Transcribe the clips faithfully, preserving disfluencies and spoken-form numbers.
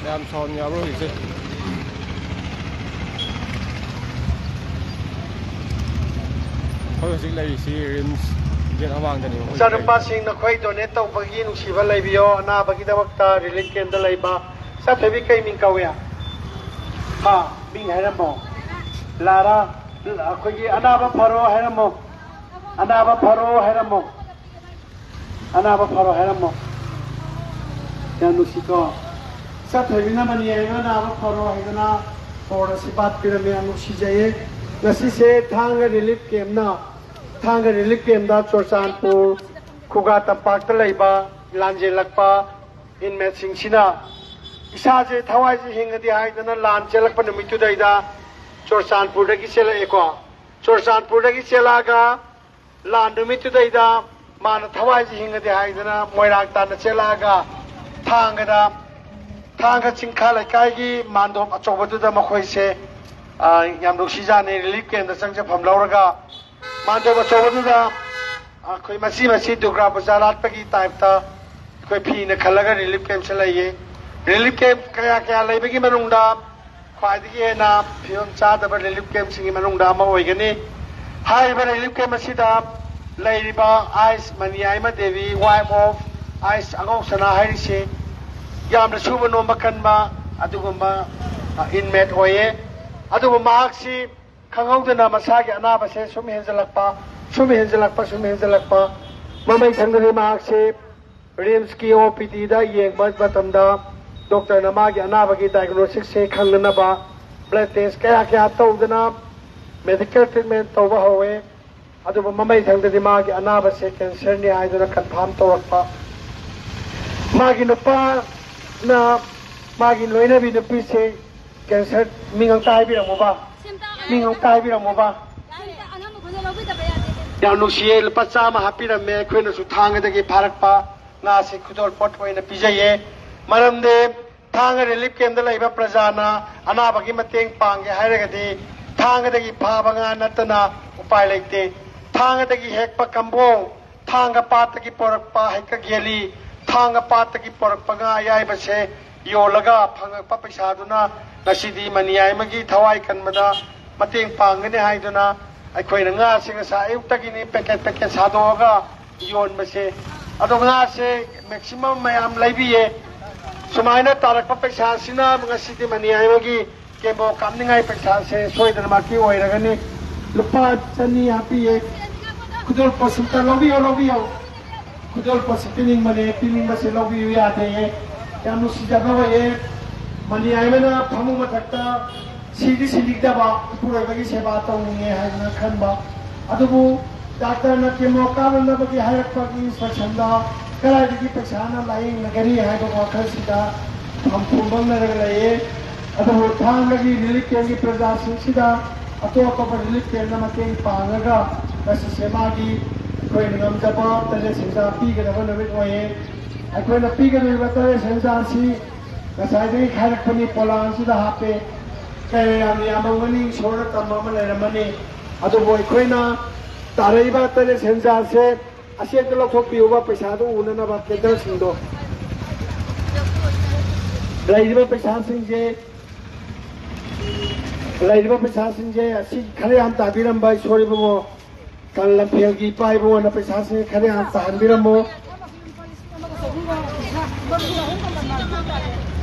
ꯃꯌꯥꯝ ꯁꯥꯎꯟ ꯌꯥꯕ꯭ꯔꯣ ꯍꯧꯖꯤꯛꯁꯦ? ꯑꯩꯈꯣꯏ ꯍꯧꯖꯤꯛ ꯂꯩꯔꯤꯁꯤ ꯔꯤꯝꯁ ꯒꯦꯠ ꯑꯋꯥꯡꯗꯅꯦꯕ ꯑꯩꯈꯣꯏ ꯂꯩꯔꯤꯁꯦ꯫ ꯏꯆꯥꯅꯨꯄꯥꯁꯤꯡ, ꯅꯈꯣꯏ ꯗꯣꯅꯦꯠ ꯇꯧꯕꯒꯤ ꯅꯨꯡꯁꯤꯕ ꯂꯩꯕꯤꯌꯣ꯫ ꯑꯅꯥꯕꯒꯤꯗꯃꯛꯇ ꯔꯤꯂꯤꯐ ꯀꯦꯝꯗ ꯂꯩꯕ ꯆꯠꯊꯣꯏꯕꯤ, ꯀꯩ ꯃꯤꯡ ꯀꯧꯏ? ꯍꯥ, ꯃꯤꯡ ꯍꯥꯏꯔꯝꯃꯣ꯫ ꯂꯥꯔꯥ, ꯑꯩꯈꯣꯏꯒꯤ ꯑꯅꯥꯕ ꯐꯔꯣ ꯍꯥꯏꯔꯝꯃꯣ꯫ ꯑꯅꯥꯕ ꯐꯔꯣ ꯍꯥꯏꯔꯝꯃꯣ꯫ ꯑꯅꯥꯕ ꯐꯔꯣ ꯍꯥꯏꯔꯝꯃꯣ꯫ ꯌꯥꯝ ꯅꯨꯡꯁꯤꯀꯣ꯫ ꯆꯠꯊꯣꯏꯕꯤꯅ ꯃꯅꯤ ꯍꯥꯏꯕ ꯑꯅꯥꯕ ꯐꯔꯣ ꯍꯥꯏꯗꯅ ꯕꯣꯔ ꯑꯁꯤ ꯄꯤꯔꯝꯃꯦ꯫ ꯌꯥꯝ ꯅꯨꯡꯁꯤꯖꯩꯌꯦ꯫ ꯉꯁꯤꯁꯦ ꯊꯥꯡꯒ ꯔꯤꯂꯤꯐ ꯀꯦꯝꯅ, ꯊꯥꯡꯒ ꯔꯤꯂꯤꯐ ꯀꯦꯝꯗ ꯆꯨꯔꯆꯥꯟꯄꯨꯔ ꯈꯨꯒꯥ ꯇꯝꯄꯥꯛꯇ ꯂꯩꯕ ꯂꯥꯟꯖꯦꯜꯂꯛꯄ ꯏꯟꯃꯦꯠꯁꯤꯡꯁꯤꯅ ꯏꯁꯥꯁꯦ, ꯊꯋꯥꯏꯁꯦ ꯍꯤꯡꯉꯗꯤ ꯍꯥꯏꯗꯅ ꯂꯥꯟ ꯆꯦꯜꯂꯛꯄ ꯅꯨꯃꯤꯠꯇꯨꯗꯩꯗ ꯆꯨꯔꯆꯥꯟꯄꯨꯔꯗꯒꯤ ꯆꯦꯜꯂꯛꯑꯦꯀꯣ꯫ ꯆꯨꯔꯆꯥꯟꯄꯨꯔꯗꯒꯤ ꯆꯦꯜꯂꯛꯑꯒ ꯂꯥꯟ ꯅꯨꯃꯤꯠꯇꯨꯗꯩꯗ ꯃꯥꯅ ꯊꯋꯥꯏꯁꯦ ꯍꯤꯡꯉꯗꯤ ꯍꯥꯏꯗꯅ ꯃꯣꯏꯔꯥꯡ ꯇꯥꯟꯅ ꯆꯦꯜꯂꯛꯑꯒ ꯊꯥꯡꯒꯗ, ꯊꯥꯡꯒ ꯆꯤꯡꯈꯥ ꯂꯩꯀꯥꯏꯒꯤ ꯃꯥꯟꯗꯣꯞ ꯑꯆꯧꯕꯗꯨꯗ ꯃꯈꯣꯏꯁꯦ, ꯑ, ꯌꯥꯝ ꯅꯨꯡꯁꯤꯖꯥꯠꯅꯤ, ꯔꯤꯂꯤꯐ ꯀꯦꯝꯗ ꯆꯪꯖꯐꯝ ꯂꯧꯔꯒ ꯃꯥꯟꯗꯣꯞ ꯑꯆꯧꯕꯗꯨꯗ ꯑꯩꯈꯣꯏ ꯃꯆꯤ ꯃꯆꯤ ꯗꯨꯔꯒꯥ ꯄꯨꯖꯥ ꯂꯥꯠꯄꯒꯤ ꯇꯥꯏꯞꯇ ꯑꯩꯈꯣꯏ ꯐꯤꯅ ꯈꯜꯂꯒ ꯔꯤꯂꯤꯐ ꯀꯦꯝꯁꯦ ꯂꯩꯌꯦ꯫ ꯔꯤꯂꯤꯐ ꯀꯦꯝ ꯀꯌꯥ ꯀꯌꯥ ꯂꯩꯕꯒꯤ ꯃꯅꯨꯡꯗ ꯈ꯭ꯋꯥꯏꯗꯒꯤ ꯍꯦꯟꯅ ꯐꯤꯕꯝ ꯆꯥꯗꯕ ꯔꯤꯂꯤꯐ ꯀꯦꯝꯁꯤꯡꯒꯤ ꯃꯅꯨꯡꯗ ꯑꯃ ꯑꯣꯏꯒꯅꯤ꯫ ꯍꯥꯏꯔꯤꯕ ꯔꯤꯂꯤꯐ ꯀꯦꯝ ꯑꯁꯤꯗ ꯂꯩꯔꯤꯕ ꯑꯥꯏꯁ ꯃꯅꯤꯌꯥꯏꯃ ꯗꯦꯕꯤ, wife of ꯑꯥꯏꯁ ꯑꯉꯧꯁꯅꯥ ꯍꯥꯏꯔꯤꯁꯤ, ꯌꯥꯝꯅ ꯁꯨꯕ ꯅꯣꯝꯕ ꯀꯟꯕ ꯑꯗꯨꯒꯨꯝꯕ, ꯑ, ꯏꯟꯃꯦꯠ ꯑꯣꯏꯌꯦ꯫ ꯑꯗꯨꯕꯨ ꯃꯍꯥꯛꯁꯤ ꯈꯪꯍꯧꯗꯅ ꯃꯁꯥꯒꯤ ꯑꯅꯥꯕꯁꯦ ꯁꯨꯝ ꯍꯦꯟꯖꯜꯂꯛꯄ, ꯁꯨꯝ ꯍꯦꯟꯖꯜꯂꯛꯄ, ꯁꯨꯝ ꯍꯦꯟꯖꯜꯂꯛꯄ꯫ ꯃꯃꯩ ꯊꯪꯗꯅꯤ ꯃꯍꯥꯛꯁꯦ ꯔꯤꯝꯁꯀꯤ ꯑꯣ ꯄꯤ ꯗꯤꯗ ꯌꯦꯡꯕ ꯃꯇꯝꯗ ꯗꯣꯛꯇꯔꯅ ꯃꯥꯒꯤ ꯑꯅꯥꯕꯒꯤ ꯗꯥꯏꯒꯅꯣꯁꯤꯁꯁꯦ ꯈꯪꯅꯅꯕ ꯕ꯭ꯂꯗ ꯇꯦꯁ ꯀꯌꯥ ꯀꯌꯥ ꯇꯧꯗꯅ ꯃꯦꯗꯤꯀꯦꯜ ꯇ꯭ꯔꯤꯠꯃꯦꯟ ꯇꯧꯕ ꯍꯧꯋꯦ꯫ ꯑꯗꯨꯕꯨ ꯃꯃꯩ ꯊꯪꯗꯅꯤ ꯃꯥꯒꯤ ꯑꯅꯥꯕꯁꯦ ꯀꯦꯟꯁꯔꯅꯤ ꯍꯥꯏꯗꯨꯅ ꯀꯟꯐꯥꯝ ꯇꯧꯔꯛꯄ꯫ ꯃꯥꯒꯤ ꯅꯨꯄꯥꯅ, ꯃꯥꯒꯤ ꯂꯣꯏꯅꯕꯤ ꯅꯨꯄꯤꯁꯦ ꯀꯦꯟꯁꯔ, ꯃꯤꯡ ꯑꯝꯇ ꯍꯥꯏꯕꯤꯔꯝꯃꯨꯕ꯫ ꯃꯤꯡ ꯑꯝꯇ ꯍꯥꯏꯕꯤꯔꯝꯃꯣꯕ꯫ ꯌꯥꯝ ꯅꯨꯡꯁꯤꯌꯦ, ꯂꯨꯄꯥ ꯆꯥꯝꯃ ꯍꯥꯞꯄꯤꯔꯝꯃꯦ꯫ ꯑꯩꯈꯣꯏꯅꯁꯨ ꯊꯥꯡꯒꯗꯒꯤ ꯐꯥꯔꯛꯄ ꯉꯥꯁꯤ ꯈꯨꯗꯣꯜ ꯄꯣꯠ ꯑꯣꯏꯅ ꯄꯤꯖꯩꯌꯦ꯫ ꯃꯔꯝꯗꯤ ꯊꯥꯡꯒ ꯔꯤꯂꯤꯐ ꯀꯦꯝꯗ ꯂꯩꯕ ꯄ꯭ꯔꯖꯥꯅ ꯑꯅꯥꯕꯒꯤ ꯃꯇꯦꯡ ꯄꯥꯡꯒꯦ ꯍꯥꯏꯔꯒꯗꯤ ꯊꯥꯡꯒꯗꯒꯤ ꯐꯥꯕ ꯉꯥ ꯅꯠꯇꯅ ꯎꯄꯥꯏ ꯂꯩꯇꯦ꯫ ꯊꯥꯡꯒꯗꯒꯤ ꯍꯦꯛꯄ ꯀꯝꯕꯣꯡ, ꯊꯥꯡꯒ ꯄꯥꯠꯇꯒꯤ ꯄꯣꯔꯛꯄ ꯍꯩꯀꯛ ꯌꯦꯂꯤ, ꯊꯥꯡꯒ ꯄꯥꯠꯇꯒꯤ ꯄꯣꯔꯛꯄ ꯉꯥ ꯑꯌꯥꯏꯕꯁꯦ ꯌꯣꯜꯂꯒ ꯐꯪꯉꯛꯄ ꯄꯩꯁꯥꯗꯨꯅ ꯉꯁꯤꯗꯤ ꯃꯅꯤꯌꯥꯏꯃꯒꯤ ꯊꯋꯥꯏ ꯀꯟꯕꯗ ꯃꯇꯦꯡ ꯄꯥꯡꯒꯅꯤ ꯍꯥꯏꯗꯨꯅ ꯑꯩꯈꯣꯏꯅ ꯉꯥꯁꯦ ꯉꯁꯥꯏ ꯑꯌꯨꯛꯇꯒꯤꯅꯤ ꯄꯦꯀꯦꯠ ꯄꯦꯀꯦꯠ ꯁꯥꯗꯣꯛꯑꯒ ꯌꯣꯟꯕꯁꯦ꯫ ꯑꯗꯣ ꯉꯥꯁꯦ ꯃꯦꯛꯁꯤꯃꯝ ꯃꯌꯥꯝ ꯂꯩꯕꯤꯌꯦ꯫ ꯁꯨꯃꯥꯏꯅ ꯇꯥꯔꯛꯄ ꯄꯩꯁꯥꯁꯤꯅ ꯉꯁꯤꯗꯤ ꯃꯅꯤꯌꯥꯏꯃꯒꯤ ꯀꯦꯃꯣ ꯀꯥꯞꯅꯤꯡꯉꯥꯏ ꯄꯩꯁꯥꯁꯦ ꯁꯣꯏꯗꯅꯃꯛꯀꯤ ꯑꯣꯏꯔꯒꯅꯤ꯫ ꯂꯨꯄꯥ ꯆꯅꯤ ꯍꯥꯞꯄꯤꯌꯦ꯫ ꯈꯨꯗꯣꯜ ꯄꯣꯠꯁꯤꯝꯇ ꯂꯧꯕꯤꯌꯣ, ꯂꯧꯕꯤꯌꯣ꯫ ꯈꯨꯗꯣꯜ ꯄꯣꯠꯁꯤ ꯄꯤꯅꯤꯡꯕꯅꯦ, ꯄꯤꯅꯤꯡꯕꯁꯦ ꯂꯧꯕꯤꯌꯨ ꯌꯥꯗꯦꯌꯦ꯫ ꯌꯥꯝ ꯅꯨꯡꯁꯤꯖꯕ ꯑꯣꯏꯌꯦ꯫ ꯃꯅꯤꯌꯥꯏꯃꯅ ꯐꯃꯨꯡ ꯃꯊꯛꯇ ꯁꯤꯗꯤ ꯁꯤꯅꯤꯡꯗꯕ, ꯏꯄꯨꯔꯣꯏꯕꯒꯤ ꯁꯦꯕꯥ ꯇꯧꯅꯤꯡꯉꯦ ꯍꯥꯏꯗꯅ ꯈꯟꯕ꯫ ꯑꯗꯨꯕꯨ ꯗꯥꯛꯇꯔꯅ ꯀꯦꯃꯣ ꯀꯥꯞꯅꯅꯕꯒꯤ ꯍꯥꯏꯔꯛꯄꯒꯤ ꯏꯟꯁꯇ꯭ꯔꯛꯁꯟꯗ ꯀꯗꯥꯏꯗꯒꯤ ꯄꯩꯁꯥꯅ ꯂꯥꯏꯌꯦꯡꯅꯒꯅꯤ ꯍꯥꯏꯕ ꯋꯥꯈꯜꯁꯤꯗ ꯐꯝꯐꯝꯕꯝꯅꯔꯒ ꯂꯩꯌꯦ꯫ ꯑꯗꯨꯕꯨ ꯊꯥꯡꯒꯒꯤ ꯔꯤꯂꯤꯐ ꯀꯦꯝꯒꯤ ꯄ꯭ꯔꯖꯥꯁꯤꯡꯁꯤꯗ ꯑꯇꯣꯞ ꯑꯇꯣꯞꯄ ꯔꯤꯂꯤꯐ ꯀꯦꯝꯅ ꯃꯇꯦꯡ ꯄꯥꯡꯉꯒ ꯉꯁꯤꯁꯦ ꯃꯥꯒꯤ ꯑꯩꯈꯣꯏꯅ ꯉꯝꯖꯕ ꯇꯔꯦꯠ ꯁꯦꯟꯖꯥ ꯄꯤꯒꯗꯕ ꯅꯨꯃꯤꯠ ꯑꯣꯏꯌꯦ꯫ ꯑꯩꯈꯣꯏꯅ ꯄꯤꯒꯗꯧꯔꯤꯕ ꯇꯔꯦꯠ ꯁꯦꯟꯖꯥꯁꯤ ꯉꯁꯥꯏꯗꯒꯤ ꯈꯥꯏꯔꯛꯄꯅꯤ, ꯄꯣꯂꯥꯡꯁꯤꯗ ꯍꯥꯞꯄꯦ꯫ ꯀꯌꯥ ꯌꯥꯝꯅ ꯌꯥꯝꯃꯝꯒꯅꯤ, ꯏꯁꯣꯔꯅ ꯇꯝꯕ ꯑꯃ ꯂꯩꯔꯝꯃꯅꯤ꯫ ꯑꯗꯨꯕꯨ ꯑꯩꯈꯣꯏꯅ ꯇꯥꯔꯛꯏꯕ ꯇꯔꯦꯠ ꯁꯦꯟꯖꯥꯁꯦ ꯑꯁꯤ ꯑꯝꯇ ꯂꯧꯊꯣꯛꯄꯤꯌꯨꯕ, ꯄꯩꯁꯥꯗꯣ ꯎꯅꯅꯕ ꯀꯦꯟꯗꯜꯁꯤꯡꯗꯣ꯫ ꯂꯩꯔꯤꯕ ꯄꯩꯁꯥꯁꯤꯡꯁꯦ, ꯂꯩꯔꯤꯕ ꯄꯩꯁꯥꯁꯤꯡꯁꯦ ꯑꯁꯤ ꯈꯔ ꯌꯥꯝ ꯇꯥꯕꯤꯔꯝꯕ ꯏꯁꯣꯔ ꯏꯕꯨꯡꯉꯣ, ꯀꯪꯂꯥ ꯂꯝꯐꯦꯜꯒꯤ ꯏꯄꯥ ꯏꯕꯨꯡꯉꯣꯅ ꯄꯩꯁꯥꯁꯤꯡ ꯈꯔ ꯌꯥꯝ ꯇꯥꯍꯟꯕꯤꯔꯝꯃꯣ꯫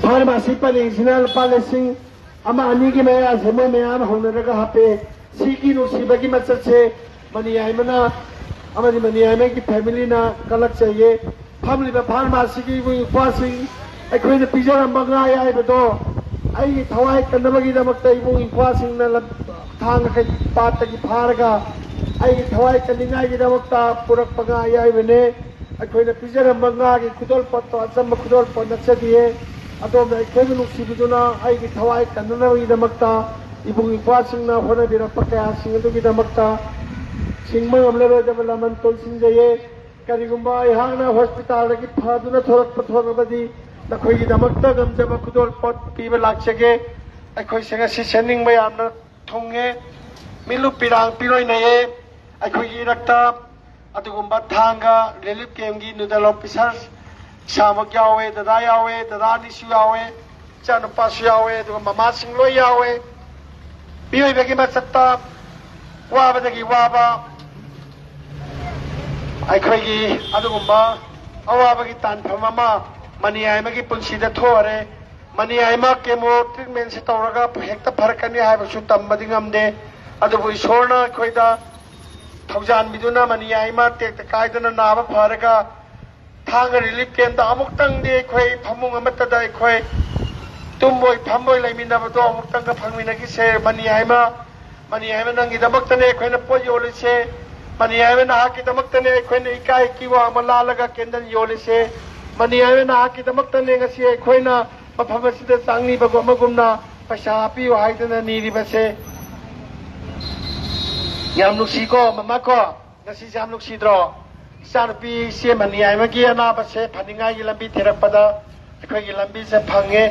ꯐꯥꯔꯃꯥꯁꯤ ꯄꯔꯦꯡꯁꯤꯅ ꯂꯨꯄꯥ ꯂꯤꯁꯤꯡ ꯑꯃ ꯑꯅꯤꯒꯤ ꯃꯌꯥꯁꯦ ꯃꯣꯏ ꯃꯌꯥꯝ ꯍꯧꯅꯔꯒ ꯍꯥꯞꯄꯦ꯫ ꯁꯤꯒꯤ ꯅꯨꯡꯁꯤꯕꯒꯤ ꯃꯆꯠꯁꯦ ꯃꯅꯤꯌꯥꯏꯃꯅ ꯑꯃꯗꯤ ꯃꯅꯤꯌꯥꯏꯃꯒꯤ ꯐꯦꯃꯤꯂꯤꯅ ꯀꯜꯂꯛꯆꯩꯌꯦ꯫ ꯐꯝꯂꯤꯕ ꯐꯥꯔꯃꯥꯁꯤꯒꯤ ꯏꯕꯨꯡ ꯏꯄ꯭ꯋꯥꯁꯤꯡ, ꯑꯩꯈꯣꯏꯅ ꯄꯤꯖꯔꯝꯕ ꯉꯥ ꯑꯌꯥꯏꯕꯗꯣ ꯑꯩꯒꯤ ꯊꯋꯥꯏ ꯀꯟꯅꯕꯒꯤꯗꯃꯛꯇ ꯏꯕꯨꯡ ꯏꯄ꯭ꯋꯥꯁꯤꯡꯅ ꯂꯝ-, ꯊꯥꯡꯒ ꯀꯩ-, ꯄꯥꯠꯇꯒꯤ ꯐꯥꯔꯒ ꯑꯩꯒꯤ ꯊꯋꯥꯏ ꯀꯟꯅꯤꯡꯉꯥꯏꯒꯤꯗꯃꯛꯇ ꯄꯨꯔꯛꯄ ꯉꯥ ꯑꯌꯥꯏꯕꯅꯦ꯫ ꯑꯩꯈꯣꯏꯅ ꯄꯤꯖꯔꯝꯕ ꯉꯥꯒꯤ ꯈꯨꯗꯣꯜꯄꯣꯠꯇꯣ ꯑꯆꯝꯕ ꯈꯨꯗꯣꯜꯄꯣꯠ ꯅꯠꯆꯗꯤꯌꯦ꯫ ꯑꯗꯣꯝꯅ ꯑꯩꯈꯣꯏꯕꯨ ꯅꯨꯡꯁꯤꯕꯤꯗꯨꯅ ꯑꯩꯒꯤ ꯊꯋꯥꯏ ꯀꯟꯅꯅꯕꯒꯤꯗꯃꯛꯇ ꯏꯕꯨꯡ ꯏꯄ꯭ꯋꯥꯁꯤꯡꯅ ꯍꯣꯠꯅꯕꯤꯔꯛꯄ ꯀꯌꯥꯁꯤꯡ ꯑꯗꯨꯒꯤꯗꯃꯛꯇ ꯁꯤꯡꯕ ꯉꯝꯂꯔꯣꯏꯗꯕ ꯂꯃꯟ ꯇꯣꯟꯁꯤꯟꯖꯩꯌꯦ꯫ ꯀꯔꯤꯒꯨꯝꯕ ꯑꯩꯍꯥꯛꯅ ꯍꯣꯁꯄꯤꯇꯥꯜꯗꯒꯤ ꯐꯗꯨꯅ ꯊꯣꯔꯛꯄ ꯊꯣꯔꯛꯂꯕꯗꯤ ꯅꯈꯣꯏꯒꯤꯗꯃꯛꯇ ꯉꯝꯖꯕ ꯈꯨꯗꯣꯜꯄꯣꯠ ꯄꯤꯕ ꯂꯥꯛꯆꯒꯦ꯫ ꯑꯩꯈꯣꯏꯁꯦ ꯉꯁꯤ ꯁꯦꯝꯅꯤꯡꯕ ꯌꯥꯝꯅ ꯊꯨꯡꯉꯦ꯫ ꯃꯤꯠꯂꯨ ꯄꯤꯔꯥꯡ ꯄꯤꯔꯣꯏꯅꯩꯌꯦ꯫ ꯑꯩꯈꯣꯏꯒꯤ ꯏꯔꯛꯇ ꯑꯗꯨꯒꯨꯝꯕ ꯊꯥꯡꯒ ꯔꯤꯂꯤꯐ ꯀꯦꯝꯒꯤ ꯅꯣꯗꯦꯜ ꯑꯣꯐꯤꯁꯥꯔ ꯏꯁꯥꯃꯛ ꯌꯥꯎꯋꯦ, ꯗꯗꯥ ꯌꯥꯎꯋꯦ, ꯗꯗꯥ ꯑꯅꯤꯁꯨ ꯌꯥꯎꯋꯦ, ꯏꯆꯥꯅꯨꯄꯥꯁꯨ ꯌꯥꯎꯋꯦ, ꯑꯗꯨꯒ ꯃꯃꯥꯁꯤꯡ ꯂꯣꯏ ꯌꯥꯎꯋꯦ꯫ ꯃꯤꯑꯣꯏꯕꯒꯤ ꯃꯆꯠꯇ ꯋꯥꯕꯗꯒꯤ ꯋꯥꯕ, ꯑꯩꯈꯣꯏꯒꯤ ꯑꯗꯨꯒꯨꯝꯕ ꯑꯋꯥꯕꯒꯤ ꯇꯥꯟꯐꯝ ꯑꯃ ꯃꯅꯤꯌꯥꯏꯃꯒꯤ ꯄꯨꯟꯁꯤꯗ ꯊꯣꯛꯑꯔꯦ꯫ ꯃꯅꯤꯌꯥꯏꯃ ꯀꯦꯃꯣ ꯇ꯭ꯔꯤꯠꯃꯦꯟꯁꯤ ꯇꯧꯔꯒ ꯍꯦꯛꯇ ꯐꯔꯛꯀꯅꯤ ꯍꯥꯏꯕꯁꯨ ꯇꯝꯕꯗꯤ ꯉꯝꯗꯦ꯫ ꯑꯗꯨꯕꯨ ꯏꯁꯣꯔꯅ ꯑꯩꯈꯣꯏꯗ ꯊꯧꯖꯥꯟꯕꯤꯗꯨꯅ ꯃꯅꯤꯌꯥꯏꯃ ꯇꯦꯛꯇ ꯀꯥꯏꯗꯅ ꯅꯥꯕ ꯐꯔꯒ ꯊꯥꯡꯒ ꯔꯤꯂꯤꯐ ꯀꯦꯝꯞꯇ ꯑꯃꯨꯛꯇꯪꯗꯤ ꯑꯩꯈꯣꯏ ꯐꯃꯨꯡ ꯑꯃꯠꯇꯗ ꯑꯩꯈꯣꯏ ꯇꯨꯝꯕꯣꯏ ꯐꯝꯕꯣꯏ ꯂꯩꯃꯤꯟꯅꯕꯗꯣ ꯑꯃꯨꯛꯇꯪꯒ ꯐꯪꯃꯤꯟꯅꯈꯤꯁꯦ꯫ ꯃꯅꯤꯌꯥꯏꯃ, ꯃꯅꯤꯌꯥꯏꯃ, ꯅꯪꯒꯤꯗꯃꯛꯇꯅꯦ ꯑꯩꯈꯣꯏꯅ ꯄꯣꯠ ꯌꯣꯜꯂꯤꯁꯦ꯫ ꯃꯅꯤꯌꯥꯏꯃ, ꯅꯍꯥꯛꯀꯤꯗꯃꯛꯇꯅꯦ ꯑꯩꯈꯣꯏꯅ ꯏꯀꯥꯏ ꯀꯤ ꯋꯥꯡꯃ ꯂꯥꯜꯂꯒ ꯀꯦꯟꯗꯜ ꯌꯣꯜꯂꯤꯁꯦ꯫ ꯃꯅꯤꯌꯥꯏꯃ, ꯅꯍꯥꯛꯀꯤꯗꯃꯛꯇꯅꯦ ꯉꯁꯤ ꯑꯩꯈꯣꯏꯅ ꯃꯐꯝ ꯑꯁꯤꯗ ꯆꯥꯡꯅꯤꯕꯒꯨꯝ ꯑꯃꯒꯨꯝꯅ ꯄꯩꯁꯥ ꯍꯥꯞꯄꯤꯌꯨ ꯍꯥꯏꯗꯅ ꯅꯤꯔꯤꯕꯁꯦ꯫ ꯌꯥꯝ ꯅꯨꯡꯁꯤꯀꯣ, ꯃꯃꯥ ꯀꯣ? ꯉꯁꯤꯁꯦ ꯌꯥꯝ ꯅꯨꯡꯁꯤꯗ꯭ꯔꯣ? ꯏꯆꯥꯅꯨꯄꯤ ꯏꯆꯦ ꯃꯅꯤꯌꯥꯏꯃꯒꯤ ꯑꯅꯥꯕꯁꯦ ꯐꯅꯤꯡꯉꯥꯏꯒꯤ ꯂꯝꯕꯤ ꯊꯤꯔꯛꯄꯗ ꯑꯩꯈꯣꯏꯒꯤ ꯂꯝꯕꯤꯁꯦ ꯐꯪꯉꯦ꯫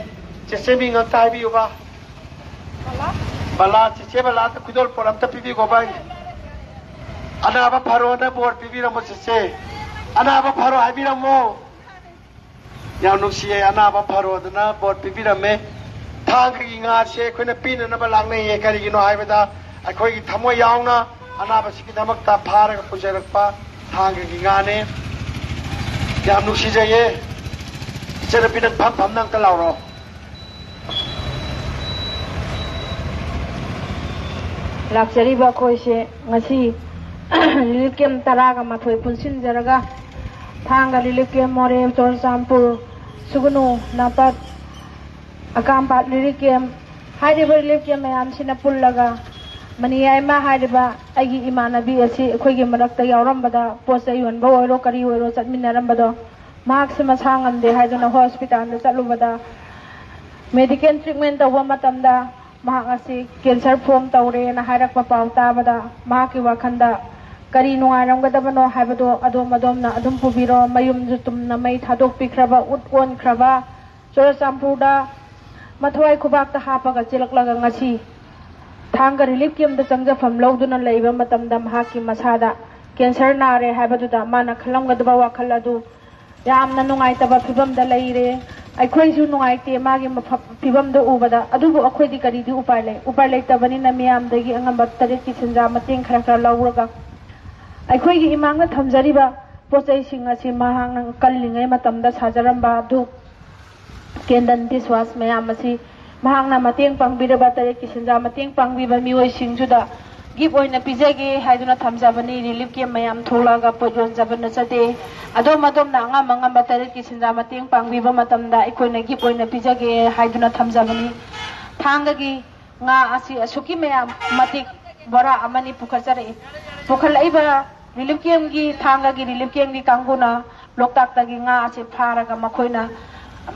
ꯆꯦꯆꯦ, ꯃꯤꯡ ꯑꯝꯇ ꯍꯥꯏꯕꯤꯌꯨꯕ꯫ ꯕꯂꯥ, ꯆꯦꯆꯦ ꯕꯂꯥꯗ ꯈꯨꯗꯣꯜ ꯄꯣꯠ ꯑꯝꯇ ꯄꯤꯕꯤꯈꯣ ꯚꯥꯏ꯫ ꯑꯅꯥꯕ ꯐꯔꯣꯅ ꯕꯣꯔ ꯄꯤꯕꯤꯔꯝꯃꯣ ꯆꯦꯆꯦ꯫ ꯑꯅꯥꯕ ꯐꯔꯣ ꯍꯥꯏꯕꯤꯔꯝꯃꯣ꯫ ꯌꯥꯝ ꯅꯨꯡꯁꯤꯌꯦ, ꯑꯅꯥꯕ ꯐꯔꯣꯗꯅ ꯕꯣꯔ ꯄꯤꯕꯤꯔꯝꯃꯦ꯫ ꯊꯥꯡꯒꯒꯤ ꯉꯥꯁꯦ ꯑꯩꯈꯣꯏꯅ ꯄꯤꯅꯅꯕ ꯂꯥꯛꯅꯩꯌꯦ꯫ ꯀꯔꯤꯒꯤꯅꯣ ꯍꯥꯏꯕꯗ ꯑꯩꯈꯣꯏꯒꯤ ꯊꯃꯣꯏ ꯌꯥꯎꯅ ꯑꯅꯥꯕꯁꯤꯒꯤꯗꯃꯛꯇ ꯐꯥꯔꯒ ꯄꯨꯖꯔꯛꯄ ꯊꯥꯡꯒꯒꯤ ꯉꯥꯅꯦ꯫ ꯌꯥꯝ ꯅꯨꯡꯁꯤꯖꯩꯌꯦ꯫ ꯏꯆꯟꯅꯨꯄꯤ, ꯅꯪ ꯐꯝ ꯐꯝꯅ ꯑꯝꯇ ꯂꯥꯎꯔꯣ꯫ ꯂꯥꯛꯆꯔꯤꯕ ꯑꯩꯈꯣꯏꯁꯦ ꯉꯁꯤ ꯔꯤꯂꯤꯐ ꯀꯦꯝꯞ ꯇꯔꯥꯒ ꯃꯥꯊꯣꯏ ꯄꯨꯟꯁꯤꯟꯖꯔꯒ ꯊꯥꯡꯒ ꯔꯤꯂꯤꯐ ꯀꯦꯝꯞ, ꯃꯣꯔꯦ, ꯆꯨꯔꯆꯥꯟꯄꯨꯔ, ꯁꯨꯒꯅꯨ, ꯅꯥꯄꯠ, ꯑꯀꯥꯝꯄꯥꯠ ꯔꯤꯂꯤꯐ ꯀꯦꯝꯞ ꯍꯥꯏꯔꯤꯕ ꯔꯤꯂꯤꯐ ꯀꯦꯝꯞ ꯃꯌꯥꯝꯁꯤꯅ ꯄꯨꯜꯂꯒ ꯃꯅꯤꯌꯥꯏꯃ ꯍꯥꯏꯔꯤꯕ ꯑꯩꯒꯤ ꯏꯃꯥꯟꯅꯕꯤ ꯑꯁꯤ ꯑꯩꯈꯣꯏꯒꯤ ꯃꯔꯛꯇ ꯌꯥꯎꯔꯝꯕꯗ, ꯄꯣꯠ ꯆꯩ ꯌꯣꯟꯕ ꯑꯣꯏꯔꯣ ꯀꯔꯤ ꯑꯣꯏꯔꯣ ꯆꯠꯃꯤꯟꯅꯔꯝꯕꯗꯣ, ꯃꯍꯥꯛꯁꯤ ꯃꯁꯥ ꯉꯝꯗꯦ ꯍꯥꯏꯗꯨꯅ ꯍꯣꯁꯄꯤꯇꯥꯜꯗ ꯆꯠꯂꯨꯕꯗ, ꯃꯦꯗꯤꯀꯦꯜ ꯇ꯭ꯔꯤꯠꯃꯦꯟ ꯇꯧꯕ ꯃꯇꯝꯗ ꯃꯍꯥꯛ ꯑꯁꯤ ꯀꯦꯟꯁꯔ ꯐꯣꯔꯝ ꯇꯧꯔꯦꯅ ꯍꯥꯏꯔꯛꯄ ꯄꯥꯎ ꯇꯥꯕꯗ ꯃꯍꯥꯛꯀꯤ ꯋꯥꯈꯜꯗ ꯀꯔꯤ ꯅꯨꯡꯉꯥꯏꯔꯝꯒꯗꯕꯅꯣ ꯍꯥꯏꯕꯗꯣ ꯑꯗꯣꯝ ꯑꯗꯣꯝꯅ ꯑꯗꯨꯝ ꯄꯨꯕꯤꯔꯣ꯫ ꯃꯌꯨꯝꯁꯨ ꯇꯨꯝꯅ ꯃꯩ ꯊꯥꯗꯣꯛꯄꯤꯈ꯭ꯔꯕ, ꯎꯠ ꯑꯣꯟꯈ꯭ꯔꯕ, ꯆꯨꯔꯆꯥꯟꯄꯨꯔꯗ ꯃꯊ꯭ꯋꯥꯏ ꯈꯨꯕꯥꯛꯇ ꯍꯥꯞꯄꯒ ꯆꯦꯜꯂꯛꯂꯒ ꯉꯁꯤ ꯊꯥꯡꯒ ꯔꯤꯂꯤꯐ ꯀꯦꯝꯞꯇ ꯆꯪꯖꯐꯝ ꯂꯧꯗꯨꯅ ꯂꯩꯕ ꯃꯇꯝꯗ ꯃꯍꯥꯛꯀꯤ ꯃꯁꯥꯗ ꯀꯦꯟꯁꯔ ꯅꯥꯔꯦ ꯍꯥꯏꯕꯗꯨꯗ ꯃꯥꯅ ꯈꯜꯂꯝꯒꯗꯕ ꯋꯥꯈꯜ ꯑꯗꯨ ꯌꯥꯝꯅ ꯅꯨꯡꯉꯥꯏꯇꯕ ꯐꯤꯕꯝꯗ ꯂꯩꯔꯦ꯫ ꯑꯩꯈꯣꯏꯁꯨ ꯅꯨꯡꯉꯥꯏꯇꯦ ꯃꯥꯒꯤ ꯃꯐꯝ, ꯐꯤꯕꯝꯗꯣ ꯎꯕꯗ꯫ ꯑꯗꯨꯕꯨ ꯑꯩꯈꯣꯏꯗꯤ ꯀꯔꯤꯗꯤ ꯎꯄꯥꯏ ꯂꯩ? ꯎꯄꯥꯏ ꯂꯩꯇꯕꯅꯤꯅ ꯃꯤꯌꯥꯝꯗꯒꯤ ꯑꯉꯝꯕ ꯇꯔꯦꯠꯀꯤ ꯁꯦꯟꯖꯥ ꯃꯇꯦꯡ ꯈꯔ ꯈꯔ ꯂꯧꯔꯒ ꯑꯩꯈꯣꯏꯒꯤ ꯏꯃꯥꯡꯗ ꯊꯝꯖꯔꯤꯕ ꯄꯣꯠ ꯆꯩꯁꯤꯡ ꯑꯁꯤ ꯃꯍꯥꯛꯅ ꯀꯜꯂꯤꯉꯩ ꯃꯇꯝꯗ ꯁꯥꯖꯔꯝꯕ ꯙꯨꯞ, ꯀꯦꯟꯗꯜ, ꯗꯤꯁꯋꯥꯁ ꯃꯌꯥꯝ ꯑꯁꯤ ꯃꯍꯥꯛꯅ ꯃꯇꯦꯡ ꯄꯥꯡꯕꯤꯔꯕ ꯇꯔꯦꯠꯀꯤ ꯁꯦꯟꯖꯥ ꯃꯇꯦꯡ ꯄꯥꯡꯕꯤꯕ ꯃꯤꯑꯣꯏꯁꯤꯡꯗꯨꯗ ꯒꯤꯐ ꯑꯣꯏꯅ ꯄꯤꯖꯒꯦ ꯍꯥꯏꯗꯨꯅ ꯊꯝꯖꯕꯅꯤ꯫ ꯔꯤꯂꯤꯐ ꯀꯦꯝ ꯃꯌꯥꯝ ꯊꯣꯛꯂꯛꯑꯒ ꯄꯣꯠ ꯌꯣꯟꯖꯕ ꯅꯠꯆꯗꯦ꯫ ꯑꯗꯣꯝ ꯑꯗꯣꯝꯅ ꯑꯉꯝ ꯑꯉꯝꯕ ꯇꯔꯦꯠꯀꯤ ꯁꯦꯟꯖꯥ ꯃꯇꯦꯡ ꯄꯥꯡꯕꯤꯕ ꯃꯇꯝꯗ ꯑꯩꯈꯣꯏꯅ ꯒꯤꯐ ꯑꯣꯏꯅ ꯄꯤꯖꯒꯦ ꯍꯥꯏꯗꯨꯅ ꯊꯝꯖꯕꯅꯤ꯫ ꯊꯥꯡꯒꯒꯤ ꯉꯥ ꯑꯁꯤ ꯑꯁꯨꯛꯀꯤ ꯃꯌꯥꯝ ꯃꯇꯤꯛ ꯕꯣꯔꯥ ꯑꯃꯅꯤ ꯄꯨꯈꯠꯆꯔꯛꯏ꯫ ꯄꯨꯈꯠꯂꯛꯏꯕ ꯔꯤꯂꯤꯐ ꯀꯦꯝꯒꯤ, ꯊꯥꯡꯒꯒꯤ ꯔꯤꯂꯤꯐ ꯀꯦꯝꯒꯤ ꯀꯥꯡꯕꯨꯅ ꯂꯣꯛꯇꯥꯛꯇꯒꯤ ꯉꯥ ꯑꯁꯤ ꯐꯥꯔꯒ ꯃꯈꯣꯏꯅ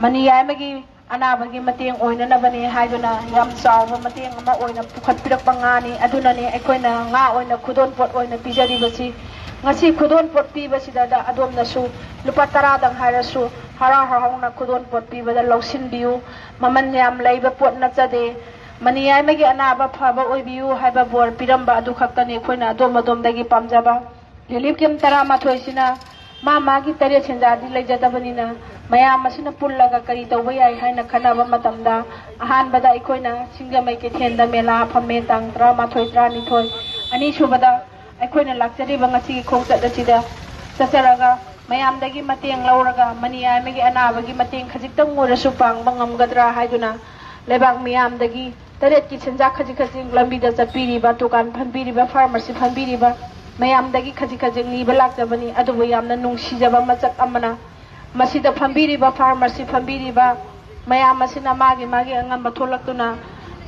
ꯃꯅꯤ ꯌꯥꯏꯃꯒꯤ ꯑꯅꯥꯕꯒꯤ ꯃꯇꯦꯡ ꯑꯣꯏꯅꯅꯕꯅꯤ ꯍꯥꯏꯗꯨꯅ ꯌꯥꯝ ꯆꯥꯎꯕ ꯃꯇꯦꯡ ꯑꯃ ꯑꯣꯏꯅ ꯄꯨꯈꯠꯄꯤꯔꯛꯄ ꯉꯥꯅꯤ꯫ ꯑꯗꯨꯅꯅꯤ ꯑꯩꯈꯣꯏꯅ ꯉꯥ ꯑꯣꯏꯅ ꯈꯨꯗꯣꯜ ꯄꯣꯠ ꯑꯣꯏꯅ ꯄꯤꯖꯔꯤꯕꯁꯤ꯫ ꯉꯁꯤ ꯈꯨꯗꯣꯜ ꯄꯣꯠ ꯄꯤꯕꯁꯤꯗ ꯑꯗꯣꯝꯅꯁꯨ ꯂꯨꯄꯥ ꯇꯔꯥꯗꯪ ꯍꯥꯏꯔꯁꯨ ꯍꯔꯥꯎ ꯍꯔꯥꯎꯅ ꯈꯨꯗꯣꯜ ꯄꯣꯠ ꯄꯤꯕꯗ ꯂꯧꯁꯤꯟꯕꯤꯌꯨ꯫ ꯃꯃꯜ ꯌꯥꯝ ꯂꯩꯕ ꯄꯣꯠ ꯅꯠꯆꯗꯦ꯫ ꯃꯅꯤ ꯌꯥꯏꯃꯒꯤ ꯑꯅꯥꯕ ꯐꯕ ꯑꯣꯏꯕꯤꯌꯨ ꯍꯥꯏꯕ ꯕꯣꯔ ꯄꯤꯔꯝꯕ ꯑꯗꯨ ꯈꯛꯇꯅꯤ ꯑꯩꯈꯣꯏꯅ ꯑꯗꯣꯝ ꯑꯗꯣꯝꯗꯒꯤ ꯄꯥꯝꯖꯕ꯫ ꯔꯤꯂꯤꯐ ꯀꯦꯝ ꯇꯔꯥꯃꯥꯊꯣꯏꯁꯤꯅ ꯃꯥ ꯃꯥꯒꯤ ꯇꯔꯦꯠ ꯁꯦꯟꯖꯥꯗꯤ ꯂꯩꯖꯗꯕꯅꯤꯅ, ꯃꯌꯥꯝ ꯑꯁꯤꯅ ꯄꯨꯜꯂꯒ ꯀꯔꯤ ꯇꯧꯕ ꯌꯥꯏ ꯍꯥꯏꯅ ꯈꯟꯅꯕ ꯃꯇꯝꯗ, ꯑꯍꯥꯟꯕꯗ ꯑꯩꯈꯣꯏꯅ ꯁꯤꯡꯖꯃꯩ ꯀꯩꯊꯦꯜꯗ ꯃꯦꯂꯥ ꯐꯝꯃꯦ, ꯇꯥꯡ ꯇꯔꯥꯃꯥꯊꯣꯏ, ꯇꯔꯥꯅꯤꯊꯣꯏ꯫ ꯑꯅꯤꯁꯨꯕꯗ ꯑꯩꯈꯣꯏꯅ ꯂꯥꯛꯆꯔꯤꯕ ꯉꯁꯤꯒꯤ ꯈꯣꯡꯆꯠ ꯑꯁꯤꯗ ꯆꯠꯆꯔꯒ ꯃꯌꯥꯝꯗꯒꯤ ꯃꯇꯦꯡ ꯂꯧꯔꯒ ꯃꯅꯤ ꯌꯥꯏꯃꯒꯤ ꯑꯅꯥꯕꯒꯤ ꯃꯇꯦꯡ ꯈꯖꯤꯛꯇꯪ ꯑꯣꯏꯔꯁꯨ ꯄꯥꯡꯕ ꯉꯝꯒꯗ꯭ꯔꯥ ꯍꯥꯏꯗꯨꯅ ꯂꯩꯕꯥꯛ ꯃꯤꯌꯥꯝꯗꯒꯤ ꯇꯔꯦꯠꯀꯤ ꯁꯦꯟꯖꯥ ꯈꯖꯤꯛ ꯈꯖꯤꯛ ꯂꯝꯕꯤꯗ ꯆꯠꯄꯤꯔꯤꯕ, ꯗꯨꯀꯥꯟ ꯐꯝꯕꯤꯔꯤꯕ, ꯐꯥꯔꯃꯥꯁꯤ ꯐꯝꯕꯤꯔꯤꯕ ꯃꯌꯥꯝꯗꯒꯤ ꯈꯖꯤꯛ ꯈꯖꯤꯛ ꯅꯤꯕ ꯂꯥꯛꯆꯕꯅꯤ꯫ ꯑꯗꯨꯕꯨ ꯌꯥꯝꯅ ꯅꯨꯡꯁꯤꯖꯕ ꯃꯆꯛ ꯑꯃꯅ, ꯃꯁꯤꯗ ꯐꯝꯕꯤꯔꯤꯕ, ꯐꯥꯔꯃꯥꯁꯤ ꯐꯝꯕꯤꯔꯤꯕ ꯃꯌꯥꯝ ꯑꯁꯤꯅ ꯃꯥꯒꯤ ꯃꯥꯒꯤ ꯑꯉꯝꯕ ꯊꯣꯛꯂꯛꯇꯨꯅ,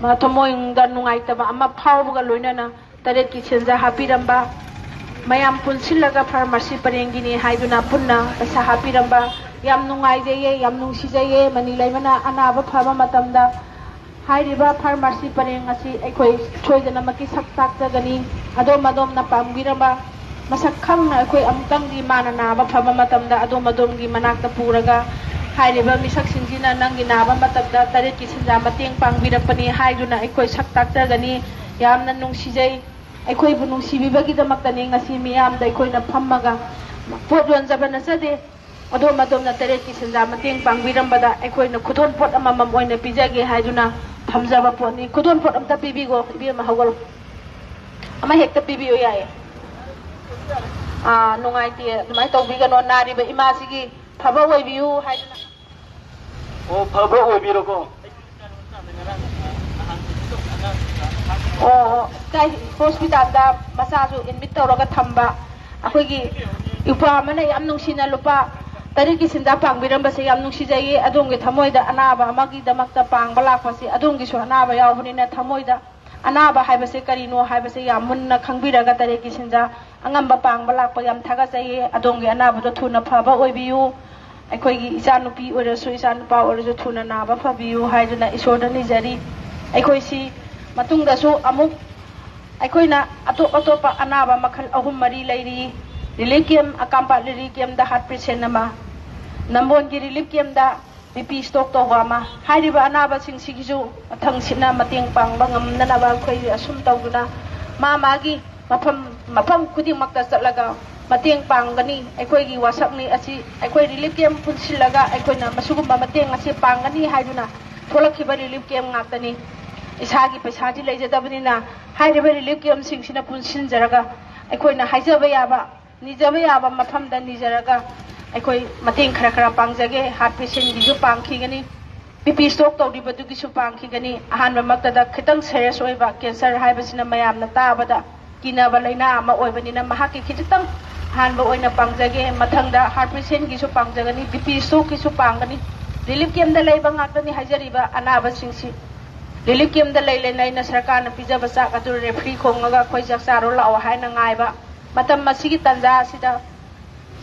ꯃ-, ꯊꯃꯣꯏꯗ ꯅꯨꯡꯉꯥꯏꯇꯕ ꯑꯃ ꯐꯥꯎꯕꯒ ꯂꯣꯏꯅꯅ ꯇꯔꯦꯠꯀꯤ ꯁꯦꯟꯖꯥ ꯍꯥꯞꯄꯤꯔꯝꯕ, ꯃꯌꯥꯝ ꯄꯨꯟꯁꯤꯜꯂꯒ ꯐꯥꯔꯃꯥꯁꯤ ꯄꯔꯦꯡꯒꯤꯅꯤ ꯍꯥꯏꯗꯨꯅ ꯄꯨꯟꯅ ꯄꯩꯁꯥ ꯍꯥꯞꯄꯤꯔꯝꯕ, ꯌꯥꯝ ꯅꯨꯡꯉꯥꯏꯖꯩꯌꯦ, ꯌꯥꯝ ꯅꯨꯡꯁꯤꯖꯩꯌꯦ꯫ ꯃꯅꯤ ꯂꯩꯃꯅ ꯑꯅꯥꯕ ꯐꯕ ꯃꯇꯝꯗ ꯍꯥꯏꯔꯤꯕ ꯐꯥꯔꯃꯥꯁꯤ ꯄꯔꯦꯡ ꯑꯁꯤ ꯑꯩꯈꯣꯏ ꯁꯣꯏꯗꯅꯃꯛꯀꯤ ꯁꯛ ꯇꯥꯛꯆꯒꯅꯤ꯫ ꯑꯗꯣꯝ ꯑꯗꯣꯝꯅ ꯄꯥꯝꯕꯤꯔꯝꯕ ꯃꯁꯛ ꯈꯪꯅ ꯑꯩꯈꯣꯏ ꯑꯃꯨꯛꯇꯪꯗꯤ ꯃꯥꯅ ꯅꯥꯕ ꯐꯕ ꯃꯇꯝꯗ ꯑꯗꯣꯝ ꯑꯗꯣꯝꯒꯤ ꯃꯅꯥꯛꯇ ꯄꯨꯔꯒ ꯍꯥꯏꯔꯤꯕ ꯃꯤꯁꯛꯁꯤꯡꯁꯤꯅ ꯅꯪꯒꯤ ꯅꯥꯕ ꯃꯇꯝꯗ ꯇꯔꯦꯠꯀꯤ ꯁꯦꯟꯖꯥ ꯃꯇꯦꯡ ꯄꯥꯡꯕꯤꯔꯛꯄꯅꯤ ꯍꯥꯏꯗꯨꯅ ꯑꯩꯈꯣꯏ ꯁꯛ ꯇꯥꯛꯆꯒꯅꯤ꯫ ꯌꯥꯝꯅ ꯅꯨꯡꯁꯤꯖꯩ꯫ ꯑꯩꯈꯣꯏꯕꯨ ꯅꯨꯡꯁꯤꯕꯤꯕꯒꯤꯗꯃꯛꯇꯅꯤ ꯉꯁꯤ ꯃꯤꯌꯥꯝꯗ ꯑꯩꯈꯣꯏꯅ ꯐꯝꯃꯒ ꯄꯣꯠ ꯌꯣꯟꯖꯕ ꯅꯠꯆꯗꯦ꯫ ꯑꯗꯣꯝ ꯑꯗꯣꯝꯅ ꯇꯔꯦꯠꯀꯤ ꯁꯦꯟꯖꯥ ꯃꯇꯦꯡ ꯄꯥꯡꯕꯤꯔꯝꯕꯗ ꯑꯩꯈꯣꯏꯅ ꯈꯨꯗꯣꯜ ꯄꯣꯠ ꯑꯃꯃꯝ ꯑꯣꯏꯅ ꯄꯤꯖꯒꯦ ꯍꯥꯏꯗꯨꯅ ꯊꯝꯖꯕ ꯄꯣꯠꯅꯤ꯫ ꯈꯨꯗꯣꯜ ꯄꯣꯠ ꯑꯝꯇ ꯄꯤꯕꯤꯈꯣ, ꯏꯕꯦꯝꯃ ꯍꯧꯒꯠꯂꯣ꯫ ꯑꯃ ꯍꯦꯛꯇ ꯄꯤꯕꯤꯌꯨ ꯌꯥꯏꯌꯦ꯫ ꯑꯥ, ꯅꯨꯡꯉꯥꯏꯇꯦ, ꯑꯗꯨꯃꯥꯏꯅ ꯇꯧꯕꯤꯒꯅꯣ꯫ ꯅꯥꯔꯤꯕ ꯏꯃꯥꯁꯤꯒꯤ ꯐꯕ ꯑꯣꯏꯕꯤꯌꯨ ꯍꯥꯏꯗꯨꯅ꯫ ꯑꯣ, ꯐꯕ ꯑꯣꯏꯕꯤꯔꯣꯀꯣ꯫ ꯑꯣ, ꯑꯣ, ꯀꯥꯏ, ꯍꯣꯁꯄꯤꯇꯥꯜꯗ ꯃꯆꯥꯁꯨ ꯑꯦꯗꯃꯤꯠ ꯇꯧꯔꯒ ꯊꯝꯕ ꯑꯩꯈꯣꯏꯒꯤ ꯏꯄ꯭ꯋꯥ ꯑꯃꯅ ꯌꯥꯝ ꯅꯨꯡꯁꯤꯅ ꯂꯨꯄꯥ ꯇꯔꯦꯠꯀꯤ ꯁꯦꯟꯖꯥ ꯄꯥꯡꯕꯤꯔꯝꯕꯁꯦ ꯌꯥꯝ ꯅꯨꯡꯁꯤꯖꯩꯌꯦ꯫ ꯑꯗꯣꯝꯒꯤ ꯊꯃꯣꯏꯗ ꯑꯅꯥꯕ ꯑꯃꯒꯤꯗꯃꯛꯇ ꯄꯥꯡꯕ ꯂꯥꯛꯄꯁꯦ ꯑꯗꯣꯝꯒꯤꯁꯨ ꯑꯅꯥꯕ ꯌꯥꯎꯕꯅꯤꯅ ꯊꯃꯣꯏꯗ ꯑꯅꯥꯕ ꯍꯥꯏꯕꯁꯦ ꯀꯔꯤꯅꯣ ꯍꯥꯏꯕꯁꯦ ꯌꯥꯝ ꯃꯨꯟꯅ ꯈꯪꯕꯤꯔꯒ ꯇꯔꯦꯠꯀꯤ ꯁꯦꯟꯖꯥ ꯑꯉꯝꯕ ꯄꯥꯡꯕ ꯂꯥꯛꯄ ꯌꯥꯝ ꯊꯥꯒꯠꯆꯩꯌꯦ꯫ ꯑꯗꯣꯝꯒꯤ ꯑꯅꯥꯕꯗꯣ ꯊꯨꯅ ꯐꯕ ꯑꯣꯏꯕꯤꯌꯨ꯫ ꯑꯩꯈꯣꯏꯒꯤ ꯏꯆꯥꯅꯨꯄꯤ ꯑꯣꯏꯔꯁꯨ ꯏꯆꯥꯅꯨꯄꯥ ꯑꯣꯏꯔꯁꯨ ꯊꯨꯅ ꯅꯥꯕ ꯐꯕꯤꯌꯨ ꯍꯥꯏꯗꯨꯅ ꯏꯁꯣꯔꯗ ꯅꯤꯖꯔꯤ꯫ ꯑꯩꯈꯣꯏꯁꯤ ꯃꯇꯨꯡꯗꯁꯨ ꯑꯃꯨꯛ ꯑꯩꯈꯣꯏꯅ ꯑꯇꯣꯞ ꯑꯇꯣꯞꯄ ꯑꯅꯥꯕ ꯃꯈꯜ ꯑꯍꯨꯝ ꯃꯔꯤ ꯂꯩꯔꯤ꯫ ꯔꯤꯂꯤꯐ ꯀꯦꯝ, ꯑꯀꯥꯝꯄꯥꯠ ꯔꯤꯂꯤꯐ ꯀꯦꯝꯗ ꯍꯥꯔꯠ ꯄꯦꯁꯦꯟ ꯑꯃ, ꯅꯝꯕꯣꯜꯒꯤ ꯔꯤꯂꯤꯐ ꯀꯦꯝꯗ ꯕꯤ ꯄꯤ ꯁ꯭ꯇꯣꯛ ꯇꯧꯕ ꯑꯃ꯫ ꯍꯥꯏꯔꯤꯕ ꯑꯅꯥꯕꯁꯤꯡꯁꯤꯒꯤꯁꯨ ꯃꯊꯪꯁꯤꯠꯅ ꯃꯇꯦꯡ ꯄꯥꯡꯕ ꯉꯝꯅꯅꯕ ꯑꯩꯈꯣꯏ ꯑꯁꯨꯝ ꯇꯧꯗꯨꯅ ꯃꯥ ꯃꯥꯒꯤ ꯃꯐꯝ, ꯃꯐꯝ ꯈꯨꯗꯤꯡꯃꯛꯇ ꯆꯠꯂꯒ ꯃꯇꯦꯡ ꯄꯥꯡꯒꯅꯤ꯫ ꯑꯩꯈꯣꯏꯒꯤ ꯋꯥꯁꯛꯅꯤ ꯑꯁꯤ ꯑꯩꯈꯣꯏ ꯔꯤꯂꯤꯐ ꯀꯦꯝ ꯄꯨꯟꯁꯤꯜꯂꯒ ꯑꯩꯈꯣꯏꯅ ꯃꯁꯤꯒꯨꯝꯕ ꯃꯇꯦꯡ ꯑꯁꯤ ꯄꯥꯡꯒꯅꯤ ꯍꯥꯏꯗꯨꯅ ꯊꯣꯛꯂꯛꯈꯤꯕ ꯔꯤꯂꯤꯐ ꯀꯦꯝ ꯉꯥꯛꯇꯅꯤ꯫ ꯏꯁꯥꯒꯤ ꯄꯩꯁꯥꯗꯤ ꯂꯩꯖꯗꯕꯅꯤꯅ ꯍꯥꯏꯔꯤꯕ ꯔꯤꯂꯤꯐ ꯀꯦꯝꯁꯤꯡꯁꯤꯅ ꯄꯨꯟꯁꯤꯟꯖꯔꯒ ꯑꯩꯈꯣꯏꯅ ꯍꯥꯏꯖꯕ ꯌꯥꯕ, ꯅꯤꯖꯕ ꯌꯥꯕ ꯃꯐꯝꯗ ꯅꯤꯖꯔꯒ ꯑꯩꯈꯣꯏ ꯃꯇꯦꯡ ꯈꯔ ꯈꯔ ꯄꯥꯡꯖꯒꯦ꯫ ꯍꯥꯔꯠ ꯄꯦꯁꯦꯟꯒꯤꯁꯨ ꯄꯥꯡꯈꯤꯒꯅꯤ, ꯕꯤ ꯄꯤ ꯁ꯭ꯇꯣꯛ ꯇꯧꯔꯤꯕꯗꯨꯒꯤꯁꯨ ꯄꯥꯡꯈꯤꯒꯅꯤ꯫ ꯑꯍꯥꯟꯕꯃꯛꯇꯗ ꯈꯤꯇꯪ ꯁꯦꯔꯤꯌꯁ ꯑꯣꯏꯕ ꯀꯦꯟꯁꯔ ꯍꯥꯏꯕꯁꯤꯅ ꯃꯌꯥꯝꯅ ꯇꯥꯕꯗ ꯀꯤꯅꯕ ꯂꯥꯏꯅꯥ ꯑꯃ ꯑꯣꯏꯕꯅꯤꯅ ꯃꯍꯥꯛꯀꯤ ꯈꯤꯖꯤꯛꯇꯪ ꯑꯍꯥꯟꯕ ꯑꯣꯏꯅ ꯄꯥꯡꯖꯒꯦ꯫ ꯃꯊꯪꯗ ꯍꯥꯔꯠ ꯄꯦꯁꯦꯟꯒꯤꯁꯨ ꯄꯥꯡꯖꯒꯅꯤ, ꯕꯤ ꯄꯤ ꯁ꯭ꯇꯣꯛꯀꯤꯁꯨ ꯄꯥꯡꯒꯅꯤ꯫ ꯔꯤꯂꯤꯐ ꯀꯦꯝꯗ ꯂꯩꯕ ꯉꯥꯛꯇꯅꯤ ꯍꯥꯏꯖꯔꯤꯕ ꯑꯅꯥꯕꯁꯤꯡꯁꯤ꯫ ꯔꯤꯂꯤꯐ ꯀꯦꯝꯗ ꯂꯩ ꯂꯩꯅ ꯑꯩꯅ ꯁꯔꯀꯥꯔꯅ ꯄꯤꯖꯕ ꯆꯥꯛ ꯑꯗꯨ ꯔꯦꯐ꯭ꯔꯤ ꯈꯣꯡꯉꯒ ꯑꯩꯈꯣꯏ ꯆꯥꯛ ꯆꯥꯔꯣ ꯂꯥꯛꯑꯣ ꯍꯥꯏꯅ ꯉꯥꯏꯕ꯫ ꯃꯇꯝ ꯑꯁꯤꯒꯤ ꯇꯥꯟꯖꯥ ꯑꯁꯤꯗ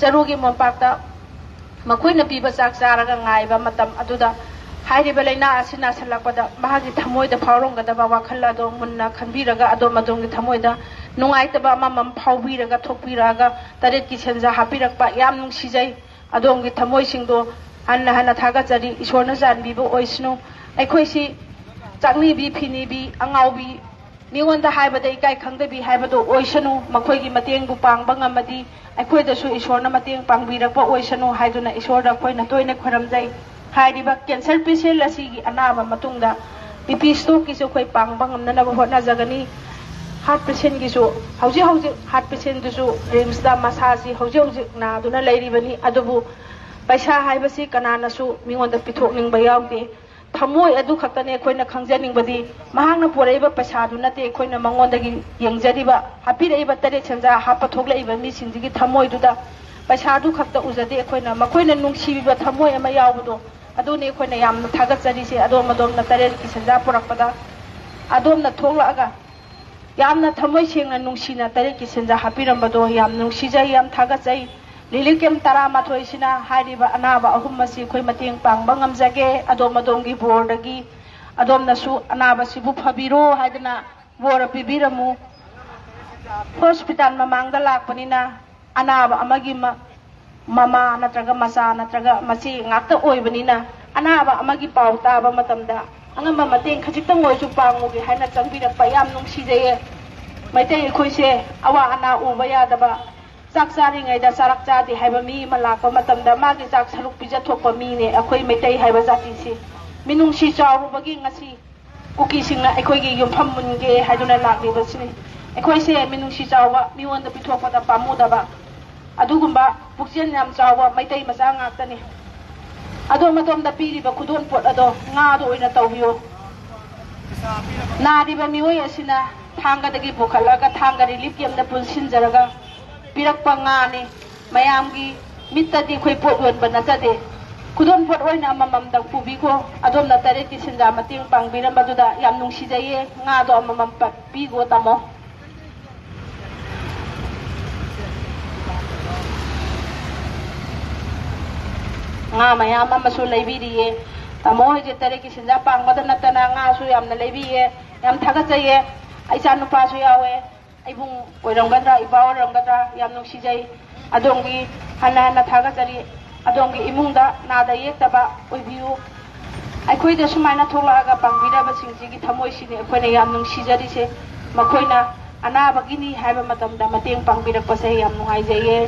ꯆꯔꯨꯒꯤ ꯃꯣꯝꯄꯥꯛꯇ ꯃꯈꯣꯏꯅ ꯄꯤꯕ ꯆꯥꯛ ꯆꯥꯔꯒ ꯉꯥꯏꯕ ꯃꯇꯝ ꯑꯗꯨꯗ ꯍꯥꯏꯔꯤꯕ ꯂꯥꯏꯅꯥ ꯑꯁꯤ ꯅꯥꯁꯤꯜꯂꯛꯄꯗ ꯃꯍꯥꯛꯀꯤ ꯊꯃꯣꯏꯗ ꯐꯥꯎꯔꯝꯒꯗꯕ ꯋꯥꯈꯜ ꯑꯗꯣ ꯃꯨꯟꯅ ꯈꯟꯕꯤꯔꯒ ꯑꯗꯣꯝ ꯑꯗꯣꯝꯒꯤ ꯊꯃꯣꯏꯗ ꯅꯨꯡꯉꯥꯏꯇꯕ ꯑꯃꯃꯝ ꯐꯥꯎꯕꯤꯔꯒ ꯊꯣꯛꯄꯤꯔꯛꯑꯒ ꯇꯔꯦꯠꯀꯤ ꯁꯦꯟꯖꯥ ꯍꯥꯞꯄꯤꯔꯛꯄ ꯌꯥꯝ ꯅꯨꯡꯁꯤꯖꯩ꯫ ꯑꯗꯣꯝꯒꯤ ꯊꯃꯣꯏꯁꯤꯡꯗꯣ ꯍꯟꯅ ꯍꯟꯅ ꯊꯥꯒꯠꯆꯔꯤ꯫ ꯏꯁꯣꯔꯅ ꯆꯥꯟꯕꯤꯕ ꯑꯣꯏꯁꯅꯨ꯫ ꯑꯩꯈꯣꯏꯁꯤ ꯆꯥꯛꯅꯤꯕꯤ, ꯐꯤꯅꯤꯕꯤ, ꯑꯉꯥꯎꯕꯤ, ꯃꯤꯉꯣꯟꯗ ꯍꯥꯏꯕꯗ ꯏꯀꯥꯏ ꯈꯪꯗꯕꯤ ꯍꯥꯏꯕꯗꯨ ꯑꯣꯏꯁꯅꯨ꯫ ꯃꯈꯣꯏꯒꯤ ꯃꯇꯦꯡꯕꯨ ꯄꯥꯡꯕ ꯉꯝꯃꯗꯤ ꯑꯩꯈꯣꯏꯗꯁꯨ ꯏꯁꯣꯔꯅ ꯃꯇꯦꯡ ꯄꯥꯡꯕꯤꯔꯛꯄ ꯑꯣꯏꯁꯅꯨ ꯍꯥꯏꯗꯨꯅ ꯏꯁꯣꯔꯗ ꯑꯩꯈꯣꯏꯅ ꯇꯣꯏꯅ ꯈꯨꯔꯨꯝꯖꯩ꯫ ꯍꯥꯏꯔꯤꯕ cancer patient ꯑꯁꯤꯒꯤ ꯑꯅꯥꯕ ꯃꯇꯨꯡꯗ BP strokeꯀꯤꯁꯨ ꯑꯩꯈꯣꯏ ꯄꯥꯡꯕ ꯉꯝꯅꯅꯕ ꯍꯣꯠꯅꯖꯒꯅꯤ꯫ Heart patientꯒꯤꯁꯨ ꯍꯧꯖꯤꯛ ꯍꯧꯖꯤꯛ heart patientꯗꯨꯁꯨ RIMSꯇ ꯃꯁꯥꯁꯤ ꯍꯧꯖꯤꯛ ꯍꯧꯖꯤꯛ ꯅꯥꯗꯨꯅ ꯂꯩꯔꯤꯕꯅꯤ꯫ ꯑꯗꯨꯕꯨ ꯄꯩꯁꯥ ꯍꯥꯏꯕꯁꯤ ꯀꯅꯥꯅꯁꯨ ꯃꯤꯉꯣꯟꯗ ꯄꯤꯊꯣꯛꯅꯤꯡꯕ ꯌꯥꯎꯗꯦ꯫ ꯊꯃꯣꯏ ꯑꯗꯨ ꯈꯛꯇꯅꯤ ꯑꯩꯈꯣꯏꯅ ꯈꯪꯖꯅꯤꯡꯕꯗꯤ꯫ ꯃꯍꯥꯛꯅ ꯄꯨꯔꯛꯏꯕ ꯄꯩꯁꯥꯗꯨ ꯅꯠꯇꯦ ꯑꯩꯈꯣꯏꯅ ꯃꯉꯣꯟꯗꯒꯤ ꯌꯦꯡꯖꯔꯤꯕ, ꯍꯥꯞꯄꯤꯔꯛꯏꯕ ꯇꯔꯦꯠ ꯁꯦꯟꯖꯥ ꯍꯥꯞꯄ ꯊꯣꯛꯂꯛꯏꯕ ꯃꯤꯁꯤꯡꯁꯤꯒꯤ ꯊꯃꯣꯏꯗꯨꯗ ꯄꯩꯁꯥꯗꯨ ꯈꯛꯇ ꯎꯖꯗꯦ ꯑꯩꯈꯣꯏꯅ꯫ ꯃꯈꯣꯏꯅ ꯅꯨꯡꯁꯤꯕꯤꯕ ꯊꯃꯣꯏ ꯑꯃ ꯌꯥꯎꯕꯗꯣ, ꯑꯗꯨꯅꯤ ꯑꯩꯈꯣꯏꯅ ꯌꯥꯝꯅ ꯊꯥꯒꯠꯆꯔꯤꯁꯦ꯫ ꯑꯗꯣꯝ ꯑꯗꯣꯝꯅ ꯇꯔꯦꯠꯀꯤ ꯁꯦꯟꯖꯥ ꯄꯨꯔꯛꯄꯗ ꯑꯗꯣꯝꯅ ꯊꯣꯛꯂꯛꯑꯒ ꯌꯥꯝꯅ ꯊꯃꯣꯏ ꯁꯦꯡꯅ ꯅꯨꯡꯁꯤꯅ ꯇꯔꯦꯠꯀꯤ ꯁꯦꯟꯖꯥ ꯍꯥꯞꯄꯤꯔꯝꯕꯗꯣ ꯌꯥꯝ ꯅꯨꯡꯁꯤꯖꯩ, ꯌꯥꯝ ꯊꯥꯒꯠꯆꯩ꯫ Relief camp ꯇꯔꯥꯃꯥꯊꯣꯏꯁꯤꯅ ꯍꯥꯏꯔꯤꯕ ꯑꯅꯥꯕ ꯑꯍꯨꯝ ꯑꯁꯤ ꯑꯩꯈꯣꯏ ꯃꯇꯦꯡ ꯄꯥꯡꯕ ꯉꯝꯖꯒꯦ꯫ ꯑꯗꯣꯝ ꯑꯗꯣꯝꯒꯤ ꯕꯣꯔꯗꯒꯤ ꯑꯗꯣꯝꯅꯁꯨ ꯑꯅꯥꯕꯁꯤꯕꯨ ꯐꯕꯤꯔꯣ ꯍꯥꯏꯗꯅ ꯕꯣꯔ ꯄꯤꯕꯤꯔꯝꯃꯨ꯫ Hospital ꯃꯃꯥꯡꯗ ꯂꯥꯛꯄꯅꯤꯅ ꯑꯅꯥꯕ ꯑꯃꯒꯤ ꯃ-, ꯃꯃꯥ ꯅꯠꯇ꯭ꯔꯒ ꯃꯆꯥ ꯅꯠꯇ꯭ꯔꯒ ꯃꯆꯦ ꯉꯥꯛꯇ ꯑꯣꯏꯕꯅꯤꯅ ꯑꯅꯥꯕ ꯑꯃꯒꯤ ꯄꯥꯎ ꯇꯥꯕ ꯃꯇꯝꯗ ꯑꯉꯝꯕ ꯃꯇꯦꯡ ꯈꯖꯤꯛꯇꯪ ꯑꯣꯏꯔꯁꯨ ꯄꯥꯡꯉꯨꯒꯦ ꯍꯥꯏꯅ ꯆꯪꯕꯤꯔꯛꯄ ꯌꯥꯝ ꯅꯨꯡꯁꯤꯖꯩꯌꯦ꯫ ꯃꯩꯇꯩ ꯑꯩꯈꯣꯏꯁꯦ ꯑꯋꯥ ꯑꯅꯥ ꯎꯕ ꯌꯥꯗꯕ, ꯆꯥꯛ ꯆꯥꯔꯤꯉꯩꯗ ꯆꯥꯔꯛ ꯆꯥꯗꯦ ꯍꯥꯏꯕ ꯃꯤ ꯑꯃ ꯂꯥꯛꯄ ꯃꯇꯝꯗ ꯃꯥꯒꯤ ꯆꯥꯛ ꯁꯔꯨꯛ ꯄꯤꯖꯊꯣꯛꯄ ꯃꯤꯅꯦ ꯑꯩꯈꯣꯏ ꯃꯩꯇꯩ ꯍꯥꯏꯕ ꯖꯥꯇꯤꯁꯤ꯫ ꯃꯤꯅꯨꯡꯁꯤ ꯆꯥꯎꯔꯨꯕꯒꯤ ꯉꯁꯤ ꯀꯨꯀꯤꯁꯤꯡꯅ ꯑꯩꯈꯣꯏꯒꯤ ꯌꯨꯝꯐꯝ ꯃꯨꯟꯒꯦ ꯍꯥꯏꯗꯨꯅ ꯂꯥꯛꯂꯤꯕꯁꯤꯅꯤ꯫ ꯑꯩꯈꯣꯏꯁꯦ ꯃꯤꯅꯨꯡꯁꯤ ꯆꯥꯎꯕ, ꯃꯤꯉꯣꯟꯗ ꯄꯤꯊꯣꯛꯄꯗ ꯄꯥꯝꯃꯨꯗꯕ, ꯑꯗꯨꯒꯨꯝꯕ ꯄꯨꯛꯆꯦꯜ ꯌꯥꯝ ꯆꯥꯎꯕ ꯃꯩꯇꯩ ꯃꯆꯥ ꯉꯥꯛꯇꯅꯤ꯫ ꯑꯗꯣꯝ ꯑꯗꯣꯝꯗ ꯄꯤꯔꯤꯕ ꯈꯨꯗꯣꯜꯄꯣꯠ ꯑꯗꯣ ꯉꯥꯗꯣ ꯑꯣꯏꯅ ꯇꯧꯕꯤꯌꯨ꯫ ꯅꯥꯔꯤꯕ ꯃꯤꯑꯣꯏ ꯑꯁꯤꯅ ꯊꯥꯡꯒꯗꯒꯤ ꯄꯨꯈꯠꯂꯒ ꯊꯥꯡꯒ relief campꯇ ꯄꯨꯟꯁꯤꯟꯖꯔꯒ ꯄꯤꯔꯛꯄ ꯉꯥꯅꯤ꯫ ꯃꯌꯥꯝꯒꯤ ꯃꯤꯠꯇꯗꯤ ꯑꯩꯈꯣꯏ ꯄꯣꯠ ꯌꯣꯟꯕ ꯅꯠꯆꯗꯦ꯫ ꯈꯨꯗꯣꯜꯄꯣꯠ ꯑꯣꯏꯅ ꯑꯃꯃꯝꯗꯪ ꯄꯨꯕꯤꯈꯣ꯫ ꯑꯗꯣꯝꯅ ꯇꯔꯦꯠꯀꯤ ꯁꯦꯟꯖꯥ ꯃꯇꯦꯡ ꯄꯥꯡꯕꯤꯔꯝꯕꯗꯨꯗ ꯌꯥꯝ ꯅꯨꯡꯁꯤꯖꯩꯌꯦ꯫ ꯉꯥꯗꯣ ꯑꯃꯃꯝ ꯄ-, ꯄꯤꯈꯣ ꯇꯥꯃꯣ꯫ ꯉꯥ ꯃꯌꯥꯝ ꯑꯃꯁꯨ ꯂꯩꯕꯤꯔꯤꯌꯦ꯫ ꯇꯥꯃꯣ ꯍꯣꯏꯁꯦ ꯇꯔꯦꯠꯀꯤ ꯁꯦꯟꯖꯥ ꯄꯥꯡꯕꯗ ꯅꯠꯇꯅ ꯉꯥꯁꯨ ꯌꯥꯝꯅ ꯂꯩꯕꯤꯌꯦ꯫ ꯌꯥꯝ ꯊꯥꯒꯠꯆꯩꯌꯦ꯫ ꯏꯆꯥ ꯅꯨꯄꯥꯁꯨ ꯌꯥꯎꯋꯦ꯫ ꯏꯕꯨꯡ ꯑꯣꯏꯔꯝꯒꯗ꯭ꯔꯥ, ꯏꯄꯥ ꯑꯣꯏꯔꯝꯒꯗ꯭ꯔꯥ, ꯌꯥꯝ ꯅꯨꯡꯁꯤꯖꯩ꯫ ꯑꯗꯣꯝꯒꯤ ꯍꯟꯅ ꯍꯟꯅ ꯊꯥꯒꯠꯆꯔꯤ꯫ ꯑꯗꯣꯝꯒꯤ ꯏꯃꯨꯡꯗ ꯅꯥꯗ ꯌꯦꯛꯇꯕ ꯑꯣꯏꯕꯤꯌꯨ꯫ ꯑꯩꯈꯣꯏꯗ ꯁꯨꯃꯥꯏꯅ ꯊꯣꯛꯂꯛꯑꯒ ꯄꯥꯡꯕꯤꯔꯕꯁꯤꯡꯁꯤꯒꯤ ꯊꯃꯣꯏꯁꯤꯅꯤ ꯑꯩꯈꯣꯏꯅ ꯌꯥꯝ ꯅꯨꯡꯁꯤꯖꯔꯤꯁꯦ꯫ ꯃꯈꯣꯏꯅ ꯑꯅꯥꯕꯒꯤꯅꯤ ꯍꯥꯏꯕ ꯃꯇꯝꯗ ꯃꯇꯦꯡ ꯄꯥꯡꯕꯤꯔꯛꯄꯁꯦ ꯌꯥꯝ ꯅꯨꯡꯉꯥꯏꯖꯩꯌꯦ꯫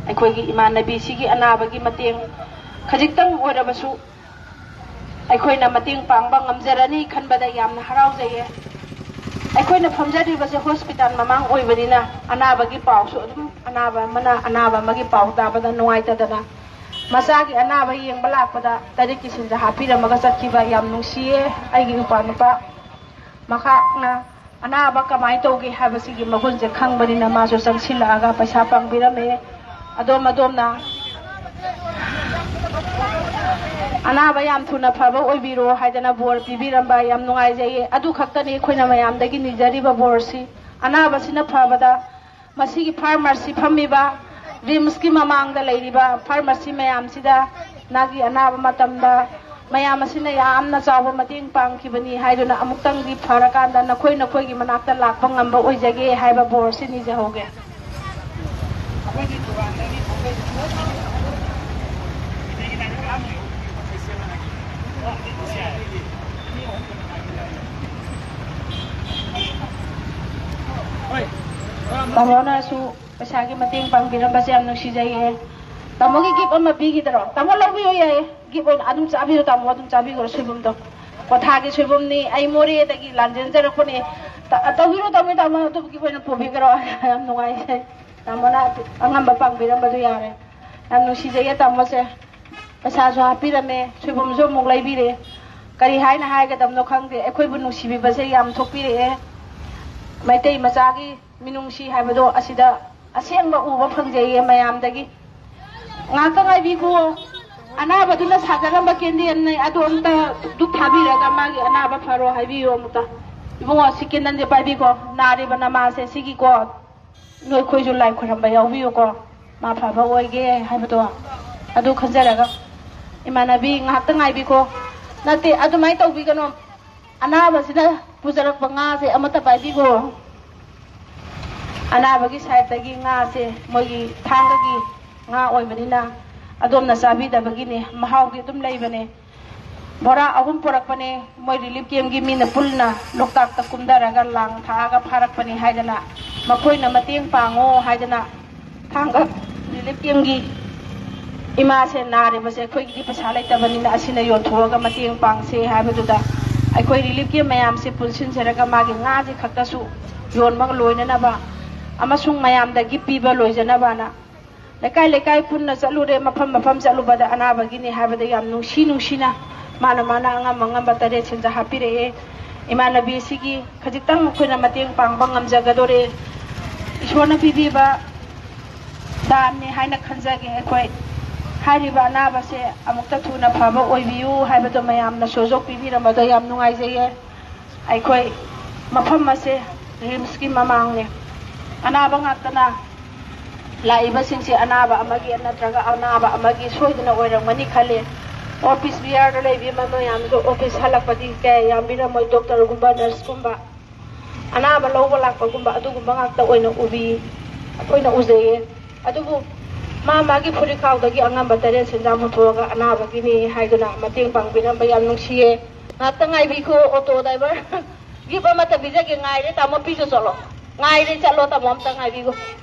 ꯑꯩꯈꯣꯏꯒꯤ ꯏꯃꯥꯟꯅꯕꯤꯁꯤꯒꯤ ꯑꯅꯥꯕꯒꯤ ꯃꯇꯦꯡ ꯈꯖꯤꯛꯇꯪ ꯑꯣꯏꯔꯕꯁꯨ ꯑꯩꯈꯣꯏꯅ ꯃꯇꯦꯡ ꯄꯥꯡꯕ ꯉꯝꯖꯔꯅꯤ ꯈꯟꯕꯗ ꯌꯥꯝꯅ ꯍꯔꯥꯎꯖꯩꯌꯦ꯫ ꯑꯩꯈꯣꯏꯅ ꯐꯝꯖꯔꯤꯕꯁꯦ ꯍꯣꯁꯄꯤꯇꯥꯜ ꯃꯃꯥꯡ ꯑꯣꯏꯕꯅꯤꯅ ꯑꯅꯥꯕꯒꯤ ꯄꯥꯎꯁꯨ ꯑꯗꯨꯝ, ꯑꯅꯥꯕ ꯑꯃꯅ ꯑꯅꯥꯕ ꯑꯃꯒꯤ ꯄꯥꯎ ꯇꯥꯕꯗ ꯅꯨꯡꯉꯥꯏꯇꯗꯅ ꯃꯆꯥꯒꯤ ꯑꯅꯥꯕ ꯌꯦꯡꯕ ꯂꯥꯛꯄꯗ ꯇꯔꯦꯠꯀꯤ ꯁꯤꯟꯖꯥ ꯍꯥꯞꯄꯤꯔꯝꯃꯒ ꯆꯠꯈꯤꯕ ꯌꯥꯝ ꯅꯨꯡꯁꯤꯌꯦ꯫ ꯑꯩꯒꯤ ꯏꯄ꯭ꯋꯥ ꯅꯨꯄꯥ ꯃꯍꯥꯛꯅ ꯑꯅꯥꯕ ꯀꯃꯥꯏꯅ ꯇꯧꯒꯦ ꯍꯥꯏꯕꯁꯤꯒꯤ ꯃꯒꯨꯟꯁꯦ ꯈꯪꯕꯅꯤꯅ ꯃꯥꯁꯨ ꯆꯪꯁꯤꯜꯂꯛꯑꯒ ꯄꯩꯁꯥ ꯄꯥꯡꯕꯤꯔꯝꯃꯦ꯫ ꯑꯗꯣꯝ ꯑꯗꯣꯝꯅ ꯑꯅꯥꯕ ꯌꯥꯝ ꯊꯨꯅ ꯐꯕ ꯑꯣꯏꯕꯤꯔꯣ ꯍꯥꯏꯗꯅ ꯕꯣꯔ ꯄꯤꯕꯤꯔꯝꯕ ꯌꯥꯝ ꯅꯨꯡꯉꯥꯏꯖꯩꯌꯦ꯫ ꯑꯗꯨ ꯈꯛꯇꯅꯤ ꯑꯩꯈꯣꯏꯅ ꯃꯌꯥꯝꯗꯒꯤ ꯅꯤꯖꯔꯤꯕ ꯕꯣꯔꯁꯤ꯫ ꯑꯅꯥꯕꯁꯤꯅ ꯐꯕꯗ ꯃꯁꯤꯒꯤ ꯐꯥꯔꯃꯥꯁꯤ ꯐꯝꯃꯤꯕ ꯔꯤꯝꯁꯀꯤ ꯃꯃꯥꯡꯗ ꯂꯩꯔꯤꯕ ꯐꯥꯔꯃꯥꯁꯤ ꯃꯌꯥꯝꯁꯤꯗ ꯅꯥꯒꯤ ꯑꯅꯥꯕ ꯃꯇꯝꯗ ꯃꯌꯥꯝ ꯑꯁꯤꯅ ꯌꯥꯝꯅ ꯆꯥꯎꯕ ꯃꯇꯦꯡ ꯄꯥꯡꯈꯤꯕꯅꯤ ꯍꯥꯏꯗꯨꯅ ꯑꯃꯨꯛꯇꯪꯗꯤ ꯐꯔꯀꯥꯟꯗ ꯅꯈꯣꯏ ꯅꯈꯣꯏꯒꯤ ꯃꯅꯥꯛꯇ ꯂꯥꯛꯄ ꯉꯝꯕ ꯑꯣꯏꯖꯒꯦ ꯍꯥꯏꯕ ꯕꯣꯔꯁꯤ ꯅꯤꯖꯍꯧꯒꯦ꯫ ꯇꯥꯃꯣꯅꯁꯨ ꯄꯩꯁꯥꯒꯤ ꯃꯇꯦꯡ ꯄꯥꯡꯕꯤꯔꯝꯕꯁꯦ ꯌꯥꯝ ꯅꯨꯡꯁꯤꯖꯩꯌꯦ꯫ ꯇꯥꯃꯣꯒꯤ ꯒꯤꯐ ꯑꯃ ꯄꯤꯈꯤꯗ꯭ꯔꯣ? ꯇꯥꯃꯣ ꯂꯧꯕꯤꯌꯨ ꯌꯥꯏꯌꯦ꯫ ꯒꯤꯐ ꯑꯣꯏꯅ ꯑꯗꯨꯝ ꯆꯥꯕꯤꯔꯣ ꯇꯥꯃꯣ, ꯑꯗꯨꯝ ꯆꯥꯕꯤꯈ꯭ꯔꯣ ꯁꯣꯏꯕꯨꯝꯗꯣ꯫ ꯀ꯭ꯋꯥꯊꯥꯒꯤ ꯁꯣꯏꯕꯨꯝꯅꯤ, ꯑꯩ ꯃꯣꯔꯦꯗꯒꯤ ꯂꯥꯟꯖꯦꯟꯖꯔꯛꯄꯅꯦ꯫ ꯇ-, ꯇꯧꯕꯤꯔꯣ ꯇꯥꯃꯣ, ꯇꯥꯃꯣ ꯑꯗꯨꯒꯤ ꯒꯤꯐ ꯑꯣꯏꯅ ꯄꯨꯕꯤꯈ꯭ꯔꯣ꯫ ꯌꯥꯝ ꯅꯨꯡꯉꯥꯏꯖꯩ꯫ ꯇꯥꯃꯣꯅ ꯑꯉꯝꯕ ꯄꯥꯡꯕꯤꯔꯝꯕꯗꯨ ꯌꯥꯔꯦ꯫ ꯌꯥꯝ ꯅꯨꯡꯁꯤꯖꯩꯌꯦ ꯇꯥꯃꯣꯁꯦ꯫ ꯄꯩꯁꯥꯁꯨ ꯍꯥꯞꯄꯤꯔꯝꯃꯦ, ꯁꯣꯏꯕꯨꯝꯁꯨ ꯑꯃꯨꯛ ꯂꯩꯕꯤꯔꯦ꯫ ꯀꯔꯤ ꯍꯥꯏꯅ ꯍꯥꯏꯒꯗꯕꯅꯣ ꯈꯪꯗꯦ꯫ ꯑꯩꯈꯣꯏꯕꯨ ꯅꯨꯡꯁꯤꯕꯤꯕꯁꯦ ꯌꯥꯝ ꯊꯣꯛꯄꯤꯔꯛꯑꯦ꯫ ꯃꯩꯇꯩ ꯃꯆꯥꯒꯤ ꯃꯤꯅꯨꯡꯁꯤ ꯍꯥꯏꯕꯗꯣ ꯑꯁꯤꯗ ꯑꯁꯦꯡꯕ ꯎꯕ ꯐꯪꯖꯩꯌꯦ ꯃꯌꯥꯝꯗꯒꯤ꯫ ꯉꯥꯛꯇ ꯉꯥꯏꯕꯤꯈꯣ꯫ ꯑꯅꯥꯕꯗꯨꯅ ꯁꯥꯖꯔꯝꯕ ꯀꯦꯟꯗꯦꯜꯅꯦ, ꯑꯗꯨ ꯑꯝꯇ ꯙꯨꯞ ꯊꯥꯕꯤꯔꯒ ꯃꯥꯒꯤ ꯑꯅꯥꯕ ꯐꯔꯣ ꯍꯥꯏꯕꯤꯌꯨ ꯑꯃꯨꯛꯇ꯫ ꯏꯕꯨꯡꯉꯣ, ꯁꯤ ꯀꯦꯟꯗꯜꯁꯦ ꯄꯥꯏꯕꯤꯈꯣ꯫ ꯅꯥꯔꯤꯕ ꯅꯃꯥꯁꯦ ꯁꯤꯒꯤꯀꯣ, ꯅꯣꯏꯈꯣꯏꯁꯨ ꯂꯥꯏ ꯈꯨꯔꯝꯕ ꯌꯥꯎꯕꯤꯌꯨꯀꯣ, ꯃꯥ ꯐꯕ ꯑꯣꯏꯒꯦ ꯍꯥꯏꯕꯗꯣ꯫ ꯑꯗꯨ ꯈꯟꯖꯔꯒ, ꯏꯃꯥꯟꯅꯕꯤ, ꯉꯥꯏꯍꯥꯛꯇ ꯉꯥꯏꯕꯤꯈꯣ꯫ ꯅꯠꯇꯦ, ꯑꯗꯨꯃꯥꯏꯅ ꯇꯧꯕꯤꯒꯅꯣ꯫ ꯑꯅꯥꯕꯁꯤꯅ ꯄꯨꯖꯔꯛꯄ ꯉꯥꯁꯦ ꯑꯃꯠꯇ ꯄꯥꯏꯕꯤꯈꯣ꯫ ꯑꯅꯥꯕꯒꯤ ꯁꯥꯏꯠꯇꯒꯤ ꯉꯥꯁꯦ ꯃꯣꯏꯒꯤ ꯊꯥꯡꯒꯒꯤ ꯉꯥ ꯑꯣꯏꯕꯅꯤꯅ ꯑꯗꯣꯝꯅ ꯆꯥꯕꯤꯗꯕꯒꯤꯅꯦ, ꯃꯍꯥꯎꯗꯤ ꯑꯗꯨꯝ ꯂꯩꯕꯅꯦ꯫ ꯕꯣꯔꯥ ꯑꯍꯨꯝ ꯄꯨꯔꯛꯄꯅꯦ꯫ ꯃꯣꯏ ꯔꯤꯂꯤꯐ ꯀꯦꯝꯒꯤ ꯃꯤꯅ ꯄꯨꯟꯅ ꯂꯣꯛꯇꯥꯛꯇ ꯀꯨꯝꯊꯔꯒ ꯂꯥꯡ ꯊꯥꯛꯑꯒ ꯐꯥꯔꯛꯄꯅꯤ ꯍꯥꯏꯗꯅ, ꯃꯈꯣꯏꯅ ꯃꯇꯦꯡ ꯄꯥꯡꯉꯣ ꯍꯥꯏꯗꯅ ꯊꯥꯡꯒ ꯔꯤꯂꯤꯐ ꯀꯦꯝꯒꯤ ꯏꯃꯥꯁꯦ ꯅꯥꯔꯤꯕꯁꯦ ꯑꯩꯈꯣꯏꯒꯤꯗꯤ ꯄꯩꯁꯥ ꯂꯩꯇꯕꯅꯤꯅ ꯑꯁꯤꯅ ꯌꯣꯟꯊꯣꯛꯑꯒ ꯃꯇꯦꯡ ꯄꯥꯡꯁꯦ ꯍꯥꯏꯕꯗꯨꯗ, ꯑꯩꯈꯣꯏ ꯔꯤꯂꯤꯐ ꯀꯦꯝ ꯃꯌꯥꯝꯁꯦ ꯄꯨꯟꯁꯤꯟꯖꯔꯒ ꯃꯥꯒꯤ ꯉꯥꯁꯦ ꯈꯛꯇꯁꯨ ꯌꯣꯟꯕ ꯂꯣꯏꯅꯅꯕ ꯑꯃꯁꯨꯡ ꯃꯌꯥꯝꯗꯒꯤ ꯄꯤꯕ ꯂꯣꯏꯖꯅꯕꯅ ꯂꯩꯀꯥꯏ ꯂꯩꯀꯥꯏ ꯄꯨꯟꯅ ꯆꯠꯂꯨꯔꯦ꯫ ꯃꯐꯝ ꯃꯐꯝ ꯆꯠꯂꯨꯕꯗ ꯑꯅꯥꯕꯒꯤꯅꯤ ꯍꯥꯏꯕꯗ ꯌꯥꯝ ꯅꯨꯡꯁꯤ ꯅꯨꯡꯁꯤꯅ ꯃꯥꯅ ꯃꯥꯅ ꯑꯉꯝ ꯑꯉꯝꯕ ꯇꯔꯦꯠ ꯁꯦꯟꯖꯥ ꯍꯥꯞꯄꯤꯔꯛꯑꯦ꯫ ꯏꯃꯥꯟꯅꯕꯤ ꯑꯁꯤꯒꯤ ꯈꯖꯤꯛꯇꯪ ꯑꯩꯈꯣꯏꯅ ꯃꯇꯦꯡ ꯄꯥꯡꯕ ꯉꯝꯖꯒꯗꯣꯔꯦ꯫ ꯏꯁꯣꯔꯅ ꯄꯤꯕꯤꯕ ꯗꯥꯟꯅꯦ ꯍꯥꯏꯅ ꯈꯟꯖꯒꯦ꯫ ꯑꯩꯈꯣꯏ ꯍꯥꯏꯔꯤꯕ ꯑꯅꯥꯕꯁꯦ ꯑꯃꯨꯛꯇ ꯊꯨꯅ ꯐꯕ ꯑꯣꯏꯕꯤꯌꯨ ꯍꯥꯏꯕꯗꯣ ꯃꯌꯥꯝꯅ ꯁꯣꯖꯣꯛ ꯄꯤꯕꯤꯔꯝꯕꯗꯣ ꯌꯥꯝ ꯅꯨꯡꯉꯥꯏꯖꯩꯌꯦ꯫ ꯑꯩꯈꯣꯏ ꯃꯐꯝ ꯑꯁꯦ ꯔꯤꯝꯁꯀꯤ ꯃꯃꯥꯡꯅꯦ꯫ ꯑꯅꯥꯕ ꯉꯥꯛꯇꯅ ꯂꯥꯛꯏꯕꯁꯤꯡꯁꯦ ꯑꯅꯥꯕ ꯑꯃꯒꯤ ꯅꯠꯇ꯭ꯔꯒ ꯑꯅꯥꯕ ꯑꯃꯒꯤ ꯁꯣꯏꯗꯅ ꯑꯣꯏꯔꯝꯒꯅꯤ ꯈꯜꯂꯤ꯫ ꯑꯣ ꯄꯤꯁ ꯕꯤꯍꯥꯔꯗ ꯂꯩꯕꯤꯕ ꯃꯌꯥꯝꯁꯨ ꯑꯣꯐꯤꯁ ꯍꯜꯂꯛꯄꯗꯤ ꯀꯌꯥ ꯌꯥꯝꯕꯤꯔꯝꯃꯣꯏ꯫ ꯗꯣꯛꯇꯔꯒꯨꯝꯕ, ꯅꯔꯁꯀꯨꯝꯕ, ꯑꯅꯥꯕ ꯂꯧꯕ ꯂꯥꯛꯄꯒꯨꯝꯕ ꯑꯗꯨꯒꯨꯝꯕ ꯉꯥꯛꯇ ꯑꯣꯏꯅ ꯎꯕꯤ, ꯑꯩꯈꯣꯏꯅ ꯎꯖꯩꯌꯦ꯫ ꯑꯗꯨꯕꯨ ꯃꯥ ꯃꯥꯒꯤ ꯐꯨꯔꯤꯠꯈꯥꯎꯗꯒꯤ ꯑꯉꯝꯕ ꯇꯔꯦꯠ ꯁꯦꯟꯖꯥ ꯄꯨꯊꯣꯛꯑꯒ ꯑꯅꯥꯕꯒꯤꯅꯤ ꯍꯥꯏꯗꯨꯅ ꯃꯇꯦꯡ ꯄꯥꯡꯕꯤꯔꯝꯕ ꯌꯥꯝ ꯅꯨꯡꯁꯤꯌꯦ꯫ ꯉꯥꯛꯇ ꯉꯥꯏꯕꯤꯈꯣ ꯑꯣꯇꯣ ꯗ꯭ꯔꯥꯏꯚꯔ꯫ ꯒꯤꯐ ꯑꯃꯠꯇ ꯄꯤꯖꯒꯦ, ꯉꯥꯏꯔꯦ ꯇꯥꯃꯣ, ꯄꯤꯖ ꯆꯠꯂꯣ꯫ ꯉꯥꯏꯔꯦ ꯆꯠꯂꯣ ꯇꯥꯃꯣ, ꯑꯝꯇ ꯉꯥꯏꯕꯤꯈꯣ꯫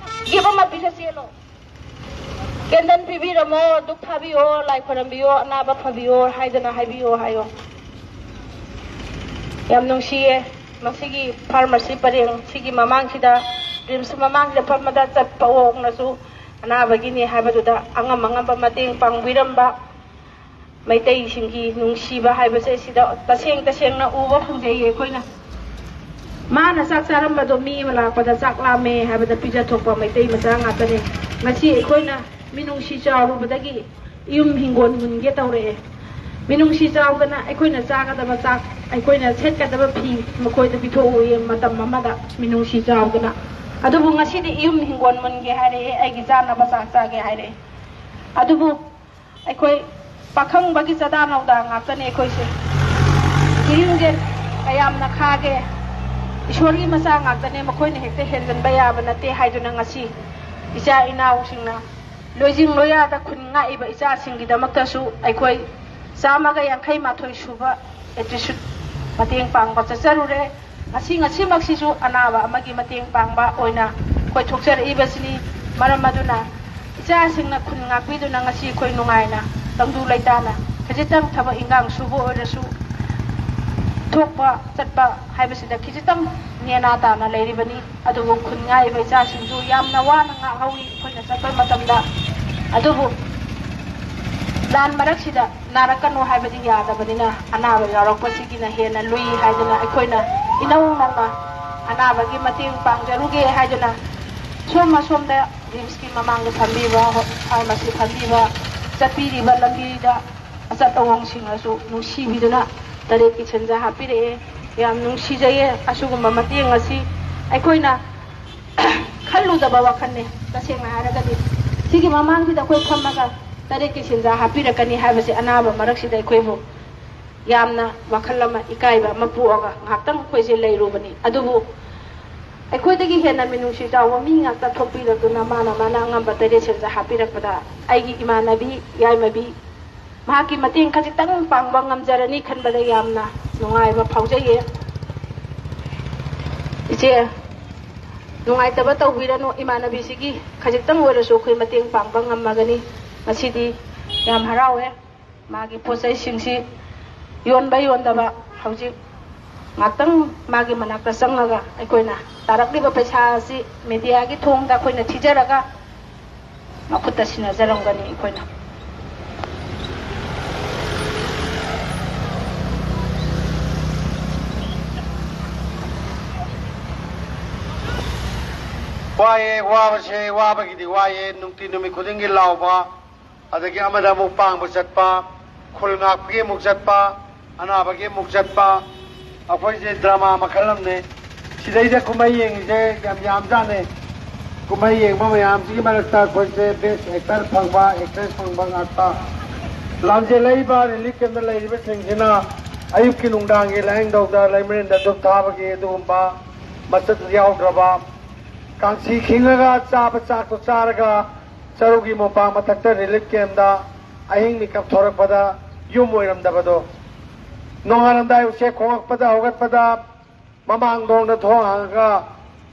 ꯒꯤꯐ ꯑꯃ ꯄꯤꯖ ꯆꯦꯜꯂꯣ꯫ ꯀꯦꯟꯗꯜ ꯄꯤꯕꯤꯔꯝꯃꯣ, ꯙꯨꯞ ꯊꯥꯕꯤꯌꯣ, ꯂꯥꯏ ꯈꯣꯏꯔꯝꯕꯤꯌꯣ, ꯑꯅꯥꯕ ꯐꯕꯤꯌꯣ ꯍꯥꯏꯗꯅ ꯍꯥꯏꯕꯤꯌꯣ ꯍꯥꯏꯌꯣ꯫ ꯌꯥꯝ ꯅꯨꯡꯁꯤꯌꯦ꯫ ꯃꯁꯤꯒꯤ ꯐꯥꯔꯃꯥꯁꯤ ꯄꯔꯦꯡ ꯁꯤꯒꯤ ꯃꯃꯥꯡꯁꯤꯗ, ꯔꯤꯝꯁ ꯃꯃꯥꯡꯁꯤꯗ ꯐꯝꯕꯗ ꯆꯠꯄ ꯑꯣꯛꯅꯁꯨ ꯑꯅꯥꯕꯒꯤꯅꯤ ꯍꯥꯏꯕꯗꯨꯗ ꯑꯉꯝ ꯑꯉꯝꯕ ꯃꯇꯦꯡ ꯄꯥꯡꯕꯤꯔꯝꯕ ꯃꯩꯇꯩꯁꯤꯡꯒꯤ ꯅꯨꯡꯁꯤꯕ ꯍꯥꯏꯕꯁꯦ ꯁꯤꯗ ꯇꯁꯦꯡ ꯇꯁꯦꯡꯅ ꯎꯕ ꯐꯪꯖꯩꯌꯦ ꯑꯩꯈꯣꯏꯅ꯫ ꯃꯥꯅ ꯆꯥꯛ ꯆꯥꯔꯝꯕꯗꯣ ꯃꯤ ꯑꯃ ꯂꯥꯛꯄꯗ ꯆꯥꯛ ꯂꯥꯝꯃꯦ ꯍꯥꯏꯕꯗ ꯄꯤꯖꯊꯣꯛꯄ ꯃꯩꯇꯩ ꯃꯆꯥ ꯉꯥꯛꯇꯅꯦ꯫ ꯉꯁꯤ ꯑꯩꯈꯣꯏꯅ ꯃꯤꯅꯨꯡꯁꯤ ꯆꯥꯎꯔꯨꯕꯗꯒꯤ ꯌꯨꯝ ꯍꯤꯡꯒꯣꯜ ꯃꯨꯟꯒꯦ ꯇꯧꯔꯛꯑꯦ꯫ ꯃꯤꯅꯨꯡꯁꯤ ꯆꯥꯎꯗꯅ ꯑꯩꯈꯣꯏꯅ ꯆꯥꯒꯗꯕ ꯆꯥꯛ, ꯑꯩꯈꯣꯏꯅ ꯁꯦꯠꯀꯗꯕ ꯐꯤ ꯃꯈꯣꯏꯗ ꯄꯤꯊꯣꯛꯎꯏ ꯃꯇꯝ ꯑꯃꯗ ꯃꯤꯅꯨꯡꯁꯤ ꯆꯥꯎꯗꯅ꯫ ꯑꯗꯨꯕꯨ ꯉꯁꯤꯗꯤ ꯌꯨꯝ ꯍꯤꯡꯒꯣꯜ ꯃꯨꯟꯒꯦ ꯍꯥꯏꯔꯛꯑꯦ, ꯑꯩꯒꯤ ꯆꯥꯅꯕ ꯆꯥꯛ ꯆꯥꯒꯦ ꯍꯥꯏꯔꯛꯑꯦ꯫ ꯑꯗꯨꯕꯨ ꯑꯩꯈꯣꯏ ꯄꯥꯈꯪꯕꯒꯤ ꯆꯥꯗꯥ ꯅꯧꯗꯥ ꯉꯥꯛꯇꯅꯦ ꯑꯩꯈꯣꯏꯁꯦ꯫ ꯏꯔꯤꯡꯁꯦ ꯀꯌꯥꯝꯅ ꯈꯥꯒꯦ, ꯏꯁꯣꯔꯒꯤ ꯃꯆꯥ ꯉꯥꯛꯇꯅꯦ, ꯃꯈꯣꯏꯅ ꯍꯦꯛꯇ ꯍꯦꯟꯖꯟꯕ ꯌꯥꯕ ꯅꯠꯇꯦ ꯍꯥꯏꯗꯨꯅ ꯉꯁꯤ ꯏꯆꯥ ꯏꯅꯥꯎꯁꯤꯡꯅ ꯂꯣꯏꯖꯤꯡ ꯂꯣꯏꯌꯥꯗ ꯈꯨꯟ ꯉꯥꯛꯏꯕ ꯏꯆꯥꯁꯤꯡꯒꯤꯗꯃꯛꯇꯁꯨ ꯑꯩꯈꯣꯏ ꯆꯥꯝꯃꯒ ꯌꯥꯡꯈꯩ ꯃꯥꯊꯣꯏ ꯁꯨꯕ ꯑꯦꯇ꯭ꯔꯤꯁꯨꯠ ꯃꯇꯦꯡ ꯄꯥꯡꯕ ꯆꯠꯆꯔꯨꯔꯦ꯫ ꯉꯁꯤ ꯉꯁꯤꯃꯛꯁꯤꯁꯨ ꯑꯅꯥꯕ ꯑꯃꯒꯤ ꯃꯇꯦꯡ ꯄꯥꯡꯕ ꯑꯣꯏꯅ ꯑꯩꯈꯣꯏ ꯊꯣꯛꯆꯔꯛꯏꯕꯁꯤꯅꯤ꯫ ꯃꯔꯝ ꯑꯗꯨꯅ ꯏꯆꯥꯁꯤꯡꯅ ꯈꯨꯟ ꯉꯥꯛꯄꯤꯗꯨꯅ ꯉꯁꯤ ꯑꯩꯈꯣꯏ ꯅꯨꯡꯉꯥꯏꯅ ꯇꯪꯗꯨ ꯂꯩꯇꯥꯅ ꯈꯖꯤꯛꯇꯪ ꯊꯕꯛ ꯏꯟꯈꯥꯡ ꯁꯨꯕ ꯑꯣꯏꯔꯁꯨ ꯊꯣꯛꯄ ꯆꯠꯄ ꯍꯥꯏꯕꯁꯤꯗ ꯈꯤꯖꯤꯛꯇꯪ ꯅꯦꯅꯥ ꯇꯥꯅ ꯂꯩꯔꯤꯕꯅꯤ꯫ ꯑꯗꯨꯕꯨ ꯈꯨꯟ ꯉꯥꯛꯏꯕ ꯏꯆꯥꯁꯤꯡꯁꯨ ꯌꯥꯝꯅ ꯋꯥꯅ ꯉꯥꯛꯍꯧꯏ ꯑꯩꯈꯣꯏꯅ ꯆꯠꯄ ꯃꯇꯝꯗ꯫ ꯑꯗꯨꯕꯨ ꯂꯥꯟ ꯃꯔꯛꯁꯤꯗ ꯅꯥꯔꯛꯀꯅꯨ ꯍꯥꯏꯕꯗꯤ ꯌꯥꯗꯕꯅꯤꯅ ꯑꯅꯥꯕ ꯌꯥꯎꯔꯛꯄꯁꯤꯒꯤꯅ ꯍꯦꯟꯅ ꯂꯨꯏ ꯍꯥꯏꯗꯨꯅ ꯑꯩꯈꯣꯏꯅ ꯏꯅꯧ ꯅꯧꯅ ꯑꯅꯥꯕꯒꯤ ꯃꯇꯦꯡ ꯄꯥꯡꯖꯔꯨꯒꯦ ꯍꯥꯏꯗꯨꯅ ꯁꯣꯝ ꯑꯁꯣꯝꯗ ꯔꯤꯝꯁꯀꯤ ꯃꯃꯥꯡꯗ ꯐꯝꯕꯤꯕ, ꯐꯥꯔꯃꯥꯁꯤ ꯐꯝꯕꯤꯕ, ꯆꯠꯄꯤꯔꯤꯕ ꯂꯝꯕꯤꯗ ꯑꯆꯠ ꯑꯋꯣꯡꯁꯤꯡꯅꯁꯨ ꯅꯨꯡꯁꯤꯕꯤꯗꯨꯅ ꯇꯔꯦꯠꯀꯤ ꯁꯦꯟꯖꯥ ꯍꯥꯞꯄꯤꯔꯛꯑꯦ꯫ ꯌꯥꯝ ꯅꯨꯡꯁꯤꯖꯩꯌꯦ ꯑꯁꯤꯒꯨꯝꯕ ꯃꯇꯦꯡ ꯑꯁꯤ ꯑꯩꯈꯣꯏꯅ ꯈꯜꯂꯨꯗꯕ ꯋꯥꯈꯜꯅꯦ꯫ ꯇꯁꯦꯡꯅ ꯍꯥꯏꯔꯒꯗꯤ ꯁꯤꯒꯤ ꯃꯃꯥꯡꯁꯤꯗ ꯑꯩꯈꯣꯏ ꯐꯝꯃꯒ ꯇꯔꯦꯠꯀꯤ ꯁꯦꯟꯖꯥ ꯍꯥꯞꯄꯤꯔꯛꯀꯅꯤ ꯍꯥꯏꯕꯁꯦ ꯑꯅꯥꯕ ꯃꯔꯛꯁꯤꯗ ꯑꯩꯈꯣꯏꯕꯨ ꯌꯥꯝꯅ ꯋꯥꯈꯜ ꯑꯃ, ꯏꯀꯥꯏꯕ ꯑꯃ ꯄꯣꯛꯑꯒ ꯉꯥꯏꯍꯥꯛꯇꯪ ꯑꯩꯈꯣꯏꯁꯦ ꯂꯩꯔꯨꯕꯅꯤ꯫ ꯑꯗꯨꯕꯨ ꯑꯩꯈꯣꯏꯗꯒꯤ ꯍꯦꯟꯅ ꯃꯤꯅꯨꯡꯁꯤ ꯆꯥꯎꯕ ꯃꯤ ꯉꯥꯛꯇ ꯊꯣꯛꯄꯤꯔꯛꯇꯨꯅ ꯃꯥꯅ ꯃꯥꯅ ꯑꯉꯝꯕ ꯇꯔꯦꯠ ꯁꯦꯟꯖꯥ ꯍꯥꯞꯄꯤꯔꯛꯄꯗ ꯑꯩꯒꯤ ꯏꯃꯥꯟꯅꯕꯤ ꯌꯥꯏꯃꯕꯤ ꯃꯍꯥꯛꯀꯤ ꯃꯇꯦꯡ ꯈꯖꯤꯛꯇꯪ ꯄꯥꯡꯕ ꯉꯝꯖꯔꯅꯤ ꯈꯟꯕꯗ ꯌꯥꯝꯅ ꯅꯨꯡꯉꯥꯏꯕ ꯐꯥꯎꯖꯩꯌꯦ꯫ ꯏꯆꯦ, ꯅꯨꯡꯉꯥꯏꯇꯕ ꯇꯧꯕꯤꯔꯅꯨ, ꯏꯃꯥꯟꯅꯕꯤꯁꯤꯒꯤ ꯈꯖꯤꯛꯇꯪ ꯑꯣꯏꯔꯁꯨ ꯑꯩꯈꯣꯏ ꯃꯇꯦꯡ ꯄꯥꯡꯕ ꯉꯝꯃꯒꯅꯤ꯫ ꯉꯁꯤꯗꯤ ꯌꯥꯝ ꯍꯔꯥꯎꯋꯦ꯫ ꯃꯥꯒꯤ ꯄꯣꯠ ꯆꯩꯁꯤꯡꯁꯤ ꯌꯣꯟꯕ ꯌꯣꯟꯗꯕ ꯍꯧꯖꯤꯛ ꯉꯥꯛꯇꯪ ꯃꯥꯒꯤ ꯃꯅꯥꯛꯇ ꯆꯪꯉꯒ ꯑꯩꯈꯣꯏꯅ ꯇꯥꯔꯛꯂꯤꯕ ꯄꯩꯁꯥ ꯑꯁꯤ ꯃꯦꯗꯤꯌꯥꯒꯤ ꯊꯣꯡꯗ ꯑꯩꯈꯣꯏꯅ ꯊꯤꯖꯔꯒ ꯃꯈꯨꯠꯇ ꯁꯤꯟꯅꯖꯔꯝꯒꯅꯤ ꯑꯩꯈꯣꯏꯅ꯫ ꯋꯥꯏꯑꯦ, ꯋꯥꯕꯁꯦ, ꯋꯥꯕꯒꯤꯗꯤ ꯋꯥꯏꯑꯦ꯫ ꯅꯨꯡꯇꯤ ꯅꯨꯃꯤꯠ ꯈꯨꯗꯤꯡꯒꯤ ꯂꯥꯎꯕ, ꯑꯗꯒꯤ ꯑꯃꯗ ꯑꯃꯨꯛ ꯄꯥꯡꯕ ꯆꯠꯄ, ꯈꯨꯜ ꯉꯥꯛꯄꯒꯤ ꯑꯃꯨꯛ ꯆꯠꯄ, ꯑꯅꯥꯕꯒꯤ ꯑꯃꯨꯛ ꯆꯠꯄ, ꯑꯩꯈꯣꯏꯁꯦ ꯗ꯭ꯔꯃꯥ ꯃꯈꯜ ꯑꯃꯅꯦ꯫ ꯁꯤꯗꯩꯗ ꯀꯨꯝꯍꯩ ꯌꯦꯡꯉꯤꯁꯦ ꯌꯥꯝ ꯌꯥꯝꯖꯥꯠꯅꯦ꯫ ꯀꯨꯝꯍꯩ ꯌꯦꯡꯕ ꯃꯌꯥꯝꯁꯤꯒꯤ ꯃꯔꯛꯇ ꯑꯩꯈꯣꯏꯁꯦ ꯕꯦꯁ ꯑꯦꯛꯇꯔ ꯐꯪꯕ, ꯑꯦꯛꯇ꯭ꯔꯦꯁ ꯐꯪꯕ ꯉꯥꯛꯇ꯫ ꯂꯥꯝꯖꯦꯜꯂꯛꯏꯕ ꯔꯤꯂꯤꯐ ꯀꯦꯝꯞꯇ ꯂꯩꯔꯤꯕꯁꯤꯡꯁꯤꯅ ꯑꯌꯨꯛꯀꯤ ꯅꯨꯡꯗꯥꯡꯒꯤ ꯂꯥꯏꯌꯦꯡꯗꯧꯗ ꯂꯩꯃꯔꯦꯟꯗ ꯙꯨꯞ ꯊꯥꯕꯒꯤ ꯑꯗꯨꯒꯨꯝꯕ ꯃꯆꯠ ꯌꯥꯎꯗ꯭ꯔꯕ, ꯀꯥꯡꯁꯤ ꯈꯤꯡꯉꯒ ꯆꯥꯕ ꯆꯥꯛꯇꯣ ꯆꯥꯔꯒ ꯆꯔꯨꯒꯤ ꯃꯣꯝꯄꯥꯛ ꯃꯊꯛꯇ ꯔꯤꯂꯤꯐ ꯀꯦꯝꯞꯇ ꯑꯍꯤꯡ ꯃꯤꯀꯞ ꯊꯣꯔꯛꯄꯗ ꯌꯨꯝ ꯑꯣꯏꯔꯝꯗꯕꯗꯣ꯫ ꯅꯣꯡꯉꯥꯜꯂꯝꯗꯥꯏ ꯎꯆꯦꯛ ꯈꯣꯡꯉꯛꯄꯗ ꯍꯧꯒꯠꯄꯗ ꯃꯃꯥꯡ ꯊꯣꯡꯗ ꯊꯣꯡ ꯍꯥꯡꯉꯒ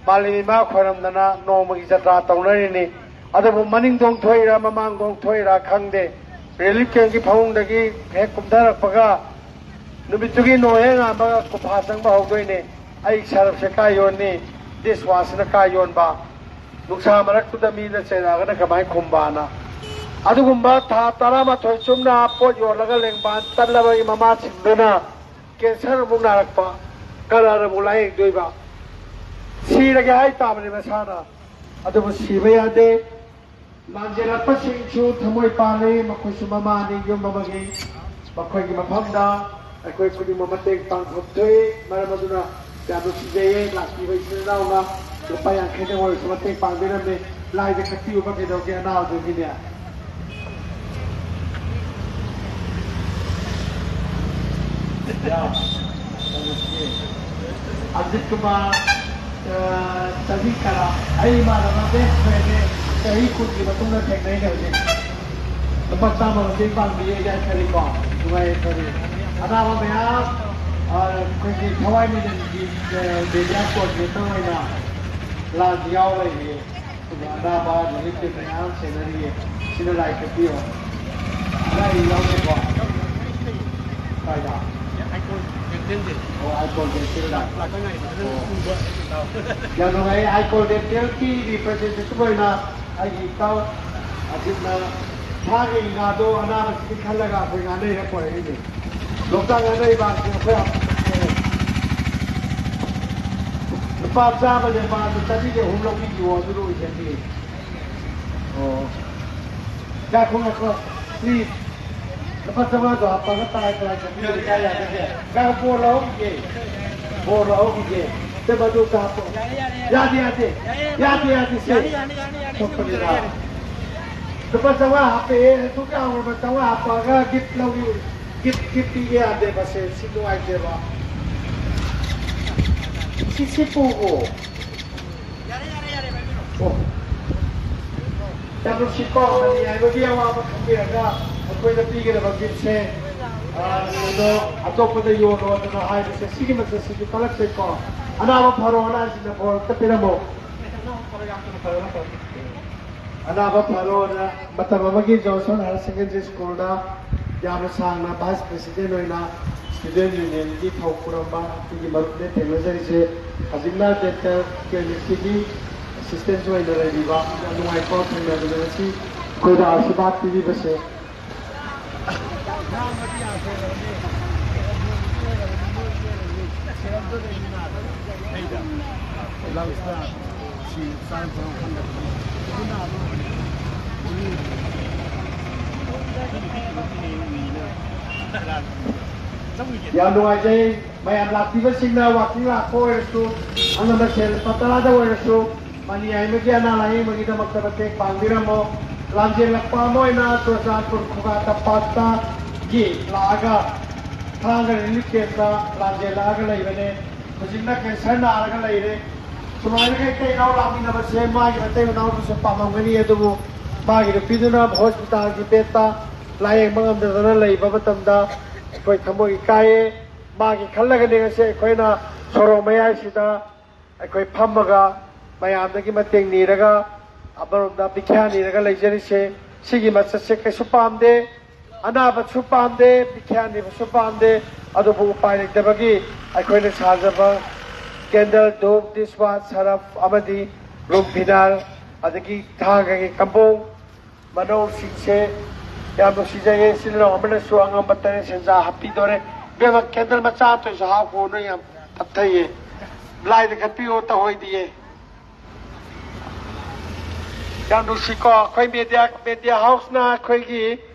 ꯃꯥꯂꯦꯝ ꯏꯃꯥ ꯈꯣꯏꯔꯝꯗꯅ ꯅꯣꯡꯃꯒꯤ ꯖꯇ꯭ꯔꯥ ꯇꯧꯅꯔꯤꯅꯤ꯫ ꯑꯗꯨꯕꯨ ꯃꯅꯤꯡ ꯊꯣꯡ ꯊꯣꯛꯏꯔꯥ ꯃꯃꯥꯡ ꯊꯣꯡ ꯊꯣꯛꯏꯔꯥ ꯈꯪꯗꯦ, ꯔꯤꯂꯤꯐ ꯀꯦꯝꯒꯤ ꯐꯃꯨꯡꯗꯒꯤ ꯍꯦꯛ ꯀꯨꯝꯊꯔꯛꯄꯒ ꯅꯨꯃꯤꯠꯇꯨꯒꯤ ꯅꯣꯡꯍꯦꯛ ꯉꯥꯟꯕꯒ ꯀꯨꯐꯥ ꯆꯪꯕ ꯍꯧꯗꯣꯏꯅꯦ꯫ ꯑꯩ ꯁꯔꯞꯁꯦ ꯀꯥꯏ ꯌꯣꯟꯅꯤ, ꯗꯤꯁ ꯋꯥꯁꯅ ꯀꯥꯏ ꯌꯣꯟꯕ, ꯅꯨꯡꯁꯥ ꯃꯔꯛꯇꯨꯗ ꯃꯤꯅ ꯆꯩꯔꯛꯑꯒꯅ ꯀꯃꯥꯏꯅ ꯈꯨꯝꯕꯅ꯫ ꯑꯗꯨꯒꯨꯝꯕ ꯊꯥ ꯇꯔꯥꯃꯥꯊꯣꯏ ꯆꯨꯞꯅ ꯄꯣꯠ ꯌꯣꯜꯂꯒ ꯂꯦꯡꯕꯥꯟ ꯇꯠꯂꯕꯒꯤ ꯃꯃꯥꯁꯤꯡꯗꯨꯅ ꯀꯦꯟꯁꯔ ꯑꯃꯨꯛ ꯅꯥꯔꯛꯄ, ꯀꯅꯥꯅ ꯑꯃꯨꯛ ꯂꯥꯌꯦꯡꯗꯣꯏꯕ? ꯁꯤꯔꯒꯦ ꯍꯥꯏ ꯇꯥꯕꯅꯤ ꯃꯁꯥꯅ꯫ ꯑꯗꯨꯕꯨ ꯁꯤꯕ ꯌꯥꯗꯦ꯫ ꯂꯥꯟꯖꯦꯜꯂꯛꯄꯁꯤꯡꯁꯨ ꯊꯃꯣꯏ ꯄꯥꯜꯂꯤ, ꯃꯈꯣꯏꯁꯨ ꯃꯃꯥꯅꯤ ꯌꯨꯝ ꯑꯃꯒꯤ꯫ ꯃꯈꯣꯏꯒꯤ ꯃꯐꯝꯗ ꯑꯩꯈꯣꯏ ꯈꯨꯗꯤꯡꯃꯛ ꯃꯇꯦꯡ ꯄꯥꯡꯐꯝ ꯊꯣꯛꯏ꯫ ꯃꯔꯝ ꯑꯗꯨꯅ ꯌꯥꯝꯅ ꯅꯨꯡꯁꯤꯖꯩꯌꯦ, ꯂꯥꯛꯄꯤꯕ ꯏꯆꯤꯟ ꯏꯅꯥꯎꯅ ꯂꯨꯄꯥ ꯌꯥꯡꯈꯩꯗꯪ ꯑꯣꯏꯔꯁꯨ ꯃꯇꯦꯡ ꯄꯥꯡꯕꯤꯔꯝꯃꯤ꯫ ꯂꯥꯏꯗ ꯀꯠꯄꯤꯌꯨꯕ ꯀꯩꯗꯧꯒꯦ ꯑꯅꯥꯕꯗꯨꯒꯤꯅꯦ꯫ ꯑꯖꯤꯠ ꯀꯨꯃꯥꯔ, ꯑ, ꯆꯍꯤ ꯀꯌꯥ? ꯑꯩ ꯏꯃꯥꯟꯅꯕ ꯕꯦꯁ ꯐ꯭ꯔꯦꯟꯅꯦ꯫ ꯆꯍꯤ ꯀꯨꯟꯒꯤ ꯃꯇꯨꯡꯗ ꯊꯦꯡꯅꯩꯅꯦ ꯍꯧꯖꯤꯛ꯫ ꯂꯨꯄꯥ ꯆꯥꯝꯃ ꯃꯇꯦꯡ ꯄꯥꯡꯕꯤꯌꯦ ꯌꯥꯏꯐꯔꯤꯀꯣ꯫ ꯅꯨꯡꯉꯥꯏ ꯌꯥꯏꯐꯔꯤ꯫ ꯑꯅꯥꯕ ꯃꯌꯥꯝ, ꯑ, ꯑꯩꯈꯣꯏꯒꯤ ꯊꯋꯥꯏ ꯃꯤꯂꯟꯒꯤ, ꯑ, ꯃꯦꯗꯤꯌꯥ ꯀꯣꯑꯣꯔꯗꯤꯅꯦꯇꯔ ꯑꯣꯏꯅ ꯂꯥꯟꯁꯤ ꯌꯥꯎ ꯂꯩꯔꯤꯌꯦ꯫ ꯑꯗꯨꯒ ꯑꯅꯥꯕ ꯔꯤꯂꯤꯐ ꯀꯦꯝ ꯃꯌꯥꯝ ꯁꯦꯟꯅꯔꯤꯌꯦ꯫ ꯁꯤꯗ ꯂꯥꯏ ꯀꯠꯄꯤꯌꯣ꯫ ꯑꯅꯥ ꯑꯌꯦꯛ ꯌꯥꯎꯗꯦꯀꯣ? ꯀꯥꯏꯗ? ꯑꯣ, ꯑꯥꯏꯀꯣꯜ ꯗꯦꯟꯇꯦꯜꯗ꯫ ꯑꯣ꯫ ꯌꯥꯝ ꯅꯨꯡꯉꯥꯏ, ꯑꯥꯏꯀꯣꯜ ꯗꯦꯟꯇꯦꯜꯒꯤ ꯔꯤꯄ꯭ꯔꯖꯦꯟꯇꯦꯇꯤꯚ ꯑꯣꯏꯅ ꯑꯩꯒꯤ ꯏꯇꯥꯎ ꯑꯖꯤꯠꯅ ꯁꯥꯒꯤ ꯉꯥꯗꯣ ꯑꯅꯥꯕꯁꯤꯒꯤ ꯈꯜꯂꯒ ꯑꯩꯈꯣꯏ ꯉꯥꯅꯩꯔ ꯄꯣꯔꯛꯏꯅꯦ꯫ ꯂꯣꯛꯇꯥꯛ ꯉꯥꯅꯩꯕꯥꯛꯁꯦ ꯑꯩꯈꯣꯏ ꯂꯨꯄꯥ ꯆꯥꯝꯃ ꯂꯦꯝꯕ ꯑꯗꯨ ꯆꯅꯤꯒꯤ ꯑꯍꯨꯝ ꯂꯧꯕꯤꯌꯣ, ꯑꯗꯨ ꯂꯣꯏꯖꯒꯦ꯫ ꯑꯣ꯫ ꯉꯥꯏꯈꯣ, ꯉꯥꯏꯈꯣ꯫ ꯄ꯭ꯂꯤꯖ꯫ ꯂꯨꯄꯥ ꯆꯥꯝꯃꯉꯥꯗꯣ ꯍꯥꯞꯄꯒ ꯇꯥꯏ ꯇꯥꯏ ꯆꯠꯄꯤꯔꯗꯤ ꯀꯥꯏ ꯌꯥꯗꯒꯦ? ꯉꯥꯏꯈꯣ, ꯕꯣꯔ ꯂꯧꯍꯧꯈꯤꯒꯦ꯫ ꯕꯣꯔ ꯂꯧꯍꯧꯈꯤꯒꯦ꯫ ꯁꯦ, ꯃꯗꯨ ꯑꯝꯇ ꯍꯥꯞꯄꯣ꯫ ꯌꯥꯗꯦ, ꯌꯥꯗꯦ꯫ ꯌꯥꯗꯦ, ꯌꯥꯗꯦ, ꯌꯥꯗꯦ, ꯁꯦ꯫ ꯌꯥꯅꯤ, ꯌꯥꯅꯤ, ꯌꯥꯅꯤ, ꯌꯥꯅꯤ, ꯌꯥꯅꯤ꯫ ꯁꯣꯝꯗ ꯌꯥꯅꯤ, ꯌꯥꯅꯤ꯫ ꯂꯨꯄꯥ ꯆꯥꯝꯃꯉꯥ ꯍꯥꯞꯄꯛꯑꯦ꯫ ꯑꯗꯨꯛ ꯌꯥꯝꯕ ꯆꯥꯝꯃꯉꯥ ꯍꯥꯞꯄꯛꯑꯒ ꯒꯤꯐ ꯂꯧꯕꯤ-, ꯒꯤꯐ, ꯒꯤꯐ ꯄꯤꯒꯦ ꯌꯥꯗꯦ꯫ ꯃꯁꯦ ꯁꯤ ꯅꯨꯡꯉꯥꯏꯇꯦꯕ꯫ ꯁꯤ, ꯁꯤ ꯄꯨꯈꯣ꯫ ꯑꯣ꯫ ꯌꯥꯝ ꯅꯨꯡꯁꯤꯀꯣ, ꯃꯅꯤ ꯍꯥꯏꯕꯒꯤ ꯑꯋꯥꯕ ꯈꯪꯕꯤꯔꯒ ꯑꯩꯈꯣꯏꯗ ꯄꯤꯒꯗꯕ ꯒꯤꯐꯁꯦ ꯑꯗꯣ ꯑꯇꯣꯞꯄꯗ ꯌꯣꯜꯂꯣꯗꯅ ꯍꯥꯏꯕꯁꯦ ꯁꯤꯒꯤ ꯃꯆꯠꯁꯤꯁꯨ ꯀꯜꯂꯛꯆꯩꯀꯣ꯫ ꯑꯅꯥꯕ ꯐꯔꯣꯅ ꯑꯁꯤꯅ ꯕꯣꯔ ꯑꯝꯇ ꯄꯤꯔꯝꯃꯣ꯫ ꯑꯅꯥꯕ ꯐꯔꯣꯅ ꯃꯇꯝ ꯑꯃꯒꯤ ꯖꯣꯟꯁꯟ ꯍꯥꯌꯔ ꯁꯦꯀꯦꯟꯗꯔꯤ ꯁ꯭ꯀꯨꯜꯗ ꯌꯥꯝꯅ ꯁꯥꯡꯅ ꯚꯥꯏꯁ ꯄ꯭ꯔꯦꯁꯤꯗꯦꯟ ꯑꯣꯏꯅ ꯁ꯭ꯇꯨꯗꯦꯟ ꯌꯨꯅꯤꯌꯟꯒꯤ ꯊꯧ ꯄꯨꯔꯝꯕ ꯑꯩꯈꯣꯏꯒꯤ ꯃꯔꯨꯞꯅꯦ ꯊꯦꯡꯅꯖꯔꯤꯁꯦ꯫ ꯍꯧꯖꯤꯛꯅ ꯗꯦꯟꯇꯦꯜ ꯀ꯭ꯂꯤꯅꯤꯛꯁꯤꯒꯤ ꯑꯦꯁꯤꯁꯇꯦꯟꯁ ꯑꯣꯏꯅ ꯂꯩꯔꯤꯕ ꯌꯥꯝ ꯅꯨꯡꯉꯥꯏꯕ ꯊꯦꯡꯅꯕꯗ ꯉꯁꯤ ꯑꯩꯈꯣꯏꯗ ꯑꯥꯁꯤꯔꯕꯥꯗ ꯄꯤꯕꯤꯕꯁꯦ꯫ ꯌꯥꯝ ꯅꯨꯡꯉꯥꯏꯖꯩ꯫ ꯃꯌꯥꯝ ꯂꯥꯛꯄꯤꯕꯁꯤꯡꯅ ꯋꯥꯀꯤꯡ ꯂꯥꯛꯄ ꯑꯣꯏꯔꯁꯨ, ꯑꯉꯝꯕ ꯁꯦꯜ ꯂꯨꯄꯥ ꯇꯔꯥꯗ ꯑꯣꯏꯔꯁꯨ, ꯃꯅꯤ ꯍꯥꯏꯕꯒꯤ ꯑꯅꯥ ꯂꯥꯌꯦꯡꯕꯒꯤꯗꯃꯛꯇ ꯃꯇꯦꯡ ꯄꯥꯡꯕꯤꯔꯝꯃꯣ꯫ ꯂꯥꯟꯖꯦꯜꯂꯛꯄ ꯑꯃ ꯑꯣꯏꯅ ꯆꯨꯔꯆꯥꯟꯄꯨꯔ ꯈꯨꯒꯥ ꯇꯝꯄꯥꯛꯇꯒꯤ ꯂꯥꯛꯑꯒ ꯊꯥꯡꯒ ꯔꯤꯂꯤꯐ ꯀꯦꯝꯞꯇ ꯂꯥꯟꯖꯦꯜꯂꯛꯑꯒ ꯂꯩꯕꯅꯦ꯫ ꯍꯧꯖꯤꯛꯅ ꯀꯦꯟꯁꯔ ꯅꯥꯔꯒ ꯂꯩꯔꯦ꯫ ꯁꯨꯃꯥꯏꯅ ꯀꯩ ꯀꯩ ꯏꯅꯥꯎ ꯂꯥꯛꯃꯤꯟꯅꯕꯁꯦ ꯃꯥꯒꯤ ꯃꯇꯩ ꯃꯅꯥꯎꯗꯨꯁꯨ ꯄꯥꯝꯃꯝꯒꯅꯤ, ꯑꯗꯨꯕꯨ ꯃꯥꯒꯤ ꯅꯨꯄꯤꯗꯨꯅ ꯍꯣꯁꯄꯤꯇꯥꯜꯒꯤ ꯕꯦꯗꯇ ꯂꯥꯌꯦꯡꯕ ꯉꯝꯗꯗꯅ ꯂꯩꯕ ꯃꯇꯝꯗ ꯑꯩꯈꯣꯏ ꯊꯃꯣꯏ ꯀꯥꯏꯌꯦ꯫ ꯃꯥꯒꯤ ꯈꯜꯂꯒꯅꯤ ꯉꯁꯤ ꯑꯩꯈꯣꯏꯅ ꯁꯣꯔꯣꯛ ꯃꯌꯥꯏꯁꯤꯗ ꯑꯩꯈꯣꯏ ꯐꯝꯃꯒ ꯃꯌꯥꯝꯗꯒꯤ ꯃꯇꯦꯡ ꯅꯤꯔꯒ ꯑꯃꯔꯣꯝꯗ ꯕꯤꯈ꯭ꯌꯥ ꯅꯤꯔꯒ ꯂꯩꯖꯔꯤꯁꯦ꯫ ꯁꯤꯒꯤ ꯃꯆꯠꯁꯦ ꯀꯩꯁꯨ ꯄꯥꯝꯗꯦ, ꯑꯅꯥꯕꯁꯨ ꯄꯥꯝꯗꯦ, ꯕꯤꯈ꯭ꯌꯥ ꯅꯤꯕꯁꯨ ꯄꯥꯝꯗꯦ꯫ ꯑꯗꯨꯕꯨ ꯎꯄꯥꯏ ꯂꯩꯇꯕꯒꯤ ꯑꯩꯈꯣꯏꯅ ꯁꯥꯖꯕ ꯀꯦꯟꯗꯜ, ꯙꯨꯞ, ꯗꯤꯁꯋꯥꯁ, ꯁꯔꯞ ꯑꯃꯗꯤ ꯔꯨꯝ ꯐꯤꯅꯥꯏꯜ, ꯑꯗꯒꯤ ꯊꯥꯡꯒꯒꯤ ꯀꯝꯕꯣꯡ, ꯃꯅꯧꯁꯤꯡꯁꯦ ꯌꯥꯝ ꯅꯨꯡꯁꯤꯖꯩꯌꯦ꯫ ꯏꯆꯤꯜ ꯏꯅꯥꯎ ꯑꯃꯅꯁꯨ ꯑꯉꯝꯕ ꯇꯔꯦꯠ ꯁꯦꯟꯖꯥ ꯍꯥꯞꯄꯤꯗꯣꯔꯦ꯫ ꯏꯕꯦꯝꯃ, ꯀꯦꯟꯗꯜ ꯃꯆꯥ ꯑꯃꯇꯁꯨ ꯍꯥꯞꯈꯣ, ꯅꯣꯏ ꯌꯥꯝ ꯇꯞꯊꯩꯌꯦ꯫ ꯂꯥꯏꯗ ꯀꯠꯄꯤꯌꯣ, ꯇꯧꯍꯣꯏꯗꯤꯌꯦ꯫ ꯌꯥꯝ ꯅꯨꯡꯁꯤꯀꯣ, ꯑꯩꯈꯣꯏ ꯃꯦꯗꯤꯌꯥ, ꯃꯦꯗꯤꯌꯥ ꯍꯥꯎꯁꯅ ꯑꯩꯈꯣꯏꯒꯤ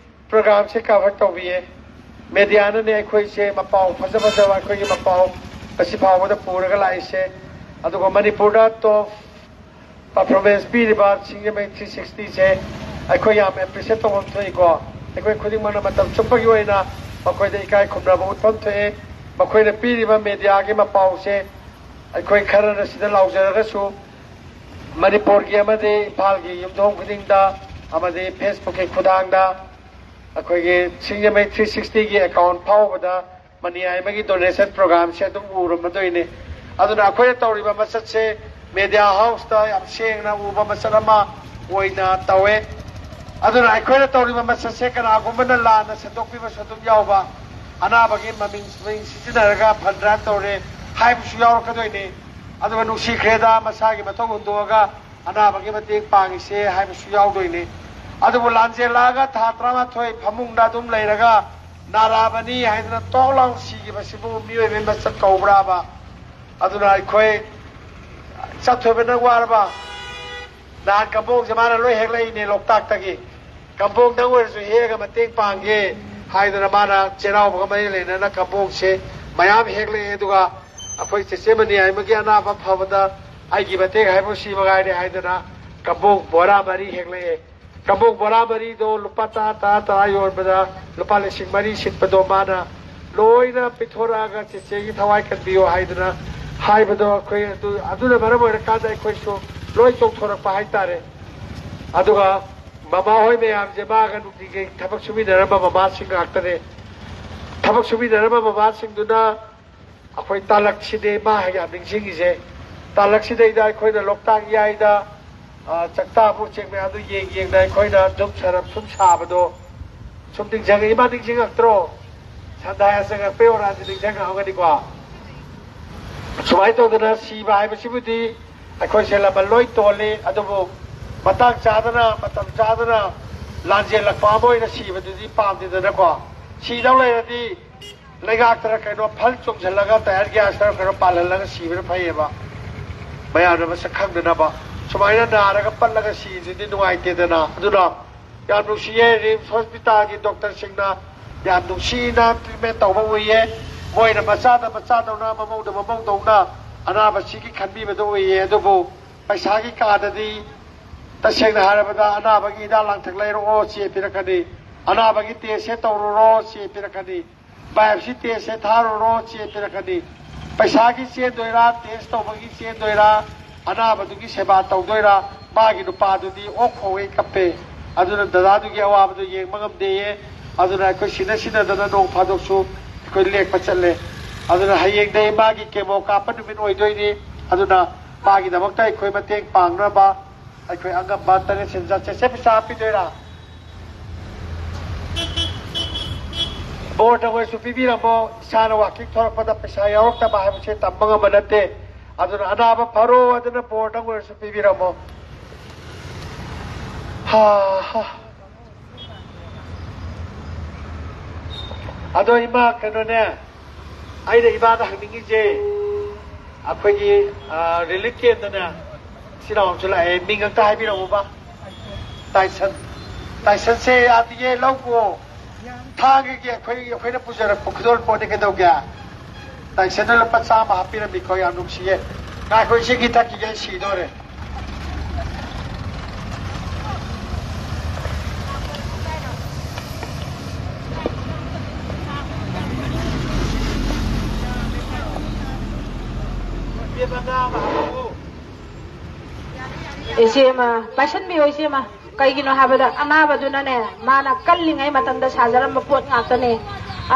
ꯄ꯭ꯔꯣꯒ꯭ꯔꯥꯝꯁꯦ ꯀꯚꯔ ꯇꯧꯕꯤꯌꯦ꯫ ꯃꯦꯗꯤꯌꯥꯅꯅꯦ ꯑꯩꯈꯣꯏꯁꯦ ꯃꯄꯥꯎ ꯐꯖ ꯐꯖꯕ, ꯑꯩꯈꯣꯏꯒꯤ ꯃꯄꯥꯎ ꯉꯁꯤ ꯐꯥꯎꯕꯗ ꯄꯨꯔꯒ ꯂꯥꯛꯏꯁꯦ꯫ ꯑꯗꯨꯒ ꯃꯅꯤꯄꯨꯔꯗ ꯇꯣꯞ ꯄꯔꯐꯣꯔꯃꯦꯟꯁ ꯄꯤꯔꯤꯕ ꯁꯤꯡꯖꯃꯩ ꯊ꯭ꯔꯤ ꯁꯤꯛꯁꯇꯤꯁꯦ ꯑꯩꯈꯣꯏ ꯌꯥꯝ ꯑꯦꯄ꯭ꯔꯤꯁꯤꯌꯦꯠ ꯇꯧꯐꯝ ꯊꯣꯛꯏꯀꯣ꯫ ꯑꯩꯈꯣꯏ ꯈꯨꯗꯤꯡꯃꯛꯅ ꯃꯇꯝ ꯆꯨꯞꯄꯒꯤ ꯑꯣꯏꯅ ꯃꯈꯣꯏꯗ ꯏꯀꯥꯏ ꯈꯨꯝꯅꯕ ꯎꯠꯐꯝ ꯊꯣꯛꯑꯦ꯫ ꯃꯈꯣꯏꯅ ꯄꯤꯔꯤꯕ ꯃꯦꯗꯤꯌꯥꯒꯤ ꯃꯄꯥꯎꯁꯦ ꯑꯩꯈꯣꯏ ꯈꯔꯅ ꯁꯤꯗ ꯂꯥꯎꯖꯔꯒꯁꯨ, ꯃꯅꯤꯄꯨꯔꯒꯤ ꯑꯃꯗꯤ ꯏꯝꯐꯥꯜꯒꯤ ꯌꯨꯝꯊꯣꯡ ꯈꯨꯗꯤꯡꯗ ꯑꯃꯗꯤ ꯐꯦꯁꯕꯨꯛꯀꯤ ꯈꯨꯊꯥꯡꯗ ꯑꯩꯈꯣꯏꯒꯤ ꯁꯤꯡꯖꯃꯩ ꯊ꯭ꯔꯤ ꯁꯤꯛꯁꯇꯤꯒꯤ ꯑꯦꯀꯥꯎꯟ ꯐꯥꯎꯕꯗ ꯃꯅꯤ ꯑꯃꯒꯤ ꯗꯣꯅꯦꯁꯟ ꯄ꯭ꯔꯣꯒ꯭ꯔꯥꯝꯁꯦ ꯑꯗꯨꯝ ꯎꯔꯝꯃꯗꯣꯏꯅꯦ꯫ ꯑꯗꯨꯅ ꯑꯩꯈꯣꯏꯅ ꯇꯧꯔꯤꯕ ꯃꯆꯠꯁꯦ ꯃꯦꯗꯤꯌꯥ ꯍꯥꯎꯁꯇ ꯌꯥꯝ ꯁꯦꯡꯅ ꯎꯕ ꯃꯆꯠ ꯑꯃ ꯑꯣꯏꯅ ꯇꯧꯋꯦ꯫ ꯑꯗꯨꯅ ꯑꯩꯈꯣꯏꯅ ꯇꯧꯔꯤꯕ ꯃꯆꯠꯁꯦ ꯀꯅꯥꯒꯨꯝꯕꯅ ꯂꯥꯟꯅ ꯁꯟꯗꯣꯛꯄꯤꯕꯁꯨ ꯑꯗꯨꯝ ꯌꯥꯎꯕ, ꯑꯅꯥꯕꯒꯤ ꯃꯃꯤꯡ ꯃꯃꯤꯡ ꯁꯤꯖꯤꯟꯅꯔꯒ ꯐꯟ ꯗ꯭ꯔꯥꯏꯚ ꯇꯧꯔꯦ ꯍꯥꯏꯕꯁꯨ ꯌꯥꯎꯔꯛꯀꯗꯣꯏꯅꯤ꯫ ꯑꯗꯨꯒ ꯅꯨꯡꯁꯤꯈ꯭ꯔꯦꯗ, ꯃꯁꯥꯒꯤ ꯃꯊꯧ ꯍꯨꯟꯗꯣꯛꯑꯒ ꯑꯅꯥꯕꯒꯤ ꯃꯇꯦꯡ ꯄꯥꯡꯉꯤꯁꯦ ꯍꯥꯏꯕꯁꯨ ꯌꯥꯎꯗꯣꯏꯅꯤ꯫ ꯑꯗꯨꯕꯨ ꯂꯥꯟꯖꯦꯜꯂꯛꯑꯒ ꯊꯥ ꯇꯔꯥꯃꯥꯊꯣꯏ ꯐꯃꯨꯡꯗ ꯑꯗꯨꯝ ꯂꯩꯔꯒ ꯅꯥꯔꯛꯑꯕꯅꯤ ꯍꯥꯏꯗꯅ ꯇꯣꯛ ꯂꯥꯎ ꯁꯤꯈꯤꯕꯁꯤꯕꯨ ꯃꯤꯑꯣꯏꯕꯒꯤ ꯃꯁꯛ ꯀꯧꯕ꯭ꯔꯥꯕ? ꯑꯗꯨꯅ ꯑꯩꯈꯣꯏ ꯆꯠꯊꯣꯏꯕ ꯅꯪ ꯋꯥꯔꯕ? ꯅꯍꯥꯟ ꯀꯝꯕꯣꯡꯁꯦ ꯃꯥꯅ ꯂꯣꯏ ꯍꯦꯛꯂꯛꯏꯅꯦ ꯂꯣꯛꯇꯥꯛꯇꯒꯤ꯫ ꯀꯝꯕꯣꯡ ꯅꯪ ꯑꯣꯏꯔꯁꯨ ꯍꯦꯛꯑꯒ ꯃꯇꯦꯡ ꯄꯥꯡꯒꯦ ꯍꯥꯏꯗꯅ ꯃꯥꯅ ꯆꯩꯔꯥꯎꯕꯒ ꯃꯔꯤ ꯂꯩꯅꯅ ꯀꯝꯕꯣꯡꯁꯦ ꯃꯌꯥꯝ ꯍꯦꯛꯂꯛꯑꯦ꯫ ꯑꯗꯨꯒ ꯑꯩꯈꯣꯏ ꯆꯦꯆꯦ ꯃꯅꯤ ꯍꯥꯏꯃꯒꯤ ꯑꯅꯥꯕ ꯐꯕꯗ ꯑꯩꯒꯤ ꯃꯇꯦꯡ ꯍꯥꯏꯕꯨ ꯁꯤ ꯃꯉꯥꯏꯔꯦ ꯍꯥꯏꯗꯅ ꯀꯝꯕꯣꯡ ꯕꯣꯔꯥ ꯃꯔꯤ ꯍꯦꯛꯂꯛꯑꯦ꯫ ꯀꯝꯕꯣꯡ ꯕꯣꯔꯥ ꯃꯔꯤꯗꯣ ꯂꯨꯄꯥ ꯇꯔꯥ, ꯇꯔꯥ, ꯇꯔꯥ ꯌꯣꯟꯕꯗ ꯂꯨꯄꯥ ꯂꯤꯁꯤꯡ ꯃꯔꯤ ꯁꯤꯠꯄꯗꯣ ꯃꯥꯅ ꯂꯣꯏꯅ ꯄꯤꯊꯣꯔꯛꯑꯒ ꯆꯦꯆꯦꯒꯤ ꯊꯋꯥꯏ ꯀꯟꯕꯤꯌꯨ ꯍꯥꯏꯗꯅ ꯍꯥꯏꯕꯗꯣ ꯑꯩꯈꯣꯏ ꯑꯗꯨ, ꯑꯗꯨꯅ ꯃꯔꯝ ꯑꯣꯏꯔꯀꯥꯟꯗ ꯑꯩꯈꯣꯏꯁꯨ ꯂꯣꯏ ꯆꯣꯡꯊꯣꯔꯛꯄ ꯍꯥꯏꯇꯥꯔꯦ꯫ ꯑꯗꯨꯒ ꯃꯃꯥ ꯍꯣꯏ ꯃꯌꯥꯝꯁꯦ ꯃꯥꯒ ꯅꯨꯡꯇꯤꯒꯤ ꯊꯕꯛ ꯁꯨꯃꯤꯟꯅꯔꯝꯕ ꯃꯃꯥꯁꯤꯡ ꯉꯥꯛꯇꯅꯦ꯫ ꯊꯕꯛ ꯁꯨꯃꯤꯟꯅꯔꯝꯕ ꯃꯃꯥꯁꯤꯡꯗꯨꯅ ꯑꯩꯈꯣꯏ ꯇꯥꯂꯛꯁꯤꯗꯤ ꯃꯥ ꯌꯥꯝ ꯅꯤꯡꯁꯤꯡꯉꯤꯁꯦ꯫ ꯇꯥꯂꯛꯁꯤꯗꯩꯗ ꯑꯩꯈꯣꯏꯅ ꯂꯣꯛꯇꯥꯛ ꯏꯌꯥꯏꯗ, ꯑ, ꯆꯥꯛꯇꯥꯕꯨ ꯎꯆꯦꯛ ꯃꯌꯥꯝꯗꯨ ꯌꯦꯡ ꯌꯦꯡꯅ ꯑꯩꯈꯣꯏꯅ ꯙꯨꯞ ꯁꯔꯞ ꯁꯨꯝ ꯁꯥꯕꯗꯣ, ꯁꯨꯝ ꯅꯤꯡꯁꯤꯡꯉꯛꯏ꯫ ꯏꯃꯥ ꯅꯤꯡꯁꯤꯡꯉꯛꯇ꯭ꯔꯣ? ꯁꯟꯗꯥ ꯆꯪꯉꯛꯄꯩ ꯑꯣꯔꯥꯁꯤ ꯅꯤꯡꯁꯤꯡꯉꯛꯑꯝꯒꯅꯤꯀꯣ꯫ ꯁꯨꯃꯥꯏꯅ ꯇꯧꯗꯅ ꯁꯤꯕ ꯍꯥꯏꯕꯁꯤꯕꯨꯗꯤ ꯑꯩꯈꯣꯏꯁꯦ ꯂꯃꯟ ꯂꯣꯏ ꯇꯣꯜꯂꯤ꯫ ꯑꯗꯨꯕꯨ ꯃꯇꯥꯡ ꯆꯥꯗꯅ, ꯃꯇꯝ ꯆꯥꯗꯅ ꯂꯥꯟꯖꯦꯜꯂꯛꯄ ꯑꯃ ꯑꯣꯏꯅ ꯁꯤꯕꯗꯨꯗꯤ ꯄꯥꯝꯗꯦꯗꯅꯀꯣ꯫ ꯁꯤꯗꯧ ꯂꯩꯔꯗꯤ ꯂꯩꯉꯥꯛꯇꯔ ꯀꯩꯅꯣ ꯐꯜ ꯆꯣꯡꯁꯤꯜꯂꯒ ꯇꯌꯥꯔ ꯒ꯭ꯌꯥꯁꯇꯔ ꯀꯩꯅꯣ ꯄꯥꯜꯍꯜꯂꯒ ꯁꯤꯕꯅ ꯐꯩꯌꯦꯕ꯫ ꯃꯌꯥꯝꯅ ꯃꯁꯛ ꯈꯪꯗꯅꯕ꯫ ꯁꯨꯃꯥꯏꯅ ꯅꯥꯔꯒ ꯄꯠꯂꯒ ꯁꯤꯕꯗꯨꯗꯤ ꯅꯨꯡꯉꯥꯏꯇꯦꯗꯅ꯫ ꯑꯗꯨꯅ ꯌꯥꯝ ꯅꯨꯡꯁꯤꯌꯦ, ꯔꯤꯝꯁ ꯍꯣꯁꯄꯤꯇꯥꯜꯒꯤ ꯗꯣꯛꯇꯔꯁꯤꯡꯅ ꯌꯥꯝ ꯅꯨꯡꯁꯤꯅ ꯇ꯭ꯔꯤꯠꯃꯦꯟ ꯇꯧꯕ ꯎꯏꯌꯦ꯫ ꯃꯣꯏꯅ ꯃꯆꯥꯗ ꯃꯆꯥꯗꯧꯅ, ꯃꯃꯧꯗ ꯃꯃꯧꯗꯧꯅ ꯑꯅꯥꯕꯁꯤꯒꯤ ꯈꯟꯕꯤꯕꯗꯣ ꯎꯏꯌꯦ꯫ ꯑꯗꯨꯕꯨ ꯄꯩꯁꯥꯒꯤ ꯀꯥꯗꯗꯤ ꯇꯁꯦꯡꯅ ꯍꯥꯏꯔꯕꯗ ꯑꯅꯥꯕꯒꯤ ꯍꯤꯗꯥꯛ ꯂꯥꯡꯊꯛ ꯂꯩꯔꯛꯑꯣ ꯆꯦ ꯄꯤꯔꯛꯀꯅꯤ, ꯑꯅꯥꯕꯒꯤ ꯇꯦꯁꯁꯦ ꯇꯧꯔꯨꯔꯣ ꯆꯦ ꯄꯤꯔꯛꯀꯅꯤ, ꯕꯥꯏꯑꯣꯞꯁꯤ ꯇꯦꯁꯁꯦ ꯊꯥꯔꯨꯔꯣ ꯆꯦ ꯄꯤꯔꯛꯀꯅꯤ꯫ ꯄꯩꯁꯥꯒꯤ ꯆꯦꯟꯗꯣꯏꯔꯥ, ꯇꯦꯁ ꯇꯧꯕꯒꯤ ꯆꯦꯟꯗꯣꯏꯔꯥ, ꯑꯅꯥꯕꯗꯨꯒꯤ ꯁꯦꯕꯥ ꯇꯧꯗꯣꯏꯔꯥ? ꯃꯥꯒꯤ ꯅꯨꯄꯥꯗꯨꯗꯤ ꯑꯣꯛ ꯈꯣꯡꯒꯩ ꯀꯞꯄꯦ꯫ ꯑꯗꯨꯅ ꯗꯗꯥꯗꯨꯒꯤ ꯑꯋꯥꯕꯗꯨ ꯌꯦꯡꯕ ꯉꯝꯗꯦꯌꯦ꯫ ꯑꯗꯨꯅ ꯑꯩꯈꯣꯏ ꯁꯤꯟꯅ ꯁꯤꯟꯅꯗꯅ ꯅꯣꯡ ꯐꯥꯗꯣꯛꯁꯨ ꯑꯩꯈꯣꯏ ꯂꯦꯛꯄ ꯆꯠꯂꯦ꯫ ꯑꯗꯨꯅ ꯍꯌꯦꯡꯗꯩ ꯃꯥꯒꯤ ꯀꯦꯃꯣ ꯀꯥꯞꯄ ꯅꯨꯃꯤꯠ ꯑꯣꯏꯗꯣꯏꯅꯤ꯫ ꯑꯗꯨꯅ ꯃꯥꯒꯤꯗꯃꯛꯇ ꯑꯩꯈꯣꯏ ꯃꯇꯦꯡ ꯄꯥꯡꯅꯕ ꯑꯩꯈꯣꯏ ꯑꯉꯝꯕ ꯇꯔꯦꯠ ꯁꯦꯟꯖꯥ ꯆꯦꯆꯦ ꯄꯩꯁꯥ ꯍꯥꯞꯄꯤꯗꯣꯏꯔꯥ? ꯕꯣꯔꯗ ꯑꯣꯏꯔꯁꯨ ꯄꯤꯕꯤꯔꯝꯃꯣ꯫ ꯏꯁꯥꯅ ꯋꯥꯀꯤꯡ ꯊꯣꯔꯛꯄꯗ ꯄꯩꯁꯥ ꯌꯥꯎꯔꯛꯇꯕ ꯍꯥꯏꯕꯁꯦ ꯇꯝꯕ ꯉꯝꯕ ꯅꯠꯇꯦ꯫ ꯑꯗꯨꯅ ꯑꯅꯥꯕ ꯐꯔꯣ ꯑꯗꯨꯅ ꯕꯣꯔꯗ ꯑꯣꯏꯔꯁꯨ ꯄꯤꯕꯤꯔꯝꯃꯣ꯫ ꯍꯥ ꯍꯥ꯫ ꯑꯗꯣ ꯏꯃꯥ, ꯀꯩꯅꯣꯅꯦ, ꯑꯩꯅ ꯏꯃꯥꯗ ꯍꯪꯅꯤꯡꯉꯤꯁꯦ, ꯑꯩꯈꯣꯏꯒꯤ ꯔꯤꯂꯤꯐ ꯀꯦꯝꯗꯅꯦ ꯏꯆꯤꯟ ꯏꯅꯥꯎ ꯑꯃꯁꯨ ꯂꯥꯛꯑꯦ, ꯃꯤꯡ ꯑꯝꯇ ꯍꯥꯏꯕꯤꯔꯛꯎꯕ꯫ ꯇꯥꯏꯁꯟ꯫ ꯇꯥꯏꯁꯟꯁꯦ ꯌꯥꯗꯤꯌꯦ, ꯂꯧꯈꯣ꯫ ꯊꯥꯡꯒꯒꯤ ꯑꯩꯈꯣꯏ, ꯑꯩꯈꯣꯏꯅ ꯄꯨꯖꯔꯛꯄ ꯈꯨꯗꯣꯜ ꯄꯣꯠꯅꯤ, ꯀꯩꯗꯧꯒꯦ? ꯇꯥꯏꯁꯟꯅ ꯂꯨꯄꯥ ꯆꯥꯝꯃ ꯍꯥꯞꯄꯤꯔꯝꯃꯤꯀꯣ, ꯌꯥꯝ ꯅꯨꯡꯁꯤꯌꯦ꯫ ꯉꯥꯏꯈꯣ, ꯏꯁꯤꯡ ꯈꯤꯇ ꯊꯛꯈꯤꯒꯦ, ꯑꯩ ꯁꯤꯗꯣꯔꯦ꯫ ꯏꯆꯦꯃ, ꯄꯥꯏꯁꯟꯕꯤꯌꯣ ꯏꯆꯦꯃ꯫ ꯀꯩꯒꯤꯅꯣ ꯍꯥꯏꯕꯗ ꯑꯅꯥꯕꯗꯨꯅꯅꯦ, ꯃꯥꯅ ꯀꯜꯂꯤꯉꯩ ꯃꯇꯝꯗ ꯁꯥꯖꯔꯝꯕ ꯄꯣꯠ ꯉꯥꯛꯇꯅꯦ꯫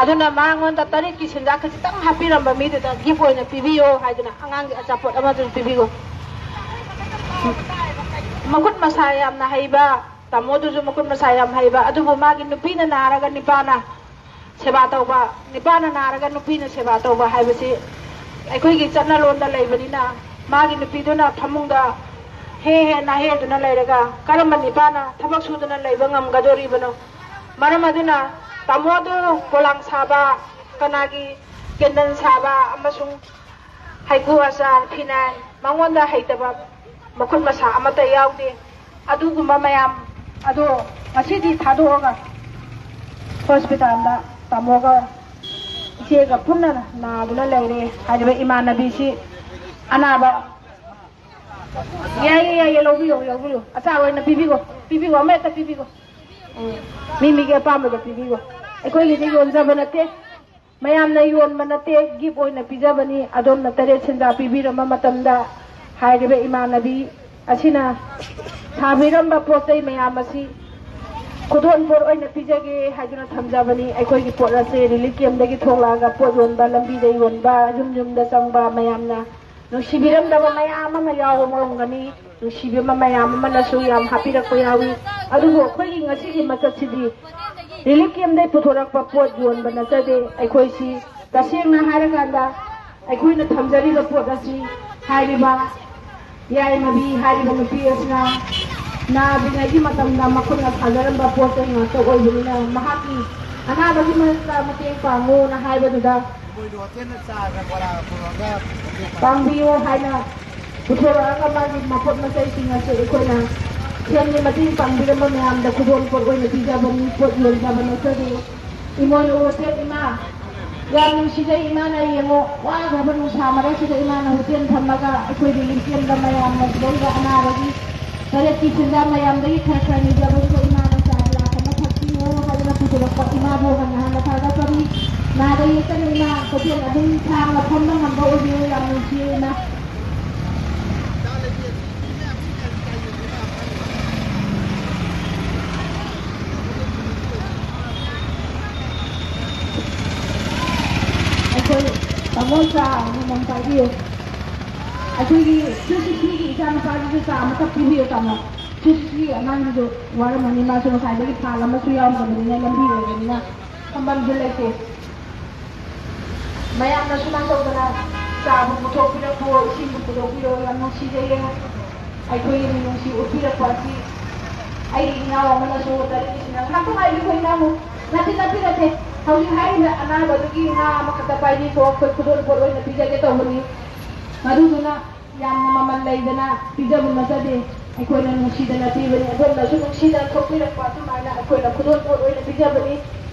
ꯑꯗꯨꯅ ꯃꯉꯣꯟꯗ ꯇꯔꯦꯠꯀꯤ ꯁꯦꯟꯖꯥ ꯈꯖꯤꯛꯇꯪ ꯍꯥꯞꯄꯤꯔꯝꯕ ꯃꯤꯗꯨꯗ ꯒꯤꯐ ꯑꯣꯏꯅ ꯄꯤꯕꯤꯌꯣ ꯍꯥꯏꯗꯅ ꯑꯉꯥꯡꯒꯤ ꯑꯆꯥꯄꯣꯠ ꯑꯃꯗꯨꯁꯨ ꯄꯤꯕꯤꯌꯣ꯫ ꯃꯈꯨꯠ ꯃꯁꯥ ꯌꯥꯝꯅ ꯍꯩꯕ ꯇꯥꯃꯣꯗꯨꯁꯨ ꯃꯈꯨꯠ ꯃꯁꯥ ꯌꯥꯝ ꯍꯩꯕ, ꯑꯗꯨꯕꯨ ꯃꯥꯒꯤ ꯅꯨꯄꯤꯅ ꯅꯥꯔꯒ ꯅꯤꯄꯥꯅ ꯁꯦꯕꯥ ꯇꯧꯕ, ꯅꯤꯄꯥꯅ ꯅꯥꯔꯒ ꯅꯨꯄꯤꯅ ꯁꯦꯕꯥ ꯇꯧꯕ ꯍꯥꯏꯕꯁꯤ ꯑꯩꯈꯣꯏꯒꯤ ꯆꯠꯅꯂꯣꯟꯗ ꯂꯩꯕꯅꯤꯅ, ꯃꯥꯒꯤ ꯅꯨꯄꯤꯗꯨꯅ ꯐꯃꯨꯡꯗ ꯍꯦ ꯍꯦ ꯅꯥꯍꯦꯗꯨꯅ ꯂꯩꯔꯒ ꯀꯔꯝꯕ ꯅꯤꯄꯥꯅ ꯊꯕꯛ ꯁꯨꯗꯨꯅ ꯂꯩꯕ ꯉꯝꯒꯗꯣꯔꯤꯕꯅꯣ? ꯃꯔꯝ ꯑꯗꯨꯅ ꯇꯥꯃꯣꯗꯨ ꯄꯣꯂꯥꯡ ꯁꯥꯕ, ꯀꯅꯥꯒꯤ ꯀꯦꯟꯗꯜ ꯁꯥꯕ ꯑꯃꯁꯨꯡ ꯍꯩꯀ꯭ꯔꯨ ꯑꯆꯥꯔ, ꯐꯤꯅꯥꯏꯜ, ꯃꯉꯣꯟꯗ ꯍꯩꯇꯕ ꯃꯈꯨꯠ ꯃꯁꯥ ꯑꯃꯠꯇ ꯌꯥꯎꯗꯦ꯫ ꯑꯗꯨꯒꯨꯝꯕ ꯃꯌꯥꯝ ꯑꯗꯣ ꯉꯁꯤꯗꯤ ꯊꯥꯗꯣꯛꯑꯒ ꯍꯣꯁꯄꯤꯇꯥꯜꯗ ꯇꯥꯃꯣꯒ ꯏꯆꯦꯒ ꯄꯨꯟꯅ ꯅꯥꯗꯨꯅ ꯂꯩꯔꯦ꯫ ꯍꯥꯏꯔꯤꯕ ꯏꯃꯥꯟꯅꯕꯤꯁꯤ ꯑꯅꯥꯕ꯫ ꯌꯥꯏꯌꯦ, ꯌꯥꯏꯌꯦ, ꯂꯧꯕꯤꯌꯣ, ꯂꯧꯕꯤꯌꯣ꯫ ꯑꯆꯥꯔ ꯑꯣꯏꯅ ꯄꯤꯕꯤꯈꯣ, ꯄꯤꯕꯤꯈꯣ, ꯑꯃꯍꯦꯛꯇ ꯄꯤꯕꯤꯈꯣ꯫ ꯎꯝ, ꯃꯤ ꯃꯤꯒꯤ ꯑꯄꯥꯝꯕꯗꯣ ꯄꯤꯕꯤꯈꯣ꯫ ꯑꯩꯈꯣꯏꯒꯤꯗꯤ ꯌꯣꯟꯖꯕ ꯅꯠꯇꯦ꯫ ꯃꯌꯥꯝꯅ ꯌꯣꯟꯕ ꯅꯠꯇꯦ, ꯒꯤꯐ ꯑꯣꯏꯅ ꯄꯤꯖꯕꯅꯤ꯫ ꯑꯗꯣꯝꯅ ꯇꯔꯦꯠ ꯁꯦꯟꯖꯥ ꯄꯤꯕꯤꯔꯝꯕ ꯃꯇꯝꯗ ꯍꯥꯏꯔꯤꯕ ꯏꯃꯥꯟꯅꯕꯤ ꯑꯁꯤꯅ ꯁꯥꯕꯤꯔꯝꯕ ꯄꯣꯠ ꯆꯩ ꯃꯌꯥꯝ ꯑꯁꯤ ꯈꯨꯗꯣꯜ ꯄꯣꯠ ꯑꯣꯏꯅ ꯄꯤꯖꯒꯦ ꯍꯥꯏꯗꯨꯅ ꯊꯝꯖꯕꯅꯤ꯫ ꯑꯩꯈꯣꯏꯒꯤ ꯄꯣꯠ ꯑꯁꯦ ꯔꯤꯂꯤꯐ ꯀꯦꯝꯗꯒꯤ ꯊꯣꯛꯂꯛꯑꯒ ꯄꯣꯠ ꯌꯣꯟꯕ, ꯂꯝꯕꯤꯗ ꯌꯣꯟꯕ, ꯌꯨꯝ ꯌꯨꯝꯗ ꯆꯪꯕ ꯃꯌꯥꯝꯅ ꯅꯨꯡꯁꯤꯕꯤꯔꯝꯗꯕ ꯃꯌꯥꯝ ꯑꯃ ꯌꯥꯎꯕ ꯑꯣꯏꯔꯝꯒꯅꯤ꯫ ꯅꯨꯡꯁꯤꯕꯤꯕ ꯃꯌꯥꯝ ꯑꯃꯅꯁꯨ ꯌꯥꯝ ꯍꯥꯞꯄꯤꯔꯛꯄ ꯌꯥꯎꯏ꯫ ꯑꯗꯨꯕꯨ ꯑꯩꯈꯣꯏꯒꯤ ꯉꯁꯤꯒꯤ ꯃꯆꯠꯁꯤꯗꯤ ꯔꯤꯂꯤꯐ ꯀꯦꯝꯗꯒꯤ ꯄꯨꯊꯣꯔꯛꯄ ꯄꯣꯠ ꯌꯣꯟꯕ ꯅꯠꯆꯗꯦ꯫ ꯑꯩꯈꯣꯏꯁꯤ ꯇꯁꯦꯡꯅ ꯍꯥꯏꯔꯀꯥꯟꯗ ꯑꯩꯈꯣꯏꯅ ꯊꯝꯖꯔꯤꯕ ꯄꯣꯠ ꯑꯁꯤ ꯍꯥꯏꯔꯤꯕ ꯌꯥꯏꯃꯕꯤ ꯍꯥꯏꯔꯤꯕ ꯅꯨꯄꯤ ꯑꯁꯤꯅ ꯅꯥꯗ꯭ꯔꯤꯉꯩꯒꯤ ꯃꯇꯝꯗ ꯃꯈꯨꯠꯅ ꯁꯥꯖꯔꯝꯕ ꯄꯣꯠ ꯆꯩ ꯉꯥꯛꯇ ꯑꯣꯏꯕꯅꯤꯅ, ꯃꯍꯥꯛꯀꯤ ꯑꯅꯥꯕꯒꯤ ꯃꯔꯛꯇ ꯃꯇꯦꯡ ꯄꯥꯡꯉꯨꯅ ꯍꯥꯏꯕꯗꯨꯗ ꯏꯃꯣꯏꯅꯨ ꯍꯣꯇꯦꯜꯅ ꯆꯥꯒ ꯕꯣꯔꯥꯒ ꯄꯨꯔꯛꯑꯒ ꯃꯇꯦꯡ ꯄꯥꯡꯉꯤ꯫ ꯄꯥꯡꯕꯤꯌꯨ ꯍꯥꯏꯅ ꯄꯨꯊꯣꯔꯛꯑꯒ ꯃꯥꯒꯤ ꯃꯄꯣꯠ ꯃꯆꯩꯁꯤꯡ ꯑꯁꯤ ꯑꯩꯈꯣꯏꯅ ꯁꯦꯝꯒꯤ ꯃꯇꯦꯡ ꯄꯥꯡꯕꯤꯔꯝꯕ ꯃꯌꯥꯝꯗ ꯈꯨꯗꯣꯜ ꯄꯣꯠ ꯑꯣꯏꯅ ꯄꯤꯖꯕꯅꯤ, ꯄꯣꯠ ꯌꯣꯟꯖꯕ ꯅꯠꯆꯗꯦ꯫ ꯏꯃꯣꯏꯅꯨ ꯍꯣꯇꯦꯜ ꯏꯃꯥ, ꯌꯥꯝ ꯅꯨꯡꯁꯤꯖꯩ ꯏꯃꯥꯅ, ꯌꯦꯡꯉꯣ, ꯋꯥꯈ꯭ꯔꯕ ꯅꯨꯡꯁꯥ ꯃꯔꯛꯁꯤꯗ ꯏꯃꯥꯅ ꯍꯣꯇꯦꯜ ꯐꯝꯃꯒ ꯑꯩꯈꯣꯏ ꯔꯤꯂꯤꯐ ꯀꯦꯝꯗ ꯃꯌꯥꯝꯅ ꯁꯤꯗꯩꯗ ꯑꯅꯥꯕꯒꯤ ꯇꯔꯦꯠꯀꯤ ꯁꯦꯟꯖꯥ ꯃꯌꯥꯝꯗꯒꯤ ꯈꯔ ꯈꯔ ꯅꯤꯖꯕꯗꯨꯗ ꯏꯃꯥꯅ ꯆꯥ ꯒꯤꯂꯥꯁ ꯑꯃ ꯊꯛꯄꯤꯌꯣ ꯍꯥꯏꯗꯅ ꯄꯨꯊꯣꯔꯛꯄ ꯏꯃꯥꯕꯨ ꯍꯟꯅ ꯍꯟꯅ ꯊꯥꯒꯠꯆꯔꯤ꯫ ꯅꯥꯗ ꯌꯦꯛꯇꯅ ꯏꯃꯥ ꯍꯣꯇꯦꯜ ꯑꯗꯨꯝ ꯁꯥꯡꯅ ꯐꯝꯕ ꯉꯝꯕ ꯑꯣꯏꯕꯤꯌꯨ꯫ ꯌꯥꯝ ꯅꯨꯡꯁꯤꯌꯦ ꯏꯃꯥ꯫ ꯑꯩꯈꯣꯏ ꯇꯥꯃꯣ ꯆꯥ ꯑꯃꯃꯝ ꯄꯥꯏꯕꯤꯌꯨ꯫ ꯑꯩꯈꯣꯏꯒꯤ ꯁꯤ ꯁꯤ ꯁꯤꯒꯤ ꯏꯆꯥ ꯅꯨꯄꯥꯗꯨꯁꯨ ꯆꯥ ꯑꯃꯈꯛ ꯄꯤꯕꯤꯌꯨ ꯇꯥꯃꯣ꯫ ꯁꯤ ꯁꯤ ꯁꯤꯒꯤ ꯑꯉꯥꯡꯗꯨꯁꯨ ꯋꯥꯔꯝꯃꯅꯤ, ꯃꯥꯁꯨ ꯉꯁꯥꯏꯗꯒꯤ ꯐꯥꯜ ꯑꯃꯁꯨ ꯌꯥꯎꯗꯕꯅꯤꯅ ꯂꯝꯕꯤ ꯑꯣꯏꯕꯅꯤꯅ ꯐꯝꯐꯝꯁꯨ ꯂꯩꯇꯦ꯫ ꯃꯌꯥꯝꯅ ꯁꯨꯃꯥꯏꯅ ꯇꯧꯗꯅ ꯆꯥꯕꯨ ꯄꯨꯊꯣꯛꯄꯤꯔꯛꯄꯣ, ꯏꯁꯤꯡꯕꯨ ꯄꯨꯊꯣꯛꯄꯤꯔꯣ, ꯌꯥꯝ ꯅꯨꯡꯁꯤꯖꯩꯌꯦ꯫ ꯑꯩꯈꯣꯏꯒꯤ ꯃꯤꯅꯨꯡꯁꯤ ꯎꯠꯄꯤꯔꯛꯄ ꯑꯁꯤ ꯑꯩꯒꯤ ꯏꯅꯥꯎ ꯑꯃꯅꯁꯨ ꯇꯔꯦꯠꯁꯤꯅ ꯉꯥꯛꯇ ꯉꯥꯏꯕꯤꯌꯨ ꯏꯅꯥꯎ, ꯅꯠꯇꯦ, ꯅꯠꯇꯦ, ꯅꯠꯇꯦ꯫ ꯍꯧꯖꯤꯛ ꯍꯥꯏꯔꯤꯕ ꯑꯅꯥꯕꯗꯨꯒꯤ ꯉꯥ ꯑꯃꯈꯛꯇ ꯄꯥꯏꯕꯤꯈꯣ, ꯑꯩꯈꯣꯏ ꯈꯨꯗꯣꯜ ꯄꯣꯠ ꯑꯣꯏꯅ ꯄꯤꯖꯒꯦ ꯇꯧꯕꯅꯤ꯫ ꯃꯗꯨꯗꯨꯅ ꯌꯥꯝꯅ ꯃꯃꯜ ꯂꯩꯗꯅ ꯄꯤꯖꯕ ꯅꯠꯆꯗꯦ, ꯑꯩꯈꯣꯏꯅ ꯅꯨꯡꯁꯤꯗꯅ ꯄꯤꯕꯅꯤ꯫ ꯑꯗꯣꯝꯅꯁꯨ ꯅꯨꯡꯁꯤꯗꯅ ꯊꯣꯛꯄꯤꯔꯛꯄ ꯑꯗꯨꯃꯥꯏꯅ ꯑꯩꯈꯣꯏꯅ ꯈꯨꯗꯣꯜ ꯄꯣꯠ ꯑꯣꯏꯅ ꯄꯤꯖꯕꯅꯤ꯫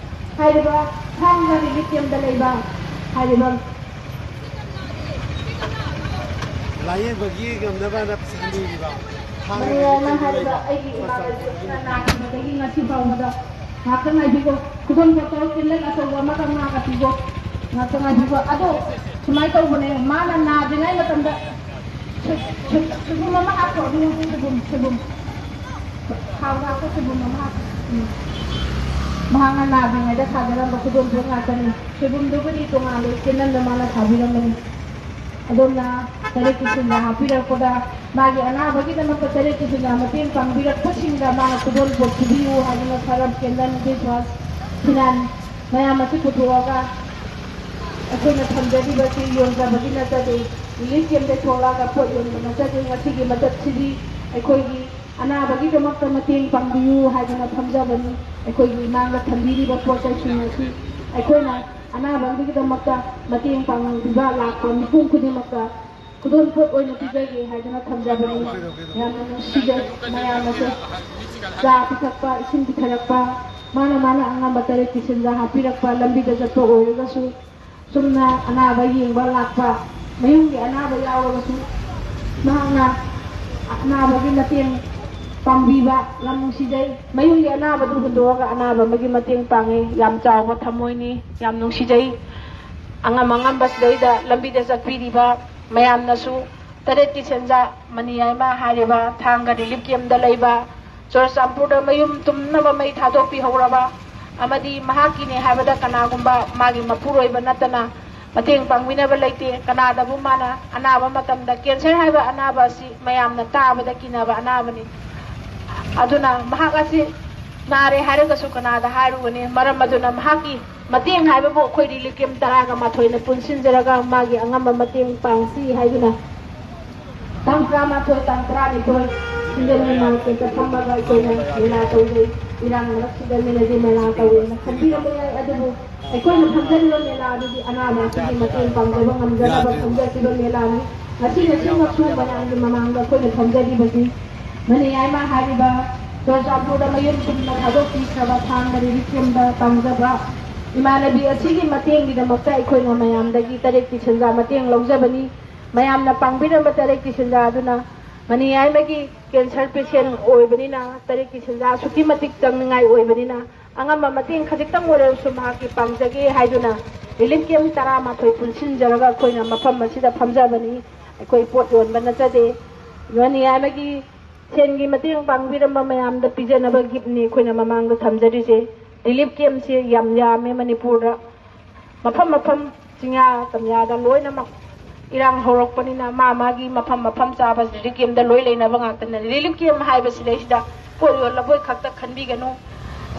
ꯍꯥꯏꯔꯤꯕ ꯊꯥꯡꯒ ꯔꯤꯂꯤꯐ ꯀꯦꯝꯗ ꯂꯩꯕ ꯍꯥꯏꯔꯤꯕ ꯂꯥꯌꯦꯡꯕꯒꯤ ꯉꯝꯅꯕꯅ ꯄꯩꯁꯥ ꯅꯤꯔꯤꯕ꯫ ꯊꯥꯡꯒ ꯃꯌꯥꯝꯅ ꯔꯤꯂꯤꯐ ꯀꯦꯝꯗ ꯍꯥꯏꯔꯤꯕ ꯂꯩꯕ ꯑꯩꯒꯤ ꯏꯃꯥ ꯁꯣꯁꯥꯏꯇꯤ ꯂꯩꯁꯤꯅ ꯅꯥꯈꯤꯕꯗꯒꯤ ꯉꯁꯤ ꯐꯥꯎꯕꯗ ꯉꯥꯛꯇ ꯉꯥꯏꯕꯤꯈꯣ꯫ ꯈꯨꯗꯣꯜ ꯄꯣꯠꯇꯣ ꯀꯦꯟꯗꯜ ꯑꯆꯧꯕ ꯑꯃꯒ ꯉꯥꯒ ꯄꯤꯈꯣ꯫ ꯉꯥꯛꯇ ꯉꯥꯏꯕꯤꯈꯣ꯫ ꯑꯗꯣ ꯁꯨꯃꯥꯏꯅ ꯇꯧꯕꯅꯦ, ꯃꯥꯅ ꯅꯥꯗ꯭ꯔꯤꯉꯩ ꯃꯇꯝꯗ ꯁꯣꯏ-, ꯁꯣꯏ-, ꯁꯣꯏꯕꯨꯝ ꯑꯃ ꯍꯥꯞꯄꯣ꯫ ꯑꯗꯨ ꯁꯣꯏꯕꯨꯝ, ꯁꯣꯏꯕꯨꯝ꯫ ꯊꯥꯎꯗ ꯍꯥꯞꯄ ꯁꯣꯏꯕꯨꯝ ꯑꯃ ꯍꯥꯞꯄꯣ꯫ ꯃꯍꯥꯛꯅ ꯅꯥꯗ꯭ꯔꯤꯉꯩꯗ ꯁꯥꯖꯔꯝꯕ ꯈꯨꯗꯣꯜꯄꯣꯠ ꯉꯥꯛꯇꯅꯤ꯫ ꯁꯣꯏꯕꯨꯝꯗꯨꯕꯨꯗꯤ ꯇꯣꯉꯥꯟꯕ ꯀꯦꯟꯗꯜꯗ ꯃꯥꯅ ꯁꯥꯕꯤꯔꯝꯕꯅꯤ꯫ ꯑꯗꯣꯝꯅ ꯇꯔꯦꯠꯀꯤ ꯁꯦꯟꯖꯥ ꯍꯥꯞꯄꯤꯔꯛꯄꯗ ꯃꯥꯒꯤ ꯑꯅꯥꯕꯒꯤꯗꯃꯛꯇ ꯇꯔꯦꯠꯀꯤ ꯁꯦꯟꯖꯥ ꯃꯇꯦꯡ ꯄꯥꯡꯕꯤꯔꯛꯄꯁꯤꯡꯗ ꯃꯥꯅ ꯈꯨꯗꯣꯜꯄꯣꯠ ꯄꯤꯕꯤꯌꯨ ꯍꯥꯏꯗꯨꯅ ꯁꯔꯞ, ꯀꯦꯟꯗꯜ, ꯐꯦꯁ ꯋꯥꯁ, ꯐꯤꯅꯥꯟ ꯃꯌꯥꯝ ꯑꯁꯤ ꯄꯨꯊꯣꯛꯑꯒ ꯑꯩꯈꯣꯏꯅ ꯊꯝꯖꯔꯤꯕꯁꯤ ꯌꯣꯟꯖꯕꯒꯤ ꯅꯠꯆꯗꯦ, ꯔꯤꯂꯤꯐ ꯀꯦꯝꯗ ꯊꯣꯛꯂꯛꯑꯒ ꯄꯣꯠ ꯌꯣꯟꯕ ꯅꯠꯆꯗꯦ꯫ ꯉꯁꯤꯒꯤ ꯃꯇꯝꯁꯤꯗꯤ ꯑꯩꯈꯣꯏꯒꯤ ꯑꯅꯥꯕꯒꯤꯗꯃꯛꯇ ꯃꯇꯦꯡ ꯄꯥꯡꯕꯤꯌꯨ ꯍꯥꯏꯗꯨꯅ ꯐꯝꯖꯕꯅꯤ꯫ ꯑꯩꯈꯣꯏꯒꯤ ꯏꯃꯥꯡꯗ ꯊꯝꯕꯤꯔꯤꯕ ꯄꯣꯠ ꯆꯩꯁꯤꯡ ꯑꯁꯤ ꯑꯩꯈꯣꯏꯅ ꯑꯅꯥꯕꯒꯤꯗꯃꯛꯇ ꯃꯇꯦꯡ ꯄꯥꯡꯕꯤꯕ ꯂꯥꯛꯄ ꯃꯤꯄꯨꯝ ꯈꯨꯗꯤꯡꯃꯛꯇ ꯈꯨꯗꯣꯜꯄꯣꯠ ꯑꯣꯏꯅ ꯄꯤꯖꯒꯦ ꯍꯥꯏꯗꯨꯅ ꯊꯝꯖꯕꯅꯤ꯫ ꯌꯥꯝꯅ ꯅꯨꯡꯁꯤꯖꯩ ꯃꯌꯥꯝ ꯑꯁꯦ꯫ ꯆꯥ ꯄꯤꯊꯛꯄ, ꯏꯁꯤꯡ ꯄꯤꯊꯔꯛꯄ, ꯃꯥꯅ ꯃꯥꯅ ꯑꯉꯝꯕ ꯇꯔꯦꯠꯀꯤ ꯁꯦꯟꯖꯥ ꯍꯥꯞꯄꯤꯔꯛꯄ, ꯂꯝꯕꯤꯗ ꯆꯠꯄ ꯑꯣꯏꯔꯒꯁꯨ ꯆꯨꯝꯅ ꯑꯅꯥꯕ ꯌꯦꯡꯕ ꯂꯥꯛꯄ, ꯃꯌꯨꯝꯒꯤ ꯑꯅꯥꯕ ꯌꯥꯎꯔꯒꯁꯨ ꯃꯍꯥꯛꯅ ꯑꯅꯥꯕꯒꯤ ꯃꯇꯦꯡ ꯄꯥꯡꯕꯤꯕ ꯌꯥꯝ ꯅꯨꯡꯁꯤꯖꯩ꯫ ꯃꯌꯨꯝꯒꯤ ꯑꯅꯥꯕꯗꯨ ꯍꯨꯟꯗꯣꯛꯑꯒ ꯑꯅꯥꯕ ꯑꯃꯒꯤ ꯃꯇꯦꯡ ꯄꯥꯡꯉꯤ꯫ ꯌꯥꯝ ꯆꯥꯎꯕ ꯊꯃꯣꯏꯅꯤ, ꯌꯥꯝ ꯅꯨꯡꯁꯤꯖꯩ꯫ ꯑꯉꯝ ꯑꯉꯝꯕ ꯁꯤꯗꯩꯗ ꯂꯝꯕꯤꯗ ꯆꯠꯄꯤꯔꯤꯕ ꯃꯌꯥꯝꯅꯁꯨ ꯇꯔꯦꯠꯀꯤ ꯁꯦꯟꯖꯥ ꯃꯅꯤ ꯌꯥꯏꯃ ꯍꯥꯏꯔꯤꯕ ꯊꯥꯡꯒ ꯔꯤꯂꯤꯐ ꯀꯦꯝꯗ ꯂꯩꯕ ꯆꯨꯔꯆꯥꯟꯄꯨꯔꯗ ꯃꯌꯨꯝ ꯇꯨꯝꯅꯕ ꯃꯩ ꯊꯥꯗꯣꯛꯄꯤꯍꯧꯔꯕ ꯑꯃꯗꯤ ꯃꯍꯥꯛꯀꯤꯅꯦ ꯍꯥꯏꯕꯗ ꯀꯅꯥꯒꯨꯝꯕ ꯃꯥꯒꯤ ꯃꯄꯨꯔꯣꯏꯕ ꯅꯠꯇꯅ ꯃꯇꯦꯡ ꯄꯥꯡꯕꯤꯅꯕ ꯂꯩꯇꯦ꯫ ꯀꯅꯥꯗꯕꯨ ꯃꯥꯅ ꯑꯅꯥꯕ ꯃꯇꯝꯗ, ꯀꯦꯟꯁꯔ ꯍꯥꯏꯕ ꯑꯅꯥꯕ ꯑꯁꯤ ꯃꯌꯥꯝꯅ ꯇꯥꯕꯗ ꯀꯤꯅꯕ ꯑꯅꯥꯕꯅꯤ꯫ ꯑꯗꯨꯅ ꯃꯍꯥꯛ ꯑꯁꯤ ꯅꯥꯔꯦ ꯍꯥꯏꯔꯒꯁꯨ ꯀꯅꯥꯗ ꯍꯥꯏꯔꯨꯒꯅꯤ? ꯃꯔꯝ ꯑꯗꯨꯅ ꯃꯍꯥꯛꯀꯤ ꯃꯇꯦꯡ ꯍꯥꯏꯕꯕꯨ ꯑꯩꯈꯣꯏ ꯔꯤꯂꯤꯐ ꯀꯦꯝ ꯇꯔꯥꯒ ꯃꯥꯊꯣꯏꯅ ꯄꯨꯟꯁꯤꯟꯖꯔꯒ ꯃꯥꯒꯤ ꯑꯉꯝꯕ ꯃꯇꯦꯡ ꯄꯥꯡꯁꯤ ꯍꯥꯏꯗꯨꯅ ꯇꯥꯡ ꯇꯔꯥꯃꯥꯊꯣꯏ, ꯇꯥꯡ ꯇꯔꯥꯅꯤꯊꯣꯏ ꯁꯤꯡꯖꯃꯩ ꯃꯥꯔꯀꯦꯠꯇ ꯐꯝꯃꯒ ꯑꯩꯈꯣꯏꯅ ꯃꯦꯂꯥ ꯇꯧꯖꯩ꯫ ꯏꯔꯥꯡ ꯃꯔꯛꯁꯤꯗ ꯃꯤꯅꯗꯤ ꯃꯦꯂꯥ ꯇꯧꯋꯦꯅ ꯈꯟꯕꯤꯔꯝꯕ ꯌꯥꯏ, ꯑꯗꯨꯕꯨ ꯑꯩꯈꯣꯏꯅ ꯐꯝꯖꯔꯤꯕ ꯃꯦꯂꯥ ꯑꯗꯨꯗꯤ ꯑꯅꯥꯕ ꯑꯁꯤꯒꯤ ꯃꯇꯦꯡ ꯄꯥꯡꯖꯕ ꯉꯝꯖꯅꯕ ꯐꯝꯖꯈꯤꯕ ꯃꯦꯂꯥꯅꯤ꯫ ꯉꯁꯤ ꯉꯁꯤꯃꯛꯁꯨ ꯃꯌꯥꯝꯒꯤ ꯃꯃꯥꯡꯗ ꯑꯩꯈꯣꯏꯅ ꯐꯝꯖꯔꯤꯕꯁꯤ ꯃꯅꯤ ꯌꯥꯏꯃ ꯍꯥꯏꯔꯤꯕ ꯆꯨꯔꯆꯥꯟꯄꯨꯔꯗ ꯃꯌꯨꯝ ꯇꯨꯝꯅ ꯊꯥꯗꯣꯛꯄꯤꯈ꯭ꯔꯕ ꯊꯥꯡꯒ ꯔꯤꯂꯤꯐ ꯀꯦꯝꯗ ꯇꯥꯡꯖꯕ ꯏꯃꯥꯟꯅꯕꯤ ꯑꯁꯤꯒꯤ ꯃꯇꯦꯡꯒꯤꯗꯃꯛꯇ ꯑꯩꯈꯣꯏꯅ ꯃꯌꯥꯝꯗꯒꯤ ꯇꯔꯦꯠꯀꯤ ꯁꯦꯟꯖꯥ ꯃꯇꯦꯡ ꯂꯧꯖꯕꯅꯤ꯫ ꯃꯌꯥꯝꯅ ꯄꯥꯡꯕꯤꯔꯝꯕ ꯇꯔꯦꯠꯀꯤ ꯁꯦꯟꯖꯥ ꯑꯗꯨꯅ ꯃꯅꯤ ꯌꯥꯏꯃꯒꯤ ꯀꯦꯟꯁꯔ ꯄꯦꯁꯦꯟ ꯑꯣꯏꯕꯅꯤꯅ ꯇꯔꯦꯠꯀꯤ ꯁꯦꯟꯖꯥ ꯑꯁꯨꯛꯀꯤ ꯃꯇꯤꯛ ꯆꯪꯅꯤꯡꯉꯥꯏ ꯑꯣꯏꯕꯅꯤꯅ ꯑꯉꯝꯕ ꯃꯇꯦꯡ ꯈꯖꯤꯛꯇꯪ ꯑꯣꯏꯔꯕꯁꯨ ꯃꯍꯥꯛꯀꯤ ꯄꯥꯡꯖꯒꯦ ꯍꯥꯏꯗꯨꯅ ꯔꯤꯂꯤꯐ ꯀꯦꯝ ꯇꯔꯥꯃꯥꯊꯣꯏ ꯄꯨꯟꯁꯤꯟꯖꯔꯒ ꯑꯩꯈꯣꯏꯅ ꯃꯐꯝ ꯑꯁꯤꯗ ꯐꯝꯖꯕꯅꯤ꯫ ꯑꯩꯈꯣꯏ ꯄꯣꯠ ꯌꯣꯟꯕ ꯅꯠꯆꯗꯦ꯫ ꯃꯅꯤ ꯌꯥꯏꯃꯒꯤ ꯁꯦꯟꯒꯤ ꯃꯇꯦꯡ ꯄꯥꯡꯕꯤꯔꯝꯕ ꯃꯌꯥꯝꯗ ꯄꯤꯖꯅꯕ ꯒꯤꯐꯅꯤ ꯑꯩꯈꯣꯏꯅ ꯃꯃꯥꯡꯗ ꯊꯝꯖꯔꯤꯁꯦ꯫ ꯔꯤꯂꯤꯐ ꯀꯦꯝꯁꯦ ꯌꯥꯝ ꯌꯥꯝꯃꯦ ꯃꯅꯤꯄꯨꯔꯗ, ꯃꯐꯝ ꯃꯐꯝ, ꯆꯤꯡꯌꯥ ꯇꯝꯌꯥꯗ ꯂꯣꯏꯅꯃꯛ ꯏꯔꯥꯡ ꯍꯧꯔꯛꯄꯅꯤꯅ ꯃꯥ ꯃꯥꯒꯤ ꯃꯐꯝ ꯃꯐꯝ ꯆꯥꯕ ꯔꯤꯂꯤꯐ ꯀꯦꯝꯗ ꯂꯣꯏ ꯂꯩꯅꯕ ꯉꯥꯛꯇꯅ꯫ ꯔꯤꯂꯤꯐ ꯀꯦꯝ ꯍꯥꯏꯕꯁꯤꯗꯩꯁꯤꯗ ꯄꯣꯠ ꯌꯣꯜꯂꯕꯣꯏ ꯈꯛꯇ ꯈꯟꯕꯤꯒꯅꯨ꯫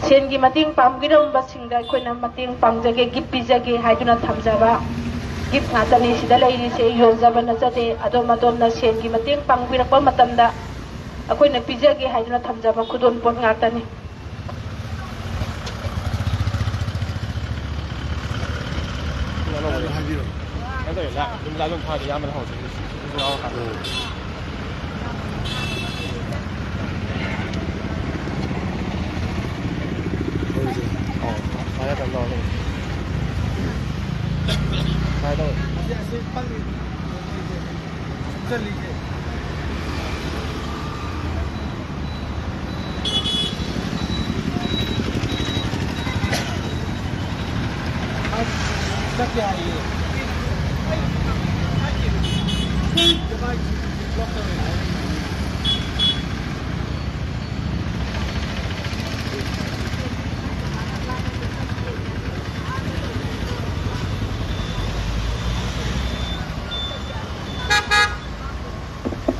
ꯁꯦꯟꯒꯤ ꯃꯇꯦꯡ ꯄꯥꯡꯕꯤꯔꯝꯕꯁꯤꯡꯗ ꯑꯩꯈꯣꯏꯅ ꯃꯇꯦꯡ ꯄꯥꯡꯖꯒꯦ, ꯒꯤꯐ ꯄꯤꯖꯒꯦ ꯍꯥꯏꯗꯨꯅ ꯊꯝꯖꯕ ꯒꯤꯐ ꯉꯥꯛꯇꯅꯤ ꯁꯤꯗ ꯂꯩꯔꯤꯁꯦ, ꯌꯣꯟꯖꯕ ꯅꯠꯆꯗꯦ꯫ ꯑꯗꯣꯝ ꯑꯗꯣꯝꯅ ꯁꯦꯟꯒꯤ ꯃꯇꯦꯡ ꯄꯥꯡꯕꯤꯔꯛꯄ ꯃꯇꯝꯗ ꯑꯩꯈꯣꯏꯅ ꯄꯤꯖꯒꯦ ꯍꯥꯏꯗꯨꯅ ꯊꯝꯖꯕ ꯈꯨꯗꯣꯜ ꯄꯣꯠ ꯉꯥꯛꯇꯅꯤ꯫ ꯍꯥꯏꯕꯤꯔꯣ꯫ ꯀꯩꯅꯣ ꯇꯧꯋꯦ, ꯂꯥ-, ꯑꯗꯨꯝ ꯂꯥ ꯑꯗꯨꯝ ꯐꯥꯗꯦ, ꯏꯌꯥꯝꯕꯅ ꯍꯧꯔꯛꯄꯗꯤ ꯁꯤ ꯁꯤ ꯁꯤ ꯂꯥꯎꯔ ꯀꯥꯟꯗ꯫ ꯎꯝ꯫ ꯍꯧꯔꯁꯦ꯫ ꯑꯣ, ꯁꯨꯃꯥꯏꯅ ꯀꯩꯅꯣ ꯇꯧꯔ ꯂꯩ꯫ ꯁꯨꯃꯥꯏꯅ ꯇꯧꯋꯦ꯫ ꯆꯠꯂꯤꯁꯦ꯫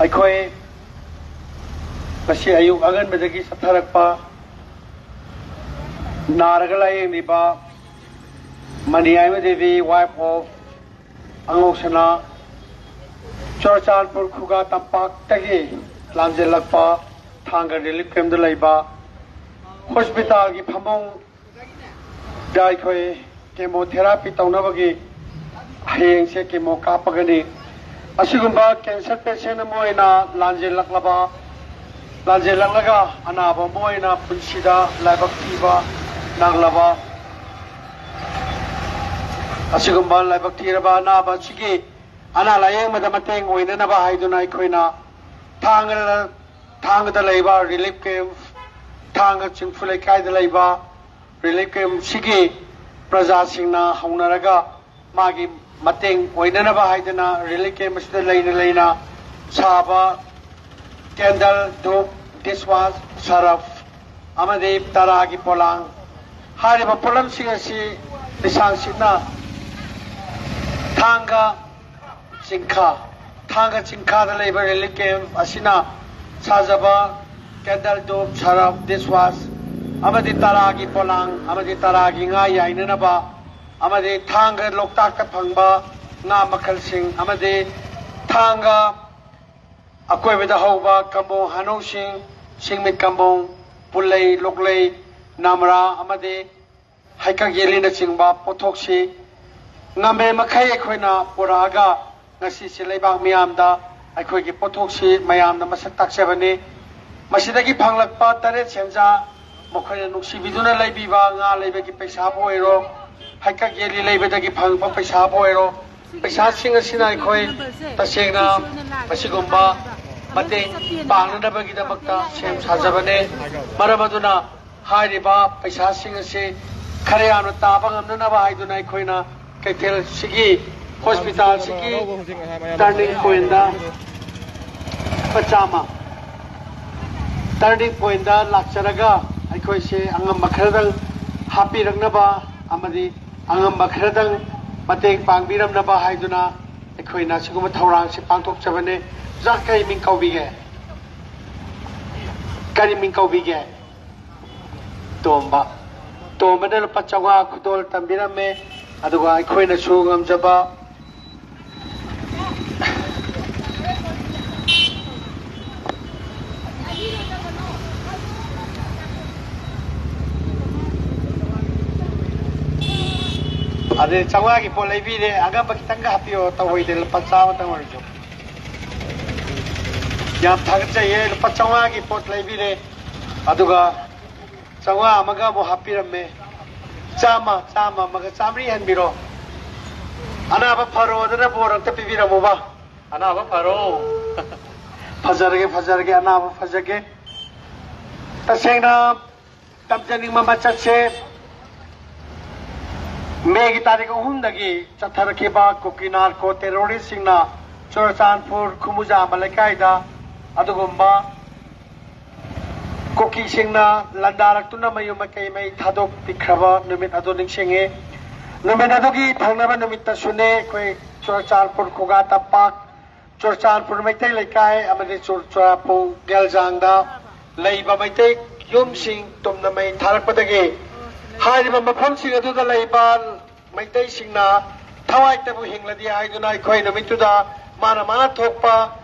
ꯑꯩꯈꯣꯏ ꯉꯁꯤ ꯑꯌꯨꯛ ꯑꯉꯟꯕꯗꯒꯤ ꯆꯠꯊꯔꯛꯄ ꯅꯥꯔꯒ ꯂꯥꯌꯦꯡꯂꯤꯕ ꯃꯅꯤꯌꯥꯏꯃ ꯗꯦꯕꯤ, wife of ꯑꯉꯧꯁꯅꯥ, ꯆꯨꯔꯆꯥꯟꯄꯨꯔ ꯈꯨꯒꯥ ꯇꯝꯄꯥꯛꯇꯒꯤ ꯂꯥꯟꯖꯦꯜꯂꯛꯄ ꯊꯥꯡꯒ ꯔꯤꯂꯤꯐ ꯀꯦꯝꯞꯇ ꯂꯩꯕ ꯍꯣꯁꯄꯤꯇꯥꯜꯒꯤ ꯐꯃꯨꯡ ꯗ ꯑꯩꯈꯣꯏ ꯀꯦꯃꯣꯊꯦꯔꯥꯄꯤ ꯇꯧꯅꯕꯒꯤ ꯍꯌꯦꯡꯁꯦ ꯀꯦꯃꯣ ꯀꯥꯞꯄꯒꯅꯤ꯫ ꯑꯁꯤꯒꯨꯝꯕ ꯀꯦꯟꯁꯔ ꯄꯦꯁꯦꯟ ꯑꯃ ꯑꯣꯏꯅ ꯂꯥꯟꯖꯦꯜꯂꯛꯂꯕ, ꯂꯥꯟꯖꯦꯜꯂꯛꯂꯒ ꯑꯅꯥꯕ ꯑꯃ ꯑꯣꯏꯅ ꯄꯨꯟꯁꯤꯗ ꯂꯥꯏꯕꯛ ꯊꯤꯕ ꯅꯪꯂꯕ, ꯑꯁꯤꯒꯨꯝꯕ ꯂꯥꯏꯕꯛ ꯊꯤꯔꯕ ꯑꯅꯥꯕ ꯑꯁꯤꯒꯤ ꯑꯅꯥ ꯂꯥꯌꯦꯡꯕꯗ ꯃꯇꯦꯡ ꯑꯣꯏꯅꯅꯕ ꯍꯥꯏꯗꯨꯅ ꯑꯩꯈꯣꯏꯅ ꯊꯥꯡꯒꯗ, ꯊꯥꯡꯒꯗ ꯂꯩꯕ ꯔꯤꯂꯤꯐ ꯀꯦꯝꯞ, ꯊꯥꯡꯒ ꯆꯤꯡꯐꯨ ꯂꯩꯀꯥꯏꯗ ꯂꯩꯕ ꯔꯤꯂꯤꯐ ꯀꯦꯝꯞꯁꯤꯒꯤ ꯄ꯭ꯔꯖꯥꯁꯤꯡꯅ ꯍꯧꯅꯔꯒ ꯃꯥꯒꯤ ꯃꯇꯦꯡ ꯑꯣꯏꯅꯅꯕ ꯍꯥꯏꯗꯅ ꯔꯤꯂꯤꯐ ꯀꯦꯝꯞ ꯑꯁꯤꯗ ꯂꯩꯅ ꯂꯩꯅ ꯁꯥꯕ ꯀꯦꯟꯗꯜ, ꯙꯨꯞ, ꯗꯤꯁꯋꯥꯁ, ꯁꯔꯞ ꯑꯃꯗꯤ ꯇꯔꯥꯒꯤ ꯄꯣꯂꯥꯡ꯫ ꯍꯥꯏꯔꯤꯕ ꯄꯣꯠꯂꯝꯁꯤꯡ ꯑꯁꯤ ꯂꯤꯁꯥꯡ ꯁꯤꯠꯅ ꯊꯥꯡꯒ ꯆꯤꯡꯈꯥ, ꯊꯥꯡꯒ ꯆꯤꯡꯈꯥꯗ ꯂꯩꯕ ꯔꯤꯂꯤꯐ ꯀꯦꯝꯞ ꯑꯁꯤꯅ ꯁꯥꯖꯕ ꯀꯦꯟꯗꯜ, ꯙꯨꯞ, ꯁꯔꯞ, ꯗꯤꯁꯋꯥꯁ ꯑꯃꯗꯤ ꯇꯔꯥꯒꯤ ꯄꯣꯂꯥꯡ ꯑꯃꯗꯤ ꯇꯔꯥꯒꯤ ꯉꯥ ꯌꯥꯏꯅꯅꯕ ꯑꯃꯗꯤ ꯊꯥꯡꯒ ꯂꯣꯛꯇꯥꯛꯇ ꯐꯪꯕ ꯉꯥ ꯃꯈꯜꯁꯤꯡ ꯑꯃꯗꯤ ꯊꯥꯡꯒ ꯑꯀꯣꯏꯕꯗ ꯍꯧꯕ ꯀꯝꯕꯣꯡ ꯍꯥꯅꯧꯁꯤꯡ, ꯁꯤꯡꯃꯤꯠ ꯀꯝꯕꯣꯡ, ꯄꯨꯜꯂꯩ, ꯂꯣꯛꯂꯩ, ꯅꯥꯃꯔꯥ ꯑꯃꯗꯤ ꯍꯩꯀꯛ ꯌꯦꯜꯂꯤꯅꯆꯤꯡꯕ ꯄꯣꯠꯊꯣꯛꯁꯤ ꯉꯝꯃꯦ ꯃꯈꯩ ꯑꯩꯈꯣꯏꯅ ꯄꯨꯔꯛꯑꯒ ꯉꯁꯤꯁꯦ ꯂꯩꯕꯥꯛ ꯃꯤꯌꯥꯝꯗ ꯑꯩꯈꯣꯏꯒꯤ ꯄꯣꯠꯊꯣꯛꯁꯤ ꯃꯌꯥꯝꯅ ꯃꯁꯛ ꯇꯥꯛꯆꯕꯅꯤ꯫ ꯃꯁꯤꯗꯒꯤ ꯐꯪꯂꯛꯄ ꯇꯔꯦꯠ ꯁꯦꯟꯖꯥ, ꯃꯈꯣꯏꯅ ꯅꯨꯡꯁꯤꯕꯤꯗꯨꯅ ꯂꯩꯕꯤꯕ ꯉꯥ ꯂꯩꯕꯒꯤ ꯄꯩꯁꯥꯕꯨ ꯑꯣꯏꯔꯣ, ꯍꯩꯀꯛ ꯌꯦꯜꯂꯤ ꯂꯩꯕꯗꯒꯤ ꯐꯪꯕ ꯄꯩꯁꯥꯕꯨ ꯑꯣꯏꯔꯣ, ꯄꯩꯁꯥꯁꯤꯡ ꯑꯁꯤꯅ ꯑꯩꯈꯣꯏ ꯇꯁꯦꯡꯅ ꯃꯁꯤꯒꯨꯝꯕ ꯃꯇꯦꯡ ꯄꯥꯡꯅꯅꯕꯒꯤꯗꯃꯛꯇ ꯁꯦꯝ ꯁꯥꯖꯕꯅꯦ꯫ ꯃꯔꯝ ꯑꯗꯨꯅ ꯍꯥꯏꯔꯤꯕ ꯄꯩꯁꯥꯁꯤꯡ ꯑꯁꯤ ꯈꯔ ꯌꯥꯝꯅ ꯇꯥꯕ ꯉꯝꯅꯅꯕ ꯍꯥꯏꯗꯨꯅ ꯑꯩꯈꯣꯏꯅ ꯀꯩꯊꯦꯜꯁꯤꯒꯤ ꯍꯣꯁꯄꯤꯇꯥꯜꯁꯤꯒꯤ ꯇꯔꯅꯤꯡ ꯄꯣꯏꯟꯗ ꯂꯨꯄꯥ ꯆꯥꯝꯃ ꯇꯔꯅꯤꯡ ꯄꯣꯏꯟꯗ ꯂꯥꯛꯆꯔꯒ ꯑꯩꯈꯣꯏꯁꯦ ꯑꯉꯝꯕ ꯈꯔꯗꯪ ꯍꯥꯞꯄꯤꯔꯛꯅꯕ ꯑꯃꯗꯤ ꯑꯉꯝꯕ ꯈꯔꯗꯪ ꯃꯇꯦꯡ ꯄꯥꯡꯕꯤꯔꯝꯅꯕ ꯍꯥꯏꯗꯨꯅ ꯑꯩꯈꯣꯏꯅ ꯁꯤꯒꯨꯝꯕ ꯊꯧꯔꯥꯡꯁꯤ ꯄꯥꯡꯊꯣꯛꯆꯕꯅꯦ꯫ ꯑꯣꯖꯥ, ꯀꯔꯤ ꯃꯤꯡ ꯀꯧꯕꯤꯒꯦ? ꯀꯔꯤ ꯃꯤꯡ ꯀꯧꯕꯤꯒꯦ? ꯇꯣꯝꯕ꯫ ꯇꯣꯝꯕꯅ ꯂꯨꯄꯥ ꯆꯥꯝꯃꯉꯥ ꯈꯨꯗꯣꯜ ꯇꯝꯕꯤꯔꯝꯃꯦ꯫ ꯑꯗꯨꯒ ꯑꯩꯈꯣꯏꯅꯁꯨ ꯉꯝꯖꯕ ꯑꯗꯩ ꯆꯥꯝꯃꯉꯥꯒꯤ ꯄꯣꯠ ꯂꯩꯕꯤꯔꯦ꯫ ꯑꯉꯝꯕ ꯈꯤꯇꯪꯒ ꯍꯥꯞꯄꯤꯌꯣ, ꯇꯧꯍꯩꯗꯦ, ꯂꯨꯄꯥ ꯆꯥꯝꯃꯇꯪ ꯑꯣꯏꯔꯁꯨ꯫ ꯌꯥꯝ ꯊꯥꯒꯠꯆꯩꯌꯦ꯫ ꯂꯨꯄꯥ ꯆꯥꯝꯃꯉꯥꯒꯤ ꯄꯣꯠ ꯂꯩꯕꯤꯔꯦ꯫ ꯑꯗꯨꯒ ꯆꯥꯝꯃꯉꯥ ꯑꯃꯒ ꯑꯃꯨꯛ ꯍꯥꯞꯄꯤꯔꯝꯃꯦ꯫ ꯆꯥꯝꯃ, ꯆꯥꯝꯃ ꯑꯃꯒ ꯆꯥꯝꯃꯔꯤ ꯍꯟꯕꯤꯔꯣ꯫ ꯑꯅꯥꯕ ꯐꯔꯣꯗꯅ ꯕꯣꯔ ꯑꯝꯇ ꯄꯤꯕꯤꯔꯝꯃꯨꯕ꯫ ꯑꯅꯥꯕ ꯐꯔꯣ꯫ ꯐꯖꯔꯒꯦ, ꯐꯖꯔꯒꯦ, ꯑꯅꯥꯕ ꯐꯖꯒꯦ꯫ ꯇꯁꯦꯡꯅ ꯇꯝꯖꯅꯤꯡꯕ ꯃꯆꯠꯁꯦ ꯃꯦꯒꯤ ꯇꯥꯔꯤꯛ ꯑꯍꯨꯝꯗꯒꯤ ꯆꯠꯊꯔꯛꯈꯤꯕ ꯀꯨꯀꯤ ꯅꯥꯔꯀꯣ ꯇꯦꯔꯣꯔꯤꯁꯁꯤꯡꯅ ꯆꯨꯔꯆꯥꯟꯄꯨꯔ ꯈꯨꯃꯨꯖꯥꯝꯕ ꯂꯩꯀꯥꯏꯗ ꯑꯗꯨꯒꯨꯝꯕ ꯀꯨꯀꯤꯁꯤꯡꯅ ꯂꯥꯟꯗꯥꯔꯛꯇꯨꯅ ꯃꯌꯨꯝ ꯃꯀꯩ ꯃꯩ ꯊꯥꯗꯣꯛꯄꯤꯈ꯭ꯔꯕ ꯅꯨꯃꯤꯠ ꯑꯗꯨ ꯅꯤꯡꯁꯤꯡꯉꯤ꯫ ꯅꯨꯃꯤꯠ ꯑꯗꯨꯒꯤ ꯊꯪꯅꯕ ꯅꯨꯃꯤꯠꯇꯁꯨꯅꯦ ꯑꯩꯈꯣꯏ ꯆꯨꯔꯆꯥꯟꯄꯨꯔ ꯈꯨꯒꯥ ꯇꯝꯄꯥꯛ, ꯆꯨꯔꯆꯥꯟꯄꯨꯔ ꯃꯩꯇꯩ ꯂꯩꯀꯥꯏ ꯑꯃꯗꯤ ꯆꯨꯔꯆꯥꯟꯄꯨꯔ ꯒꯦꯜꯖꯥꯡꯗ ꯂꯩꯕ ꯃꯩꯇꯩ ꯌꯨꯝꯁꯤꯡ ꯇꯨꯝꯅ ꯃꯩ ꯊꯥꯔꯛꯄꯗꯒꯤ ꯍꯥꯏꯔꯤꯕ ꯃꯐꯝꯁꯤꯡ ꯑꯗꯨꯗ ꯂꯩꯕ ꯃꯩꯇꯩꯁꯤꯡꯅ ꯊꯋꯥꯏꯇꯕꯨ ꯍꯤꯡꯂꯗꯤ ꯍꯥꯏꯗꯨꯅ ꯑꯩꯈꯣꯏ ꯅꯨꯃꯤꯠꯇꯨꯗ ꯃꯥꯅ ꯃꯥꯅ ꯊꯣꯛꯄ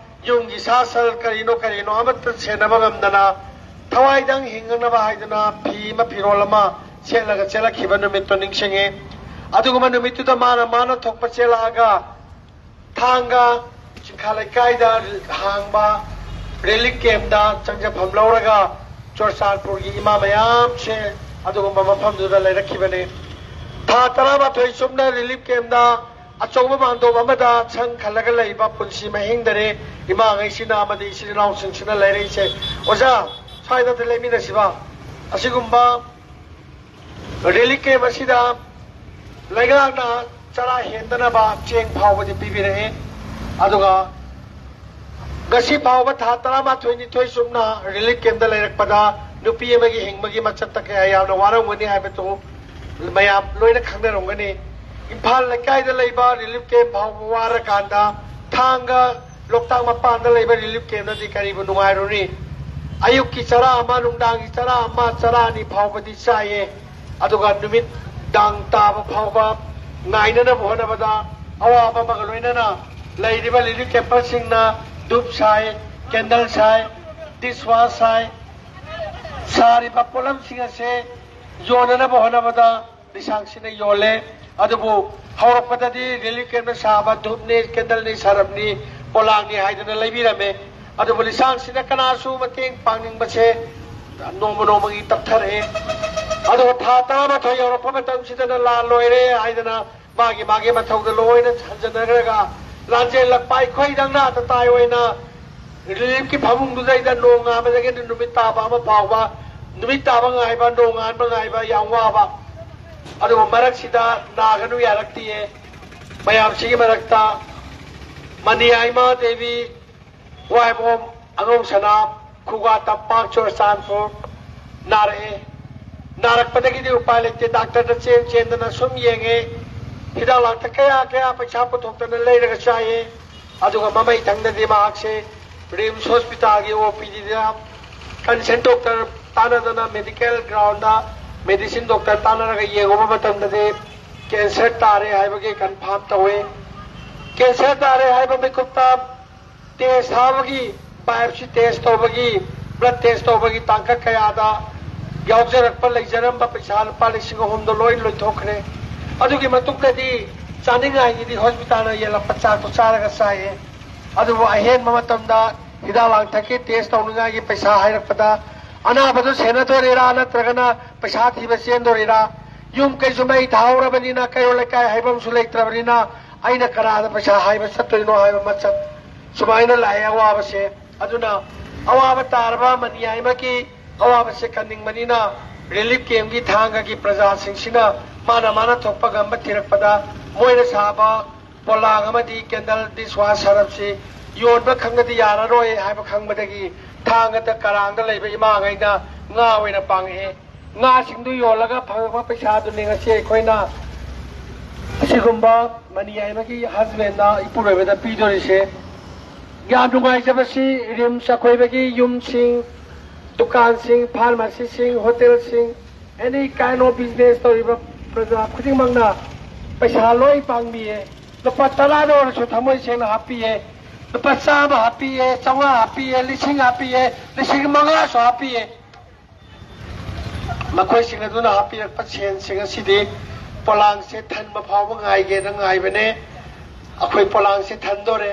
ꯌꯨꯝꯒꯤ ꯁꯥ ꯁꯟ ꯀꯔꯤꯅꯣ ꯀꯔꯤꯅꯣ ꯑꯃꯠꯇ ꯁꯦꯟꯅꯕ ꯉꯝꯗꯅ ꯊꯋꯥꯏꯗꯪ ꯍꯤꯡꯅꯅꯕ ꯍꯥꯏꯗꯨꯅ ꯐꯤ ꯑꯃ ꯐꯤꯔꯣꯜ ꯑꯃ ꯁꯦꯠꯂꯒ ꯆꯦꯜꯂꯛꯈꯤꯕ ꯅꯨꯃꯤꯠꯇꯣ ꯅꯤꯡꯁꯤꯡꯉꯤ꯫ ꯑꯗꯨꯒꯨꯝꯕ ꯅꯨꯃꯤꯠꯇꯨꯗ ꯃꯥꯅ ꯃꯥꯅ ꯊꯣꯛꯄ ꯆꯦꯜꯂꯛꯑꯒ ꯊꯥꯡꯒ ꯆꯤꯡꯈꯥ ꯂꯩꯀꯥꯏꯗ ꯍꯥꯡꯕ ꯔꯤꯂꯤꯐ ꯀꯦꯝꯞꯇ ꯆꯪꯖꯐꯝ ꯂꯧꯔꯒ ꯆꯨꯔꯆꯥꯟꯄꯨꯔꯒꯤ ꯏꯃꯥ ꯃꯌꯥꯝꯁꯦ ꯑꯗꯨꯒꯨꯝꯕ ꯃꯐꯝꯗꯨꯗ ꯂꯩꯔꯛꯈꯤꯕꯅꯤ꯫ ꯊꯥ ꯇꯔꯥꯃꯥꯊꯣꯏ ꯆꯨꯞꯅ ꯔꯤꯂꯤꯐ ꯀꯦꯝꯞꯇ ꯑꯆꯧꯕ ꯃꯥꯟꯗꯣꯞ ꯑꯃꯗ ꯁꯪ ꯈꯜꯂꯒ ꯂꯩꯕ ꯄꯨꯟꯁꯤ ꯃꯍꯤꯡꯗꯅꯤ ꯏꯃꯥꯉꯩꯁꯤꯅ ꯑꯃꯗꯤ ꯏꯆꯤꯜ ꯏꯅꯥꯎꯁꯤꯡꯁꯤꯅ ꯂꯩꯔꯛꯏꯁꯦ꯫ ꯑꯣꯖꯥ, ꯁ꯭ꯋꯥꯏꯗ ꯑꯝꯇ ꯂꯦꯞꯃꯤꯟꯅꯁꯤꯕ꯫ ꯑꯁꯤꯒꯨꯝꯕ ꯔꯤꯂꯤꯐ ꯀꯦꯝꯞ ꯑꯁꯤꯗ ꯂꯩꯉꯥꯛꯅ ꯆꯔꯥ ꯍꯦꯟꯗꯅꯕ ꯆꯦꯡ ꯐꯥꯎꯕꯗꯤ ꯄꯤꯕꯤꯔꯛꯏ꯫ ꯑꯗꯨꯒ ꯉꯁꯤ ꯐꯥꯎꯕ ꯊꯥ ꯇꯔꯥꯃꯥꯊꯣꯏ ꯅꯤꯊꯣꯏ ꯆꯨꯞꯅ ꯔꯤꯂꯤꯐ ꯀꯦꯝꯞꯇ ꯂꯩꯔꯛꯄꯗ ꯅꯨꯄꯤ ꯑꯃꯒꯤ ꯍꯤꯡꯕꯒꯤ ꯃꯆꯠꯇ ꯀꯌꯥ ꯌꯥꯝꯅ ꯋꯥꯔꯝꯒꯅꯤ ꯍꯥꯏꯕꯗꯨ ꯃꯌꯥꯝ ꯂꯣꯏꯅ ꯈꯪꯅꯔꯝꯒꯅꯤ꯫ ꯏꯝꯐꯥꯜ ꯂꯩꯀꯥꯏꯗ ꯂꯩꯕ ꯔꯤꯂꯤꯐ ꯀꯦꯝꯞ ꯐꯥꯎꯕ ꯋꯥꯔꯀꯥꯟꯗ ꯊꯥꯡꯒ ꯂꯣꯛꯇꯥꯛ ꯃꯄꯥꯟꯗ ꯂꯩꯕ ꯔꯤꯂꯤꯐ ꯀꯦꯝꯞꯅꯗꯤ ꯀꯔꯤꯕꯨ ꯅꯨꯡꯉꯥꯏꯔꯨꯅꯤ? ꯑꯌꯨꯛꯀꯤ ꯆꯔꯥ ꯑꯃ, ꯅꯨꯡꯗꯥꯡꯒꯤ ꯆꯔꯥ ꯑꯃ, ꯆꯔꯥ ꯑꯅꯤ ꯐꯥꯎꯕꯗꯤ ꯆꯥꯏꯌꯦ꯫ ꯑꯗꯨꯒ ꯅꯨꯃꯤꯗꯥꯡ ꯇꯥꯕ ꯐꯥꯎꯕ ꯉꯥꯏꯅꯅꯕ ꯍꯣꯠꯅꯕꯗ ꯑꯋꯥꯕ ꯑꯃꯒ ꯂꯣꯏꯅꯅ ꯂꯩꯔꯤꯕ ꯔꯤꯂꯤꯐ ꯀꯦꯝꯄꯔꯁꯤꯡꯅ ꯙꯨꯞ ꯁꯥꯏ, ꯀꯦꯟꯗꯜ ꯁꯥꯏ, ꯗꯤꯁꯋꯥꯁ ꯁꯥꯏ, ꯁꯥꯔꯤꯕ ꯄꯣꯠꯂꯝꯁꯤꯡ ꯑꯁꯦ ꯌꯣꯟꯅꯅꯕ ꯍꯣꯠꯅꯕꯗ ꯂꯤꯁꯥꯡꯁꯤꯟꯅ ꯌꯣꯜꯂꯦ꯫ ꯑꯗꯨꯕꯨ ꯍꯧꯔꯛꯄꯗꯗꯤ ꯔꯤꯂꯤꯐ ꯀꯦꯝꯞꯅ ꯁꯥꯕ ꯙꯨꯞꯅꯤ, ꯀꯦꯟꯗꯜꯅꯤ, ꯁꯔꯞꯅꯤ, ꯄꯣꯂꯥꯡꯅꯤ ꯍꯥꯏꯗꯨꯅ ꯂꯩꯕꯤꯔꯝꯃꯦ꯫ ꯑꯗꯨꯕꯨ ꯂꯤꯁꯥꯡꯁꯤꯟꯅ ꯀꯅꯥꯁꯨ ꯃꯇꯦꯡ ꯄꯥꯡꯅꯤꯡꯕꯁꯦ ꯅꯣꯡꯃ ꯅꯣꯡꯃꯒꯤ ꯇꯞꯊꯔꯛꯑꯦ꯫ ꯑꯗꯨꯒ ꯊꯥ ꯇꯔꯥꯃꯥꯊꯣꯏ ꯌꯧꯔꯛꯄ ꯃꯇꯝꯁꯤꯗꯅ ꯂꯥꯟ ꯂꯣꯏꯔꯦ ꯍꯥꯏꯗꯅ ꯃꯥꯒꯤ ꯃꯥꯒꯤ ꯃꯊꯧꯗ ꯂꯣꯏꯅ ꯍꯟꯖꯟꯅꯈ꯭ꯔꯒ ꯂꯥꯟꯖꯦꯜꯂꯛꯄ ꯑꯩꯈꯣꯏꯗꯪꯅ ꯑꯇꯇꯥꯏ ꯑꯣꯏꯅ ꯔꯤꯂꯤꯐꯀꯤ ꯐꯃꯨꯡꯗꯨꯗꯩꯗ ꯅꯣꯡ ꯉꯥꯟꯕꯗꯒꯤꯅ ꯅꯨꯃꯤꯠ ꯇꯥꯕ ꯑꯃ ꯐꯥꯎꯕ, ꯅꯨꯃꯤꯠ ꯇꯥꯕ ꯉꯥꯏꯕ, ꯅꯣꯡ ꯉꯥꯟꯕ ꯉꯥꯏꯕ ꯌꯥꯝ ꯋꯥꯕ꯫ ꯑꯗꯨꯕꯨ ꯃꯔꯛꯁꯤꯗ ꯅꯥꯒꯅꯨ ꯌꯥꯔꯛꯇꯤꯌꯦ꯫ ꯃꯌꯥꯝꯁꯤꯒꯤ ꯃꯔꯛꯇ ꯃꯅꯤꯌꯥꯏꯃ ꯗꯦꯕꯤ, ꯋꯥꯏꯕꯣꯝ ꯑꯉꯧꯁꯅꯥ, ꯈꯨꯒꯥ ꯇꯝꯄꯥꯛ, ꯆꯨꯔꯆꯥꯟꯄꯨꯔ ꯅꯥꯔꯛꯑꯦ꯫ ꯅꯥꯔꯛꯄꯗꯒꯤꯗꯤ ꯎꯄꯥꯏ ꯂꯩꯇꯦ, ꯗꯥꯛꯇꯔꯗ ꯆꯦꯟ ꯆꯦꯟꯗꯅ ꯁꯨꯝ ꯌꯦꯡꯉꯦ꯫ ꯍꯤꯗꯥꯛ ꯂꯥꯡꯊꯛ ꯀꯌꯥ ꯀꯌꯥ ꯄꯩꯁꯥ ꯄꯨꯊꯣꯛꯇꯅ ꯂꯩꯔꯒ ꯆꯥꯏꯌꯦ꯫ ꯑꯗꯨꯒ ꯃꯃꯩ ꯊꯪꯗꯗꯤ ꯃꯍꯥꯛꯁꯦ ꯔꯤꯝꯁ ꯍꯣꯁꯄꯤꯇꯥꯜꯒꯤ ꯑꯣ ꯄꯤ ꯗꯤꯗ ꯀꯟꯁꯔꯟ ꯗꯣꯛꯇꯔ ꯇꯥꯟꯅꯗꯅ ꯃꯦꯗꯤꯀꯦꯜ ꯒ꯭ꯔꯥꯎꯟꯗ ꯃꯦꯗꯤꯁꯤꯟ ꯗꯣꯛꯇꯔ ꯇꯥꯟꯅꯔꯒ ꯌꯦꯡꯉꯨꯕ ꯃꯇꯝꯗꯗꯤ ꯀꯦꯟꯁꯔ ꯇꯥꯔꯦ ꯍꯥꯏꯕꯒꯤ ꯀꯟꯐꯥꯝ ꯇꯧꯋꯦ꯫ ꯀꯦꯟꯁꯔ ꯇꯥꯔꯦ ꯍꯥꯏꯕ ꯃꯤꯀꯨꯞꯇ ꯇꯦꯁ ꯊꯥꯕꯒꯤ, ꯕꯥꯏꯑꯣꯞꯁꯤ ꯇꯦꯁ ꯇꯧꯕꯒꯤ, ꯕ꯭ꯂꯗ ꯇꯦꯁ ꯇꯧꯕꯒꯤ ꯇꯥꯡꯀꯛ ꯀꯌꯥꯗ ꯌꯥꯎꯖꯔꯛꯄ, ꯂꯩꯖꯔꯝꯕ ꯄꯩꯁꯥ ꯂꯨꯄꯥ ꯂꯤꯁꯤꯡ ꯑꯍꯨꯝꯗꯣ ꯂꯣꯏ ꯂꯣꯏꯊꯣꯛꯈ꯭ꯔꯦ꯫ ꯑꯗꯨꯒꯤ ꯃꯇꯨꯡꯗꯗꯤ ꯆꯥꯅꯤꯡꯉꯥꯏꯒꯤꯗꯤ ꯍꯣꯁꯄꯤꯇꯥꯜꯅ ꯌꯦꯜꯂꯛꯄ ꯆꯥꯛꯇꯣ ꯆꯥꯔꯒ ꯆꯥꯏꯌꯦ꯫ ꯑꯗꯨꯕꯨ ꯑꯍꯦꯟꯕ ꯃꯇꯝꯗ ꯍꯤꯗꯥꯛ ꯂꯥꯡꯊꯛꯀꯤ ꯇꯦꯁ ꯇꯧꯅꯤꯡꯉꯥꯏꯒꯤ ꯄꯩꯁꯥ ꯍꯥꯏꯔꯛꯄꯗ, ꯑꯅꯥꯕꯗꯨ ꯁꯦꯟꯅꯗꯣꯔꯤꯔꯥ ꯅꯠꯇ꯭ꯔꯒꯅ ꯄꯩꯁꯥ ꯊꯤꯕ ꯆꯦꯟꯗꯣꯔꯤꯔꯥ? ꯌꯨꯝ ꯀꯩꯁꯨ ꯃꯩ ꯊꯥꯍꯧꯔꯕꯅꯤꯅ, ꯀꯩꯔꯣꯜ ꯂꯩꯀꯥꯏ ꯍꯥꯏꯕ ꯑꯃꯁꯨ ꯂꯩꯇ꯭ꯔꯕꯅꯤꯅ, ꯑꯩꯅ ꯀꯅꯥꯗ ꯄꯩꯁꯥ ꯍꯥꯏꯕ ꯆꯠꯇꯣꯏꯅꯣ ꯍꯥꯏꯕ ꯃꯆꯠ ꯁꯨꯃꯥꯏꯅ ꯂꯥꯛꯑꯦ ꯑꯋꯥꯕꯁꯦ꯫ ꯑꯗꯨꯅ ꯑꯋꯥꯕ ꯇꯥꯔꯕ ꯃꯅꯤꯌꯥꯏꯃꯒꯤ ꯑꯋꯥꯕꯁꯦ ꯀꯟꯅꯤꯡꯕꯅꯤꯅ, ꯔꯤꯂꯤꯐ ꯀꯦꯝꯒꯤ ꯊꯥꯡꯒꯒꯤ ꯄ꯭ꯔꯖꯥꯁꯤꯡꯁꯤꯅ ꯃꯥꯅ ꯃꯥꯅ ꯊꯣꯛꯄ ꯉꯝꯕ ꯊꯤꯔꯛꯄꯗ, ꯃꯣꯏꯅ ꯁꯥꯕ ꯄꯣꯂꯥꯡ ꯑꯃꯗꯤ ꯀꯦꯟꯗꯜ, ꯗꯤꯁꯋꯥꯁ, ꯁꯔꯞꯁꯤ ꯌꯣꯟꯕ ꯈꯪꯉꯗꯤ ꯌꯥꯔꯔꯣꯏ ꯍꯥꯏꯕ ꯈꯪꯕꯗꯒꯤ, ꯊꯥꯡꯒꯗ ꯀꯔꯥꯡꯗ ꯂꯩꯕ ꯏꯃꯥꯉꯩꯅ ꯉꯥ ꯑꯣꯏꯅ ꯄꯥꯡꯉꯛꯑꯦ꯫ ꯉꯥꯁꯤꯡꯗꯨ ꯌꯣꯜꯂꯒ ꯐꯪꯉꯛꯄ ꯄꯩꯁꯥꯗꯨꯅꯤ ꯉꯁꯤ ꯑꯩꯈꯣꯏꯅ ꯑꯁꯤꯒꯨꯝꯕ ꯃꯅꯤꯌꯥꯏꯃꯒꯤ ꯍꯁꯕꯦꯟꯗ, ꯏꯄꯨꯔꯣꯏꯕꯗ ꯄꯤꯗꯣꯔꯤꯁꯦ꯫ ꯌꯥꯝ ꯅꯨꯡꯉꯥꯏꯖꯕꯁꯤ, ꯔꯤꯝꯁ ꯑꯀꯣꯏꯕꯒꯤ ꯌꯨꯝꯁꯤꯡ, ꯗꯨꯀꯥꯟꯁꯤꯡ, ꯐꯥꯔꯃꯥꯁꯤꯁꯤꯡ, ꯍꯣꯇꯦꯜꯁꯤꯡ, ꯑꯦꯅꯤ ꯀꯥꯏꯟ ꯑꯣꯐ ꯕꯤꯖꯤꯅꯦꯁ ꯇꯧꯔꯤꯕ ꯄ꯭ꯔꯖꯥ ꯈꯨꯗꯤꯡꯃꯛꯅ ꯄꯩꯁꯥ ꯂꯣꯏ ꯄꯥꯡꯕꯤꯌꯦ꯫ ꯂꯨꯄꯥ ꯇꯔꯥꯗ ꯑꯣꯏꯔꯁꯨ ꯊꯃꯣꯏ ꯁꯦꯡꯅ ꯍꯥꯞꯄꯤꯌꯦ꯫ ꯂꯨꯄꯥ ꯆꯥꯝꯃ ꯍꯥꯞꯄꯤꯌꯦ, ꯆꯥꯝꯃꯉꯥ ꯍꯥꯞꯄꯤꯌꯦ, ꯂꯤꯁꯤꯡ ꯍꯥꯞꯄꯤꯌꯦ, ꯂꯤꯁꯤꯡ ꯃꯉꯥꯁꯨ ꯍꯥꯞꯄꯤꯌꯦ꯫ ꯃꯈꯣꯏꯁꯤꯡ ꯑꯗꯨꯅ ꯍꯥꯞꯄꯤꯔꯛꯄ ꯁꯦꯟꯁꯤꯡ ꯑꯁꯤꯗꯤ ꯄꯣꯂꯥꯡꯁꯦ ꯊꯟꯕ ꯐꯥꯎꯕ ꯉꯥꯏꯒꯦꯅ ꯉꯥꯏꯕꯅꯦ꯫ ꯑꯩꯈꯣꯏ ꯄꯣꯂꯥꯡꯁꯦ ꯊꯟꯗꯣꯔꯦ꯫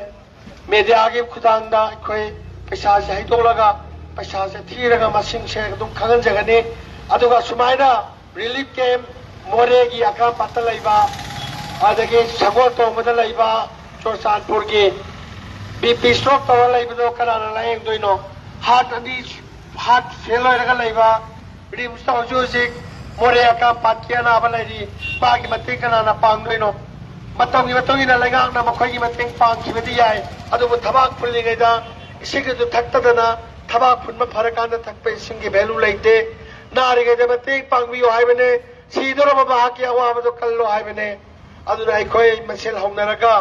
ꯃꯦꯗꯤꯌꯥꯒꯤ ꯈꯨꯠꯊꯥꯡꯗ ꯑꯩꯈꯣꯏ ꯄꯩꯁꯥꯁꯦ ꯍꯩꯗꯣꯛꯂꯒ, ꯄꯩꯁꯥꯁꯦ ꯊꯤꯔꯒ ꯃꯁꯤꯡꯁꯦ ꯑꯗꯨꯝ ꯈꯪꯍꯟꯖꯒꯅꯤ꯫ ꯑꯗꯨꯒ ꯁꯨꯃꯥꯏꯅ ꯔꯤꯂꯤꯐ ꯀꯦꯝ ꯃꯣꯔꯦꯒꯤ ꯑꯀꯥꯝꯄꯥꯠꯇ ꯂꯩꯕ, ꯑꯗꯒꯤ ꯁꯒꯣꯜ ꯇꯣꯡꯕꯗ ꯂꯩꯕ, ꯆꯨꯔꯆꯥꯟꯄꯨꯔꯒꯤ ꯕꯤ ꯄꯤ ꯁ꯭ꯇ꯭ꯔꯣꯛ ꯇꯧꯔ ꯂꯩꯕꯗꯣ ꯀꯅꯥꯅ ꯂꯥꯌꯦꯡꯗꯣꯏꯅꯣ? ꯍꯥꯔꯠ ꯑꯅꯤ, ꯍꯥꯔꯠ ꯐꯦꯜ ꯑꯣꯏꯔꯒ ꯂꯩꯕ, ꯔꯤꯝꯁꯇ ꯍꯧꯖꯤꯛ ꯍꯧꯖꯤꯛ ꯃꯣꯔꯦ ꯑꯀꯥꯝꯄꯥꯠꯀꯤ ꯑꯅꯥꯕ ꯂꯩꯔꯤ, ꯃꯥꯒꯤ ꯃꯇꯦꯡ ꯀꯅꯥꯅ ꯄꯥꯡꯗꯣꯏꯅꯣ? ꯃꯇꯝꯒꯤ ꯃꯇꯨꯡ ꯏꯟꯅ ꯂꯩꯉꯥꯛꯅ ꯃꯈꯣꯏꯒꯤ ꯃꯇꯦꯡ ꯄꯥꯡꯈꯤꯕꯗꯤ ꯌꯥꯏ, ꯑꯗꯨꯕꯨ ꯊꯕꯥꯛ ꯐꯨꯜꯂꯤꯉꯩꯗ ꯏꯁꯤꯡ ꯑꯗꯨ ꯊꯛꯇꯗꯅ ꯊꯕꯥꯛ ꯐꯨꯟꯕ ꯐꯔꯀꯥꯟꯗ ꯊꯛꯄ ꯏꯁꯤꯡꯒꯤ value ꯂꯩꯇꯦ꯫ ꯅꯥꯔꯤꯉꯩꯗ ꯃꯇꯦꯡ ꯄꯥꯡꯕꯤꯌꯨ ꯍꯥꯏꯕꯅꯦ꯫ ꯁꯤꯗꯧꯔꯕ ꯃꯍꯥꯛꯀꯤ ꯑꯋꯥꯕꯗꯣ ꯀꯜꯂꯣ ꯍꯥꯏꯕꯅꯦ꯫ ꯑꯗꯨꯅ ꯑꯩꯈꯣꯏ ꯃꯁꯦꯜ ꯍꯧꯅꯔꯒ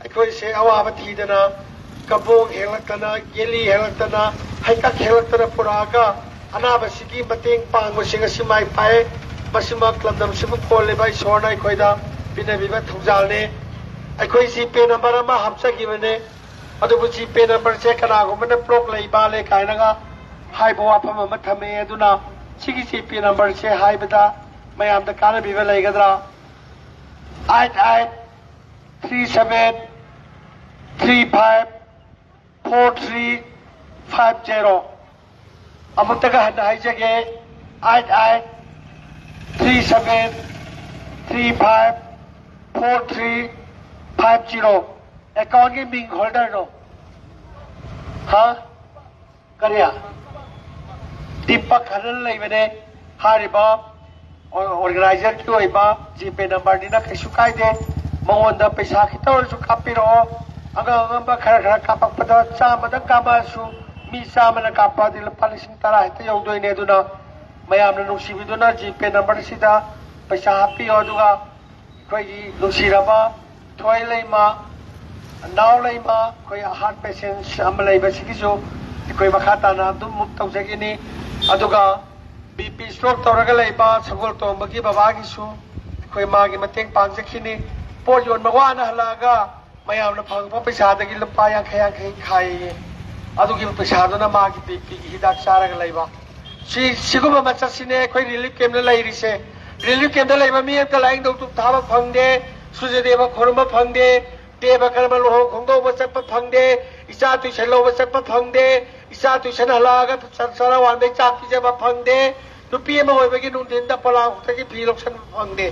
ꯑꯩꯈꯣꯏꯁꯦ ꯑꯋꯥꯕ ꯊꯤꯗꯅ, ꯀꯕꯣꯛ ꯍꯦꯛꯂꯛꯇꯅ, ꯌꯦꯜꯂꯤ ꯍꯦꯛꯂꯛꯇꯅ, ꯍꯩꯀꯛ ꯍꯦꯛꯂꯛꯇꯅ ꯄꯨꯔꯛꯑꯒ ꯑꯅꯥꯕꯁꯤꯒꯤ ꯃꯇꯦꯡ ꯄꯥꯡꯕꯁꯤꯡ ꯑꯁꯤ ꯃꯥꯏ ꯄꯥꯛꯑꯦ꯫ ꯃꯁꯤꯃꯛ ꯂꯝꯗꯝꯁꯤꯕꯨ ꯀꯣꯜꯂꯤꯕ ꯏꯁꯣꯔꯅ ꯑꯩꯈꯣꯏꯗ ꯄꯤꯅꯕꯤꯕ ꯊꯧꯖꯥꯜꯅꯤ꯫ ꯑꯩꯈꯣꯏ GPay number ꯑꯃ ꯍꯥꯞꯆꯈꯤꯕꯅꯦ꯫ ꯑꯗꯨꯕꯨ GPay numberꯁꯦ ꯀꯅꯥꯒꯨꯝꯕꯅ block ꯂꯩ, ꯃꯥꯜꯂꯦ ꯀꯥꯏꯅꯒ ꯍꯥꯏꯕ ꯋꯥꯐꯝ ꯑꯃ ꯊꯝꯃꯦ꯫ ꯑꯗꯨꯅ ꯁꯤꯒꯤ GPay numberꯁꯦ ꯍꯥꯏꯕꯗ ꯃꯌꯥꯝꯗ ꯀꯥꯟꯅꯕꯤꯕ ꯂꯩꯒꯗ꯭ꯔꯥ? Eight eight three seven three five four three five zero. ꯑꯃꯨꯛꯇꯒ ꯍꯟꯅ ꯍꯥꯏꯖꯒꯦ, eight eight three seven three five four three five zero. ꯑꯦꯀꯥꯎꯟꯒꯤ ꯃꯤꯡ holderꯗꯣ? ꯍꯥ? ꯀꯔꯤ? ꯗꯤꯄꯛ ꯍꯥꯏꯅ ꯂꯩꯕꯅꯦ꯫ ꯍꯥꯏꯔꯤꯕ organizerꯒꯤ ꯑꯣꯏꯕ GPay numberꯅꯤꯅ ꯀꯩꯁꯨ ꯀꯥꯏꯗꯦ꯫ ꯃꯉꯣꯟꯗ ꯄꯩꯁꯥ ꯈꯤꯇ ꯑꯣꯏꯔꯁꯨ ꯀꯥꯞꯄꯤꯔꯛꯑꯣ꯫ ꯑꯉꯝ ꯑꯉꯝꯕ ꯈꯔ ꯈꯔ ꯀꯥꯞꯄꯛꯄꯗ ꯆꯥꯝꯃꯗꯪ ꯀꯥꯞꯄꯛꯑꯁꯨ, ꯃꯤ ꯆꯥꯝꯃꯅ ꯀꯥꯞꯄꯛꯑꯗꯤ ꯂꯨꯄꯥ ꯂꯤꯁꯤꯡ ꯇꯔꯥ ꯍꯦꯛꯇ ꯌꯧꯗꯣꯏꯅꯦ꯫ ꯑꯗꯨꯅ ꯃꯌꯥꯝꯅ ꯅꯨꯡꯁꯤꯕꯤꯗꯨꯅ GPay numberꯁꯤꯗ ꯄꯩꯁꯥ ꯍꯥꯞꯄꯤꯌꯣ꯫ ꯑꯗꯨꯒ ꯑꯩꯈꯣꯏꯒꯤ ꯅꯨꯡꯁꯤꯔꯕ ꯊꯣꯏ ꯂꯩꯃ, ꯅꯥꯎ ꯂꯩꯃ, ꯑꯩꯈꯣꯏ heart patient ꯑꯃ ꯂꯩꯕꯁꯤꯒꯤꯁꯨ ꯑꯩꯈꯣꯏ ꯃꯈꯥ ꯇꯥꯅ ꯑꯗꯨꯝ move ꯇꯧꯖꯈꯤꯅꯤ꯫ ꯑꯗꯨꯒ BP stroke ꯇꯧꯔꯒ ꯂꯩꯕ ꯁꯒꯣꯜ ꯇꯣꯡꯕꯒꯤ ꯕꯕꯥꯒꯤꯁꯨ ꯑꯩꯈꯣꯏ ꯃꯥꯒꯤ ꯃꯇꯦꯡ ꯄꯥꯡꯖꯈꯤꯅꯤ꯫ ꯄꯣꯠ ꯌꯣꯟꯕ ꯋꯥꯅ ꯍꯜꯂꯛꯑꯒ ꯃꯌꯥꯝꯅ ꯐꯪꯕ ꯄꯩꯁꯥꯗꯒꯤ ꯂꯨꯄꯥ ꯌꯥꯡꯈꯩ ꯌꯥꯡꯈꯩ ꯈꯥꯏꯌꯦ꯫ ꯑꯗꯨꯒꯤ ꯄꯩꯁꯥꯗꯨꯅ ꯃꯥꯒꯤ BPꯒꯤ ꯍꯤꯗꯥꯛ ꯆꯥꯔꯒ ꯂꯩꯕ꯫ ꯁꯤ, ꯁꯤꯒꯨꯝꯕ ꯃꯆꯠꯁꯤꯅꯦ ꯑꯩꯈꯣꯏ relief campꯇ ꯂꯩꯔꯤꯁꯦ꯫ Relief campꯇ ꯂꯩꯕ ꯃꯤ ꯑꯃꯇ ꯂꯥꯏꯌꯦꯡꯗꯧ ꯊꯥꯕ ꯐꯪꯗꯦ, ꯁꯨꯔꯖ ꯗꯦꯕ ꯈꯨꯔꯨꯝꯕ ꯐꯪꯗꯦ, ꯗꯦꯕ ꯀꯔꯃ ꯂꯨꯍꯣꯡ ꯈꯣꯡꯗꯣꯡꯕ ꯆꯠꯄ ꯐꯪꯗꯦ, ꯏꯆꯥ tuition ꯂꯧꯕ ꯆꯠꯄ ꯐꯪꯗꯦ, ꯏꯆꯥ tuition ꯍꯜꯂꯛꯑꯒ ꯆ-, ꯆꯔꯥ ꯋꯥꯟꯕꯩ ꯆꯥꯛ ꯄꯤꯖꯕ ꯐꯪꯗꯦ, ꯅꯨꯄꯤ ꯑꯃ ꯑꯣꯏꯕꯒꯤ ꯅꯨꯡꯊꯤꯟꯗ ꯄꯣꯂꯥꯡꯈꯣꯛꯇꯒꯤ ꯐꯤ ꯂꯧꯁꯟꯕ ꯐꯪꯗꯦ꯫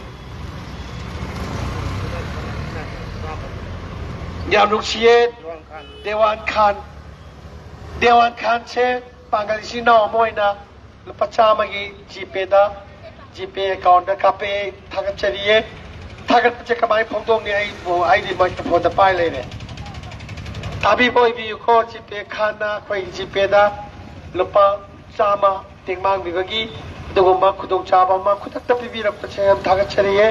ꯌꯥꯝ ꯅꯨꯡꯁꯤꯌꯦ꯫ ꯗꯦꯋꯥꯟ ꯈꯥꯟ, ꯗꯦꯋꯥꯟ ꯈꯥꯟꯁꯦ ꯄꯥꯡꯒꯜ ꯏꯆꯤꯟ ꯏꯅꯥꯎ ꯑꯃ ꯑꯣꯏꯅ ꯂꯨꯄꯥ ꯆꯥꯝꯃꯒꯤ GPayꯗ, GPay accountꯗ ꯀꯥꯞꯄꯛꯑꯦ꯫ ꯊꯥꯒꯠꯆꯔꯤꯌꯦ꯫ ꯊꯥꯒꯠꯄꯁꯦ ꯀꯃꯥꯏꯅ ꯐꯣꯡꯗꯣꯛꯅꯤ? ꯑꯩꯕꯨ, ꯑꯩꯗꯤ microphoneꯗ ꯄꯥꯏ ꯂꯩꯔꯦ꯫ ꯇꯥꯕꯤꯕ ꯑꯣꯏꯕꯤꯌꯨꯀꯣ꯫ ꯖꯤꯄꯦ ꯈꯥꯟꯅ ꯑꯩꯈꯣꯏꯒꯤ ꯖꯤꯄꯦꯗ ꯂꯨꯄꯥ ꯆꯥꯝꯃ ꯇꯦꯡꯃꯥꯡꯕꯤꯕꯒꯤ ꯑꯗꯨꯒꯨꯝꯕ ꯈꯨꯗꯣꯡꯆꯥꯕ ꯑꯃ ꯈꯨꯗꯛꯇ ꯄꯤꯕꯤꯔꯛꯄꯁꯦ ꯌꯥꯝ ꯊꯥꯒꯠꯆꯔꯤꯌꯦ꯫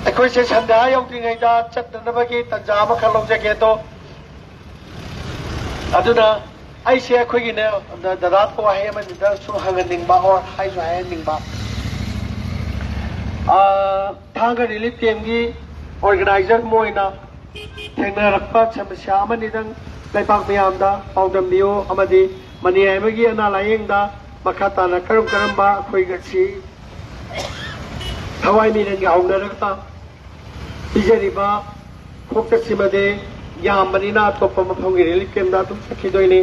ꯑꯩꯈꯣꯏꯁꯦ ꯁꯟꯗ꯭ꯌꯥ ꯌꯧꯗ꯭ꯔꯤꯉꯩꯗ ꯆꯠꯅꯅꯕꯒꯤ ꯇꯥꯟꯖꯥ ꯑꯃꯈꯛ ꯂꯧꯖꯒꯦ꯫ ꯑꯗꯣ ꯑꯗꯨꯅ ꯑꯩꯁꯦ ꯑꯩꯈꯣꯏꯒꯤꯅꯦ, ꯗꯗꯥꯗ ꯋꯥꯍꯩ ꯑꯃꯅꯤꯗ ꯁꯨꯝ ꯍꯪꯍꯟꯅꯤꯡꯕ ꯑꯣꯔ ꯍꯥꯏꯁꯨ ꯍꯥꯏꯍꯟꯅꯤꯡꯕ꯫ ꯑꯥ, ꯊꯥꯡꯒ ꯔꯤꯂꯤꯐ ꯀꯦꯝꯒꯤ ꯑꯣꯔꯒꯅꯥꯏꯖꯔ ꯑꯃ ꯑꯣꯏꯅ ꯊꯦꯡꯅꯔꯛꯄ ꯁꯃꯁ꯭ꯌꯥ ꯑꯃꯅꯤꯗꯪ ꯂꯩꯕꯥꯛ ꯃꯤꯌꯥꯝꯗ ꯄꯥꯎꯗꯝꯕꯤꯌꯨ, ꯑꯃꯗꯤ ꯃꯅꯤꯌꯥꯏꯃꯒꯤ ꯑꯅꯥ ꯂꯥꯌꯦꯡꯗ ꯃꯈꯥ ꯇꯥꯅ ꯀꯔꯝ ꯀꯔꯝꯕ ꯑꯩꯈꯣꯏ ꯉꯁꯤ ꯊꯋꯥꯏ ꯃꯤꯔꯦꯟꯒ ꯍꯧꯅꯔꯒ ꯄꯤꯖꯔꯤꯕ ꯈꯣꯡꯆꯠꯁꯤꯃꯗꯤ ꯌꯥꯝꯕꯅꯤꯅ ꯑꯇꯣꯞꯄ ꯃꯐꯝꯒꯤ ꯔꯤꯂꯤꯐ ꯀꯦꯝꯗ ꯑꯗꯨꯝ ꯆꯠꯈꯤꯗꯣꯏꯅꯤ꯫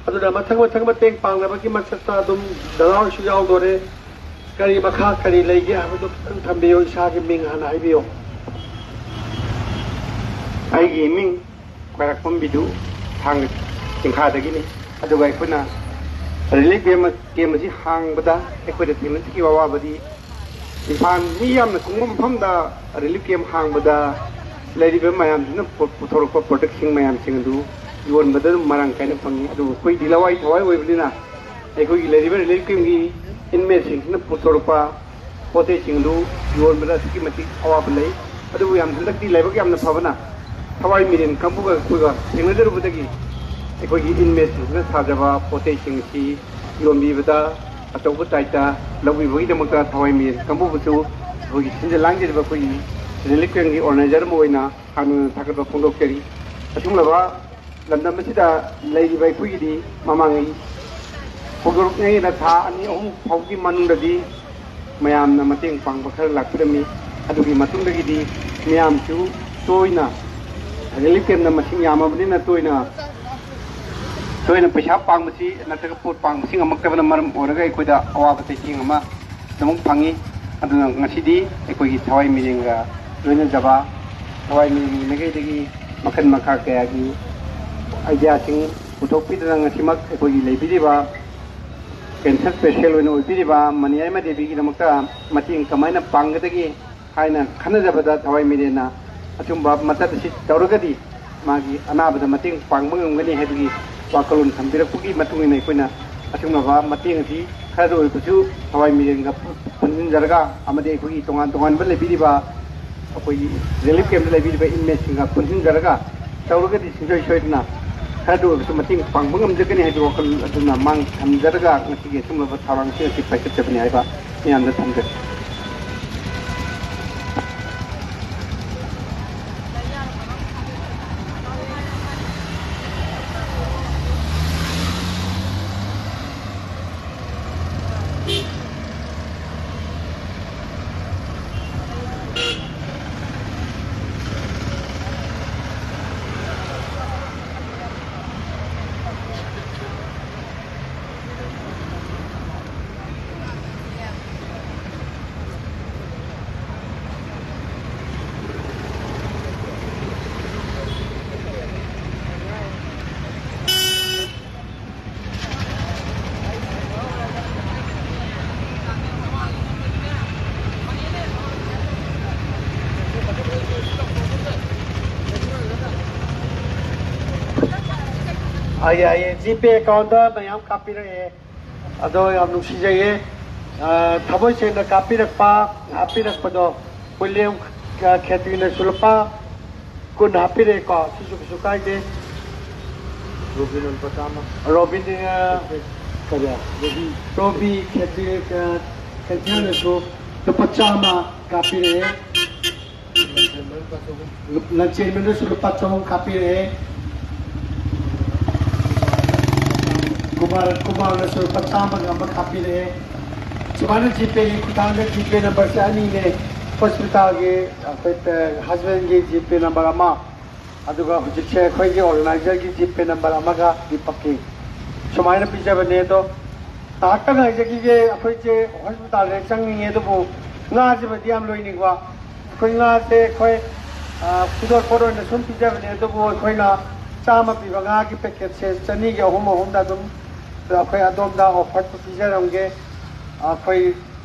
ꯑꯗꯨꯅ ꯃꯊꯪ ꯃꯊꯪ ꯃꯇꯦꯡ ꯄꯥꯡꯅꯕꯒꯤ ꯃꯆꯠꯇ ꯑꯗꯨꯝ ꯗꯗꯥ ꯍꯣꯏꯁꯨ ꯌꯥꯎꯗꯣꯔꯦ꯫ ꯀꯔꯤ ꯃꯈꯥ ꯀꯔꯤ ꯂꯩꯒꯦ ꯍꯥꯏꯕꯗꯨ ꯈꯤꯇꯪ ꯊꯝꯕꯤꯌꯨ, ꯏꯁꯥꯒꯤ ꯃꯤꯡ ꯍꯥꯟꯅ ꯍꯥꯏꯕꯤꯌꯨ꯫ ꯑꯩꯒꯤ ꯃꯤꯡ ꯈ꯭ꯋꯥꯏꯔꯥꯛꯄꯝ ꯕꯤꯗꯨ, ꯊꯥꯡꯒ ꯆꯤꯡꯈꯥꯗꯒꯤꯅꯤ꯫ ꯑꯗꯨꯒ ꯑꯩꯈꯣꯏꯅ ꯔꯤꯂꯤꯐ ꯀꯦꯝ, ꯀꯦꯝ ꯑꯁꯤ ꯍꯥꯡꯕꯗ ꯑꯩꯈꯣꯏꯗ ꯊꯦꯡꯅꯖꯈꯤꯕ ꯑꯋꯥꯕꯗꯤ, ꯏꯝꯐꯥꯜ ꯃꯤ ꯌꯥꯝꯅ ꯀꯨꯝꯕ ꯃꯐꯝꯗ ꯔꯤꯂꯤꯐ ꯀꯦꯝ ꯍꯥꯡꯕꯗ ꯂꯩꯔꯤꯕ ꯃꯌꯥꯝꯁꯤꯅ ꯄꯨ-, ꯄꯨꯊꯣꯔꯛꯄ ꯄ꯭ꯔꯗꯛꯁꯤꯡ ꯃꯌꯥꯝꯁꯤꯡ ꯑꯗꯨ ꯌꯣꯟꯕꯗ ꯑꯗꯨꯝ ꯃꯔꯥꯡ ꯀꯥꯏꯅ ꯐꯪꯉꯤ꯫ ꯑꯗꯨꯕꯨ ꯑꯩꯈꯣꯏꯗꯤ ꯂꯋꯥꯏ ꯊꯋꯥꯏ ꯑꯣꯏꯕꯅꯤꯅ ꯑꯩꯈꯣꯏꯒꯤ ꯂꯩꯔꯤꯕ ꯔꯤꯂꯤꯐ ꯀꯦꯝꯒꯤ ꯏꯟꯃꯦꯠꯁꯤꯡꯁꯤꯅ ꯄꯨꯊꯣꯔꯛꯄ ꯄꯣꯠ ꯆꯩꯁꯤꯡ ꯑꯗꯨ ꯌꯣꯟꯕꯗ ꯑꯗꯨꯛꯀꯤ ꯃꯇꯤꯛ ꯑꯋꯥꯕ ꯂꯩ꯫ ꯑꯗꯨꯕꯨ ꯌꯥꯝ ꯍꯟꯗꯛꯇꯤ ꯂꯥꯏꯕꯛ ꯌꯥꯝꯅ ꯐꯕꯅ ꯊꯋꯥꯏ ꯃꯤꯔꯦꯟ ꯀꯥꯡꯕꯨꯒ ꯑꯩꯈꯣꯏꯒ ꯊꯦꯡꯅꯖꯔꯨꯕꯗꯒꯤ ꯑꯩꯈꯣꯏꯒꯤ ꯏꯟꯃꯦꯠꯁꯤꯡꯁꯤꯅ ꯁꯥꯖꯕ ꯄꯣꯠ ꯆꯩꯁꯤꯡ ꯑꯁꯤ ꯌꯣꯟꯕꯤꯕꯗ ꯑꯆꯧꯕ ꯇꯥꯏꯠꯇ ꯂꯧꯕꯤꯕꯒꯤꯗꯃꯛꯇ ꯊꯋꯥꯏ ꯃꯤꯔꯦꯟ ꯀꯥꯡꯕꯨꯕꯨꯁꯨ ꯑꯩꯈꯣꯏꯒꯤ ꯁꯤꯟꯖ ꯂꯥꯡꯖꯔꯤꯕ ꯑꯩꯈꯣꯏꯒꯤ ꯔꯤꯂꯤꯐ ꯀꯦꯝꯒꯤ ꯑꯣꯔꯒꯅꯥꯏꯖꯔ ꯑꯃ ꯑꯣꯏꯅ ꯍꯥꯟꯅ ꯊꯥꯒꯠꯄ ꯐꯣꯡꯗꯣꯛꯆꯔꯤ꯫ ꯑꯁꯨꯝꯂꯕ ꯂꯝꯗꯝ ꯑꯁꯤꯗ ꯂꯩꯔꯤꯕ ꯑꯩꯈꯣꯏꯒꯤꯗꯤ ꯃꯃꯥꯡꯉꯩ ꯍꯧꯗꯣꯔꯛꯂꯤꯉꯩꯗ ꯊꯥ ꯑꯅꯤ ꯑꯍꯨꯝ ꯐꯥꯎꯒꯤ ꯃꯅꯨꯡꯗꯗꯤ ꯃꯌꯥꯝꯅ ꯃꯇꯦꯡ ꯄꯥꯡꯕ ꯈꯔ ꯂꯥꯛꯄꯤꯔꯝꯃꯤ꯫ ꯑꯗꯨꯒꯤ ꯃꯇꯨꯡꯗꯒꯤꯗꯤ ꯃꯤꯌꯥꯝꯁꯨ ꯇꯣꯏꯅ ꯔꯤꯂꯤꯐ ꯀꯦꯝꯞꯅ ꯃꯁꯤꯡ ꯌꯥꯝꯃꯕꯅꯤꯅ ꯇꯣꯏꯅ ꯇꯣꯏꯅ ꯄꯩꯁꯥ ꯄꯥꯡꯕꯁꯤ ꯅꯠꯇ꯭ꯔꯒ ꯄꯣꯠ ꯄꯥꯡꯕꯁꯤ ꯉꯝꯃꯛꯇꯕꯅ ꯃꯔꯝ ꯑꯣꯏꯔꯒ ꯑꯩꯈꯣꯏꯗ ꯑꯋꯥꯕ ꯆꯩꯊꯦꯡ ꯑꯃ ꯑꯗꯨꯃꯛ ꯐꯪꯉꯤ꯫ ꯑꯗꯨꯅ ꯉꯁꯤꯗꯤ ꯑꯩꯈꯣꯏꯒꯤ ꯊꯋꯥꯏ ꯃꯤꯔꯦꯟꯒ ꯂꯣꯏꯅꯖꯕ, ꯊꯋꯥꯏ ꯃꯤꯔꯦꯟꯒꯤ ꯃꯥꯏꯀꯩꯗꯒꯤ ꯃꯈꯜ ꯃꯈꯥ ꯀꯌꯥꯒꯤ ꯑꯥꯏꯗꯤꯌꯥꯁꯤꯡ ꯄꯨꯊꯣꯛꯄꯤꯗꯨꯅ ꯉꯁꯤꯃꯛ ꯑꯩꯈꯣꯏꯒꯤ ꯂꯩꯕꯤꯔꯤꯕ ꯀꯦꯟꯁꯔ ꯄꯦꯁꯦꯟ ꯑꯣꯏꯅ ꯑꯣꯏꯕꯤꯔꯤꯕ ꯃꯅꯤꯌꯥꯏꯃ ꯗꯦꯕꯤꯒꯤꯗꯃꯛꯇ ꯃꯇꯦꯡ ꯀꯃꯥꯏꯅ ꯄꯥꯡꯒꯗꯒꯦ ꯍꯥꯏꯅ ꯈꯟꯅꯖꯕꯗ ꯊꯋꯥꯏ ꯃꯤꯔꯦꯟꯅ ꯑꯆꯨꯝꯕ ꯃꯆꯠ ꯑꯁꯤ ꯇꯧꯔꯒꯗꯤ ꯃꯥꯒꯤ ꯑꯅꯥꯕꯗ ꯃꯇꯦꯡ ꯄꯥꯡꯕ ꯉꯝꯒꯅꯤ ꯍꯥꯏꯕꯒꯤ ꯋꯥꯈꯜꯂꯣꯟ ꯊꯝꯕꯤꯔꯛꯄꯒꯤ ꯃꯇꯨꯡ ꯏꯟꯅ ꯑꯩꯈꯣꯏꯅ ꯑꯁꯤꯒꯨꯝꯂꯕ ꯃꯇꯦꯡ ꯑꯁꯤ ꯈꯔꯗ ꯑꯣꯏꯔꯕꯁꯨ ꯊꯋꯥꯏ ꯃꯤꯔꯦꯟꯒ ꯄꯨꯟꯁꯤꯟꯖꯔꯒ ꯑꯃꯗꯤ ꯑꯩꯈꯣꯏꯒꯤ ꯇꯣꯉꯥꯟ ꯇꯣꯉꯥꯟꯕ ꯂꯩꯕꯤꯔꯤꯕ ꯑꯩꯈꯣꯏꯒꯤ ꯔꯤꯂꯤꯐ ꯀꯦꯝꯞꯇ ꯂꯩꯕꯤꯔꯤꯕ ꯏꯟꯃꯦꯠꯁꯤꯡꯒ ꯄꯨꯟꯁꯤꯟꯖꯔꯒ ꯇꯧꯔꯒꯗꯤ ꯁꯨꯡꯁꯣꯏ ꯁꯣꯏꯗꯅ ꯈꯔꯗ ꯑꯣꯏꯔꯕꯁꯨ ꯃꯇꯦꯡ ꯄꯥꯡꯕ ꯉꯝꯖꯒꯅꯤ ꯍꯥꯏꯕꯒꯤ ꯋꯥꯈꯜ ꯑꯗꯨꯅ ꯃꯥꯡ ꯊꯝꯖꯔꯒ ꯉꯁꯤꯒꯤ ꯑꯁꯤꯒꯨꯝꯂꯕ ꯊꯧꯔꯥꯡꯁꯤꯡ ꯑꯁꯤ ꯄꯥꯏꯈꯠꯆꯕꯅꯤ ꯍꯥꯏꯕ ꯃꯤꯌꯥꯝꯗ ꯊꯝꯖꯒꯦ꯫ ꯑꯥ, ꯌꯥꯏꯌꯦ, ꯖꯤꯄꯦ ꯑꯦꯀꯥꯎꯟꯗ ꯃꯌꯥꯝ ꯀꯥꯞꯄꯤꯔꯛꯑꯦ꯫ ꯑꯗꯣ ꯌꯥꯝ ꯅꯨꯡꯁꯤꯖꯩꯌꯦ꯫ ꯑꯥ, ꯊꯃꯣꯏ ꯁꯦꯡꯅ ꯀꯥꯞꯄꯤꯔꯛꯄ, ꯍꯥꯞꯄꯤꯔꯛꯄꯗꯣ꯫ ꯋꯤꯂꯤꯌꯝ, ꯑꯥ, ꯈꯦꯇ꯭ꯔꯤꯅꯁꯨ ꯂꯨꯄꯥ ꯀꯨꯟ ꯍꯥꯞꯄꯤꯔꯛꯑꯦꯀꯣ, ꯁꯤꯁꯨ ꯀꯩꯁꯨ ꯀꯥꯏꯗꯦ꯫ ꯔꯣꯕꯤꯟꯅ ꯂꯨꯄꯥ ꯆꯥꯝꯃ꯫ ꯔꯣꯕꯤꯟ, ꯑꯥ, ꯀꯔꯤ? ꯔꯣꯕꯤ꯫ ꯔꯣꯕꯤ ꯈꯦꯇ꯭ꯔꯤ, ꯑꯥ, ꯈꯦꯇ꯭ꯔꯤꯅꯁꯨ ꯂꯨꯄꯥ ꯆꯥꯝꯃ ꯀꯥꯞꯄꯤꯔꯛꯑꯦ꯫ ꯂꯟꯆꯦꯟꯕꯅꯁꯨ ꯂꯨꯄꯥ ꯆꯍꯨꯝ ꯀꯥꯞꯄꯤꯔꯛꯑꯦ꯫ ꯀꯨꯃꯥꯔ, ꯀꯨꯃꯥꯔꯅꯁꯨ ꯂꯨꯄꯥ ꯆꯥꯝꯃꯒ ꯑꯃ ꯀꯥꯞꯄꯤꯔꯛꯑꯦ꯫ ꯁꯨꯃꯥꯏꯅ ꯖꯤꯄꯦꯒꯤ ꯈꯨꯊꯥꯡꯗ, ꯖꯤꯄꯦ ꯅꯝꯕꯔꯁꯦ ꯑꯅꯤꯅꯦ꯫ ꯍꯣꯁꯄꯤꯇꯥꯜꯒꯤ, ꯑꯩꯈꯣꯏ, ꯑ, ꯍꯁꯕꯦꯟꯒꯤ ꯖꯤꯄꯦ ꯅꯝꯕꯔ ꯑꯃ, ꯑꯗꯨꯒ ꯍꯧꯖꯤꯛꯁꯦ ꯑꯩꯈꯣꯏꯒꯤ ꯑꯣꯔꯒꯅꯥꯏꯖꯔꯒꯤ ꯖꯤꯄꯦ ꯅꯝꯕꯔ ꯑꯃꯒ ꯗꯤꯄꯛꯀꯤ꯫ ꯁꯨꯃꯥꯏꯅ ꯄꯤꯖꯕꯅꯦ꯫ ꯑꯗꯣ ꯉꯥꯏꯍꯥꯛꯇꯪ ꯉꯥꯏꯖꯈꯤꯒꯦ, ꯑꯩꯈꯣꯏꯁꯦ ꯍꯣꯁꯄꯤꯇꯥꯜꯗ ꯆꯪꯅꯤꯡꯉꯦ, ꯑꯗꯨꯕꯨ ꯉꯥꯁꯤꯃꯗꯤ ꯌꯥꯝ ꯂꯣꯏꯅꯤꯡꯕ꯫ ꯑꯩꯈꯣꯏ ꯉꯥꯁꯦ ꯑꯩꯈꯣꯏ, ꯑ, ꯈꯨꯗꯣꯜꯄꯣꯠ ꯑꯣꯏꯅ ꯁꯨꯝ ꯄꯤꯖꯕꯅꯦ, ꯑꯗꯨꯕꯨ ꯑꯩꯈꯣꯏꯅ ꯆꯥꯝꯃ ꯄꯤꯕ ꯉꯥꯒꯤ ꯄꯦꯀꯦꯠꯁꯦ ꯆꯅꯤꯒꯤ ꯑꯍꯨꯝ ꯑꯍꯨꯝꯗ ꯑꯗꯨꯝ ꯑꯩꯈꯣꯏ ꯑꯗꯣꯝꯗ ꯑꯣꯐꯔ ꯄꯤꯖꯔꯝꯒꯦ꯫ ꯑꯩꯈꯣꯏ,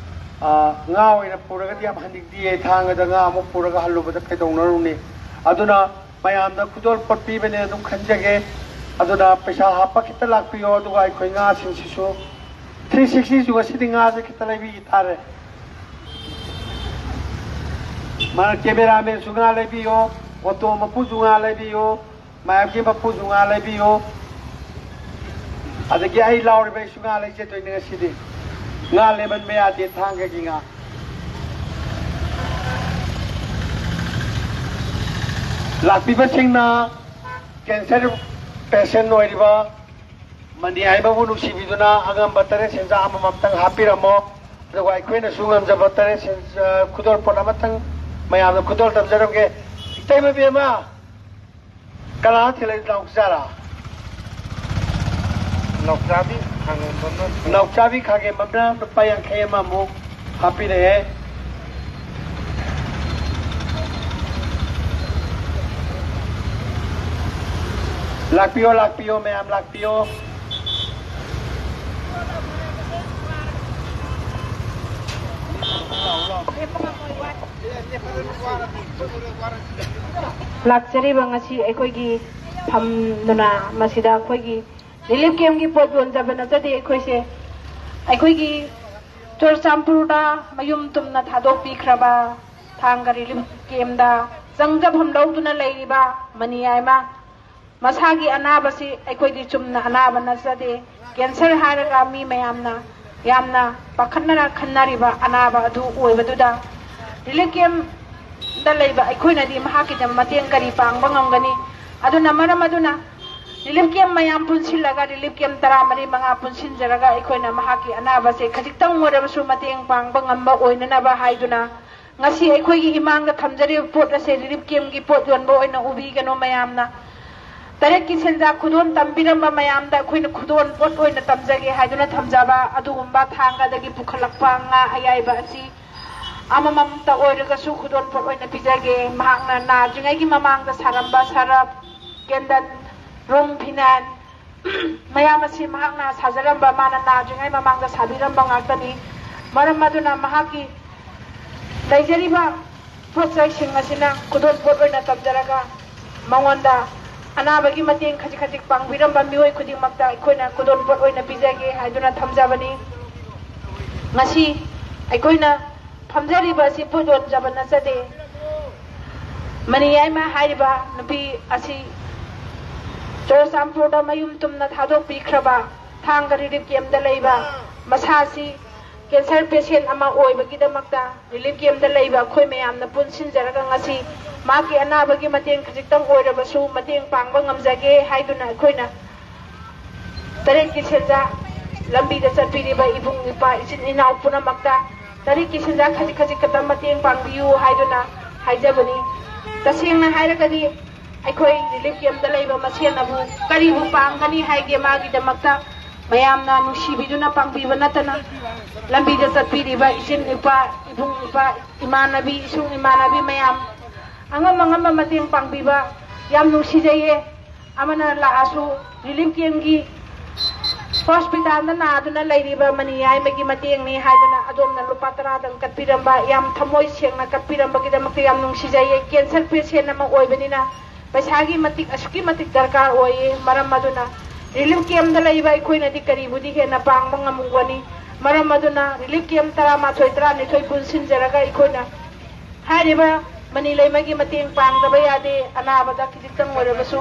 ꯑ, ꯉꯥ ꯑꯣꯏꯅ ꯄꯨꯔꯒꯗꯤ ꯌꯥꯝ ꯍꯟꯅꯤꯡꯗꯤꯌꯦ, ꯊꯥꯡꯒꯗ ꯉꯥ ꯑꯃꯨꯛ ꯄꯨꯔꯒ ꯍꯜꯂꯨꯕꯗ ꯀꯩꯗꯧꯅꯔꯨꯅꯤ? ꯑꯗꯨꯅ ꯃꯌꯥꯝꯗ ꯈꯨꯗꯣꯜ ꯄꯣꯠ ꯄꯤꯕꯅꯦ ꯑꯗꯨꯝ ꯈꯟꯖꯒꯦ꯫ ꯑꯗꯨꯅ ꯄꯩꯁꯥ ꯍꯥꯞꯄ ꯈꯤꯇ ꯂꯥꯛꯄꯤꯌꯣ, ꯑꯗꯨꯒ ꯑꯩꯈꯣꯏ ꯉꯥꯁꯤꯡꯁꯤꯁꯨ ꯊ꯭ꯔꯤ ꯁꯤꯛꯁꯇꯤꯁꯨ ꯉꯁꯤꯗꯤ ꯉꯥꯁꯦ ꯈꯤꯇ ꯂꯩꯕꯤꯈꯤ ꯇꯥꯔꯦ꯫ ꯃꯥꯅ ꯀꯦꯃꯦꯔꯥꯃꯦꯟꯁꯨ ꯉꯥ ꯂꯩꯕꯤꯌꯣ, ꯑꯣꯇꯣ ꯃꯄꯨꯁꯨ ꯉꯥ ꯂꯩꯕꯤꯌꯣ, ꯃꯌꯥꯝꯒꯤ ꯃꯄꯨꯁꯨ ꯉꯥ ꯂꯩꯕꯤꯌꯨ꯫ ꯑꯗꯒꯤ ꯑꯩ ꯂꯥꯎꯔꯤꯕ ꯑꯩꯁꯨ ꯉꯥ ꯂꯩꯖꯗꯣꯏꯅꯦ ꯉꯁꯤꯗꯤ꯫ ꯉꯥ ꯂꯦꯃꯟꯕ ꯌꯥꯗꯦ, ꯊꯥꯡꯒꯒꯤ ꯉꯥ꯫ ꯂꯥꯛꯄꯤꯕꯁꯤꯡꯅ ꯀꯦꯟꯁꯔ ꯄꯦꯁꯦꯟ ꯑꯣꯏꯔꯤꯕ ꯃꯅꯤ ꯍꯥꯏꯕꯕꯨ ꯅꯨꯡꯁꯤꯕꯤꯗꯨꯅ ꯑꯉꯝꯕ ꯇꯔꯦꯠ ꯁꯦꯟꯖꯥ ꯑꯃꯃꯝꯇꯪ ꯍꯥꯞꯄꯤꯔꯝꯃꯣ꯫ ꯑꯗꯨꯒ ꯑꯩꯈꯣꯏꯅꯁꯨ ꯉꯝꯖꯕ ꯇꯔꯦꯠ ꯁꯦꯟꯖꯥ ꯈꯨꯗꯣꯜ ꯄꯣꯠ ꯑꯃꯇꯪ ꯃꯌꯥꯝꯗ ꯈꯨꯗꯣꯜ ꯇꯝꯖꯔꯝꯒꯦ꯫ ꯏꯇꯩꯃ ꯕꯦꯝꯃ, ꯀꯅꯥ ꯊꯤꯜꯂꯛꯏ? ꯅꯥꯎꯆꯥꯔꯥ? ꯅꯥꯎꯆꯥꯕꯤ ꯈꯥꯡꯉꯦꯝꯕꯝꯅ ꯅꯥꯎꯆꯥꯕꯤ ꯈꯥꯡꯉꯦꯝꯕꯝꯅ ꯂꯨꯄꯥ ꯌꯥꯡꯈꯩ ꯑꯃꯃꯨꯛ ꯍꯥꯞꯄꯤꯔꯛꯑꯦ꯫ ꯂꯥꯛꯄꯤꯌꯣ, ꯂꯥꯛꯄꯤꯌꯣ, ꯃꯌꯥꯝ ꯂꯥꯛꯄꯤꯌꯣ꯫ ꯂꯥꯛꯆꯔꯤꯕ ꯉꯁꯤ ꯑꯩꯈꯣꯏꯒꯤ ꯐꯝꯗꯨꯅ ꯃꯁꯤꯗ ꯑꯩꯈꯣꯏꯒꯤ ꯔꯤꯂꯤꯐ ꯀꯦꯝꯒꯤ ꯄꯣꯠ ꯌꯣꯟꯖꯕ ꯅꯠꯆꯗꯦ ꯑꯩꯈꯣꯏꯁꯦ꯫ ꯑꯩꯈꯣꯏꯒꯤ ꯆꯨꯔꯆꯥꯟꯄꯨꯔꯗ ꯃꯌꯨꯝ ꯇꯨꯝꯅ ꯊꯥꯗꯣꯛꯄꯤꯈ꯭ꯔꯕ ꯊꯥꯡꯒ ꯔꯤꯂꯤꯐ ꯀꯦꯝꯗ ꯆꯪꯖꯐꯝ ꯂꯧꯗꯨꯅ ꯂꯩꯔꯤꯕ ꯃꯅꯤ ꯌꯥꯏꯃ, ꯃꯁꯥꯒꯤ ꯑꯅꯥꯕꯁꯤ ꯑꯩꯈꯣꯏꯗꯤ ꯆꯨꯝꯅ ꯑꯅꯥꯕ ꯅꯠꯆꯗꯦ꯫ ꯀꯦꯟꯁꯔ ꯍꯥꯏꯔꯒ ꯃꯤ ꯃꯌꯥꯝꯅ ꯌꯥꯝꯅ ꯄꯥꯈꯠꯅꯔ ꯈꯟꯅꯔꯤꯕ ꯑꯅꯥꯕ ꯑꯗꯨ ꯑꯣꯏꯕꯗꯨꯗ ꯔꯤꯂꯤꯐ ꯀꯦꯝꯗ ꯂꯩꯕ ꯑꯩꯈꯣꯏꯅꯗꯤ ꯃꯍꯥꯛꯀꯤꯗꯃꯛ ꯃꯇꯦꯡ ꯀꯔꯤ ꯄꯥꯡꯕ ꯉꯝꯒꯅꯤ? ꯑꯗꯨꯅ ꯃꯔꯝ ꯑꯗꯨꯅ ꯔꯤꯂꯤꯐ ꯀꯦꯝ ꯃꯌꯥꯝ ꯄꯨꯟꯁꯤꯜꯂꯒ ꯔꯤꯂꯤꯐ ꯀꯦꯝ ꯇꯔꯥꯃꯔꯤ ꯃꯉꯥ ꯄꯨꯟꯁꯤꯟꯖꯔꯒ ꯑꯩꯈꯣꯏꯅ ꯃꯍꯥꯛꯀꯤ ꯑꯅꯥꯕꯁꯦ ꯈꯖꯤꯛꯇꯪ ꯑꯣꯏꯔꯕꯁꯨ ꯃꯇꯦꯡ ꯄꯥꯡꯕ ꯉꯝꯕ ꯑꯣꯏꯅꯅꯕ ꯍꯥꯏꯗꯨꯅ ꯉꯁꯤ ꯑꯩꯈꯣꯏꯒꯤ ꯏꯃꯥꯡꯗ ꯊꯝꯖꯔꯤꯕ ꯄꯣꯠ ꯑꯁꯦ ꯔꯤꯂꯤꯐ ꯀꯦꯝꯒꯤ ꯄꯣꯠ ꯌꯣꯟꯕ ꯑꯣꯏꯅ ꯎꯕꯤꯒꯅꯨ꯫ ꯃꯌꯥꯝꯅ ꯇꯔꯦꯠꯀꯤ ꯁꯦꯟꯖꯥ ꯈꯨꯗꯣꯜ ꯇꯝꯕꯤꯔꯝꯕ ꯃꯌꯥꯝꯗ ꯑꯩꯈꯣꯏꯅ ꯈꯨꯗꯣꯜ ꯄꯣꯠ ꯑꯣꯏꯅ ꯇꯝꯖꯒꯦ ꯍꯥꯏꯗꯨꯅ ꯊꯝꯖꯕ ꯑꯗꯨꯒꯨꯝꯕ ꯊꯥꯡꯒꯗꯒꯤ ꯄꯨꯈꯠꯂꯛꯄ ꯉꯥ ꯑꯌꯥꯏꯕ ꯑꯁꯤ ꯑꯃꯃꯝꯇ ꯑꯣꯏꯔꯒꯁꯨ ꯈꯨꯗꯣꯜ ꯄꯣꯠ ꯑꯣꯏꯅ ꯄꯤꯖꯒꯦ꯫ ꯃꯍꯥꯛꯅ ꯅꯥꯗ꯭ꯔꯤꯉꯩꯒꯤ ꯃꯃꯥꯡꯗ ꯁꯥꯔꯝꯕ ꯁꯔꯞ, ꯀꯦꯟꯗꯜ, ꯔꯨꯝ ꯐꯤꯅꯥꯏꯜ, ꯃꯌꯥꯝ ꯑꯁꯤ ꯃꯍꯥꯛꯅ ꯁꯥꯖꯔꯝꯕ, ꯃꯥꯅ ꯅꯥꯗ꯭ꯔꯤꯉꯩ ꯃꯃꯥꯡꯗ ꯁꯥꯕꯤꯔꯝꯕ ꯉꯥꯛꯇꯅꯤ꯫ ꯃꯔꯝ ꯑꯗꯨꯅ ꯃꯍꯥꯛꯀꯤ ꯂꯩꯖꯔꯤꯕ ꯄꯣꯠ ꯆꯩꯁꯤꯡ ꯑꯁꯤꯅ ꯈꯨꯗꯣꯜ ꯄꯣꯠ ꯑꯣꯏꯅ ꯇꯝꯖꯔꯒ ꯃꯉꯣꯟꯗ ꯑꯅꯥꯕꯒꯤ ꯃꯇꯦꯡ ꯈꯖꯤꯛ ꯈꯖꯤꯛ ꯄꯥꯡꯕꯤꯔꯝꯕ ꯃꯤꯑꯣꯏ ꯈꯨꯗꯤꯡꯃꯛꯇ ꯑꯩꯈꯣꯏꯅ ꯈꯨꯗꯣꯜꯄꯣꯠ ꯑꯣꯏꯅ ꯄꯤꯖꯒꯦ ꯍꯥꯏꯗꯨꯅ ꯊꯝꯖꯕꯅꯤ꯫ ꯉꯁꯤ ꯑꯩꯈꯣꯏꯅ ꯐꯝꯖꯔꯤꯕ ꯑꯁꯤ ꯄꯣꯠ ꯌꯣꯟꯖꯕ ꯅꯠꯆꯗꯦ꯫ ꯃꯅꯤ ꯌꯥꯏꯃ ꯍꯥꯏꯔꯤꯕ ꯅꯨꯄꯤ ꯑꯁꯤ ꯆꯨꯔꯆꯥꯟꯄꯨꯔꯗ ꯃꯌꯨꯝ ꯇꯨꯝꯅ ꯊꯥꯗꯣꯛꯄꯤꯈ꯭ꯔꯕ ꯊꯥꯡꯒ ꯔꯤꯂꯤꯐ ꯀꯦꯝꯞꯇ ꯂꯩꯕ ꯃꯁꯥꯁꯤ ꯀꯦꯟꯁꯔ ꯄꯦꯁꯦꯟ ꯑꯃ ꯑꯣꯏꯕꯒꯤꯗꯃꯛꯇ ꯔꯤꯂꯤꯐ ꯀꯦꯝꯞꯇ ꯂꯩꯕ ꯑꯩꯈꯣꯏ ꯃꯌꯥꯝꯅ ꯄꯨꯟꯁꯤꯟꯖꯔꯒ ꯉꯁꯤ ꯃꯍꯥꯛꯀꯤ ꯑꯅꯥꯕꯒꯤ ꯃꯇꯦꯡ ꯈꯖꯤꯛꯇꯪ ꯑꯣꯏꯔꯕꯁꯨ ꯃꯇꯦꯡ ꯄꯥꯡꯕ ꯉꯝꯖꯒꯦ ꯍꯥꯏꯗꯨꯅ ꯑꯩꯈꯣꯏꯅ ꯇꯔꯦꯠꯀꯤ ꯁꯦꯟꯖꯥ ꯂꯝꯕꯤꯗ ꯆꯠꯄꯤꯔꯤꯕ ꯏꯕꯨꯡ ꯏꯄꯥ ꯏꯆꯤꯟ ꯏꯅꯥꯎ ꯄꯨꯝꯅꯃꯛꯇ ꯇꯔꯦꯠꯀꯤ ꯁꯦꯟꯖꯥ ꯈꯖꯤꯛ ꯈꯖꯤꯛ ꯈꯛꯇ ꯃꯇꯦꯡ ꯄꯥꯡꯕꯤꯌꯨ ꯍꯥꯏꯗꯨꯅ ꯍꯥꯏꯖꯕꯅꯤ꯫ ꯇꯁꯦꯡꯅ ꯍꯥꯏꯔꯒꯗꯤ ꯑꯩꯈꯣꯏ ꯔꯤꯂꯤꯐ ꯀꯦꯝꯞꯇ ꯂꯩꯕ ꯃꯁꯦꯟꯅꯕꯨ ꯀꯔꯤꯕꯨ ꯄꯥꯡꯒꯅꯤ ꯍꯥꯏꯒꯦ? ꯃꯥꯒꯤꯗꯃꯛꯇ ꯃꯌꯥꯝꯅ ꯅꯨꯡꯁꯤꯕꯤꯗꯨꯅ ꯄꯥꯡꯕꯤꯕ ꯅꯠꯇꯅ ꯂꯝꯕꯤꯗ ꯆꯠꯄꯤꯔꯤꯕ ꯏꯆꯤꯟ ꯏꯄꯥ, ꯏꯕꯨꯡ ꯏꯄꯥ, ꯏꯃꯥꯟꯅꯕꯤ, ꯏꯁꯨꯡ ꯏꯃꯥꯟꯅꯕꯤ ꯃꯌꯥꯝ ꯑꯉꯝ ꯑꯉꯝꯕ ꯃꯇꯦꯡ ꯄꯥꯡꯕꯤꯕ ꯌꯥꯝ ꯅꯨꯡꯁꯤꯖꯩꯌꯦ꯫ ꯑꯃꯅ ꯂꯥꯛꯑꯁꯨ ꯔꯤꯂꯤꯐ ꯀꯦꯝꯞꯀꯤ ꯍꯣꯁꯄꯤꯇꯥꯜꯗ ꯅꯥꯗꯨꯅ ꯂꯩꯔꯤꯕ ꯃꯅꯤ ꯌꯥꯏꯃꯒꯤ ꯃꯇꯦꯡꯅꯤ ꯍꯥꯏꯗꯨꯅ ꯑꯗꯣꯝꯅ ꯂꯨꯄꯥ ꯇꯔꯥꯗꯪ ꯀꯠꯄꯤꯔꯝꯕ, ꯌꯥꯝ ꯊꯃꯣꯏ ꯁꯦꯡꯅ ꯀꯠꯄꯤꯔꯝꯕꯒꯤꯗꯃꯛꯇ ꯌꯥꯝ ꯅꯨꯡꯁꯤꯖꯩꯌꯦ꯫ ꯀꯦꯟꯁꯔ ꯄꯦꯁꯦꯟ ꯑꯃ ꯑꯣꯏꯕꯅꯤꯅ ꯄꯩꯁꯥꯒꯤ ꯃꯇꯤꯛ ꯑꯁꯨꯛꯀꯤ ꯃꯇꯤꯛ ꯗꯔꯀꯥꯔ ꯑꯣꯏꯌꯦ꯫ ꯃꯔꯝ ꯑꯗꯨꯅ ꯔꯤꯂꯤꯐ ꯀꯦꯝꯞꯇ ꯂꯩꯕ ꯑꯩꯈꯣꯏꯅꯗꯤ ꯀꯔꯤꯕꯨꯗꯤ ꯍꯦꯟꯅ ꯄꯥꯡꯕ ꯉꯝꯒꯅꯤ? ꯃꯔꯝ ꯑꯗꯨꯅ ꯔꯤꯂꯤꯐ ꯀꯦꯝꯞ ꯇꯔꯥꯃꯥꯊꯣꯏ, ꯇꯔꯥꯅꯤꯊꯣꯏ ꯄꯨꯟꯁꯤꯟꯖꯔꯒ ꯑꯩꯈꯣꯏꯅ ꯍꯥꯏꯔꯤꯕ ꯃꯅꯤ ꯂꯩꯃꯒꯤ ꯃꯇꯦꯡ ꯄꯥꯡꯗꯕ ꯌꯥꯗꯦ꯫ ꯑꯅꯥꯕꯗ ꯈꯤꯖꯤꯛꯇꯪ ꯑꯣꯏꯔꯕꯁꯨ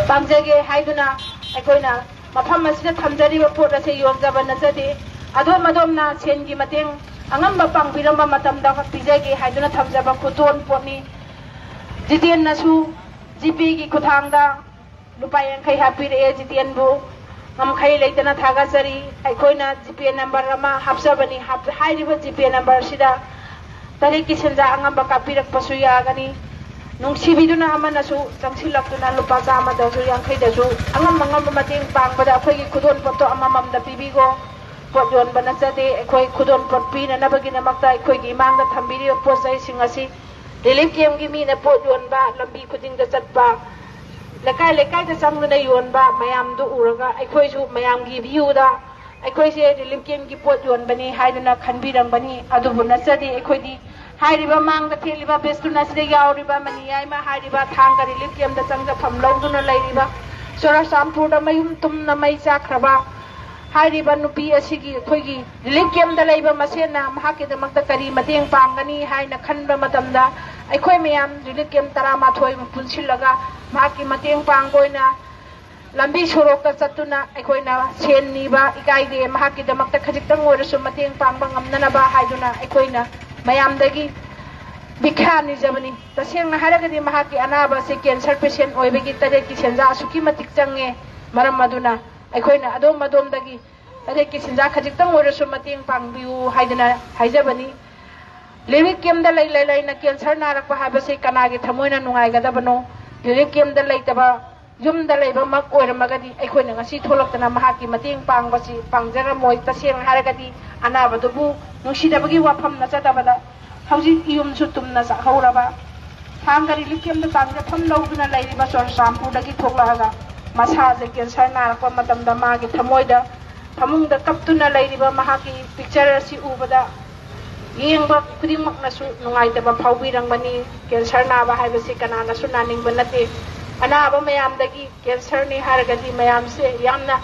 ꯄꯥꯡꯖꯒꯦ ꯍꯥꯏꯗꯨꯅ ꯑꯩꯈꯣꯏꯅ ꯃꯐꯝ ꯑꯁꯤꯗ ꯊꯝꯖꯔꯤꯕ ꯄꯣꯠ ꯑꯁꯤ ꯌꯣꯟꯖꯕ ꯅꯠꯆꯗꯦ꯫ ꯑꯗꯣꯝ ꯑꯗꯣꯝꯅ ꯁꯦꯟꯒꯤ ꯃꯇꯦꯡ ꯑꯉꯝꯕ ꯄꯥꯡꯕꯤꯔꯝꯕ ꯃꯇꯝꯗ ꯄꯤꯖꯒꯦ ꯍꯥꯏꯗꯨꯅ ꯊꯝꯖꯕ ꯈꯨꯗꯣꯜ ꯄꯣꯠꯅꯤ꯫ ꯖꯤꯇꯦꯟꯅꯁꯨ ꯖꯤꯄꯦꯒꯤ ꯈꯨꯠꯊꯥꯡꯗ ꯂꯨꯄꯥ ꯌꯥꯡꯈꯩ ꯍꯥꯞꯄꯤꯔꯛꯑꯦ꯫ ꯖꯤꯇꯦꯟꯕꯨ ꯉꯝꯈꯩ ꯂꯩꯇꯅ ꯊꯥꯒꯠꯆꯔꯤ꯫ ꯑꯩꯈꯣꯏꯅ ꯖꯤꯄꯦ ꯅꯝꯕꯔ ꯑꯃ ꯍꯥꯞꯆꯕꯅꯤ꯫ ꯍꯥꯞ-, ꯍꯥꯏꯔꯤꯕ ꯖꯤꯄꯦ ꯅꯝꯕꯔꯁꯤꯗ ꯇꯔꯦꯠꯀꯤ ꯁꯦꯟꯖꯥ ꯑꯉꯝꯕ ꯀꯥꯞꯄꯤꯔꯛꯄꯁꯨ ꯌꯥꯒꯅꯤ꯫ ꯅꯨꯡꯁꯤꯕꯤꯗꯨꯅ ꯑꯃꯅꯁꯨ ꯆꯪꯁꯤꯜꯂꯛꯇꯨꯅ ꯂꯨꯄꯥ ꯆꯥꯝꯃꯗꯁꯨ ꯌꯥꯡꯈꯩꯗꯁꯨ ꯑꯉꯝ ꯑꯉꯝꯕ ꯃꯇꯦꯡ ꯄꯥꯡꯕꯗ ꯑꯩꯈꯣꯏꯒꯤ ꯈꯨꯗꯣꯜ ꯄꯣꯠꯇꯣ ꯑꯃꯃꯝꯗ ꯄꯤꯕꯤꯈꯣ꯫ ꯄꯣꯠ ꯌꯣꯟꯕ ꯅꯠꯆꯗꯦ꯫ ꯑꯩꯈꯣꯏ ꯈꯨꯗꯣꯜ ꯄꯣꯠ ꯄꯤꯅꯅꯕꯒꯤꯗꯃꯛꯇ ꯑꯩꯈꯣꯏꯒꯤ ꯏꯃꯥꯡꯗ ꯊꯝꯕꯤꯔꯤꯕ ꯄꯣꯠ ꯆꯩꯁꯤꯡ ꯑꯁꯤ ꯔꯤꯂꯤꯐ ꯀꯦꯝꯞꯀꯤ ꯃꯤꯅ ꯄꯣꯠ ꯌꯣꯟꯕ, ꯂꯝꯕꯤ ꯈꯨꯗꯤꯡꯗ ꯆꯠꯄ, ꯂꯩꯀꯥꯏ ꯂꯩꯀꯥꯏꯗ ꯆꯪꯗꯨꯅ ꯌꯣꯟꯕ ꯃꯌꯥꯝꯗꯨ ꯎꯔꯒ ꯑꯩꯈꯣꯏꯁꯨ ꯃꯌꯥꯝꯒꯤ ꯚ꯭ꯌꯨꯗ ꯑꯩꯈꯣꯏꯁꯦ ꯔꯤꯂꯤꯐ ꯀꯦꯝꯞꯀꯤ ꯄꯣꯠ ꯌꯣꯟꯕꯅꯤ ꯍꯥꯏꯗꯨꯅ ꯈꯟꯕꯤꯔꯝꯒꯅꯤ꯫ ꯑꯗꯨꯕꯨ ꯅꯠꯆꯗꯦ꯫ ꯑꯩꯈꯣꯏꯗꯤ ꯍꯥꯏꯔꯤꯕ ꯃꯥꯡꯗ ꯊꯦꯠꯂꯤꯕ ꯕꯦꯁꯇꯨꯟ ꯑꯁꯤꯗ ꯌꯥꯎꯔꯤꯕ ꯃꯅꯤ ꯌꯥꯏꯃ ꯍꯥꯏꯔꯤꯕ ꯊꯥꯡꯒ ꯔꯤꯂꯤꯐ ꯀꯦꯝꯗ ꯆꯪꯖꯐꯝ ꯂꯧꯗꯨꯅ ꯂꯩꯔꯤꯕ, ꯆꯨꯔꯆꯥꯟꯄꯨꯔꯗ ꯃꯌꯨꯝ ꯇꯨꯝꯅ ꯃꯩ ꯆꯥꯛꯈ꯭ꯔꯕ ꯍꯥꯏꯔꯤꯕ ꯅꯨꯄꯤ ꯑꯁꯤꯒꯤ, ꯑꯩꯈꯣꯏꯒꯤ ꯔꯤꯂꯤꯐ ꯀꯦꯝꯗ ꯂꯩꯕ ꯃꯁꯦꯟꯅ ꯃꯍꯥꯛꯀꯤꯗꯃꯛꯇ ꯀꯔꯤ ꯃꯇꯦꯡ ꯄꯥꯡꯒꯅꯤ ꯍꯥꯏꯅ ꯈꯟꯕ ꯃꯇꯝꯗ, ꯑꯩꯈꯣꯏ ꯃꯌꯥꯝ ꯔꯤꯂꯤꯐ ꯀꯦꯝ ꯇꯔꯥꯃꯥꯊꯣꯏ ꯄꯨꯟꯁꯤꯜꯂꯒ ꯃꯍꯥꯛꯀꯤ ꯃꯇꯦꯡ ꯄꯥꯡꯕ ꯑꯣꯏꯅ ꯂꯝꯕꯤ ꯁꯣꯔꯣꯛꯇ ꯆꯠꯇꯨꯅ ꯑꯩꯈꯣꯏꯅ ꯁꯦꯟ ꯅꯤꯕ ꯏꯀꯥꯏꯗꯦ, ꯃꯍꯥꯛꯀꯤꯗꯃꯛꯇ ꯈꯖꯤꯛꯇꯪ ꯑꯣꯏꯔꯁꯨ ꯃꯇꯦꯡ ꯄꯥꯡꯕ ꯉꯝꯅꯅꯕ ꯍꯥꯏꯗꯨꯅ ꯑꯩꯈꯣꯏꯅ ꯃꯌꯥꯝꯗꯒꯤ ꯚꯤꯈ꯭ꯌꯥ ꯅꯤꯖꯕꯅꯤ꯫ ꯇꯁꯦꯡꯅ ꯍꯥꯏꯔꯒꯗꯤ ꯃꯍꯥꯛꯀꯤ ꯑꯅꯥꯕ ꯑꯁꯤ ꯀꯦꯟꯁꯔ ꯄꯦꯁꯦꯟ ꯑꯣꯏꯕꯒꯤ ꯇꯔꯦꯠꯀꯤ ꯁꯦꯟꯖꯥ ꯑꯁꯨꯛꯀꯤ ꯃꯇꯤꯛ ꯆꯪꯉꯦ꯫ ꯃꯔꯝ ꯑꯗꯨꯅ ꯑꯩꯈꯣꯏꯅ ꯑꯗꯣꯝ ꯑꯗꯣꯝꯗꯒꯤ ꯇꯔꯦꯠꯀꯤ ꯁꯦꯟꯖꯥ ꯈꯖꯤꯛꯇꯪ ꯑꯣꯏꯔꯁꯨ ꯃꯇꯦꯡ ꯄꯥꯡꯕꯤꯌꯨ ꯍꯥꯏꯗꯅ ꯍꯥꯏꯖꯕꯅꯤ꯫ ꯔꯤꯂꯤꯐ ꯀꯦꯝꯗ ꯂꯩ ꯂꯩ ꯂꯩꯅ ꯀꯦꯟꯁꯔ ꯅꯥꯔꯛꯄ ꯍꯥꯏꯕꯁꯤ ꯀꯅꯥꯒꯤ ꯊꯃꯣꯏꯅ ꯅꯨꯡꯉꯥꯏꯒꯗꯕꯅꯣ? ꯔꯤꯂꯤꯐ ꯀꯦꯝꯗ ꯂꯩꯇꯕ ꯌꯨꯝꯗ ꯂꯩꯕꯃꯛ ꯑꯣꯏꯔꯝꯃꯒꯗꯤ ꯑꯩꯈꯣꯏꯅ ꯉꯁꯤ ꯊꯣꯛꯂꯛꯇꯅ ꯃꯍꯥꯛꯀꯤ ꯃꯇꯦꯡ ꯄꯥꯡꯕꯁꯤ ꯄꯥꯡꯖꯔꯝꯃꯣꯏ꯫ ꯇꯁꯦꯡꯅ ꯍꯥꯏꯔꯒꯗꯤ ꯑꯅꯥꯕꯗꯨꯕꯨ ꯅꯨꯡꯁꯤꯗꯕꯒꯤ ꯋꯥꯐꯝ ꯅꯠꯆꯗꯕꯗ ꯍꯧꯖꯤꯛ ꯌꯨꯝꯁꯨ ꯇꯨꯝꯅ ꯆꯥꯛꯍꯧꯔꯕ ꯊꯥꯡꯒ ꯔꯤꯂꯤꯐ ꯀꯦꯝꯗ ꯇꯥꯡꯖꯐꯝ ꯂꯧꯗꯨꯅ ꯂꯩꯔꯤꯕ ꯆꯨꯔꯆꯥꯟꯄꯨꯔꯗꯒꯤ ꯊꯣꯛꯂꯛꯑꯒ ꯃꯁꯥꯁꯦ ꯀꯦꯟꯁꯔ ꯅꯥꯔꯛꯄ ꯃꯇꯝꯗ ꯃꯥꯒꯤ ꯊꯃꯣꯏꯗ ꯐꯃꯨꯡꯗ ꯀꯞꯇꯨꯅ ꯂꯩꯔꯤꯕ ꯃꯍꯥꯛꯀꯤ ꯄꯤꯛꯆꯔ ꯑꯁꯤ ꯎꯕꯗ ꯌꯦꯡꯕ ꯈꯨꯗꯤꯡꯃꯛꯅꯁꯨ ꯅꯨꯡꯉꯥꯏꯇꯕ ꯐꯥꯎꯕꯤꯔꯝꯒꯅꯤ꯫ ꯀꯦꯟꯁꯔ ꯅꯥꯕ ꯍꯥꯏꯕꯁꯤ ꯀꯅꯥꯅꯁꯨ ꯅꯥꯅꯤꯡꯕ ꯅꯠꯇꯦ꯫ ꯑꯅꯥꯕ ꯃꯌꯥꯝꯗꯒꯤ ꯀꯦꯟꯁꯔꯅꯤ ꯍꯥꯏꯔꯒꯗꯤ ꯃꯌꯥꯝꯁꯦ ꯌꯥꯝꯅ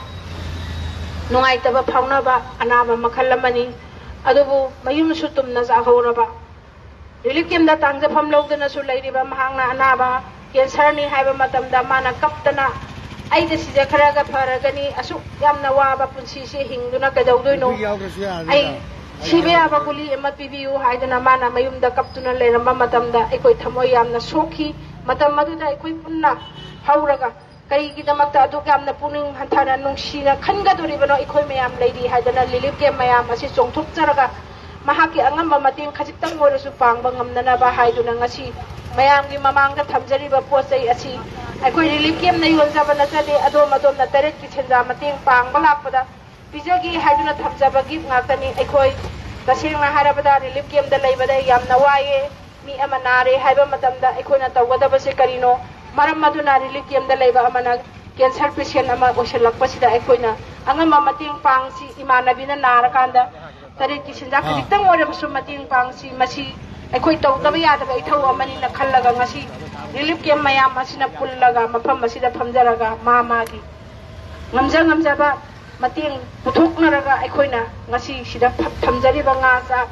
ꯅꯨꯡꯉꯥꯏꯇꯕ ꯐꯥꯎꯅꯕ ꯑꯅꯥꯕ ꯃꯈꯜ ꯑꯃꯅꯤ꯫ ꯑꯗꯨꯕꯨ ꯃꯌꯨꯝꯁꯨ ꯇꯨꯝꯅ ꯆꯥꯍꯧꯔꯕ ꯔꯤꯂꯤꯐ ꯀꯦꯝꯗ ꯇꯥꯡꯖꯐꯝ ꯂꯧꯗꯨꯅꯁꯨ ꯂꯩꯔꯤꯕ ꯃꯍꯥꯛꯅ ꯑꯅꯥꯕ ꯀꯦꯟꯁꯔꯅꯤ ꯍꯥꯏꯕ ꯃꯇꯝꯗ ꯃꯥꯅ ꯀꯞꯇꯅ, "ꯑꯩꯗ ꯁꯤꯖꯈ꯭ꯔꯒ ꯐꯔꯒꯅꯤ, ꯑꯁꯨꯛ ꯌꯥꯝꯅ ꯋꯥꯕ ꯄꯨꯟꯁꯤꯁꯦ ꯍꯤꯡꯗꯨꯅ ꯀꯩꯗꯧꯗꯣꯏꯅꯣ? ꯅꯨꯄꯤ ꯌꯥꯎꯗ꯭ꯔꯁꯨ ꯌꯥꯔꯅꯤꯗ꯫ ꯑꯩ ꯁꯤꯕ ꯌꯥꯕ ꯒꯨꯂꯤ ꯑꯃ ꯄꯤꯕꯤꯌꯨ" ꯍꯥꯏꯗꯅ ꯃꯥꯅ ꯃꯌꯨꯝꯗ ꯀꯞꯇꯨꯅ ꯂꯩꯔꯝꯕ ꯃꯇꯝꯗ ꯑꯩꯈꯣꯏ ꯊꯃꯣꯏ ꯌꯥꯝꯅ ꯁꯣꯛꯈꯤ꯫ ꯃꯇꯝ ꯑꯗꯨꯗ ꯑꯩꯈꯣꯏ ꯄꯨꯟꯅ ꯍꯧꯔꯒ ꯀꯔꯤꯒꯤꯗꯃꯛꯇ ꯑꯗꯨꯛ ꯌꯥꯝꯅ ꯄꯨꯛꯅꯤꯡ ꯍꯟꯊꯅ ꯅꯨꯡꯁꯤꯅ ꯈꯟꯒꯗꯣꯔꯤꯕꯅꯣ? ꯑꯩꯈꯣꯏ ꯃꯌꯥꯝ ꯂꯩꯔꯤ ꯍꯥꯏꯗꯅ ꯔꯤꯂꯤꯐ ꯀꯦꯝ ꯃꯌꯥꯝ ꯑꯁꯤ ꯆꯣꯡꯊꯣꯛꯆꯔꯒ ꯃꯍꯥꯛꯀꯤ ꯑꯉꯝꯕ ꯃꯇꯦꯡ ꯈꯖꯤꯛꯇꯪ ꯑꯣꯏꯔꯁꯨ ꯄꯥꯡꯕ ꯉꯝꯅꯅꯕ ꯍꯥꯏꯗꯨꯅ ꯉꯁꯤ ꯃꯌꯥꯝꯒꯤ ꯃꯃꯥꯡꯗ ꯊꯝꯖꯔꯤꯕ ꯄꯣꯠ ꯆꯩ ꯑꯁꯤ ꯑꯩꯈꯣꯏ ꯔꯤꯂꯤꯐ ꯀꯦꯝꯅ ꯌꯣꯟꯖꯕ ꯅꯠꯆꯗꯦ꯫ ꯑꯗꯣꯝ ꯑꯗꯣꯝꯅ ꯇꯔꯦꯠꯀꯤ ꯁꯦꯟꯖꯥ ꯃꯇꯦꯡ ꯄꯥꯡꯕ ꯂꯥꯛꯄꯗ ꯄꯤꯖꯒꯦ ꯍꯥꯏꯗꯨꯅ ꯊꯝꯖꯕ ꯒꯤꯐ ꯉꯥꯛꯇꯅꯤ꯫ ꯑꯩꯈꯣꯏ ꯇꯁꯦꯡꯅ ꯍꯥꯏꯔꯕꯗ ꯔꯤꯂꯤꯐ ꯀꯦꯝꯗ ꯂꯩꯕꯗ ꯌꯥꯝꯅ ꯋꯥꯏꯑꯦ꯫ ꯃꯤ ꯑꯃ ꯅꯥꯔꯦ ꯍꯥꯏꯕ ꯃꯇꯝꯗ ꯑꯩꯈꯣꯏꯅ ꯇꯧꯒꯗꯕꯁꯦ ꯀꯔꯤꯅꯣ? ꯃꯔꯝ ꯑꯗꯨꯅ ꯔꯤꯂꯤꯐ ꯀꯦꯝꯗ ꯂꯩꯕ ꯑꯃꯅ ꯀꯦꯟꯁꯔ ꯄꯦꯁꯦꯟ ꯑꯃ ꯑꯣꯏꯁꯤꯜꯂꯛꯄꯁꯤꯗ ꯑꯩꯈꯣꯏꯅ ꯑꯉꯝꯕ ꯃꯇꯦꯡ ꯄꯥꯡꯁꯤ꯫ ꯏꯃꯥꯟꯅꯕꯤꯅ ꯅꯥꯔꯀꯥꯟꯗ ꯇꯔꯦꯠꯀꯤ ꯁꯦꯟꯖꯥ ꯑꯥ꯫ ꯈꯖꯤꯛꯇꯪ ꯑꯣꯏꯔꯕꯁꯨ ꯃꯇꯦꯡ ꯄꯥꯡꯁꯤ꯫ ꯃꯁꯤ ꯑꯩꯈꯣꯏ ꯇꯧꯗꯕ ꯌꯥꯗꯕ ꯏꯊꯧ ꯑꯃꯅꯤꯅ ꯈꯜꯂꯒ ꯉꯁꯤ relief camp ꯃꯌꯥꯝ ꯑꯁꯤꯅ ꯄꯨꯜꯂꯒ ꯃꯐꯝ ꯑꯁꯤꯗ ꯐꯝꯖꯔꯒ ꯃꯥ ꯃꯥꯒꯤ ꯉꯝꯖ ꯉꯝꯖꯕ ꯃꯇꯦꯡ ꯄꯨꯊꯣꯛꯅꯔꯒ ꯑꯩꯈꯣꯏꯅ ꯉꯁꯤ ꯁꯤꯗ ꯐ-, ꯊꯝꯖꯔꯤꯕ ꯉꯥ ꯆꯥꯛ,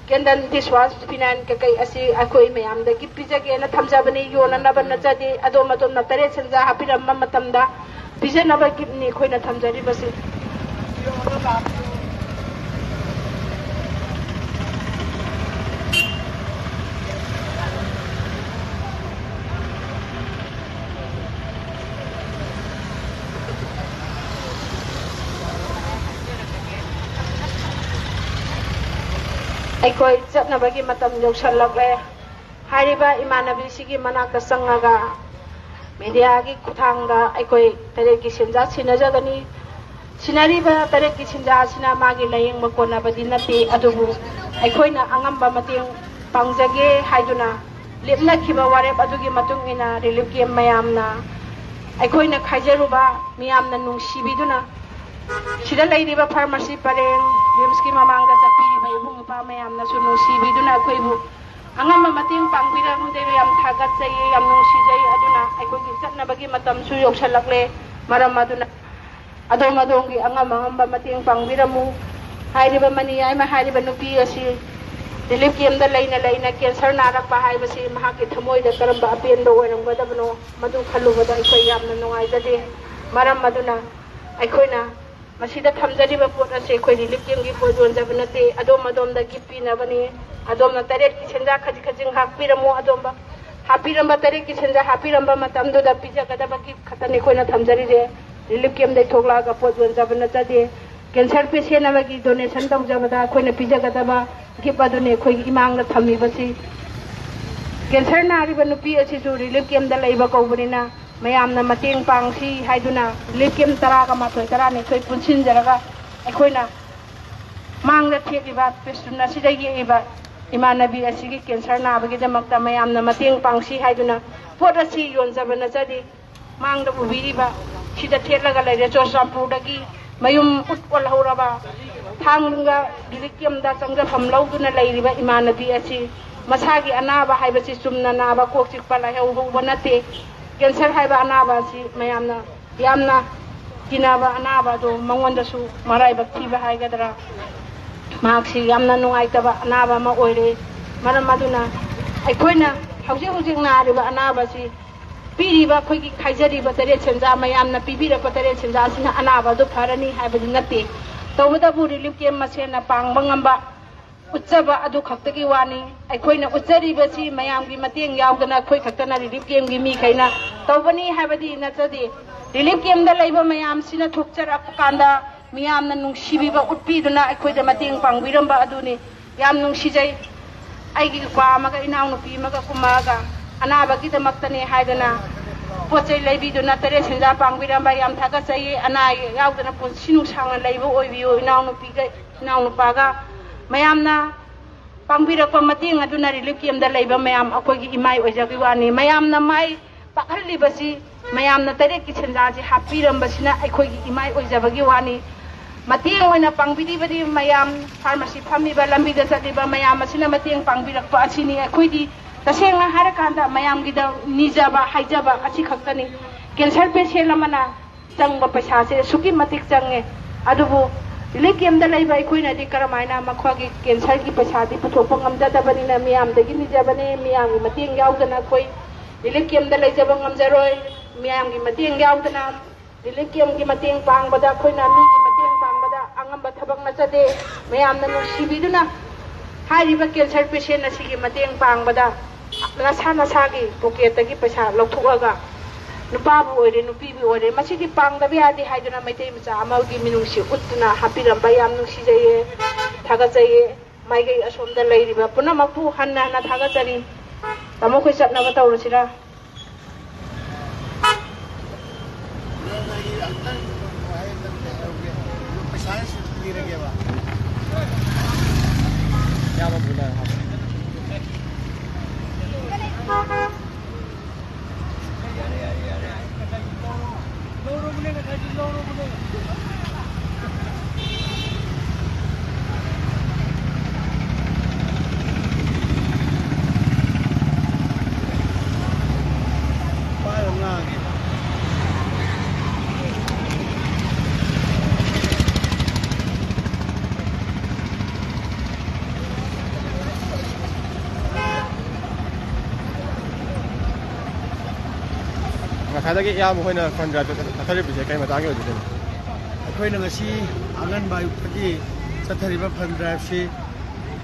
candle, dishwash, phenyl ꯀꯩꯀꯩ ꯑꯁꯤ ꯑꯩꯈꯣꯏ ꯃꯌꯥꯝꯗꯒꯤ ꯄꯤꯖꯒꯦꯅ ꯊꯝꯖꯕꯅꯤ꯫ ꯌꯣꯟꯅꯅꯕ ꯅꯠꯆꯗꯦ꯫ ꯑꯗꯣꯝ ꯑꯗꯣꯝꯅ ꯇꯔꯦꯠ ꯁꯦꯟꯖꯥ ꯍꯥꯞꯄꯤꯔꯝꯕ ꯃꯇꯝꯗ ꯄꯤꯖꯅꯕ gift ꯅꯤ ꯑꯩꯈꯣꯏꯅ ꯊꯝꯖꯔꯤꯕꯁꯤ꯫ ꯑꯩꯈꯣꯏ ꯆꯠꯅꯕꯒꯤ ꯃꯇꯝ ꯌꯧꯁꯜꯂꯛꯂꯦ꯫ ꯍꯥꯏꯔꯤꯕ ꯏꯃꯥꯟꯅꯕꯤꯁꯤꯒꯤ ꯃꯅꯥꯛꯇ ꯆꯪꯉꯒ media ꯒꯤ ꯈꯨꯠꯊꯥꯡꯗ ꯑꯩꯈꯣꯏ ꯇꯔꯦꯠꯀꯤ ꯁꯦꯟꯖꯥ ꯁꯤꯟꯅꯖꯒꯅꯤ꯫ ꯁꯤꯟꯅꯔꯤꯕ ꯇꯔꯦꯠꯀꯤ ꯁꯦꯟꯖꯥ ꯑꯁꯤꯅ ꯃꯥꯒꯤ ꯂꯥꯏꯌꯦꯡꯕ ꯀꯣꯟꯅꯕꯗꯤ ꯅꯠꯇꯦ, ꯑꯗꯨꯕꯨ ꯑꯩꯈꯣꯏꯅ ꯑꯉꯝꯕ ꯃꯇꯦꯡ ꯄꯥꯡꯖꯒꯦ ꯍꯥꯏꯗꯨꯅ ꯂꯦꯞꯅꯈꯤꯕ ꯋꯥꯔꯦꯞ ꯑꯗꯨꯒꯤ ꯃꯇꯨꯡ ꯏꯟꯅ relief camp ꯃꯌꯥꯝꯅ ꯑꯩꯈꯣꯏꯅ ꯈꯥꯏꯖꯔꯨꯕ ꯃꯤꯌꯥꯝꯅ ꯅꯨꯡꯁꯤꯕꯤꯗꯨꯅ ꯁꯤꯗ ꯂꯩꯔꯤꯕ pharmacy ꯄꯔꯦꯡ, RIMS ꯀꯤ ꯃꯃꯥꯡꯗ ꯆꯠꯄꯤꯔꯤꯕ ꯏꯕꯨꯡ ꯏꯄ꯭ꯋꯥ ꯃꯌꯥꯝꯅꯁꯨ ꯅꯨꯡꯁꯤꯕꯤꯗꯨꯅ ꯑꯩꯈꯣꯏꯕꯨ ꯑꯉꯝꯕ ꯃꯇꯦꯡ ꯄꯥꯡꯕꯤꯔꯝꯗꯦꯕ ꯌꯥꯝ ꯊꯥꯒꯠꯆꯩ, ꯌꯥꯝ ꯅꯨꯡꯁꯤꯖꯩ꯫ ꯑꯗꯨꯅ ꯑꯩꯈꯣꯏꯒꯤ ꯆꯠꯅꯕꯒꯤ ꯃꯇꯝꯁꯨ ꯌꯧꯁꯜꯂꯛꯂꯦ꯫ ꯃꯔꯝ ꯑꯗꯨꯅ ꯑꯗꯣꯝ ꯑꯗꯣꯝꯒꯤ ꯑꯉꯝ ꯑꯉꯝꯕ ꯃꯇꯦꯡ ꯄꯥꯡꯕꯤꯔꯝꯃꯨ꯫ ꯍꯥꯏꯔꯤꯕ ꯃꯅꯤ ꯌꯥꯏꯃ ꯍꯥꯏꯔꯤꯕ ꯅꯨꯄꯤ ꯑꯁꯤ relief camp ꯇ ꯂꯩꯅ ꯂꯩꯅ cancer ꯅꯥꯔꯛꯄ ꯍꯥꯏꯕꯁꯤ ꯃꯍꯥꯛꯀꯤ ꯊꯃꯣꯏꯗ ꯀꯔꯝꯕ ꯑꯄꯦꯟꯕ ꯑꯣꯏꯔꯝꯒꯗꯕꯅꯣ, ꯃꯗꯨ ꯈꯜꯂꯨꯕꯗ ꯑꯩꯈꯣꯏ ꯌꯥꯝꯅ ꯅꯨꯡꯉꯥꯏꯖꯗꯦ꯫ ꯃꯔꯝ ꯑꯗꯨꯅ ꯑꯩꯈꯣꯏꯅ ꯃꯁꯤꯗ ꯊꯝꯖꯔꯤꯕ ꯄꯣꯠ ꯑꯁꯤ ꯑꯩꯈꯣꯏ relief camp ꯒꯤ ꯄꯣꯠ ꯌꯣꯟꯖꯕ ꯅꯠꯇꯦ, ꯑꯗꯣꯝ ꯑꯗꯣꯝꯗ gift ꯄꯤꯅꯕꯅꯤ꯫ ꯑꯗꯣꯝꯅ ꯇꯔꯦꯠꯀꯤ ꯁꯦꯟꯖꯥ ꯈꯖꯤꯛ ꯈꯖꯤꯛ ꯍꯥꯞꯄꯤꯔꯝꯃꯣ꯫ ꯑꯗꯣꯝꯕ ꯍꯥꯞꯄꯤꯔꯝꯕ ꯇꯔꯦꯠꯀꯤ ꯁꯦꯟꯖꯥ ꯍꯥꯞꯄꯤꯔꯝꯕ ꯃꯇꯝꯗꯨꯗ ꯄꯤꯖꯒꯗꯕ gift ꯈꯛꯇꯅꯤ ꯑꯩꯈꯣꯏꯅ ꯊꯝꯖꯔꯤꯁꯦ꯫ Relief camp ꯗꯩ ꯊꯣꯛꯂꯛꯑꯒ ꯄꯣꯠ ꯌꯣꯟꯖꯕ ꯅꯠꯆꯗꯦ꯫ Cancer patient ꯑꯃꯒꯤ donation ꯇꯧꯖꯕꯗ ꯑꯩꯈꯣꯏꯅ ꯄꯤꯖꯒꯗꯕ gift ꯑꯗꯨꯅꯤ ꯑꯩꯈꯣꯏꯒꯤ ꯏꯃꯥꯡꯗ ꯊꯝꯃꯤꯕꯁꯤ꯫ Cancer ꯅꯥꯔꯤꯕ ꯅꯨꯄꯤ ꯑꯁꯤꯁꯨ relief camp ꯇ ꯂꯩꯕ ꯀꯧꯕꯅꯤꯅ ꯃꯌꯥꯝꯅ ꯃꯇꯦꯡ ꯄꯥꯡꯁꯤ ꯍꯥꯏꯗꯨꯅ relief camp ꯇꯔꯥꯒ ꯃꯥꯊꯣꯏ ꯇꯔꯥꯅꯤꯊꯣꯏ ꯄꯨꯟꯁꯤꯟꯖꯔꯒ ꯑꯩꯈꯣꯏꯅ ꯃꯥꯡꯗ ꯊꯦꯠꯂꯤꯕ ꯄꯦꯁꯇꯨꯟ ꯑꯁꯤꯗ ꯌꯦꯛꯏꯕ ꯏꯃꯥꯟꯅꯕꯤ ꯑꯁꯤꯒꯤ cancer ꯅꯥꯕꯒꯤꯗꯃꯛꯇ ꯃꯌꯥꯝꯅ ꯃꯇꯦꯡ ꯄꯥꯡꯁꯤ ꯍꯥꯏꯗꯨꯅ ꯄꯣꯠ ꯑꯁꯤ ꯌꯣꯟꯖꯕ ꯅꯠꯆꯗꯦ꯫ ꯃꯥꯡꯗ ꯎꯕꯤꯔꯤꯕ ꯁꯤꯗ ꯊꯦꯠꯂꯒ ꯂꯩꯔꯦ ꯆꯨꯔꯆꯥꯟꯄꯨꯔꯗꯒꯤ ꯃꯌꯨꯝ ꯎꯠ ꯑꯣꯜꯍꯧꯔꯕ ꯊꯥꯡꯒ relief camp ꯇ ꯆꯪꯖꯐꯝ ꯂꯧꯗꯨꯅ ꯂꯩꯔꯤꯕ ꯏꯃꯥꯟꯅꯕꯤ ꯑꯁꯤ ꯃꯁꯥꯒꯤ ꯑꯅꯥꯕ ꯍꯥꯏꯕꯁꯤ ꯆꯨꯝꯅ ꯅꯥꯕ, ꯀꯣꯛ ꯆꯤꯛꯄ, ꯂꯥꯏꯍꯧ ꯍꯧꯕ ꯅꯠꯇꯦ꯫ ꯀꯦꯟꯁꯔ ꯍꯥꯏꯕ ꯑꯅꯥꯕ ꯑꯁꯤ ꯃꯌꯥꯝꯅ ꯌꯥꯝꯅ ꯀꯤꯅꯕ ꯑꯅꯥꯕ ꯑꯗꯨ ꯃꯉꯣꯟꯗꯁꯨ ꯃꯔꯥꯏꯕꯛ ꯊꯤꯕ ꯍꯥꯏꯒꯗ꯭ꯔꯥ, ꯃꯍꯥꯛꯁꯤ ꯌꯥꯝꯅ ꯅꯨꯡꯉꯥꯏꯇꯕ ꯑꯅꯥꯕ ꯑꯃ ꯑꯣꯏꯔꯦ꯫ ꯃꯔꯝ ꯑꯗꯨꯅ ꯑꯩꯈꯣꯏꯅ ꯍꯧꯖꯤꯛ ꯍꯧꯖꯤꯛ ꯅꯥꯔꯤꯕ ꯑꯅꯥꯕꯁꯤ ꯄꯤꯔꯤꯕ ꯑꯩꯈꯣꯏꯒꯤ ꯈꯥꯏꯖꯔꯤꯕ ꯇꯔꯦꯠ ꯁꯦꯟꯖꯥ, ꯃꯌꯥꯝꯅ ꯄꯤꯕꯤꯔꯛꯄ ꯇꯔꯦꯠ ꯁꯦꯟꯖꯥ ꯑꯁꯤꯅ ꯑꯅꯥꯕ ꯑꯗꯨ ꯐꯔꯅꯤ ꯍꯥꯏꯕꯗꯤ ꯅꯠꯇꯦ꯫ ꯇꯧꯕꯇꯕꯨ ꯔꯤꯂꯤꯐ ꯀꯦꯝ ꯃꯁꯦꯟꯅ ꯄꯥꯡꯕ ꯉꯝꯕ, ꯎꯠꯆꯕ ꯑꯗꯨ ꯈꯛꯇꯒꯤ ꯋꯥꯅꯤ꯫ ꯑꯩꯈꯣꯏꯅ ꯎꯠꯆꯔꯤꯕꯁꯤ ꯃꯌꯥꯝꯒꯤ ꯃꯇꯦꯡ ꯌꯥꯎꯗꯅ ꯑꯩꯈꯣꯏ ꯈꯛꯇꯅ ꯔꯤꯂꯤꯐ ꯀꯦꯝꯒꯤ ꯃꯤꯈꯩꯅ ꯇꯧꯕꯅꯤ ꯍꯥꯏꯕꯗꯤ ꯅꯠꯆꯗꯦ꯫ ꯔꯤꯂꯤꯐ ꯀꯦꯝꯗ ꯂꯩꯕ ꯃꯌꯥꯝꯁꯤꯅ ꯊꯣꯛꯆꯔꯛꯄ ꯀꯥꯟꯗ ꯃꯤꯌꯥꯝꯅ ꯅꯨꯡꯁꯤꯕꯤꯕ ꯎꯠꯄꯤꯗꯨꯅ ꯑꯩꯈꯣꯏꯗ ꯃꯇꯦꯡ ꯄꯥꯡꯕꯤꯔꯝꯕ ꯑꯗꯨꯅꯤ꯫ ꯌꯥꯝ ꯅꯨꯡꯁꯤꯖꯩ꯫ ꯑꯩꯒꯤ ꯅꯨꯄꯥ ꯑꯃꯒ ꯏꯅꯥꯎꯅꯨꯄꯤ ꯑꯃꯒ ꯀꯨꯝꯃꯛꯑꯒ ꯑꯅꯥꯕꯒꯤꯗꯃꯛꯇꯅꯦ ꯍꯥꯏꯗꯅ ꯄꯣꯠ ꯆꯩ ꯂꯩꯕꯤꯗꯨꯅ ꯇꯔꯦꯠ ꯁꯦꯟꯖꯥ ꯄꯥꯡꯕꯤꯔꯝꯕ ꯌꯥꯝ ꯊꯥꯒꯠꯆꯩ꯫ ꯑꯅꯥ ꯑꯌꯦꯛ ꯌꯥꯎꯗꯅ ꯄꯨꯟꯁꯤ ꯅꯨꯡꯁꯥꯡꯅ ꯂꯩꯕ ꯑꯣꯏꯕꯤꯌꯨ ꯏꯅꯥꯎꯅꯨꯄꯤꯒ ꯏꯅꯥꯎꯅꯨꯄꯥꯒ꯫ ꯃꯌꯥꯝꯅ ꯄꯥꯡꯕꯤꯔꯛꯄ ꯃꯇꯦꯡ ꯑꯗꯨꯅ ꯔꯤꯂꯤꯐ ꯀꯦꯝꯗ ꯂꯩꯕ ꯃꯌꯥꯝ ꯑꯩꯈꯣꯏꯒꯤ ꯏꯃꯥꯏ ꯑꯣꯏꯖꯕꯒꯤ ꯋꯥꯅꯤ꯫ ꯃꯌꯥꯝꯅ ꯃꯥꯏ ꯄꯥꯛꯍꯜꯂꯤꯕꯁꯤ, ꯃꯌꯥꯝꯅ ꯇꯔꯦꯠꯀꯤ ꯁꯦꯟꯖꯥꯁꯤ ꯍꯥꯞꯄꯤꯔꯝꯕꯁꯤꯅ ꯑꯩꯈꯣꯏꯒꯤ ꯏꯃꯥꯏ ꯑꯣꯏꯖꯕꯒꯤ ꯋꯥꯅꯤ꯫ ꯃꯇꯦꯡ ꯑꯣꯏꯅ ꯄꯥꯡꯕꯤꯔꯤꯕꯗꯤ ꯃꯌꯥꯝ, ꯐꯥꯔꯃꯥꯁꯤ ꯐꯝꯃꯤꯕ, ꯂꯝꯕꯤꯗ ꯆꯠꯂꯤꯕ ꯃꯌꯥꯝ ꯑꯁꯤꯅ ꯃꯇꯦꯡ ꯄꯥꯡꯕꯤꯔꯛꯄ ꯑꯁꯤꯅꯤ꯫ ꯑꯩꯈꯣꯏꯗꯤ ꯇꯁꯦꯡꯅ ꯍꯥꯏꯔꯀꯥꯟꯗ ꯃꯌꯥꯝꯒꯤꯗ ꯅꯤꯖꯕ ꯍꯥꯏꯖꯕ ꯑꯁꯤ ꯈꯛꯇꯅꯤ꯫ ꯀꯦꯟꯁꯔ ꯄꯦꯁꯦꯟ ꯑꯃꯅ ꯆꯪꯕ ꯄꯩꯁꯥꯁꯦ ꯑꯁꯨꯛꯀꯤ ꯃꯇꯤꯛ ꯆꯪꯉꯦ꯫ ꯑꯗꯨꯕꯨ ꯔꯤꯂꯤꯐ ꯀꯦꯝꯗ ꯂꯩꯕ ꯑꯩꯈꯣꯏꯅꯗꯤ ꯀꯔꯝꯍꯥꯏꯅ ꯃꯈꯣꯏꯒꯤ ꯀꯦꯟꯁꯔꯒꯤ ꯄꯩꯁꯥꯗꯤ ꯄꯨꯊꯣꯛꯄ ꯉꯝꯖꯗꯕꯅꯤꯅ ꯃꯤꯌꯥꯝꯗꯒꯤ ꯅꯤꯖꯕꯅꯦ꯫ ꯃꯤꯌꯥꯝꯒꯤ ꯃꯇꯦꯡ ꯌꯥꯎꯗꯅ ꯑꯩꯈꯣꯏ ꯔꯤꯂꯤꯐ ꯀꯦꯝꯗ ꯂꯩꯖꯕ ꯉꯝꯖꯔꯣꯏ꯫ ꯃꯤꯌꯥꯝꯒꯤ ꯃꯇꯦꯡ ꯌꯥꯎꯗꯅ ꯔꯤꯂꯤꯐ ꯀꯦꯝꯒꯤ ꯃꯇꯦꯡ ꯄꯥꯡꯕꯗ ꯑꯩꯈꯣꯏꯅ ꯃꯤꯒꯤ ꯃꯇꯦꯡ ꯄꯥꯡꯕꯗ ꯑꯉꯝꯕ ꯊꯕꯛ ꯅꯠꯆꯗꯦ꯫ ꯃꯌꯥꯝꯅ ꯅꯨꯡꯁꯤꯕꯤꯗꯨꯅ ꯍꯥꯏꯔꯤꯕ ꯀꯦꯟꯁꯔ ꯄꯦꯁꯦꯟ ꯑꯁꯤꯒꯤ ꯃꯇꯦꯡ ꯄꯥꯡꯕꯗ ꯅꯁꯥ ꯅꯁꯥꯒꯤ ꯄꯣꯀꯦꯠꯇꯒꯤ ꯄꯩꯁꯥ ꯂꯧꯊꯣꯛꯑꯒ ꯅꯨꯄꯥꯕꯨ ꯑꯣꯏꯔꯦ ꯅꯨꯄꯤꯕꯨ ꯑꯣꯏꯔꯦ ꯃꯁꯤꯗꯤ ꯄꯥꯡꯗꯕ ꯌꯥꯗꯦ ꯍꯥꯏꯗꯨꯅ ꯃꯩꯇꯩ ꯃꯆꯥ ꯑꯃꯒꯤ ꯃꯤꯅꯨꯡꯁꯤ ꯎꯠꯇꯨꯅ ꯍꯥꯞꯄꯤꯔꯝꯕ ꯌꯥꯝ ꯅꯨꯡꯁꯤꯖꯩꯌꯦ, ꯊꯥꯒꯠꯆꯩꯌꯦ꯫ ꯃꯥꯏꯀꯩ ꯑꯁꯣꯝꯗ ꯂꯩꯔꯤꯕ ꯄꯨꯝꯅꯃꯛꯄꯨ ꯍꯟꯅ ꯍꯟꯅ ꯊꯥꯒꯠꯆꯔꯤ꯫ ꯇꯥꯃꯣ, ꯑꯩꯈꯣꯏ ꯆꯠꯅꯕ ꯇꯧꯔꯁꯤꯔꯥ? ꯉꯁꯥꯏꯗꯒꯤ ꯏꯌꯥꯝꯕ ꯍꯣꯏꯅ ꯐꯟ ꯗ꯭ꯔꯥꯏꯕ ꯆꯠꯊꯔꯤꯕꯁꯦ ꯀꯩ ꯃꯇꯥꯡꯒꯤ ꯑꯣꯏꯗꯣꯏꯅꯣ? ꯑꯩꯈꯣꯏꯅ ꯉꯁꯤ ꯑꯉꯟꯕ ꯑꯌꯨꯛꯇꯒꯤ ꯆꯠꯊꯔꯤꯕ ꯐꯟ ꯗ꯭ꯔꯥꯏꯕꯁꯤ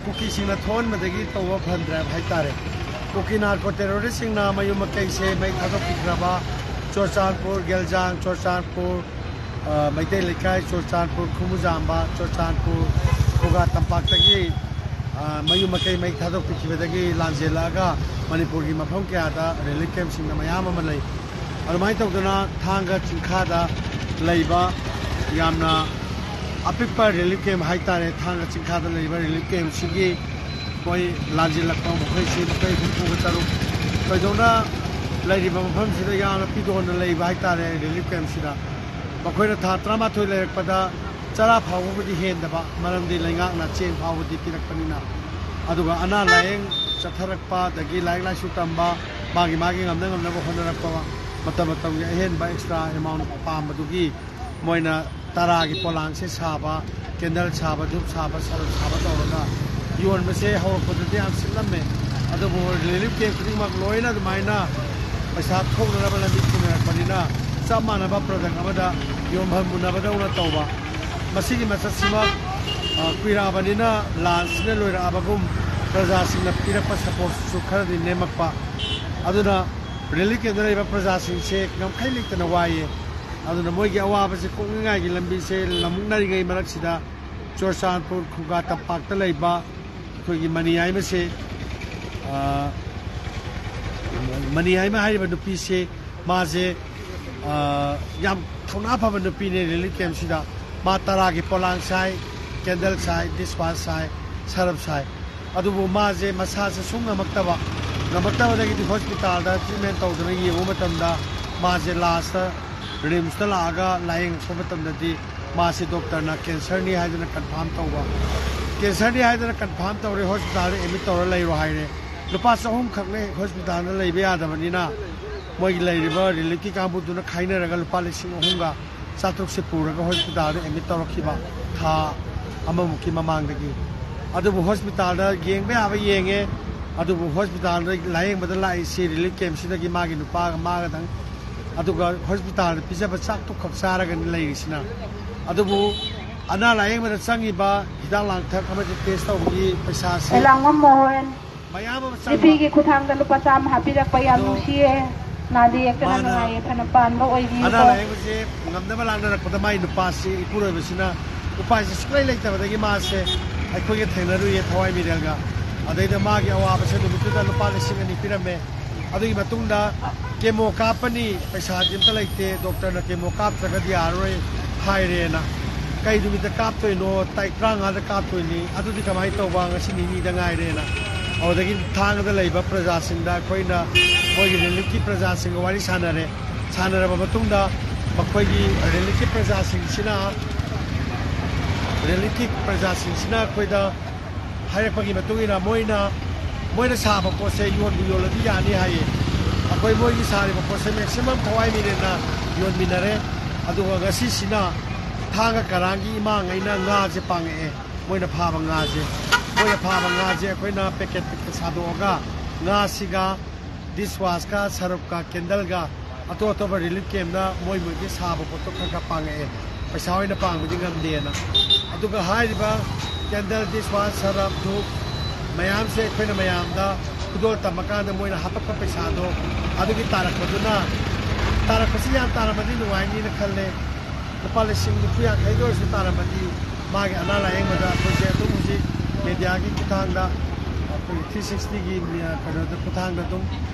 ꯀꯨꯀꯤꯁꯤꯡꯅ ꯊꯣꯛꯍꯟꯕꯗꯒꯤ ꯇꯧꯕ ꯐꯟ ꯗ꯭ꯔꯥꯏꯕ ꯍꯥꯏꯇꯥꯔꯦ꯫ ꯀꯨꯀꯤ ꯅꯥꯔꯀꯣ ꯇꯦꯔꯣꯔꯤꯁꯁꯤꯡꯅ ꯃꯌꯨꯝ ꯃꯀꯩꯁꯦ ꯃꯩ ꯊꯥꯗꯣꯛꯄꯤꯈ꯭ꯔꯕ ꯆꯨꯔꯆꯥꯟꯄꯨꯔ, ꯒꯦꯜꯖꯥꯡ, ꯆꯨꯔꯆꯥꯟꯄꯨꯔ, ꯑ, ꯃꯩꯇꯩ ꯂꯩꯀꯥꯏ, ꯆꯨꯔꯆꯥꯟꯄꯨꯔ, ꯈꯨꯃꯨꯖꯥꯝꯕ, ꯆꯨꯔꯆꯥꯟꯄꯨꯔ, ꯈꯨꯒꯥ ꯇꯝꯄꯥꯛꯇꯒꯤ, ꯑ, ꯃꯌꯨꯝ ꯃꯀꯩ ꯃꯩ ꯊꯥꯗꯣꯛꯄꯤꯈꯤꯕꯗꯒꯤ ꯂꯥꯟꯖꯦꯜꯂꯛꯑꯒ ꯃꯅꯤꯄꯨꯔꯒꯤ ꯃꯐꯝ ꯀꯌꯥꯗ ꯔꯤꯂꯤꯐ ꯀꯦꯝꯞꯁꯤꯡꯅ ꯃꯌꯥꯝ ꯑꯃ ꯂꯩ꯫ ꯑꯗꯨꯃꯥꯏꯅ ꯇꯧꯗꯅ ꯊꯥꯡꯒ ꯆꯤꯡꯈꯥꯗ ꯂꯩꯕ ꯌꯥꯝꯅ ꯑꯄꯤꯛꯄ ꯔꯤꯂꯤꯐ ꯀꯦꯝꯞ ꯍꯥꯏꯇꯥꯔꯦ, ꯊꯥꯡꯒ ꯆꯤꯡꯈꯥꯗ ꯂꯩꯕ ꯔꯤꯂꯤꯐ ꯀꯦꯝꯞꯁꯤꯒꯤ ꯃꯣꯏ ꯂꯥꯟꯖꯦꯜꯂꯛꯄ ꯃꯈꯣꯏꯁꯤ ꯃꯈꯣꯏ ꯍꯨꯝꯐꯨꯒ ꯇꯔꯨꯛ ꯊꯣꯏꯗꯣꯛꯅ ꯂꯩꯔꯤꯕ ꯃꯐꯝꯁꯤꯗ ꯌꯥꯝꯅ ꯄꯤꯗꯣꯟꯅ ꯂꯩꯕ ꯍꯥꯏꯇꯥꯔꯦ ꯔꯤꯂꯤꯐ ꯀꯦꯝꯞꯁꯤꯗ꯫ ꯃꯈꯣꯏꯅ ꯊꯥ ꯇꯔꯥꯃꯥꯊꯣꯏ ꯂꯩꯔꯛꯄꯗ ꯆꯔꯥ ꯐꯥꯎꯕꯕꯨꯗꯤ ꯍꯦꯟꯗꯕ, ꯃꯔꯝꯗꯤ ꯂꯩꯉꯥꯛꯅ ꯆꯦꯡ ꯐꯥꯎꯕꯗꯤ ꯄꯤꯔꯛꯄꯅꯤꯅ꯫ ꯑꯗꯨꯒ ꯑꯅꯥ ꯂꯥꯌꯦꯡ ꯆꯠꯊꯔꯛꯄ, ꯑꯗꯒꯤ ꯂꯥꯏꯔꯤꯛ ꯂꯥꯏꯁꯨ ꯇꯝꯕ, ꯃꯥꯒꯤ ꯃꯥꯒꯤ ꯉꯝꯅ ꯉꯝꯅꯕ ꯍꯣꯠꯅꯔꯛꯄ ꯃꯇꯝ ꯃꯇꯝꯒꯤ ꯑꯍꯦꯟꯕ ꯑꯦꯛꯁꯇ꯭ꯔꯥ ꯑꯦꯃꯥꯎꯟ ꯄꯥꯝꯕꯗꯨꯒꯤ ꯃꯣꯏꯅ ꯇꯔꯥꯒꯤ ꯄꯣꯂꯥꯡꯁꯦ ꯁꯥꯕ, ꯀꯦꯟꯗꯜ ꯁꯥꯕ, ꯙꯨꯞ ꯁꯥꯕ, ꯁꯔꯞ ꯁꯥꯕ ꯇꯧꯔꯒ ꯌꯣꯟꯕꯁꯦ ꯍꯧꯔꯛꯄꯗꯗꯤ ꯌꯥꯝ ꯁꯤꯠꯂꯝꯃꯦ꯫ ꯑꯗꯨꯕꯨ ꯔꯤꯂꯤꯐ ꯀꯦꯝꯞ ꯈꯨꯗꯤꯡꯃꯛ ꯂꯣꯏꯅ ꯑꯗꯨꯃꯥꯏꯅ ꯄꯩꯁꯥ ꯊꯣꯛꯅꯅꯕ ꯂꯝꯕꯤ ꯊꯦꯡꯅꯔꯛꯄꯅꯤꯅ ꯆꯞ ꯃꯥꯟꯅꯕ ꯄ꯭ꯔꯗꯛ ꯑꯃꯗ ꯌꯣꯟꯐꯝ ꯃꯨꯟꯅꯕꯗꯧꯅ ꯇꯧꯕ꯫ ꯃꯁꯤꯒꯤ ꯃꯆꯠꯁꯤꯃꯛ, ꯑ, ꯀꯨꯏꯔꯛꯑꯕꯅꯤꯅ ꯂꯥꯟꯁꯤꯅ ꯂꯣꯏꯔꯛꯑꯕꯒꯨꯝ ꯄ꯭ꯔꯖꯥꯁꯤꯡꯅ ꯄꯤꯔꯛꯄ ꯁꯄꯣꯔꯠꯁꯤꯁꯨ ꯈꯔꯗꯤ ꯅꯦꯝꯃꯛꯄ꯫ ꯑꯗꯨꯅ ꯔꯤꯂꯤꯐ ꯀꯦꯝꯞꯇ ꯂꯩꯔꯤꯕ ꯄ꯭ꯔꯖꯥꯁꯤꯡꯁꯦ ꯉꯝꯈꯩ ꯂꯩꯇꯅ ꯋꯥꯏꯌꯦ꯫ ꯑꯗꯨꯅ ꯃꯣꯏꯒꯤ ꯑꯋꯥꯕꯁꯦ ꯀꯣꯛꯅꯤꯡꯉꯥꯏꯒꯤ ꯂꯝꯕꯤꯁꯦ ꯂꯝꯃꯨꯛꯅꯔꯤꯉꯩ ꯃꯔꯛꯁꯤꯗ ꯆꯨꯔꯆꯥꯟꯄꯨꯔ ꯈꯨꯒꯥ ꯇꯝꯄꯥꯛꯇ ꯂꯩꯕ ꯑꯩꯈꯣꯏꯒꯤ ꯃꯅꯤ ꯍꯥꯏꯃꯁꯦ, ꯑ, ꯃꯅꯤ ꯍꯥꯏꯃ ꯍꯥꯏꯔꯤꯕ ꯅꯨꯄꯤꯁꯦ, ꯃꯥꯁꯦ, ꯑ, ꯌꯥꯝ ꯊꯧꯅꯥ ꯐꯕ ꯅꯨꯄꯤꯅꯦ ꯔꯤꯂꯤꯐ ꯀꯦꯝꯞꯁꯤꯗ꯫ ꯃꯥ ꯇꯔꯥꯒꯤ ꯄꯣꯂꯥꯡ ꯁꯥꯏ, ꯀꯦꯟꯗꯜ ꯁꯥꯏ, ꯗꯤꯁꯋꯥꯁ ꯁꯥꯏ, ꯁꯔꯞ ꯁꯥꯏ꯫ ꯑꯗꯨꯕꯨ ꯃꯥꯁꯦ ꯃꯁꯥꯁꯦ ꯁꯨꯝ ꯉꯝꯃꯛꯇꯕ, ꯉꯝꯃꯛꯇꯕꯗꯒꯤꯗꯤ ꯍꯣꯁꯄꯤꯇꯥꯜꯗ ꯇ꯭ꯔꯤꯠꯃꯦꯟ ꯇꯧꯗꯅ ꯌꯦꯡꯕ ꯃꯇꯝꯗ ꯃꯥꯁꯦ ꯂꯥꯁꯇ ꯔꯤꯝꯁꯇ ꯂꯥꯛꯑꯒ ꯂꯥꯌꯦꯡꯉꯛꯄ ꯃꯇꯝꯗꯗꯤ ꯃꯥꯁꯦ ꯗꯣꯛꯇꯔꯅ ꯀꯦꯟꯁꯔꯅꯤ ꯍꯥꯏꯗꯅ ꯀꯟꯐꯥꯝ ꯇꯧꯕ꯫ ꯀꯦꯟꯁꯔꯅꯤ ꯍꯥꯏꯗꯅ ꯀꯟꯐꯥꯝ ꯇꯧꯔꯦ, ꯍꯣꯁꯄꯤꯇꯥꯜꯗ ꯑꯦꯗꯃꯤꯠ ꯇꯧꯔ ꯂꯩꯔꯣ ꯍꯥꯏꯔꯦ꯫ ꯂꯨꯄꯥ ꯆꯍꯨꯝ ꯈꯛꯅꯦ, ꯍꯣꯁꯄꯤꯇꯥꯜꯗ ꯂꯩꯕ ꯌꯥꯗꯕꯅꯤꯅ ꯃꯣꯏꯒꯤ ꯂꯩꯔꯤꯕ ꯔꯤꯂꯤꯐꯀꯤ ꯀꯥꯡꯕꯨꯗꯨꯅ ꯈꯥꯏꯅꯔꯒ ꯂꯨꯄꯥ ꯂꯤꯁꯤꯡ ꯑꯍꯨꯝꯒ ꯆꯥꯇ꯭ꯔꯨꯛꯁꯦ ꯄꯨꯔꯒ ꯍꯣꯁꯄꯤꯇꯥꯜꯗ ꯑꯦꯗꯃꯤꯠ ꯇꯧꯔꯛꯈꯤꯕ ꯊꯥ ꯑꯃꯃꯨꯛꯀꯤ ꯃꯃꯥꯡꯗꯒꯤ꯫ ꯑꯗꯨꯕꯨ ꯍꯣꯁꯄꯤꯇꯥꯜꯗ ꯌꯦꯡꯕ ꯌꯥꯕ ꯌꯦꯡꯉꯦ꯫ ꯑꯗꯨꯕꯨ ꯍꯣꯁꯄꯤꯇꯥꯜꯗ ꯂꯥꯌꯦꯡꯕꯗ ꯂꯥꯛꯏꯁꯤ ꯔꯤꯂꯤꯐ ꯀꯦꯝꯞꯁꯤꯗꯒꯤ ꯃꯥꯒꯤ ꯅꯨꯄꯥꯒ ꯃꯥꯒꯗꯪ ꯑꯗꯨꯒ ꯍꯣꯁꯄꯤꯇꯥꯜꯗ ꯄꯤꯖꯕ ꯆꯥꯛꯇꯨ ꯈꯛ ꯆꯥꯔꯒꯅꯤ ꯂꯩꯔꯤꯁꯤꯅ꯫ ꯑꯗꯨꯕꯨ ꯑꯅꯥ ꯂꯥꯌꯦꯡꯕꯗ ꯆꯪꯉꯤꯕ ꯍꯤꯗꯥꯛ ꯂꯥꯡꯊꯛ ꯑꯃꯗꯤ ꯇꯦꯁ ꯇꯧꯕꯒꯤ ꯄꯩꯁꯥꯁꯤ ꯑꯦꯂꯥꯡꯉꯝ ꯃꯣꯍꯟ, ꯃꯌꯥꯝ ꯑꯃ ꯆꯪꯕ ꯅꯨꯄꯤꯒꯤ ꯈꯨꯊꯥꯡꯗ ꯂꯨꯄꯥ ꯆꯥꯝꯃ ꯍꯥꯞꯄꯤꯔꯛꯄ ꯌꯥꯝ ꯑꯗꯣ ꯅꯨꯡꯁꯤꯌꯦ꯫ ꯅꯥꯗ ꯌꯦꯛꯇꯅ ꯃꯥꯅ ꯅꯨꯡꯉꯥꯏ ꯌꯥꯏꯐꯅ ꯄꯥꯟꯕ ꯑꯅꯥ ꯑꯣꯏꯕꯤꯌꯨꯀꯣ꯫ ꯂꯥꯌꯦꯡꯕꯁꯦ ꯉꯝꯅꯕ ꯂꯥꯛꯅꯔꯛꯄꯗ ꯃꯥꯏ ꯅꯨꯄꯥꯁꯤ ꯏꯄꯨꯔꯣꯏꯕꯁꯤꯅ ꯎꯄꯥꯏꯁꯦ ꯁꯨꯡꯂꯩ ꯂꯩꯇꯕꯗꯒꯤ ꯃꯥꯁꯦ ꯑꯩꯈꯣꯏꯒ ꯊꯦꯡꯅꯔꯨꯏꯌꯦ ꯊꯋꯥꯏ ꯃꯤꯔꯦꯜꯒ꯫ ꯑꯗꯩꯗ ꯃꯥꯒꯤ ꯑꯋꯥꯕꯁꯦ ꯅꯨꯃꯤꯠꯇꯨꯗ ꯂꯨꯄꯥ ꯂꯤꯁꯤꯡ ꯑꯅꯤ ꯄꯤꯔꯝꯃꯦ꯫ ꯑꯗꯨꯒꯤ ꯃꯇꯨꯡꯗ ꯀꯦꯃꯣ ꯀꯥꯞꯄꯅꯤ, ꯄꯩꯁꯥꯗꯤ ꯑꯝꯇ ꯂꯩꯇꯦ, ꯗꯣꯛꯇꯔꯅ ꯀꯦꯃꯣ ꯀꯥꯞꯇ꯭ꯔꯒꯗꯤ ꯌꯥꯔꯔꯣꯏ ꯍꯥꯏꯔꯦꯅ꯫ ꯀꯩ ꯅꯨꯃꯤꯠꯇ ꯀꯥꯞꯇꯣꯏꯅꯣ? ꯇꯥꯔꯤꯛ ꯇꯔꯥꯃꯉꯥꯗ ꯀꯥꯞꯇꯣꯏꯅꯤ꯫ ꯑꯗꯨꯗꯤ ꯀꯃꯥꯏꯅ ꯇꯧꯕ? ꯉꯁꯤ ꯅꯤꯅꯤꯗ ꯉꯥꯏꯔꯦꯅ꯫ ꯑꯗꯨꯗꯒꯤ ꯊꯥꯡꯒꯗ ꯂꯩꯕ ꯄ꯭ꯔꯖꯥꯁꯤꯡꯗ ꯑꯩꯈꯣꯏꯅ ꯃꯣꯏꯒꯤ ꯔꯤꯂꯤꯐꯀꯤ ꯄ꯭ꯔꯖꯥꯁꯤꯡꯒ ꯋꯥꯔꯤ ꯁꯥꯟꯅꯔꯦ꯫ ꯁꯥꯟꯅꯔꯕ ꯃꯇꯨꯡꯗ ꯃꯈꯣꯏꯒꯤ ꯔꯤꯂꯤꯐꯀꯤ ꯄ꯭ꯔꯖꯥꯁꯤꯡꯁꯤꯅ ꯔꯤꯂꯤꯐꯀꯤ ꯄ꯭ꯔꯖꯥꯁꯤꯡꯁꯤꯅ ꯑꯩꯈꯣꯏꯗ ꯍꯥꯏꯔꯛꯄꯒꯤ ꯃꯇꯨꯡ ꯏꯟꯅ ꯃꯣꯏꯅ ꯃꯣꯏꯅ ꯁꯥꯕ ꯄꯣꯠꯁꯦ ꯌꯣꯟꯕꯨ ꯌꯣꯜꯂꯗꯤ ꯌꯥꯅꯤ ꯍꯥꯏꯌꯦ꯫ ꯑꯩꯈꯣꯏ ꯃꯣꯏꯒꯤ ꯁꯥꯔꯤꯕ ꯄꯣꯠꯁꯦ ꯃꯦꯛꯁꯤꯃꯝ ꯊꯋꯥꯏ ꯃꯤꯔꯦꯟꯅ ꯌꯣꯟꯃꯤꯟꯅꯔꯦ꯫ ꯑꯗꯨꯒ ꯉꯁꯤꯁꯤꯅ ꯊꯥꯡꯒ ꯀꯔꯥꯡꯒꯤ ꯏꯃꯥꯉꯩꯅ ꯉꯥꯁꯦ ꯄꯥꯡꯉꯛꯑꯦ꯫ ꯃꯣꯏꯅ ꯐꯥꯕ ꯉꯥꯁꯦ ꯃꯣꯏꯅ ꯐꯥꯕ ꯉꯥꯁꯦ ꯑꯩꯈꯣꯏꯅ ꯄꯦꯀꯦꯠ ꯄꯦꯀꯦꯠ ꯁꯥꯗꯣꯛꯑꯒ ꯉꯥꯁꯤꯒ ꯗꯤꯁꯋꯥꯁꯀ ꯁꯔꯞꯀ ꯀꯦꯟꯗꯜꯒ ꯑꯇꯣꯞ ꯑꯇꯣꯞꯄ ꯔꯤꯂꯤꯐ ꯀꯦꯝꯗ ꯃꯣꯏ ꯃꯣꯏꯒꯤ ꯁꯥꯕ ꯄꯣꯠꯇꯣ ꯈꯔ ꯈꯔ ꯄꯥꯡꯉꯛꯑꯦ꯫ ꯄꯩꯁꯥ ꯑꯣꯏꯅ ꯄꯥꯡꯕꯗꯤ ꯉꯝꯗꯦꯅ꯫ ꯑꯗꯨꯒ ꯍꯥꯏꯔꯤꯕ ꯀꯦꯟꯗꯜ, ꯗꯤꯁꯋꯥꯁ, ꯁꯔꯞ, ꯙꯨꯞ ꯃꯌꯥꯝꯁꯦ ꯑꯩꯈꯣꯏꯅ ꯃꯌꯥꯝꯗ ꯈꯨꯗꯣꯜ ꯇꯝꯃꯀꯥꯟꯗ ꯃꯣꯏꯅ ꯍꯥꯄꯛꯄ ꯄꯩꯁꯥꯗꯣ ꯑꯗꯨꯒꯤ ꯇꯥꯔꯛꯄꯗꯨꯅ ꯇꯥꯔꯛꯄꯁꯤ ꯌꯥꯝ ꯇꯥꯔꯝꯃꯗꯤ ꯅꯨꯡꯉꯥꯏꯅꯤꯅ ꯈꯜꯂꯦ꯫ ꯂꯨꯄꯥ ꯂꯤꯁꯤꯡ ꯅꯤꯐꯨ ꯌꯥꯡꯈꯩꯗ ꯑꯣꯏꯔꯁꯨ ꯇꯥꯔꯝꯃꯗꯤ ꯃꯥꯒꯤ ꯑꯅꯥ ꯂꯥꯌꯦꯡꯕꯗ ꯑꯩꯈꯣꯏꯁꯦ ꯑꯗꯨꯝ ꯍꯧꯖꯤꯛ ꯃꯦꯗꯤꯌꯥꯒꯤ ꯈꯨꯠꯊꯥꯡꯗ ꯑꯩꯈꯣꯏꯒꯤ ꯊ꯭ꯔꯤ ꯁꯤꯛꯁꯇꯤꯒꯤ ꯀꯩꯅꯣꯗ ꯈꯨꯠꯊꯥꯡꯗ ꯑꯗꯨꯝ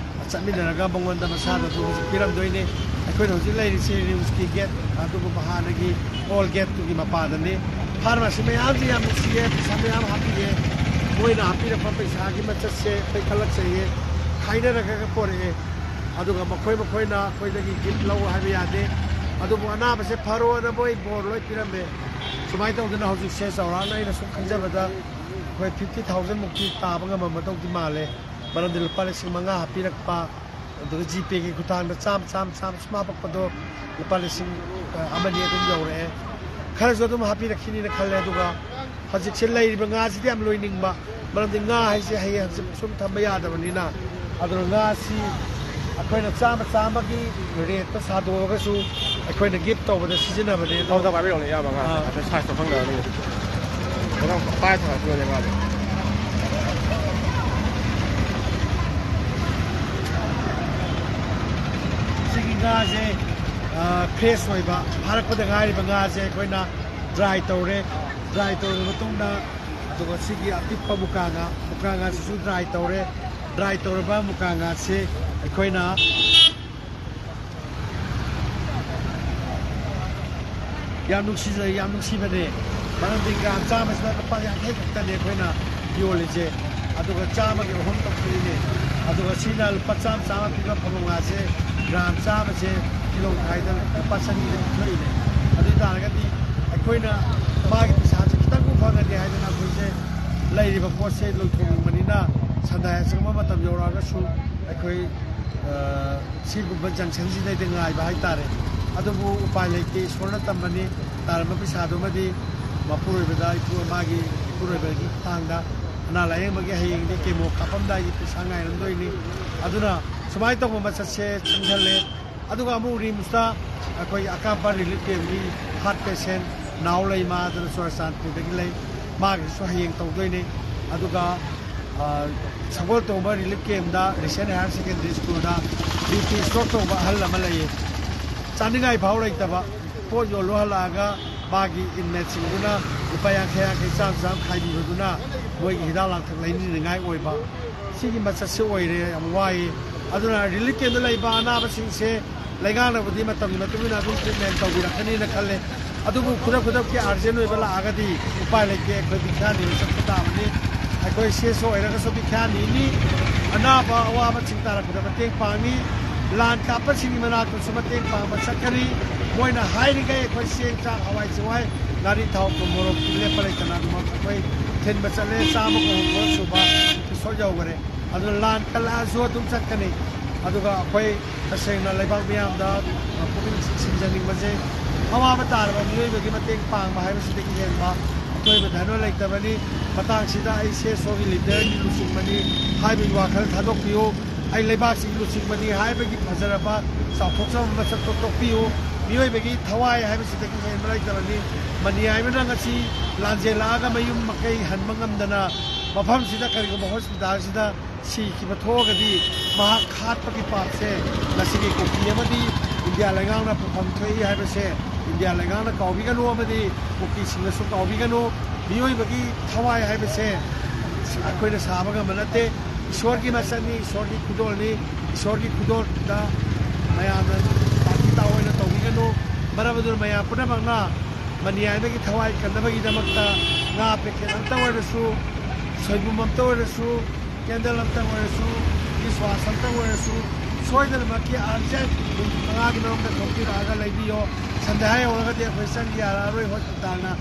ꯆꯠꯃꯤꯟꯅꯔꯒ ꯃꯉꯣꯟꯗ ꯃꯁꯥꯗꯁꯨ ꯍꯧꯖꯤꯛ ꯄꯤꯔꯝꯗꯣꯏꯅꯤ꯫ ꯑꯩꯈꯣꯏꯅ ꯍꯧꯖꯤꯛ ꯂꯩꯔꯤꯁꯤ ꯔꯤꯝꯁꯀꯤ ꯒꯦꯠ ꯑꯗꯨꯒꯨꯝꯕ ꯍꯥꯟꯅꯒꯤ ꯑꯣꯜ ꯒꯦꯠꯇꯨꯒꯤ ꯃꯄꯥꯗꯅꯤ꯫ ꯐꯥꯔꯃꯥꯁꯤ ꯃꯌꯥꯝꯁꯤ ꯌꯥꯝ ꯅꯨꯡꯁꯤꯌꯦ, ꯄꯩꯁꯥ ꯃꯌꯥꯝ ꯍꯥꯞꯄꯤꯌꯦ꯫ ꯃꯣꯏꯅ ꯍꯥꯞꯄꯤꯔꯛꯄ ꯄꯩꯁꯥꯒꯤ ꯃꯆꯠꯁꯦ ꯑꯩꯈꯣꯏ ꯈꯜꯂꯛꯆꯩꯌꯦ꯫ ꯈꯥꯏꯅꯔꯒ ꯄꯣꯔꯛꯑꯦ꯫ ꯑꯗꯨꯒ ꯃꯈꯣꯏ ꯃꯈꯣꯏꯅ ꯑꯩꯈꯣꯏꯗꯒꯤ ꯒꯤꯐ ꯂꯧ ꯍꯥꯏꯕ ꯌꯥꯗꯦ꯫ ꯑꯗꯨꯕꯨ ꯑꯅꯥꯕꯁꯦ ꯐꯔꯣꯅ ꯃꯣꯏ ꯕꯣꯔ ꯂꯣꯏ ꯄꯤꯔꯝꯃꯦ꯫ ꯁꯨꯃꯥꯏꯅ ꯇꯧꯗꯅ ꯍꯧꯖꯤꯛꯁꯦ ꯆꯥꯎꯔꯥꯛꯅ ꯑꯩꯅ ꯁꯨꯝ ꯈꯟꯖꯕꯗ ꯑꯩꯈꯣꯏ ꯐꯤꯐꯇꯤ ꯊꯥꯎꯖꯟ ꯃꯨꯛꯇꯤ ꯇꯥꯕ ꯉꯝꯃꯝꯃꯗꯧꯗꯤ ꯃꯥꯜꯂꯦ꯫ ꯃꯔꯝꯗꯤ ꯂꯨꯄꯥ ꯂꯤꯁꯤꯡ ꯃꯉꯥ ꯍꯥꯞꯄꯤꯔꯛꯄ, ꯑꯗꯨꯒ ꯖꯤꯄꯦꯒꯤ ꯈꯨꯠꯊꯥꯡꯗ ꯆꯥꯝꯃ ꯆꯥꯝꯃ ꯆꯥꯝꯃ ꯁꯨꯝ ꯍꯥꯞꯄꯛꯄꯗꯣ ꯂꯨꯄꯥ ꯂꯤꯁꯤꯡ ꯑꯃꯅꯤ ꯑꯗꯨꯝ ꯌꯧꯔꯛꯑꯦ꯫ ꯈꯔꯁꯨ ꯑꯗꯨꯝ ꯍꯥꯞꯄꯤꯔꯛꯈꯤꯅꯤꯅ ꯈꯜꯂꯦ꯫ ꯑꯗꯨꯒ ꯍꯧꯖꯤꯛꯁꯦ ꯂꯩꯔꯤꯕ ꯉꯥꯁꯤꯗꯤ ꯌꯥꯝ ꯂꯣꯏꯅꯤꯡꯕ, ꯃꯔꯝꯗꯤ ꯉꯥ ꯍꯥꯏꯁꯦ ꯍꯌꯦꯡ ꯍꯪꯆꯤꯠ ꯁꯨꯝ ꯊꯝꯕ ꯌꯥꯗꯕꯅꯤꯅ꯫ ꯑꯗꯨꯅ ꯉꯥꯁꯤ ꯑꯩꯈꯣꯏꯅ ꯆꯥꯝꯃ ꯆꯥꯝꯃꯒꯤ ꯔꯦꯠꯇ ꯁꯥꯗꯣꯛꯑꯒꯁꯨ ꯑꯩꯈꯣꯏꯅ ꯒꯤꯐ ꯇꯧꯕꯗ ꯁꯤꯖꯤꯟꯅꯕꯅꯦ꯫ ꯑꯗꯣ ꯇꯧꯗ ꯄꯥꯏꯕꯤꯔꯛꯑꯣꯅꯦ, ꯏꯌꯥꯝꯕ, ꯉꯥꯁꯦ꯫ ꯑꯥ꯫ ꯍꯥꯏꯐꯦꯠ ꯁꯥꯏꯖꯇꯣ ꯈꯪꯗꯕꯅꯤꯅ꯫ ꯈꯤꯇꯪ ꯄꯥꯏꯔ ꯊꯥꯡꯒꯠꯄꯤꯔꯣꯅꯦ ꯉꯥꯗꯣ꯫ ꯁꯤꯒꯤ ꯉꯥꯁꯦ, ꯑ, ꯐ꯭ꯔꯦꯁ ꯑꯣꯏꯕ, ꯐꯥꯔꯛꯄꯗ ꯉꯥꯏꯔꯤꯕ ꯉꯥꯁꯦ ꯑꯩꯈꯣꯏꯅ ꯗ꯭ꯔꯥꯏ ꯇꯧꯔꯦ꯫ ꯗ꯭ꯔꯥꯏ ꯇꯧꯔꯕ ꯃꯇꯨꯡꯗ, ꯑꯗꯨꯒ ꯁꯤꯒꯤ ꯑꯄꯤꯛꯄ ꯃꯨꯀꯥ ꯉꯥ, ꯃꯨꯀꯥ ꯉꯥꯁꯤꯁꯨ ꯗ꯭ꯔꯥꯏ ꯇꯧꯔꯦ꯫ ꯗ꯭ꯔꯥꯏ ꯇꯧꯔꯕ ꯃꯨꯀꯥ ꯉꯥꯁꯤ ꯑꯩꯈꯣꯏꯅ ꯌꯥꯝ ꯅꯨꯡꯁꯤꯖꯩ, ꯌꯥꯝ ꯅꯨꯡꯁꯤꯕꯅꯦ꯫ ꯃꯔꯝꯗꯤ ꯒ꯭ꯔꯥꯝ ꯆꯥꯝꯃꯁꯤꯗ ꯂꯨꯄꯥ ꯌꯥꯡꯈꯩ ꯈꯛꯇꯅꯦ ꯑꯩꯈꯣꯏꯅ ꯌꯣꯜꯂꯤꯁꯦ꯫ ꯑꯗꯨꯒ ꯆꯥꯝꯃꯒꯤ ꯑꯍꯨꯝ ꯇꯧꯊꯣꯛꯏꯅꯦ꯫ ꯑꯗꯨꯒ ꯁꯤꯅ ꯂꯨꯄꯥ ꯆꯥꯝꯃ, ꯆꯥꯝꯃ ꯄꯤꯕ ꯐꯕꯧ ꯉꯥꯁꯦ ꯒ꯭ꯔꯥꯝ ꯆꯥꯝꯃꯁꯦ ꯀꯤꯂꯣ ꯃꯈꯥꯏꯗ ꯂꯨꯄꯥ ꯆꯅꯤꯗ ꯄꯤꯊꯣꯛꯏꯅꯦ꯫ ꯑꯗꯨ ꯑꯣꯏ ꯇꯥꯔꯒꯗꯤ ꯑꯩꯈꯣꯏꯅ ꯃꯥꯒꯤ ꯄꯩꯁꯥꯁꯦ ꯈꯤꯇꯪꯕꯨ ꯐꯪꯉꯗꯤ ꯍꯥꯏꯗꯅ ꯑꯩꯈꯣꯏꯁꯦ ꯂꯩꯔꯤꯕ ꯄꯣꯠꯁꯦ ꯂꯣꯏꯊꯣꯛꯅꯤꯡꯕꯅꯤꯅ ꯁꯟꯗꯥꯏ ꯑꯆꯪꯕ ꯃꯇꯝ ꯌꯧꯔꯛꯑꯒꯁꯨ ꯑꯩꯈꯣꯏ, ꯑ, ꯁꯤꯒꯨꯝꯕ ꯖꯪꯁꯟꯁꯤꯗꯩꯗ ꯉꯥꯏꯕ ꯍꯥꯏꯇꯥꯔꯦ꯫ ꯑꯗꯨꯕꯨ ꯎꯄꯥꯏ ꯂꯩꯇꯦ, ꯏꯁꯣꯔꯅ ꯇꯝꯕꯅꯤ꯫ ꯇꯥꯔꯝꯕ ꯄꯩꯁꯥꯗꯨꯃꯗꯤ ꯃꯄꯨꯔꯣꯏꯕꯗ, ꯏꯄꯨ-, ꯃꯥꯒꯤ ꯏꯄꯨꯔꯣꯏꯕꯒꯤ ꯈꯨꯠꯊꯥꯡꯗ ꯑꯅꯥ ꯂꯥꯌꯦꯡꯕꯒꯤ ꯍꯌꯦꯡꯗꯤ ꯀꯦꯃꯣ ꯀꯥꯞꯄꯝꯗꯥꯏꯒꯤ ꯄꯩꯁꯥ ꯉꯥꯏꯔꯝꯗꯣꯏꯅꯤ꯫ ꯑꯗꯨꯅ ꯁꯨꯃꯥꯏꯅ ꯇꯧꯕ ꯃꯆꯠꯁꯦ ꯆꯪꯁꯜꯂꯦ꯫ ꯑꯗꯨꯒ ꯑꯃꯨꯛ ꯔꯤꯝꯁꯇ ꯑꯩꯈꯣꯏꯒꯤ ꯑꯀꯥꯞꯄ ꯔꯤꯂꯤꯐ ꯀꯦꯝꯒꯤ ꯍꯥꯔꯠ ꯄꯦꯁꯦꯟ ꯅꯥꯎ ꯂꯩꯃ ꯑꯗꯨꯅ ꯆꯨꯔꯆꯥꯟꯄꯨꯔꯗꯒꯤ ꯂꯩ, ꯃꯥꯒꯤꯁꯨ ꯍꯌꯦꯡ ꯇꯧꯗꯣꯏꯅꯤ꯫ ꯑꯗꯨꯒ, ꯑ, ꯁꯒꯣꯜꯇꯣꯡꯕ ꯔꯤꯂꯤꯐ ꯀꯦꯝꯗ ꯔꯤꯁꯦꯟ ꯍꯥꯌꯔ ꯁꯦꯀꯦꯟꯗꯔꯤ ꯁ꯭ꯀꯨꯜꯗ ꯕꯤ ꯄꯤ ꯁ꯭ꯇ꯭ꯔꯣꯛ ꯇꯧꯕ ꯑꯍꯜ ꯑꯃ ꯂꯩꯌꯦ꯫ ꯆꯥꯅꯤꯡꯉꯥꯏ ꯐꯥꯎ ꯂꯩꯇꯕ, ꯄꯣꯠ ꯌꯣꯜꯂꯨ ꯍꯜꯂꯛꯑꯒ ꯃꯥꯒꯤ ꯏꯟꯃꯦꯠꯁꯤꯡꯗꯨꯅ ꯂꯨꯄꯥ ꯌꯥꯡꯈꯩ ꯌꯥꯡꯈꯩ, ꯆꯥꯝꯃ ꯆꯥꯝꯃ ꯈꯥꯏꯕꯤꯕꯗꯨꯅ ꯃꯣꯏꯒꯤ ꯍꯤꯗꯥꯛ ꯂꯥꯡꯊꯛ ꯂꯩꯅꯤꯡꯅꯤꯉꯥꯏ ꯑꯣꯏꯕ, ꯁꯤꯒꯤ ꯃꯆꯠꯁꯦ ꯑꯣꯏꯔꯦ꯫ ꯌꯥꯝ ꯋꯥꯏꯌꯦ꯫ ꯑꯗꯨꯅ ꯔꯤꯂꯤꯐ ꯀꯦꯝꯗ ꯂꯩꯕ ꯑꯅꯥꯕꯁꯤꯡꯁꯦ ꯂꯩꯉꯥꯛꯅꯕꯨꯗꯤ ꯃꯇꯝꯒꯤ ꯃꯇꯨꯡ ꯏꯟꯅ ꯑꯗꯨꯝ ꯇ꯭ꯔꯤꯠꯃꯦꯟ ꯇꯧꯕꯤꯔꯛꯀꯅꯤꯅ ꯈꯜꯂꯦ꯫ ꯑꯗꯨꯕꯨ ꯈꯨꯗꯛ ꯈꯨꯗꯛꯀꯤ ꯑꯥꯔꯖꯦꯟ ꯑꯣꯏꯕ ꯂꯥꯛꯑꯒꯗꯤ ꯎꯄꯥꯏ ꯂꯩꯇꯦ, ꯑꯩꯈꯣꯏ ꯕꯤꯈ꯭ꯌꯥ ꯅꯤꯕ ꯆꯠꯄ ꯇꯥꯕꯅꯤ꯫ ꯑꯩꯈꯣꯏ ꯁꯤ ꯑꯦꯁ ꯑꯣ ꯑꯣꯏꯔꯒꯁꯨ ꯕꯤꯈ꯭ꯌꯥ ꯅꯤꯅꯤ, ꯑꯅꯥꯕ ꯑꯋꯥꯕꯁꯤꯡ ꯇꯥꯔꯛꯄꯗ ꯃꯇꯦꯡ ꯄꯥꯡꯉꯤ꯫ ꯂꯥꯟ ꯀꯥꯞꯄꯁꯤꯡꯒꯤ ꯃꯅꯥꯛꯇꯁꯨ ꯃꯇꯦꯡ ꯄꯥꯡꯕ ꯆꯠꯀꯅꯤ꯫ ꯃꯣꯏꯅ ꯍꯥꯏꯔꯤꯈꯩ ꯑꯩꯈꯣꯏ ꯆꯦꯡ, ꯆꯥꯛ, ꯍꯋꯥꯏ ꯆꯦꯡꯋꯥꯏ, ꯉꯥꯔꯤ, ꯊꯥꯎ, ꯊꯨꯝ, ꯃꯣꯔꯣꯛ ꯂꯦꯞꯄ ꯂꯩꯇꯅ ꯑꯗꯨꯃꯛ ꯑꯩꯈꯣꯏ ꯊꯤꯟꯕ ꯆꯠꯂꯦ꯫ ꯆꯥꯝꯃꯒ ꯍꯨꯝꯐꯨ ꯁꯨꯕ ꯏꯄꯤꯁꯣꯗ ꯌꯧꯈꯔꯦ꯫ ꯑꯗꯨꯅ ꯂꯥꯟ ꯀꯜꯂꯛꯑꯁꯨ ꯑꯗꯨꯝ ꯆꯠꯀꯅꯤ꯫ ꯑꯗꯨꯒ ꯑꯩꯈꯣꯏ ꯇꯁꯦꯡꯅ ꯂꯩꯕꯥꯛ ꯃꯤꯌꯥꯝꯗ ꯄꯨꯛꯅꯤꯡ ꯆꯤꯡꯁꯤꯟꯖꯅꯤꯡꯕꯁꯦ, ꯑꯋꯥꯕ ꯇꯥꯔꯕ ꯃꯤꯑꯣꯏꯕꯒꯤ ꯃꯇꯦꯡ ꯄꯥꯡꯕ ꯍꯥꯏꯕꯁꯤꯗꯒꯤ ꯍꯦꯟꯕ ꯑꯊꯣꯏꯕ ꯙꯔꯃ ꯂꯩꯇꯕꯅꯤ꯫ ꯃꯇꯥꯡꯁꯤꯗ ꯑꯩ ꯁꯤ ꯑꯦꯁ ꯑꯣꯒꯤ ꯂꯤꯗꯔꯒꯤ ꯂꯨꯆꯤꯡꯕꯅꯤ ꯍꯥꯏꯕꯒꯤ ꯋꯥꯈꯜ ꯊꯥꯗꯣꯛꯄꯤꯌꯨ꯫ ꯑꯩ ꯂꯩꯕꯥꯛꯁꯤꯒꯤ ꯂꯨꯆꯤꯡꯕꯅꯤ ꯍꯥꯏꯕꯒꯤ ꯐꯖꯔꯕ ꯆꯥꯎꯊꯣꯛꯆꯕ ꯃꯁꯛꯇꯣ ꯇꯣꯛꯄꯤꯌꯨ꯫ ꯃꯤꯑꯣꯏꯕꯒꯤ ꯊꯋꯥꯏ ꯍꯥꯏꯕꯁꯤꯗꯒꯤ ꯍꯦꯟꯕ ꯂꯩꯇꯕꯅꯤ꯫ ꯃꯅꯤ ꯍꯥꯏꯕꯅ ꯉꯁꯤ ꯂꯥꯟꯖꯦꯜꯂꯛꯑꯒ ꯃꯌꯨꯝ ꯃꯀꯩ ꯍꯟꯕ ꯉꯝꯗꯅ ꯃꯐꯝꯁꯤꯗ ꯀꯔꯤꯒꯨꯝꯕ ꯍꯣꯁꯄꯤꯇꯥꯜꯁꯤꯗ ꯁꯤꯈꯤꯕ ꯊꯣꯛꯑꯒꯗꯤ ꯃꯍꯥꯛ ꯍꯥꯠꯄꯒꯤ ꯄꯥꯞꯁꯦ ꯉꯁꯤꯒꯤ ꯀꯨꯀꯤ ꯑꯃꯗꯤ ꯏꯟꯗꯤꯌꯥ ꯂꯩꯉꯥꯛꯅ ꯄꯨꯐꯝ ꯊꯣꯛꯏ ꯍꯥꯏꯕꯁꯦ ꯏꯟꯗꯤꯌꯥ ꯂꯩꯉꯥꯛꯅ ꯀꯥꯎꯕꯤꯒꯅꯨ ꯑꯃꯗꯤ ꯀꯨꯀꯤꯁꯤꯡꯅꯁꯨ ꯀꯥꯎꯕꯤꯒꯅꯨ꯫ ꯃꯤꯑꯣꯏꯕꯒꯤ ꯊꯋꯥꯏ ꯍꯥꯏꯕꯁꯦ ꯑꯩꯈꯣꯏꯅ ꯁꯥꯕ ꯉꯝꯕ ꯅꯠꯇꯦ꯫ ꯏꯁꯣꯔꯒꯤ ꯃꯁꯛꯅꯤ, ꯏꯁꯣꯔꯒꯤ ꯈꯨꯗꯣꯜꯅꯤ꯫ ꯏꯁꯣꯔꯒꯤ ꯈꯨꯗꯣꯜꯗ ꯃꯌꯥꯝꯅ ꯇꯥꯊꯤ ꯇꯥꯑꯣꯏꯅ ꯇꯧꯕꯤꯒꯅꯨ꯫ ꯃꯔꯝ ꯑꯗꯨꯅ ꯃꯌꯥꯝ ꯄꯨꯝꯅꯃꯛꯅ ꯃꯅꯤ ꯍꯥꯏꯕꯒꯤ ꯊꯋꯥꯏ ꯀꯟꯅꯕꯒꯤꯗꯃꯛꯇ ꯉꯥ ꯄꯦꯀꯦꯠ ꯑꯝꯇ ꯑꯣꯏꯔꯁꯨ, ꯁꯣꯏꯕꯨꯝ ꯑꯝꯇ ꯑꯣꯏꯔꯁꯨ, ꯀꯦꯟꯗꯜ ꯑꯝꯇ ꯑꯣꯏꯔꯁꯨ, ꯗꯤꯁꯋꯥꯁ ꯑꯝꯇ ꯑꯣꯏꯔꯁꯨ, ꯁꯣꯏꯗꯅꯃꯛꯀꯤ ꯑꯥꯔꯖꯦꯟ ꯃꯤꯅꯤꯠ ꯃꯉꯥꯒꯤ ꯃꯅꯨꯡꯗ ꯊꯣꯛꯄꯤꯔꯛꯑꯒ ꯂꯩꯕꯤꯌꯣ꯫ ꯁꯟꯗꯦ ꯍꯥꯏꯍꯧꯔꯒꯗꯤ ꯑꯩꯈꯣꯏ ꯆꯪ ꯌꯥꯔꯛꯑꯔꯣꯏ ꯍꯣꯁꯄꯤꯇꯥꯜꯅ꯫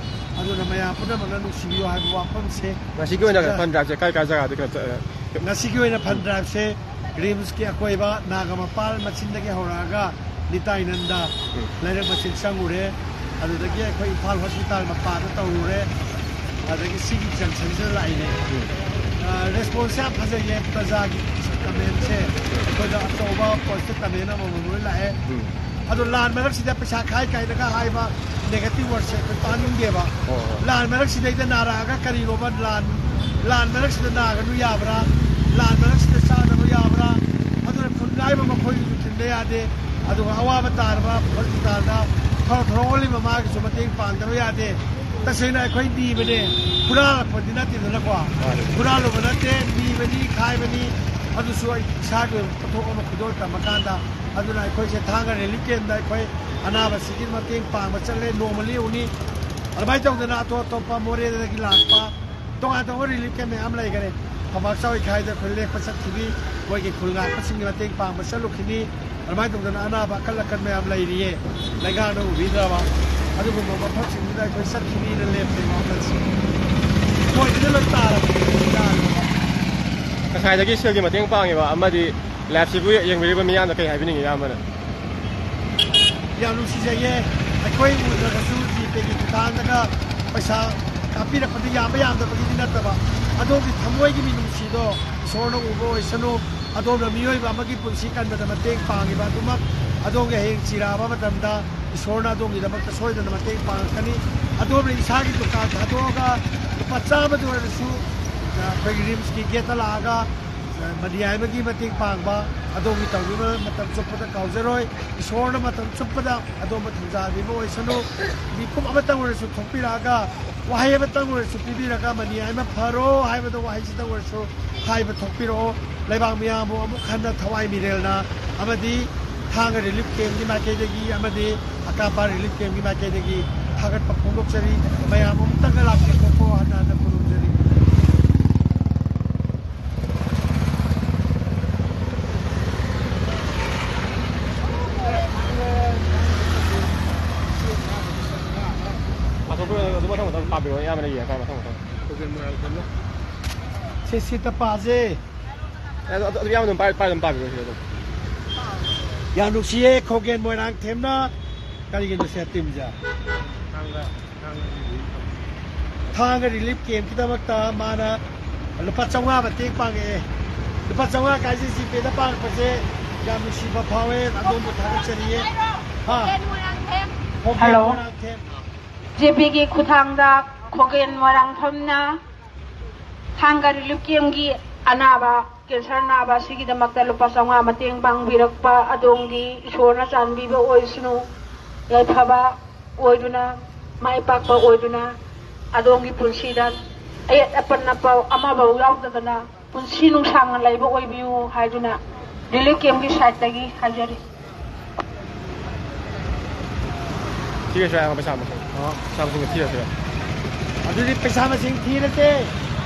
ꯑꯗꯨꯅ ꯃꯌꯥꯝ ꯄꯨꯝꯅꯃꯛꯅ ꯅꯨꯡꯁꯤꯕꯤꯌꯣ ꯍꯥꯏꯕ ꯋꯥꯐꯝꯁꯦ꯫ ꯉꯁꯤꯒꯤ ꯑꯣꯏꯅ ꯁꯤꯗ ꯐꯟ ꯗ꯭ꯔꯥꯏꯚꯁꯦ ꯀꯥꯏ ꯀꯥꯏ ꯖꯒꯥꯗ ꯀꯩꯅꯣ ꯆꯠ-, ꯉꯁꯤꯒꯤ ꯑꯣꯏꯅ ꯐꯟ ꯗ꯭ꯔꯥꯏꯚꯁꯦ ꯔꯤꯝꯁꯀꯤ ꯑꯀꯣꯏꯕ ꯅꯥꯒꯥꯃꯄꯥꯜ ꯃꯆꯤꯟꯗꯒꯤ ꯍꯧꯔꯛꯑꯒ ꯅꯤꯇꯥꯏꯅꯟꯗ ꯎꯝ꯫ ꯂꯩꯔꯛ ꯃꯆꯤꯟ ꯆꯪꯉꯨꯔꯦ꯫ ꯑꯗꯨꯗꯒꯤ ꯑꯩꯈꯣꯏ ꯏꯝꯐꯥꯜ ꯍꯣꯁꯄꯤꯇꯥꯜ ꯃꯄꯥꯗ ꯇꯧꯔꯨꯔꯦ꯫ ꯑꯗꯒꯤ ꯁꯤꯒꯤ ꯖꯪꯁꯟꯁꯤꯗ ꯂꯥꯛꯏꯅꯦ꯫ ꯎꯝ꯫ ꯑ, ꯔꯦꯁꯄꯣꯟꯁꯁꯦ ꯌꯥꯝ ꯐꯖꯩꯌꯦ꯫ ꯄ꯭ꯔꯖꯥꯒꯤ ꯀꯃꯦꯟꯁꯦ ꯑꯩꯈꯣꯏꯗ ꯑꯆꯧꯕ ꯄꯣꯁꯇꯤꯞ ꯀꯃꯦꯟ ꯑꯃꯃꯝ ꯂꯣꯏ ꯂꯥꯛꯑꯦ꯫ ꯎꯝ꯫ ꯑꯗꯣ ꯂꯥꯟ ꯃꯔꯛꯁꯤꯗ ꯄꯩꯁꯥ ꯈꯥꯏ ꯀꯥꯏꯅꯒ ꯍꯥꯏꯕ ꯅꯦꯒꯦꯇꯤꯚ ꯋꯥꯔꯗꯁꯦ ꯑꯩꯈꯣꯏ ꯇꯥꯅꯤꯡꯗꯦꯕ꯫ ꯍꯣꯏ, ꯍꯣꯏ꯫ ꯂꯥꯟ ꯃꯔꯛꯁꯤꯗꯩꯗ ꯅꯥꯔꯛꯑꯒ ꯀꯔꯤꯅꯣꯕ ꯂꯥꯟ, ꯂꯥꯟ ꯃꯔꯛꯁꯤꯗ ꯅꯥꯒꯅꯨ ꯌꯥꯕ꯭ꯔꯥ? ꯂꯥꯟ ꯃꯔꯛꯁꯤꯗ ꯆꯥꯗꯕ ꯌꯥꯕ꯭ꯔꯥ? ꯑꯗꯨꯅ ꯈꯨꯟ ꯉꯥꯏꯕ ꯃꯈꯣꯏꯒꯤꯁꯨ ꯊꯤꯡꯕ ꯌꯥꯗꯦ꯫ ꯑꯗꯨꯒ ꯑꯋꯥꯕ ꯇꯥꯔꯕ ꯍꯣꯁꯄꯤꯇꯥꯜꯗ ꯊꯧꯔꯝ ꯊꯧꯔꯝ ꯑꯣꯜꯂꯤꯕ ꯃꯥꯒꯤꯁꯨ ꯃꯇꯦꯡ ꯄꯥꯡꯗꯕ ꯌꯥꯗꯦ꯫ ꯇꯁꯦꯡꯅ ꯑꯩꯈꯣꯏ ꯅꯤꯕꯅꯦ, ꯍꯨꯔꯥꯜꯂꯛꯄꯗꯤ ꯅꯠꯇꯦꯗꯅꯀꯣ꯫ ꯃꯥꯅꯦ꯫ ꯍꯨꯔꯥꯜꯂꯨꯕ ꯅꯠꯇꯦ, ꯅꯤꯕꯅꯤ, ꯈꯥꯏꯕꯅꯤ꯫ ꯑꯗꯨꯁꯨ ꯑꯩ ꯏꯁꯥꯒꯤ ꯑꯣꯏꯕ ꯄꯣꯠꯊꯣꯛ ꯑꯃ ꯈꯨꯗꯣꯜ ꯇꯝꯃꯀꯥꯟꯗ ꯑꯗꯨꯅ ꯑꯩꯈꯣꯏꯁꯦ ꯊꯥꯡꯒ ꯔꯤꯂꯤꯐ ꯀꯦꯝꯞꯇ ꯑꯩꯈꯣꯏ ꯑꯅꯥꯕꯁꯤꯡꯒꯤ ꯃꯇꯦꯡ ꯄꯥꯡꯕ ꯆꯠꯂꯦ, ꯅꯣꯡꯃ ꯂꯦꯛꯎꯅꯤ꯫ ꯑꯗꯨꯃꯥꯏꯅ ꯇꯧꯗꯅ ꯑꯇꯣꯞ ꯑꯇꯣꯞꯄ ꯃꯣꯔꯦꯗꯒꯤ ꯂꯥꯛꯄ ꯇꯣꯉꯥꯟ ꯇꯣꯉꯥꯟꯕ ꯔꯤꯂꯤꯐ ꯀꯦꯝꯞ ꯃꯌꯥꯝ ꯂꯩꯈꯔꯦ꯫ ꯐꯝꯕꯥꯛ ꯆꯥꯎꯏꯈꯥꯏꯗ ꯑꯩꯈꯣꯏ ꯂꯦꯛꯄ ꯆꯠꯈꯤꯕꯤ, ꯃꯣꯏꯒꯤ ꯈꯨꯜ ꯉꯥꯛꯄꯁꯤꯡꯒꯤ ꯃꯇꯦꯡ ꯄꯥꯡꯕ ꯆꯠꯂꯨꯈꯤꯅꯤ꯫ ꯑꯗꯨꯃꯥꯏꯅ ꯇꯧꯗꯅ ꯑꯅꯥꯕ ꯑꯀꯜ ꯑꯀꯟ ꯃꯌꯥꯝ ꯂꯩꯔꯤꯌꯦ, ꯂꯩꯉꯥꯛꯅ ꯎꯕꯤꯗ꯭ꯔꯕ? ꯑꯗꯨꯒꯨꯝꯕ ꯃꯐꯝꯁꯤꯡꯗꯨꯗ ꯑꯩꯈꯣꯏ ꯆꯠꯈꯤꯅꯤꯅ ꯂꯦꯞꯄꯦ ꯋꯥꯈꯜꯁꯦ꯫ ꯃꯣꯏꯗꯨꯗ ꯂꯣꯏ ꯇꯥꯔꯕꯅꯦ꯫ ꯉꯁꯥꯏꯗꯒꯤ ꯁꯦꯜꯒꯤ ꯃꯇꯦꯡ ꯄꯥꯡꯉꯤꯕ ꯑꯃꯗꯤ ꯂꯥꯏꯐꯁꯤꯕꯨ ꯌꯦꯡꯕꯤꯔꯤꯕ ꯃꯤꯌꯥꯝꯗ ꯀꯩ ꯍꯥꯏꯕꯤꯅꯤꯡꯉꯤ, ꯏꯌꯥꯝꯕꯅ? ꯌꯥꯝ ꯅꯨꯡꯁꯤꯖꯩꯌꯦ꯫ ꯑꯩꯈꯣꯏ ꯎꯗ꯭ꯔꯒꯁꯨ ꯖꯤꯄꯦꯒꯤ ꯈꯨꯠꯊꯥꯡꯗꯒ ꯄꯩꯁꯥ ꯀꯥꯞꯄꯤꯔꯛꯄꯗ ꯌꯥꯝꯕ ꯌꯥꯝꯗꯕꯒꯤꯗꯤ ꯅꯠꯇꯕ, ꯑꯗꯣꯝꯒꯤ ꯊꯃꯣꯏꯒꯤ ꯃꯤꯅꯨꯡꯁꯤꯗꯣ ꯏꯁꯣꯔꯅ ꯎꯕ ꯑꯣꯏꯁꯅꯨ꯫ ꯑꯗꯣꯝꯅ ꯃꯤꯑꯣꯏꯕ ꯑꯃꯒꯤ ꯄꯨꯟꯁꯤ ꯀꯟꯕꯗ ꯃꯇꯦꯡ ꯄꯥꯡꯉꯤꯕ ꯑꯗꯨꯃꯛ ꯑꯗꯣꯝꯒꯤ ꯍꯌꯦꯡ ꯆꯤꯔꯥꯕ ꯃꯇꯝꯗ ꯏꯁꯣꯔꯅ ꯑꯗꯣꯝꯒꯤꯗꯃꯛꯇ ꯁꯣꯏꯗꯅ ꯃꯇꯦꯡ ꯄꯥꯡꯉꯛꯀꯅꯤ꯫ ꯑꯗꯣꯝꯅ ꯏꯁꯥꯒꯤ ꯗꯨꯀꯥꯟ ꯊꯥꯗꯣꯛꯑꯒ ꯂꯨꯄꯥ ꯆꯥꯝꯃꯗ ꯑꯣꯏꯔꯁꯨ, ꯑ, ꯑꯩꯈꯣꯏꯒꯤ ꯔꯤꯝꯁꯀꯤ ꯒꯦꯠꯇ ꯂꯥꯛꯑꯒ, ꯑ, ꯃꯅꯤ ꯍꯥꯏꯕꯒꯤ ꯃꯇꯦꯡ ꯄꯥꯡꯕ, ꯑꯗꯣꯝꯒꯤ ꯇꯧꯕꯤꯕ ꯃꯇꯝ ꯆꯨꯞꯄꯗ ꯀꯥꯎꯖꯔꯣꯏ꯫ ꯏꯁꯣꯔꯅ ꯃꯇꯝ ꯆꯨꯞꯄꯗ ꯑꯗꯣꯝꯕꯨ ꯊꯧꯖꯥꯟꯕꯤꯕ ꯑꯣꯏꯁꯅꯨ꯫ ꯃꯤꯀꯨꯞ ꯑꯃꯇꯪ ꯑꯣꯏꯔꯁꯨ ꯊꯣꯛꯄꯤꯔꯛꯑꯒ, ꯋꯥꯍꯩ ꯑꯃꯇꯪ ꯑꯣꯏꯔꯁꯨ ꯄꯤꯕꯤꯔꯒ, "ꯃꯅꯤ ꯍꯥꯏꯃ ꯐꯔꯣ" ꯍꯥꯏꯕꯗ ꯋꯥꯍꯩꯁꯤꯗꯪ ꯑꯣꯏꯔꯁꯨ ꯍꯥꯏꯕ ꯊꯣꯛꯄꯤꯔꯛꯑꯣ꯫ ꯂꯩꯕꯥꯛ ꯃꯤꯌꯥꯝꯕꯨ ꯑꯃꯨꯛ ꯍꯟꯅ ꯊꯋꯥꯏ ꯃꯤꯔꯦꯜꯅ ꯑꯃꯗꯤ ꯊꯥꯡꯒ ꯔꯤꯂꯤꯐ ꯀꯦꯝꯞꯀꯤ ꯃꯥꯏꯀꯩꯗꯒꯤ ꯑꯃꯗꯤ ꯑꯀꯥꯄꯥ ꯔꯤꯂꯤꯐ ꯀꯦꯝꯞꯀꯤ ꯃꯥꯏꯀꯩꯗꯒꯤ ꯊꯥꯒꯠꯄ ꯐꯣꯡꯗꯣꯛꯆꯔꯤ꯫ ꯃꯌꯥꯝ ꯑꯃꯨꯛꯇꯪꯒ ꯂꯥꯛꯄꯤꯌꯨꯀꯣ, ꯍꯟꯅ ꯍꯟꯅ ꯈꯨꯔꯨꯝꯖꯔꯤ꯫ ꯑꯇꯣꯞꯄ ꯑꯗꯨ ꯃꯊꯪ ꯃꯊꯪ ꯄꯥꯕꯤꯔꯣ, ꯑꯌꯥꯝꯕꯅ ꯌꯦꯡꯉꯀꯥꯟꯗ ꯃꯊꯪ ꯃꯊꯪ꯫ ꯁꯤ ꯁꯤꯠꯇ ꯄꯥꯁꯦ꯫ ꯑꯗꯨ, ꯑꯗꯨ, ꯑꯗꯨ ꯌꯥꯝ ꯑꯗꯨꯝ ꯄꯥꯏ-, ꯄꯥꯏ-, ꯑꯗꯨꯝ ꯄꯥꯕꯤꯔꯣ ꯁꯤꯗ ꯑꯗꯨꯝ꯫ ꯌꯥꯝ ꯅꯨꯡꯁꯤꯌꯦ ꯈꯣꯡꯒꯦꯟ ꯃꯣꯏꯔꯥꯡꯊꯦꯝꯅ꯫ ꯀꯔꯤꯒꯤꯅꯣ ꯁꯤ ꯇꯤꯝꯁꯦ? ꯊꯥꯡꯒ ꯔꯤꯂꯤꯐ ꯀꯦꯝꯞꯀꯤꯗꯃꯛꯇ ꯃꯥꯅ ꯂꯨꯄꯥ ꯆꯥꯝꯃꯉꯥ ꯃꯇꯦꯡ ꯄꯥꯡꯉꯛꯑꯦ꯫ ꯂꯨꯄꯥ ꯆꯥꯝꯃꯉꯥ ꯀꯥꯏꯁꯦ ꯖꯤꯄꯦꯗ ꯄꯥꯡꯉꯛꯄꯁꯦ ꯌꯥꯝ ꯅꯨꯡꯁꯤꯕ ꯐꯥꯎꯋꯦ꯫ ꯑꯗꯣꯝꯕꯨ ꯊꯥꯒꯠꯆꯔꯤꯌꯦ꯫ ꯍꯥ? ꯈꯣꯡꯒꯦꯟ ꯍꯜꯂꯣ꯫ ꯃꯣꯏꯔꯥꯡꯊꯦꯝ꯫ ꯖꯦꯄꯤꯒꯤ ꯈꯨꯠꯊꯥꯡꯗ ꯈꯣꯒꯦꯟ ꯃꯣꯏꯔꯥꯡꯊꯦꯝꯅ ꯊꯥꯡꯒ ꯔꯤꯂꯤꯐ ꯀꯦꯝꯞꯀꯤ ꯑꯅꯥꯕ, ꯀꯦꯟꯁꯔ ꯅꯥꯕ ꯑꯁꯤꯒꯤꯗꯃꯛꯇ ꯂꯨꯄꯥ ꯆꯥꯝꯃꯉꯥ ꯃꯇꯦꯡ ꯄꯥꯡꯕꯤꯔꯛꯄ ꯑꯗꯣꯝꯒꯤ ꯏꯁꯣꯔꯅ ꯆꯥꯟꯕꯤꯕ ꯑꯣꯏꯁꯅꯨ꯫ ꯌꯥꯏꯐꯕ ꯑꯣꯏꯗꯨꯅ, ꯃꯥꯏ ꯄꯥꯛꯄ ꯑꯣꯏꯗꯨꯅ, ꯑꯗꯣꯝꯒꯤ ꯄꯨꯟꯁꯤꯗ ꯑꯌꯦꯠ ꯑꯄꯟ ꯑꯃꯐꯥꯎ ꯌꯥꯎꯗꯗꯅ ꯄꯨꯟꯁꯤ ꯅꯨꯡꯁꯥꯡꯅ ꯂꯩꯕ ꯑꯣꯏꯕꯤꯌꯨ ꯍꯥꯏꯗꯨꯅ ꯔꯤꯂꯤꯐ ꯀꯦꯝꯞꯀꯤ ꯁꯥꯏꯠꯇꯒꯤ ꯍꯥꯏꯖꯔꯤ꯫ ꯊꯤꯔꯁꯨ ꯌꯥꯏ, ꯄꯩꯁꯥ ꯃꯁꯤꯡ꯫ ꯑ, ꯄꯩꯁꯥ ꯃꯁꯤꯡꯗꯣ ꯊꯤꯔꯁꯨ ꯌꯥꯏ꯫ ꯑꯗꯨꯗꯤ ꯄꯩꯁꯥ ꯃꯁꯤꯡ ꯊꯤꯔꯁꯦ꯫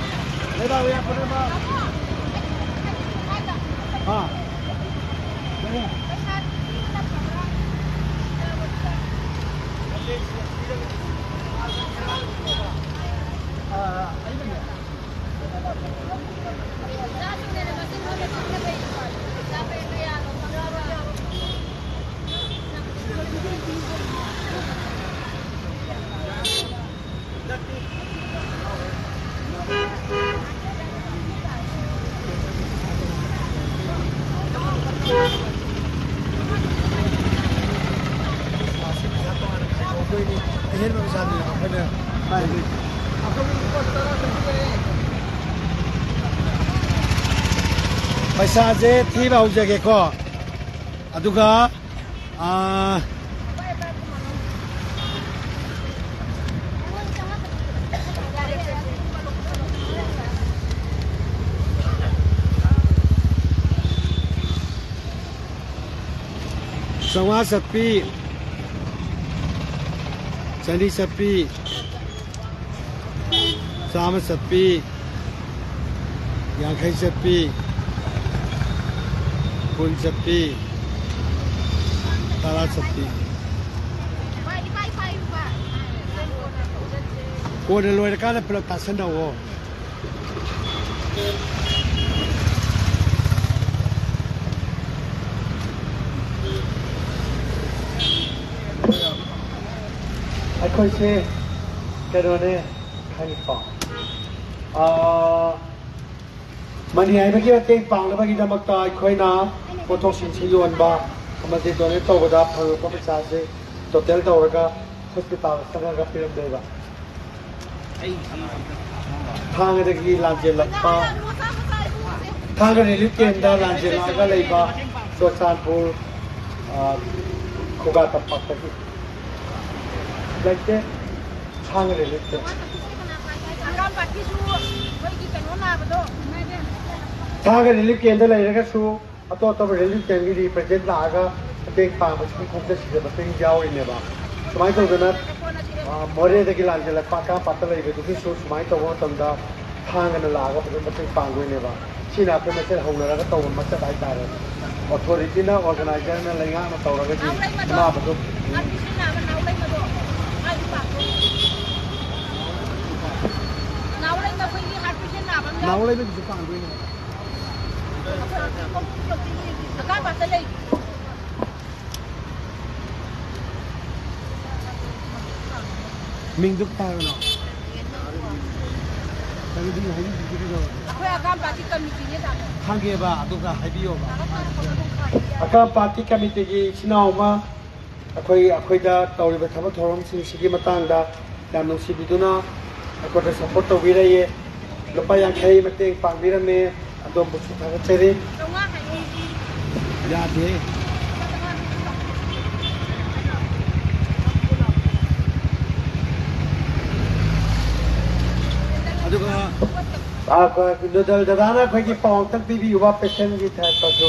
ꯂꯩꯕꯥꯛ ꯃꯌꯥꯝ ꯄꯨꯝꯅꯃꯛ꯫ ꯑ꯫ ꯑ, ꯑꯩꯅꯅꯦ꯫ ꯄꯩꯁꯥꯁꯦ ꯊꯤꯕ ꯍꯧꯖꯒꯦꯀꯣ꯫ ꯑꯗꯨꯒ, ꯑꯥ, ꯆꯥꯝꯃꯉꯥ ꯆꯠꯄꯤ, ꯆꯅꯤ ꯆꯠꯄꯤ, ꯆꯥꯝꯃ ꯆꯠꯄꯤ, ꯌꯥꯡꯈꯩ ꯆꯠꯄꯤ, ꯀꯨꯟ ꯆꯠꯄꯤ, ꯇꯔꯥ ꯆꯠꯄꯤ꯫ ꯀꯣꯟꯅ ꯂꯣꯏꯔꯀꯥꯟꯗ ꯄꯨꯂꯞ ꯇꯥꯁꯟꯅꯧꯑꯣ꯫ ꯑꯩꯈꯣꯏꯁꯦ ꯀꯩꯅꯣꯅꯦ, ꯈꯪꯉꯤꯀꯣ? ꯑꯥ, ꯃꯅꯤ ꯍꯥꯏꯕꯒꯤ ꯃꯇꯦꯡ ꯄꯥꯡꯅꯕꯒꯤꯗꯃꯛꯇ ꯑꯩꯈꯣꯏꯅ ꯄꯣꯠꯊꯣꯛꯁꯤꯡꯁꯤ ꯌꯣꯟꯕ ꯑꯃꯗꯤ ꯗꯣꯅꯦꯠ ꯇꯧꯕꯗ ꯐꯪꯉꯛꯄ ꯄꯩꯁꯥꯁꯦ ꯇꯣꯇꯦꯜ ꯇꯧꯔꯒ ꯍꯣꯁꯄꯤꯇꯥꯜ ꯆꯪꯉꯒ ꯄꯤꯔꯝꯗꯣꯏꯕ꯫ ꯊꯥꯡꯒꯗꯒꯤ ꯂꯥꯟꯖꯦꯜꯂꯛꯄ, ꯊꯥꯡꯒ ꯔꯤꯂꯤꯐ ꯀꯦꯝꯗ ꯂꯥꯟꯖꯦꯜꯂꯛꯑꯒ ꯂꯩꯕ ꯆꯨꯔꯆꯥꯟꯄꯨꯔ, ꯑ, ꯈꯨꯒꯥ ꯇꯝꯄꯥꯛꯇꯒꯤ ꯂꯩꯇꯦ꯫ ꯊꯥꯡꯒ ꯔꯤꯂꯤꯐ ꯀꯦꯝ꯫ ꯊꯥꯡꯒ ꯔꯤꯂꯤꯐ ꯀꯦꯝꯗ ꯂꯩꯔꯒꯁꯨ ꯑꯇꯣꯞ ꯑꯇꯣꯞꯄ ꯔꯤꯂꯤꯐ ꯀꯦꯝꯒꯤ ꯔꯤꯄ꯭ꯔꯖꯦꯟ ꯂꯥꯛꯑꯒ ꯃꯇꯦꯡ ꯄꯥꯡꯕꯁꯤꯒꯤ ꯈꯣꯡꯆꯠꯁꯤꯗ ꯃꯇꯦꯡ ꯌꯥꯎꯔꯤꯅꯦꯕ꯫ ꯁꯨꯃꯥꯏꯅ ꯇꯧꯗꯅ, ꯑ, ꯃꯣꯔꯦꯗꯒꯤ ꯂꯥꯟꯖꯦꯜꯂꯛꯄ ꯑꯀꯥꯝꯄꯥꯠꯇ ꯂꯩꯕꯗꯨꯒꯤꯁꯨ ꯁꯨꯃꯥꯏꯅ ꯇꯧꯕ ꯃꯇꯝꯗ ꯊꯥꯡꯒꯅ ꯂꯥꯛꯑꯒ ꯐꯖꯅ ꯃꯇꯦꯡ ꯄꯥꯡꯗꯣꯏꯅꯦꯕ꯫ ꯁꯤꯅ ꯑꯩꯈꯣꯏ ꯃꯁꯦꯜ ꯍꯧꯅꯔꯒ ꯇꯧꯕ ꯃꯆꯠ ꯍꯥꯏꯇꯥꯔꯦ꯫ ꯑꯣꯊꯣꯔꯤꯇꯤꯅ, ꯑꯣꯔꯒꯅꯥꯏꯖꯔꯅ, ꯂꯩꯉꯥꯛꯅ ꯇꯧꯔꯒꯗꯤ ꯑꯅꯥꯕꯗꯣ ꯅꯥꯎ ꯂꯩꯃ ꯑꯩꯈꯣꯏꯒꯤ ꯍꯥꯔꯠ ꯄꯦꯁꯦꯟ ꯅꯥꯕ ꯑꯃ ꯌꯥꯎ-, ꯅꯥꯎ ꯂꯩꯃꯒꯤꯁꯨ ꯄꯥꯡꯗꯣꯏꯅꯦ꯫ ꯑꯀꯥꯝꯄꯥꯠꯇ ꯂꯩ꯫ ꯃꯤꯡꯗꯨ ꯀꯩ ꯍꯥꯏꯕꯅꯣ? ꯑꯗꯨꯗꯤ ꯍꯥꯏꯕꯤꯗ꯭ꯔꯗꯤ ꯀꯩꯗꯧꯔꯒꯦ? ꯑꯩꯈꯣꯏ ꯑꯀꯥꯝꯄꯥꯠꯀꯤ ꯀꯃꯤꯇꯤꯅꯦ, ꯇꯥꯃꯣ꯫ ꯈꯪꯉꯦꯕ, ꯑꯗꯨꯒ ꯍꯥꯏꯕꯤꯌꯣꯕ꯫ ꯑꯀꯥꯝꯄꯥꯠꯀꯤ ꯀꯃꯤꯇꯤꯒꯤ ꯏꯆꯤꯟ ꯏꯅꯥꯎ ꯑꯃ ꯑꯩꯈꯣꯏ, ꯑꯩꯈꯣꯏꯗ ꯇꯧꯔꯤꯕ ꯊꯕꯛ ꯊꯧꯔꯝꯁꯤꯡꯁꯤꯒꯤ ꯃꯇꯥꯡꯗ ꯌꯥꯝ ꯅꯨꯡꯁꯤꯕꯤꯗꯨꯅ ꯑꯩꯈꯣꯏꯗ ꯁꯄꯣꯔꯠ ꯇꯧꯕꯤꯔꯛꯏ꯫ ꯂꯨꯄꯥ ꯌꯥꯡꯈꯩ ꯃꯇꯦꯡ ꯄꯥꯡꯕꯤꯔꯝꯃꯦ꯫ ꯑꯗꯣꯝꯕꯨꯁꯨ ꯊꯥꯒꯠꯆꯔꯤ꯫ ꯌꯥꯗꯦ꯫ ꯑꯗꯨꯒ ꯑ, ꯅꯨꯗꯜ ꯗꯗꯥꯅ ꯑꯩꯈꯣꯏꯒꯤ ꯄꯥꯎ ꯑꯝꯇꯪ ꯄꯤꯕꯤꯌꯨꯕ, ꯄꯦꯁꯦꯟꯒꯤ ꯊꯥꯛꯇꯁꯨ꯫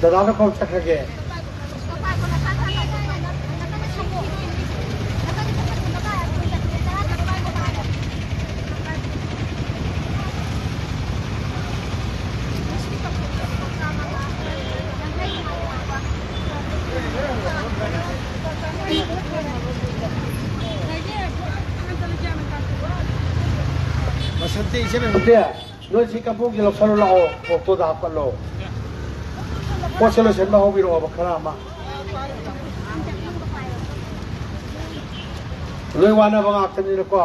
ꯗꯗꯥꯗ ꯀꯣꯜ ꯆꯠꯈ꯭ꯔꯒꯦ꯫ ꯕꯁꯟꯇꯤ, ꯏꯆꯦ ꯕꯁꯟꯇꯤ, ꯅꯣꯏ ꯁꯤ ꯀꯝꯄꯣꯡꯁꯦ ꯂꯧꯁꯜꯂꯣ ꯂꯥꯛꯑꯣ, ꯑꯣꯛꯇꯣꯗ ꯍꯥꯞꯀꯠꯂꯣ꯫ ꯄꯣꯠꯁꯦ ꯂꯣꯏꯁꯟꯕ ꯍꯧꯕꯤꯔꯛꯑꯣꯕ ꯈꯔ ꯑꯃ꯫ ꯂꯣꯏ ꯋꯥꯅꯕ ꯉꯥꯛꯇꯅꯤꯅꯀꯣ꯫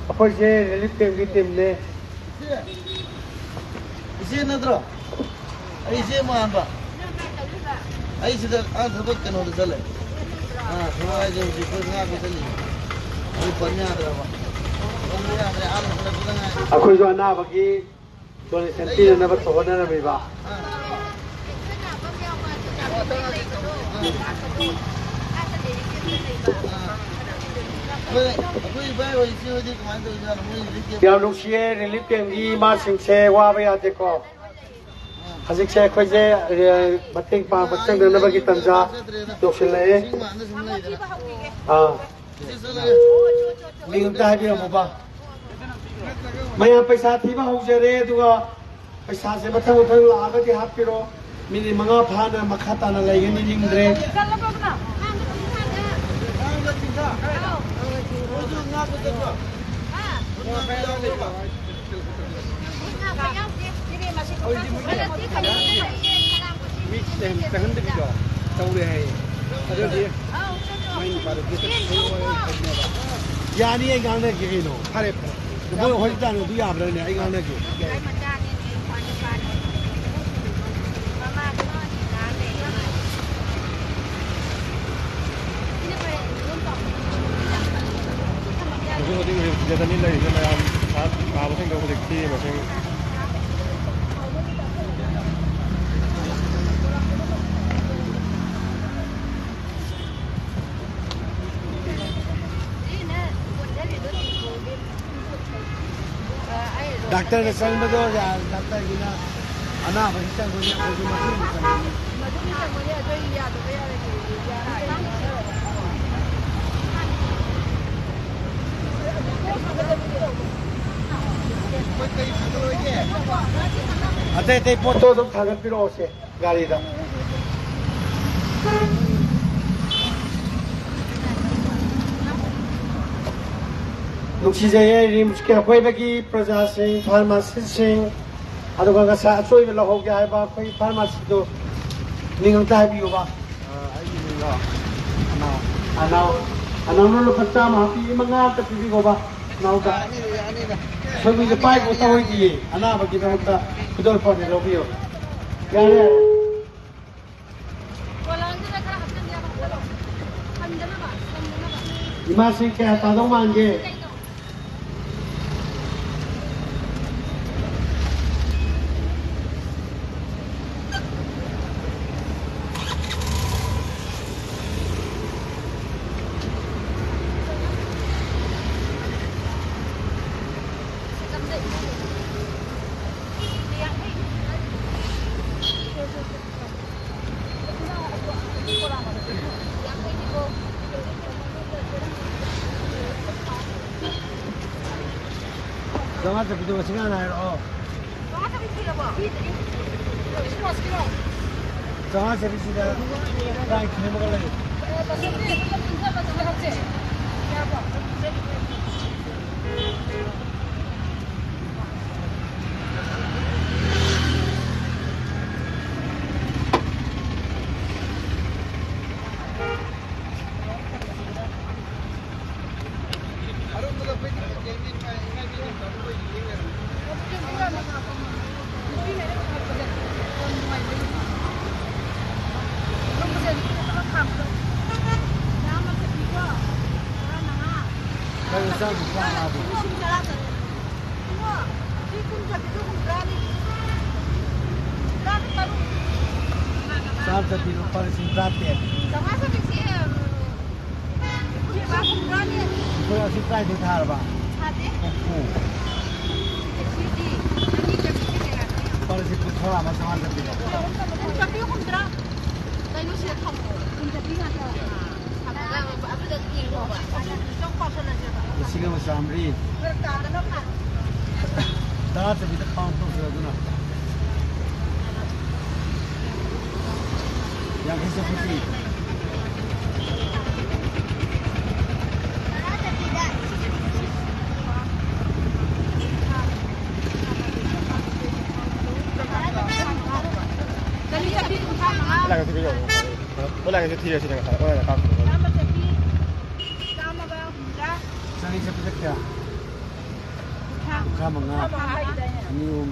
ꯑꯩꯈꯣꯏꯁꯦ ꯔꯤꯂꯤꯐ ꯀꯦꯝꯒꯤ ꯇꯤꯝꯅꯦ꯫ ꯏꯆꯦ ꯅꯠꯇ꯭ꯔꯣ? ꯑꯩ ꯏꯆꯦ ꯃꯥꯟꯕ꯫ ꯑꯩ ꯁꯤꯗ, ꯑꯥ, ꯊꯕꯛ ꯀꯩꯅꯣꯗ ꯆꯠꯂꯦ꯫ ꯑꯥ, ꯊꯕꯛ ꯍꯥꯏꯁꯦ ꯍꯧꯖꯤꯛ ꯑꯩꯈꯣꯏ ꯉꯥ ꯄꯤꯖꯅꯤꯡꯉꯤ꯫ ꯑꯗꯨ ꯄꯟ ꯌꯥꯗ꯭ꯔꯕ? ꯄꯟꯕ ꯌꯥꯗ꯭ꯔꯦ, ꯑꯥ, ꯂꯣꯏꯁꯤꯜꯂꯛꯄꯗ ꯉꯥꯏꯔꯤ꯫ ꯑꯩꯈꯣꯏꯁꯨ ꯑꯅꯥꯕꯒꯤ ꯗꯣꯅꯦꯁꯟ ꯄꯤꯅꯅꯕ ꯇꯧꯍꯣꯠꯅꯔꯝꯃꯤꯕ꯫ ꯑꯥ꯫ ꯑꯩꯈꯣꯏ, ꯑꯩꯈꯣꯏ ꯏꯕꯥꯏ ꯍꯣꯏ, ꯏꯆꯦ ꯍꯣꯏꯗꯤ ꯀꯃꯥꯏꯅ ꯇꯧꯔꯤꯖꯥꯠꯅꯣ? ꯃꯣꯏ ꯔꯤꯂꯤꯐ ꯀꯦꯝ ꯌꯥꯝ ꯅꯨꯡꯁꯤꯌꯦ, ꯔꯤꯂꯤꯐ ꯀꯦꯝꯒꯤ ꯏꯃꯥꯁꯤꯡꯁꯦ ꯋꯥꯕ ꯌꯥꯗꯦꯀꯣ꯫ ꯍꯧꯖꯤꯛꯁꯦ ꯑꯩꯈꯣꯏꯁꯦ, ꯑ, ꯃꯇꯦꯡ ꯄꯥꯡꯕ ꯆꯪꯅꯅꯕꯒꯤ ꯇꯟꯖꯥ ꯌꯧꯁꯤꯜꯂꯛꯑꯦ꯫ ꯆꯤꯡ ꯃꯥꯟꯗ ꯁꯨꯝ ꯂꯩꯗꯅ꯫ ꯑꯥ꯫ ꯏꯆꯦ ꯆꯠꯂꯒꯦ꯫ ꯃꯤꯡ ꯑꯝꯇ ꯍꯥꯏꯕꯤꯔꯝꯃꯨꯕ꯫ ꯃꯌꯥꯝ ꯄꯩꯁꯥ ꯊꯤꯕ ꯍꯧꯖꯔꯦ, ꯑꯗꯨꯒ ꯄꯩꯁꯥꯁꯦ ꯃꯊꯪ ꯃꯊꯪ ꯂꯥꯛꯑꯒꯗꯤ ꯍꯥꯞꯄꯤꯔꯣ꯫ ꯃꯤꯅꯤꯠ ꯃꯉꯥ ꯐꯥꯅ ꯃꯈꯥ ꯇꯥꯅ ꯂꯩꯒꯅꯤ ꯅꯤꯡꯗ꯭ꯔꯦ꯫ ꯃꯤ ꯆꯪꯍꯟꯗꯕꯤꯗꯣ ꯇꯧꯔꯦ ꯍꯥꯏꯌꯦ꯫ ꯑꯗꯨꯗꯤ ꯃꯥꯏ ꯅꯨꯄꯥꯗꯣ ꯒꯦꯠꯇ ꯊꯣꯛꯑꯣ ꯍꯥꯏꯕꯅꯦꯕ꯫ ꯌꯥꯅꯤ, ꯑꯩ ꯉꯥꯡꯅꯒꯦ ꯀꯩꯅꯣ꯫ ꯐꯔꯦ, ꯐꯔꯦ꯫ ꯃꯣꯏ ꯍꯣꯁꯄꯤꯇꯥꯜꯗ ꯑꯗꯨ ꯌꯥꯕ꯭ꯔꯥꯅꯦ? ꯑꯩ ꯉꯥꯡꯅꯒꯦ꯫ ꯑꯅꯤ ꯂꯩꯔꯤꯁꯦ ꯃꯌꯥꯝ ꯄꯩꯁꯥ ꯇꯥꯕꯁꯤꯡꯗꯣ ꯍꯧꯖꯤꯛ ꯊꯤ ꯃꯁꯤꯡ꯫ ꯗꯥꯛꯇꯔꯗ ꯆꯪꯕꯗꯣ ꯌꯥ-, ꯗꯥꯛꯇꯔꯒꯤꯅ ꯑꯅꯥꯕꯒꯤ ꯆꯪꯕꯅꯤ, ꯑꯩꯈꯣꯏꯁꯨ ꯃꯇꯨꯡ ꯏꯟꯅ ꯆꯪꯕꯅꯤ꯫ ꯑꯇꯩ ꯑꯇꯩ ꯄꯣꯠꯇꯣ ꯑꯗꯨꯝ ꯊꯥꯡꯒꯠꯄꯤꯔꯛꯑꯣꯁꯦ ꯒꯥꯔꯤꯗ꯫ ꯅꯨꯡꯁꯤꯖꯩꯌꯦ ꯔꯤꯝꯁꯀꯤ ꯑꯀꯣꯏꯕꯒꯤ ꯄ꯭ꯔꯖꯥꯁꯤꯡ, ꯐꯥꯔꯃꯥꯁꯤꯁꯤꯡ, ꯑꯗꯨꯒ ꯉꯁꯥꯏ ꯑꯆꯣꯏꯕ ꯂꯧꯍꯧꯒꯦ ꯍꯥꯏꯕ ꯑꯩꯈꯣꯏ ꯐꯥꯔꯃꯥꯁꯤꯗꯣ ꯃꯤꯡ ꯑꯝꯇ ꯍꯥꯏꯕꯤꯌꯨꯕ꯫ ꯑ, ꯑꯩꯒꯤ ꯃꯤꯡꯂꯣ? ꯑꯅꯥꯎ꯫ ꯑꯅꯥꯎ꯫ ꯑꯅꯥꯎꯅ ꯂꯨꯄꯥ ꯆꯥꯝꯃ ꯍꯥꯞꯄꯤ, ꯃꯉꯥ ꯑꯝꯇ ꯄꯤꯕꯤꯈꯣꯕ꯫ ꯑꯅꯥꯎꯗ꯫ ꯑꯅꯤꯅꯦ, ꯑꯅꯤꯅꯦ꯫ ꯁꯣꯏꯕꯨꯝꯁꯦ ꯄꯥꯏꯕ ꯇꯧꯔꯣꯏꯗꯤꯌꯦ꯫ ꯑꯅꯥꯕꯒꯤꯗꯃꯛꯇ ꯈꯨꯗꯣꯜ ꯄꯣꯠꯅꯤ, ꯂꯧꯕꯤꯌꯨ꯫ ꯌꯥꯔꯦ꯫ ꯄꯣꯂꯥꯡꯗꯨꯗ ꯈꯔ ꯍꯥꯞꯆꯤꯟꯕ ꯌꯥꯕ ꯍꯥꯞꯆꯜꯂꯣ꯫ ꯍꯟꯗꯅꯕ, ꯍꯟꯗꯅꯕ꯫ ꯏꯃꯥꯁꯤ ꯀꯌꯥ ꯇꯥꯗꯧ ꯃꯥꯟꯒꯦ? ꯆꯥꯝꯃꯉꯥ ꯆꯠꯄꯤꯗꯣ ꯉꯁꯤ ꯉꯥꯟꯅ ꯍꯥꯏꯔꯛꯑꯣ꯫ ꯆꯥꯝꯃꯉꯥ ꯆꯠꯄꯤꯁꯤꯗ ꯇꯔꯥꯅꯤꯊꯣꯏ ꯑꯃꯒ ꯂꯩ꯫ ꯆꯥꯝ ꯀꯨꯟꯊ꯭ꯔꯥ ꯉꯥꯗꯤ꯫ ꯂꯤꯁꯤꯡ ꯇꯔꯥ ꯇꯔꯨꯛ꯫ ꯏꯕꯨꯡꯉꯣ, ꯁꯤ ꯀꯨꯟ ꯆꯠꯄꯤꯗꯣ ꯍꯨꯝꯗ꯭ꯔꯥꯅꯤ꯫ ꯍꯨꯝꯗ꯭ꯔꯥꯒ ꯇꯔꯨꯛ꯫ ꯆꯥꯝ ꯆꯠꯄꯤ ꯂꯨꯄꯥ ꯂꯤꯁꯤꯡ ꯇꯔꯥꯇꯔꯦꯠ꯫ ꯆꯥꯝꯃꯉꯥ ꯆꯠꯄꯤꯁꯦ, ꯎꯝ, ꯂꯨꯄꯥ ꯍꯨꯝꯗ꯭ꯔꯥꯅꯤ꯫ ꯑꯩꯈꯣꯏ ꯑꯁꯤ ꯀꯥꯏꯗꯩ ꯊꯥꯔꯕ? ꯊꯥꯗꯦ꯫ ꯍꯨꯝꯐꯨ꯫ ꯁꯤꯗꯤ ꯑꯅꯤ ꯆꯠꯄꯤꯁꯦ ꯀꯌꯥꯅꯣ? ꯂꯨꯄꯥ ꯂꯤꯁꯤꯡ ꯀꯨꯟꯊ꯭ꯔꯥ ꯑꯃ ꯆꯥꯝꯃꯉꯥ ꯆꯠꯄꯤꯗꯣ꯫ ꯀꯨꯟ ꯆꯠꯄꯤ ꯍꯨꯝꯗ꯭ꯔꯥ꯫ ꯀꯩꯅꯣ ꯁꯤꯗ ꯊꯝꯃꯣ꯫ ꯀꯨꯟ ꯆꯠꯄꯤ ꯉꯥꯛꯇ꯫ ꯂꯤꯁꯤꯡ ꯑꯃ ꯆꯥꯝꯃꯔꯤ꯫ ꯇꯔꯥ ꯆꯠꯄꯤꯗ ꯀꯥꯎꯟ ꯇꯧꯁꯤꯔꯣ ꯑꯗꯨꯅ? ꯌꯥꯡꯈꯩ ꯆꯠꯄꯤ꯫ ꯀꯔꯤ ꯆꯠꯄꯤ ꯀꯨꯟꯊ꯭ꯔꯥ ꯃꯉꯥ? ꯂꯥꯛꯑꯒ ꯊꯤꯕꯤꯔꯛꯑꯣ꯫ ꯍꯣꯏ, ꯂꯥꯛꯑꯒ ꯊꯤꯔꯁꯤꯅꯦ ꯉꯁꯥꯏ꯫ ꯍꯣꯏ, ꯂꯥꯛꯑꯒ ꯀꯥꯞꯄꯣ꯫ ꯆꯥꯝꯃ ꯆꯠꯄꯤ, ꯆꯥꯝꯃꯒ ꯍꯨꯝꯗ꯭ꯔꯥ꯫ ꯆꯅꯤ ꯆꯠꯄꯤꯗ ꯀꯌꯥ? ꯀꯨꯟꯊ꯭ꯔꯥ꯫ ꯀꯨꯟꯊ꯭ꯔꯥ ꯃꯉꯥ꯫ ꯀꯨꯟꯊ꯭ꯔꯥ ꯃꯉꯥ ꯍꯥꯏꯈꯤꯗꯥꯏꯅꯦ? ꯑꯅꯤ, ꯑꯍꯨꯝ꯫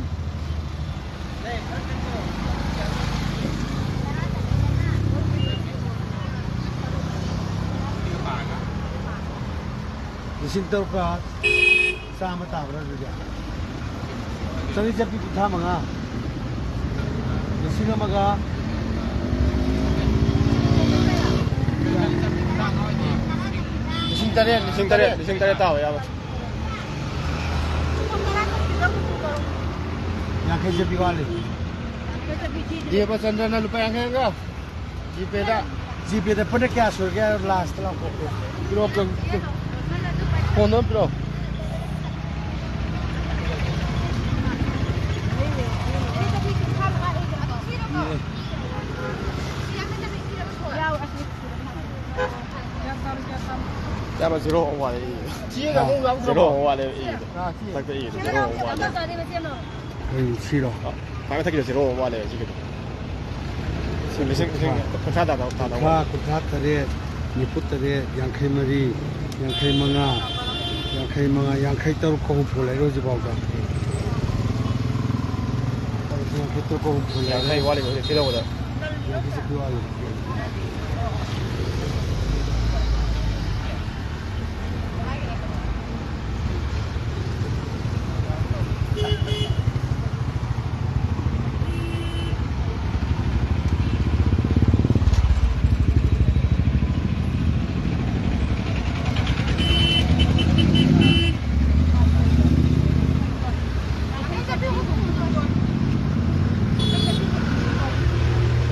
ꯂꯤꯁꯤꯡ ꯇꯔꯨꯛꯀ ꯆꯥꯝꯃ ꯇꯥꯕ꯭ꯔꯥ ꯑꯗꯨꯗꯤ? ꯆꯅꯤ ꯆꯠꯄꯤ ꯀꯨꯟꯊ꯭ꯔꯥ ꯃꯉꯥ꯫ ꯂꯤꯁꯤꯡ ꯑꯃꯒ ꯂꯤꯁꯤꯡ ꯇꯔꯦꯠ, ꯂꯤꯁꯤꯡ ꯇꯔꯦꯠ, ꯂꯤꯁꯤꯡ ꯇꯔꯦꯠ ꯇꯥꯕ ꯌꯥꯕ꯫ ꯌꯥꯡꯈꯩ ꯆꯠꯄꯤ ꯋꯥꯠꯂꯤ꯫ ꯗꯦꯕꯆꯟꯗ꯭ꯔꯅ ꯂꯨꯄꯥ ꯌꯥꯡꯈꯩ ꯑꯃꯒ꯫ ꯖꯤꯄꯦꯗ꯫ ꯖꯤꯄꯦꯗ ꯄꯨꯟꯅ ꯀꯌꯥ ꯁꯨꯔꯒꯦ ꯍꯥꯏꯔꯣ, ꯂꯥꯁꯇ ꯂꯥꯎꯊꯣꯛꯀꯦ꯫ ꯄꯤꯔꯛꯑꯣ, ꯄꯤꯔꯛꯑꯣ, ꯄꯤꯔꯛꯑꯣ꯫ ꯐꯣꯟꯗꯣ ꯑꯝ ꯄꯤꯔꯛꯑꯣ꯫ ꯏꯌꯥꯝꯕ, ꯖꯤꯔꯣ ꯑꯃ ꯋꯥꯠꯂꯦ꯫ ꯁꯤꯗ ꯑꯃꯨꯛ ꯌꯥꯎꯗ꯭ꯔꯕꯣ? ꯖꯤꯔꯣ ꯑꯃ ꯋꯥꯠꯂꯦ ꯏꯗꯣ꯫ ꯀꯅꯥ ꯁꯤ? ꯃꯊꯛꯇ ꯏꯗꯣ ꯖꯤꯔꯣ ꯑꯃ ꯋꯥꯠꯂꯦ꯫ ꯑꯃ ꯆꯥꯅꯤ, ꯃꯆꯦ ꯑꯃ꯫ ꯀꯩ ꯁꯤꯔꯣ? ꯑ, ꯈ꯭ꯋꯥꯏ ꯃꯊꯛꯀꯤꯗꯣ ꯖꯤꯔꯣ ꯑꯃ ꯋꯥꯠꯂꯦꯕ ꯁꯤꯒꯤꯗꯣ꯫ ꯁꯤ ꯂꯤꯁꯤꯡ, ꯂꯤꯁꯤꯡ ꯀꯨꯟꯊ꯭ꯔꯥ ꯇꯥꯗꯧ ꯀꯨꯟꯊ꯭ꯔꯥ, ꯃꯥꯜꯂꯦ꯫ ꯀꯨꯟꯊ꯭ꯔꯥ ꯇꯔꯦꯠ, ꯅꯤꯐꯨ ꯇꯔꯦꯠ, ꯌꯥꯡꯈꯩ ꯃꯔꯤ, ꯌꯥꯡꯈꯩ ꯃꯉꯥ, ꯌꯥꯡꯈꯩ ꯃꯉꯥ, ꯌꯥꯡꯈꯩ ꯇꯔꯨꯛꯀ ꯍꯨꯝꯐꯨ ꯂꯩꯔꯦ ꯍꯧꯖꯤꯛꯐꯥꯎꯗ꯫ ꯌꯥꯡꯈꯩ ꯇꯔꯨꯛꯀ ꯍꯨꯝꯐꯨ ꯂꯩꯔꯦ꯫ ꯌꯥꯡꯈꯩ ꯋꯥꯠꯂꯤꯕ ꯍꯧꯖꯤꯛ ꯊꯤꯗꯧꯕꯗ꯫ ꯌꯥꯡꯈꯩ ꯆꯠꯄꯤ ꯋꯥꯠꯂꯤ꯫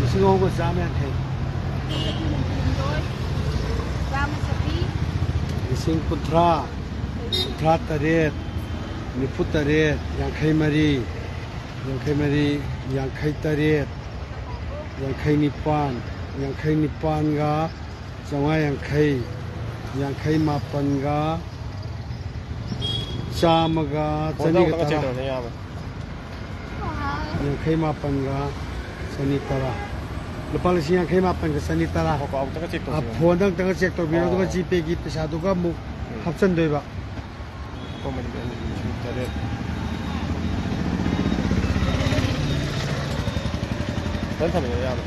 ꯂꯤꯁꯤꯡ ꯑꯍꯨꯝꯒ ꯆꯥꯝꯃ ꯌꯥꯡꯈꯩ꯫ ꯂꯤꯁꯤꯡ ꯀꯨꯟꯊ꯭ꯔꯥ, ꯀꯨꯟꯊ꯭ꯔꯥ ꯇꯔꯦꯠ, ꯅꯤꯐꯨ ꯇꯔꯦꯠ, ꯌꯥꯡꯈꯩ ꯃꯔꯤ, ꯌꯥꯡꯈꯩ ꯃꯔꯤ, ꯌꯥꯡꯈꯩ ꯇꯔꯦꯠ, ꯌꯥꯡꯈꯩ ꯅꯤꯄꯥꯟ, ꯌꯥꯡꯈꯩ ꯅꯤꯄꯥꯟꯒ ꯆꯥꯝꯃꯉꯥ ꯌꯥꯡꯈꯩ, ꯌꯥꯡꯈꯩ ꯃꯥꯄꯟꯒ ꯆꯥꯝꯃꯒ ꯐꯣꯟꯗ ꯆꯅꯤꯒ ꯑꯃꯨꯛꯇꯪꯒ ꯆꯦꯛ ꯇꯔꯥ, ꯇꯧꯔꯁꯦ, ꯌꯥꯕ꯭ꯔꯥ? ꯌꯥꯡꯈꯩ ꯃꯥꯄꯟꯒ ꯆꯅꯤ ꯇꯔꯥ꯫ ꯂꯨꯄꯥ ꯂꯤꯁꯤꯡ ꯌꯥꯡꯈꯩ ꯃꯥꯄꯟꯒ ꯆꯅꯤ ꯇꯔꯥ꯫ ꯉꯥꯏꯈꯣꯀꯣ, ꯑꯃꯨꯛꯇꯪꯒ ꯆꯦꯛ ꯑ, ꯇꯧꯁꯦ꯫ ꯐꯣꯟꯗ ꯑꯃꯨꯛꯇꯪꯒ ꯆꯦꯛ ꯇꯧꯕꯤꯔꯣ, ꯑꯣ꯫ ꯑꯗꯨꯒ ꯖꯤꯄꯦꯒꯤ ꯄꯩꯁꯥꯗꯨꯒ ꯑꯃꯨꯛ ꯎꯝ꯫ ꯍꯥꯞꯆꯤꯟꯗꯣꯏꯕ꯫ ꯂꯨꯄꯥ ꯃꯔꯤ ꯑꯅꯤ ꯂꯤꯁꯤꯡ ꯇꯔꯦꯠ꯫ ꯐꯖꯅ ꯊꯝꯃꯦ, ꯌꯥꯝꯅ꯫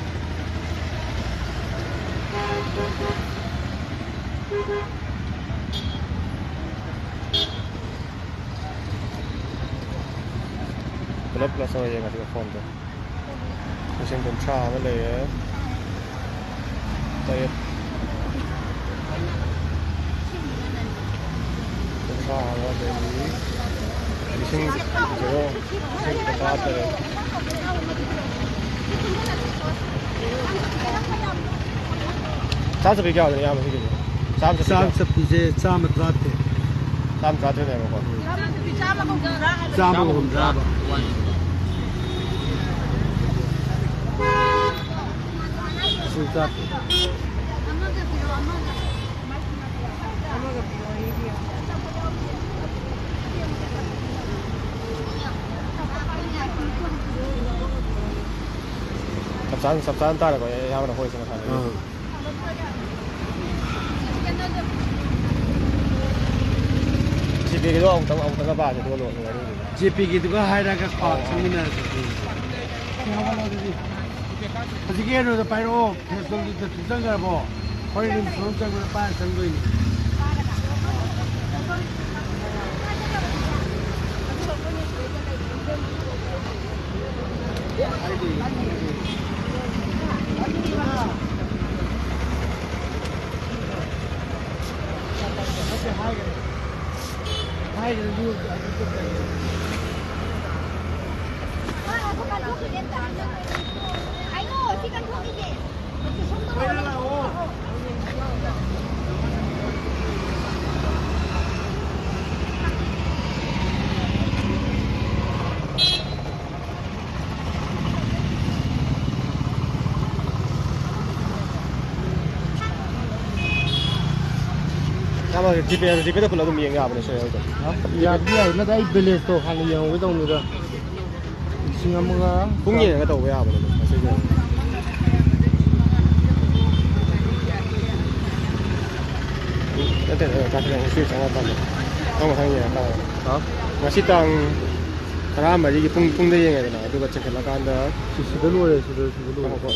ꯄꯨꯂꯞ ꯄꯨꯂꯞ ꯆꯪꯉ ꯌꯦꯡꯉꯁꯤꯀꯣ ꯐꯣꯟꯗꯣ꯫ ꯂꯤꯁꯤꯡ ꯀꯨꯟꯊ꯭ꯔꯥ ꯑꯃ ꯂꯩꯔꯦ꯫ ꯇꯔꯦꯠ꯫ ꯀꯨꯟꯊ꯭ꯔꯥ ꯑꯃ, ꯑꯗꯒꯤ ꯂꯤꯁꯤꯡ ꯖꯦꯔꯣ, ꯂꯤꯁꯤꯡ ꯀꯨꯟꯊ꯭ꯔꯥ ꯇꯔꯦꯠ꯫ ꯆꯥꯝ ꯆꯠꯄꯤ ꯀꯌꯥ ꯑꯣꯏꯗꯣꯏꯅꯣ, ꯏꯌꯥꯝꯕ, ꯁꯤꯒꯤꯁꯦ? ꯆꯥꯝ ꯆꯠꯄꯤ ꯆꯥꯝ ꯀꯌꯥ? ꯆꯠꯄꯤꯁꯦ ꯆꯥꯝꯃ ꯇꯔꯥꯇꯔꯦꯠ꯫ ꯆꯥꯝ ꯇꯔꯥꯇꯔꯦꯠꯅꯦꯕꯀꯣ꯫ ꯆꯥꯝꯃꯒ ꯍꯨꯝꯗ꯭ꯔꯥ ꯍꯥꯏꯕ꯫ ꯆꯥꯝꯃꯒ ꯍꯨꯝꯗ꯭ꯔꯥ ꯍꯥꯏꯕ꯫ ꯂꯤꯁꯤꯡ ꯇꯔꯥꯇꯔꯦꯠ꯫ ꯑꯃꯒ ꯄꯤꯔꯣ, ꯑꯃꯒ꯫ ꯑꯃꯒ ꯄꯤꯔꯣ, ꯑꯩꯒꯤ꯫ ꯆꯞ ꯆꯥꯅ, ꯆꯞ ꯆꯥꯅ ꯇꯥꯔꯦꯀꯣ, ꯑꯌꯥꯝꯕꯅ ꯍꯣꯏꯁꯦ ꯉꯁꯥꯏꯗꯒꯤ꯫ ꯑꯥ꯫ ꯖꯤꯄꯦꯒꯤꯗꯣ ꯑꯃꯨꯛꯇꯪ, ꯑꯃꯨꯛꯇꯪꯒ ꯄꯥꯁꯦ, ꯑꯗꯨꯒ ꯂꯣꯏꯔꯦ ꯋꯥꯔꯤꯗꯨꯗꯤ꯫ ꯖꯤꯄꯦꯒꯤꯗꯨꯒ ꯍꯥꯏꯔꯒ ꯄꯥꯎ ꯑꯥ, ꯑꯥ꯫ ꯁꯤꯟꯃꯤꯟꯅꯔꯁꯦ꯫ ꯁꯤ ꯍꯧꯒꯠꯂꯣ ꯑꯗꯨꯗꯤ꯫ ꯍꯧꯖꯤꯛꯀꯤ ꯀꯩꯅꯣꯗꯣ ꯄꯥꯏꯔꯛꯑꯣ, ꯐꯦꯁꯕꯨꯛꯇ ꯆꯪꯈ꯭ꯔꯕꯣ? ꯍꯣꯔꯦꯟ ꯔꯤꯝꯁ ꯃꯅꯨꯡ ꯆꯪꯕꯗ ꯄꯥꯏꯔ ꯆꯪꯗꯣꯏꯅꯤ꯫ ꯏꯌꯥꯝꯕ, ꯖꯤꯄꯦ, ꯖꯤꯄꯦꯗ ꯈꯨꯠꯂ ꯑꯗꯨꯝ ꯌꯦꯡ ꯌꯥꯕꯅꯦ ꯁꯦꯔꯦꯜꯗꯣ꯫ ꯌꯥꯗꯤ ꯌꯥꯏ, ꯅꯠꯇ꯭ꯔ ꯑꯩ ꯕꯦꯂꯦꯟꯁꯇꯣ ꯍꯥꯟꯅ ꯌꯦꯡꯍꯧꯒꯦ ꯇꯧꯅꯤꯗ꯫ ꯂꯤꯁꯤꯡ ꯑꯃꯒ ꯄꯨꯡ ꯌꯦꯡꯉꯒ ꯇꯧꯕ ꯌꯥꯕꯅꯦ ꯑꯗꯨꯝ ꯉꯁꯤꯗꯤ꯫ ꯅꯠꯇꯦ, ꯅꯠꯇꯦ, ꯉꯁꯤ ꯆꯪꯉꯛꯀꯥꯟꯗ ꯃꯊꯪ ꯃꯊꯪ ꯌꯦꯡꯉꯀꯥꯟꯗ꯫ ꯍꯥ? ꯉꯁꯤ ꯇꯥꯡ ꯇꯔꯥꯃꯔꯤꯒꯤ ꯄꯨꯡ, ꯄꯨꯡꯗ ꯌꯦꯡꯉꯦꯗꯅ, ꯑꯗꯨꯒ ꯆꯤꯡꯈꯠꯂꯀꯥꯟꯗ ꯁꯤ, ꯁꯤꯗ ꯂꯣꯏꯔꯦ, ꯁꯤꯗ, ꯁꯤꯗ ꯂꯣꯏꯔꯦ꯫ ꯉꯥꯏꯈꯣꯀꯣ꯫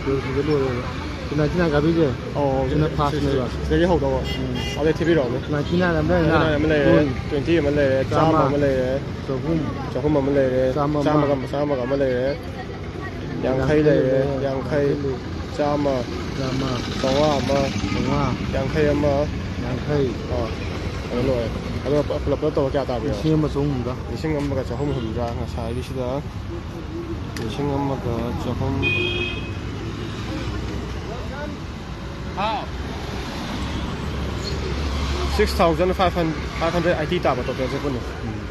ꯁꯤꯗ, ꯁꯤꯗ ꯂꯣꯏꯔꯦꯕ꯫ ꯁꯤ ꯅꯥꯏꯟꯇꯤ ꯅꯥꯏꯟ ꯀꯥꯕꯤꯁꯦ? ꯑꯧ, ꯑꯧ, ꯁꯤꯅ ꯁꯤ, ꯐꯥꯔꯁꯅꯦꯕ꯫ ꯁꯤ, ꯁꯤꯗꯒꯤ ꯍꯧꯗꯧꯕ꯫ ꯎꯝ꯫ ꯑꯗꯩ ꯊꯤꯕꯤꯔꯛꯑꯣꯅꯦ꯫ ꯅꯥꯏꯟꯇꯤ ꯅꯥꯏꯟ ꯑꯃ ꯂꯩꯔꯦꯅ? ꯅꯥꯏꯟꯇꯤ ꯅꯥꯏꯟ ꯑꯃ ꯂꯩꯔꯦ, ꯀꯨꯟ, ꯇ꯭ꯋꯦꯟꯇꯤ ꯑꯃ ꯂꯩꯔꯦ, ꯆꯥꯝꯃ, ꯆꯥꯝꯃ ꯑꯃ ꯂꯩꯔꯦ, ꯆꯍꯨꯝ, ꯆꯍꯨꯝ ꯑꯃ ꯂꯩꯔꯦ, ꯆꯥꯝꯃ ꯑꯃ, ꯆꯥꯝꯃꯒ, ꯆꯥꯝꯃꯒ ꯑꯃ ꯂꯩꯔꯦ, ꯌꯥꯡꯈꯩ ꯌꯥꯡꯈꯩ ꯂꯩꯔꯦ, ꯂꯩꯔꯦ, ꯌꯥꯡꯈꯩ, ꯌꯥꯡꯈꯩ ꯂꯩꯔꯦ, ꯆꯥꯝꯃ, ꯆꯥꯝꯃ, ꯆꯥꯝꯃꯉꯥ ꯑꯃ, ꯆꯥꯝꯃꯉꯥ, ꯌꯥꯡꯈꯩ ꯑꯃ, ꯌꯥꯡꯈꯩ꯫ ꯑꯥ, ꯑꯗꯨ ꯂꯣꯏꯔꯦ꯫ ꯑꯗꯨꯒ ꯄꯨꯂꯞ, ꯄꯨꯂꯞ ꯇꯧꯔ ꯀꯌꯥ ꯇꯥꯕꯤꯔꯣ? ꯂꯤꯁꯤꯡ ꯑꯃ ꯆꯍꯨꯝ ꯍꯨꯝꯗ꯭ꯔꯥ꯫ ꯂꯤꯁꯤꯡ ꯑꯃꯒ ꯆꯍꯨꯝ ꯍꯨꯝꯗ꯭ꯔꯥ ꯉꯁꯥꯏꯒꯤꯁꯤꯗ꯫ ꯂꯤꯁꯤꯡ ꯑꯃꯒ ꯆꯍꯨꯝ꯫ ꯍꯥꯎ꯫ Six thousand five hundred, five hundred eighty ꯇꯥꯕ ꯇꯣꯇꯦꯜꯁꯦ ꯄꯨꯟꯅ꯫ ꯎꯝ꯫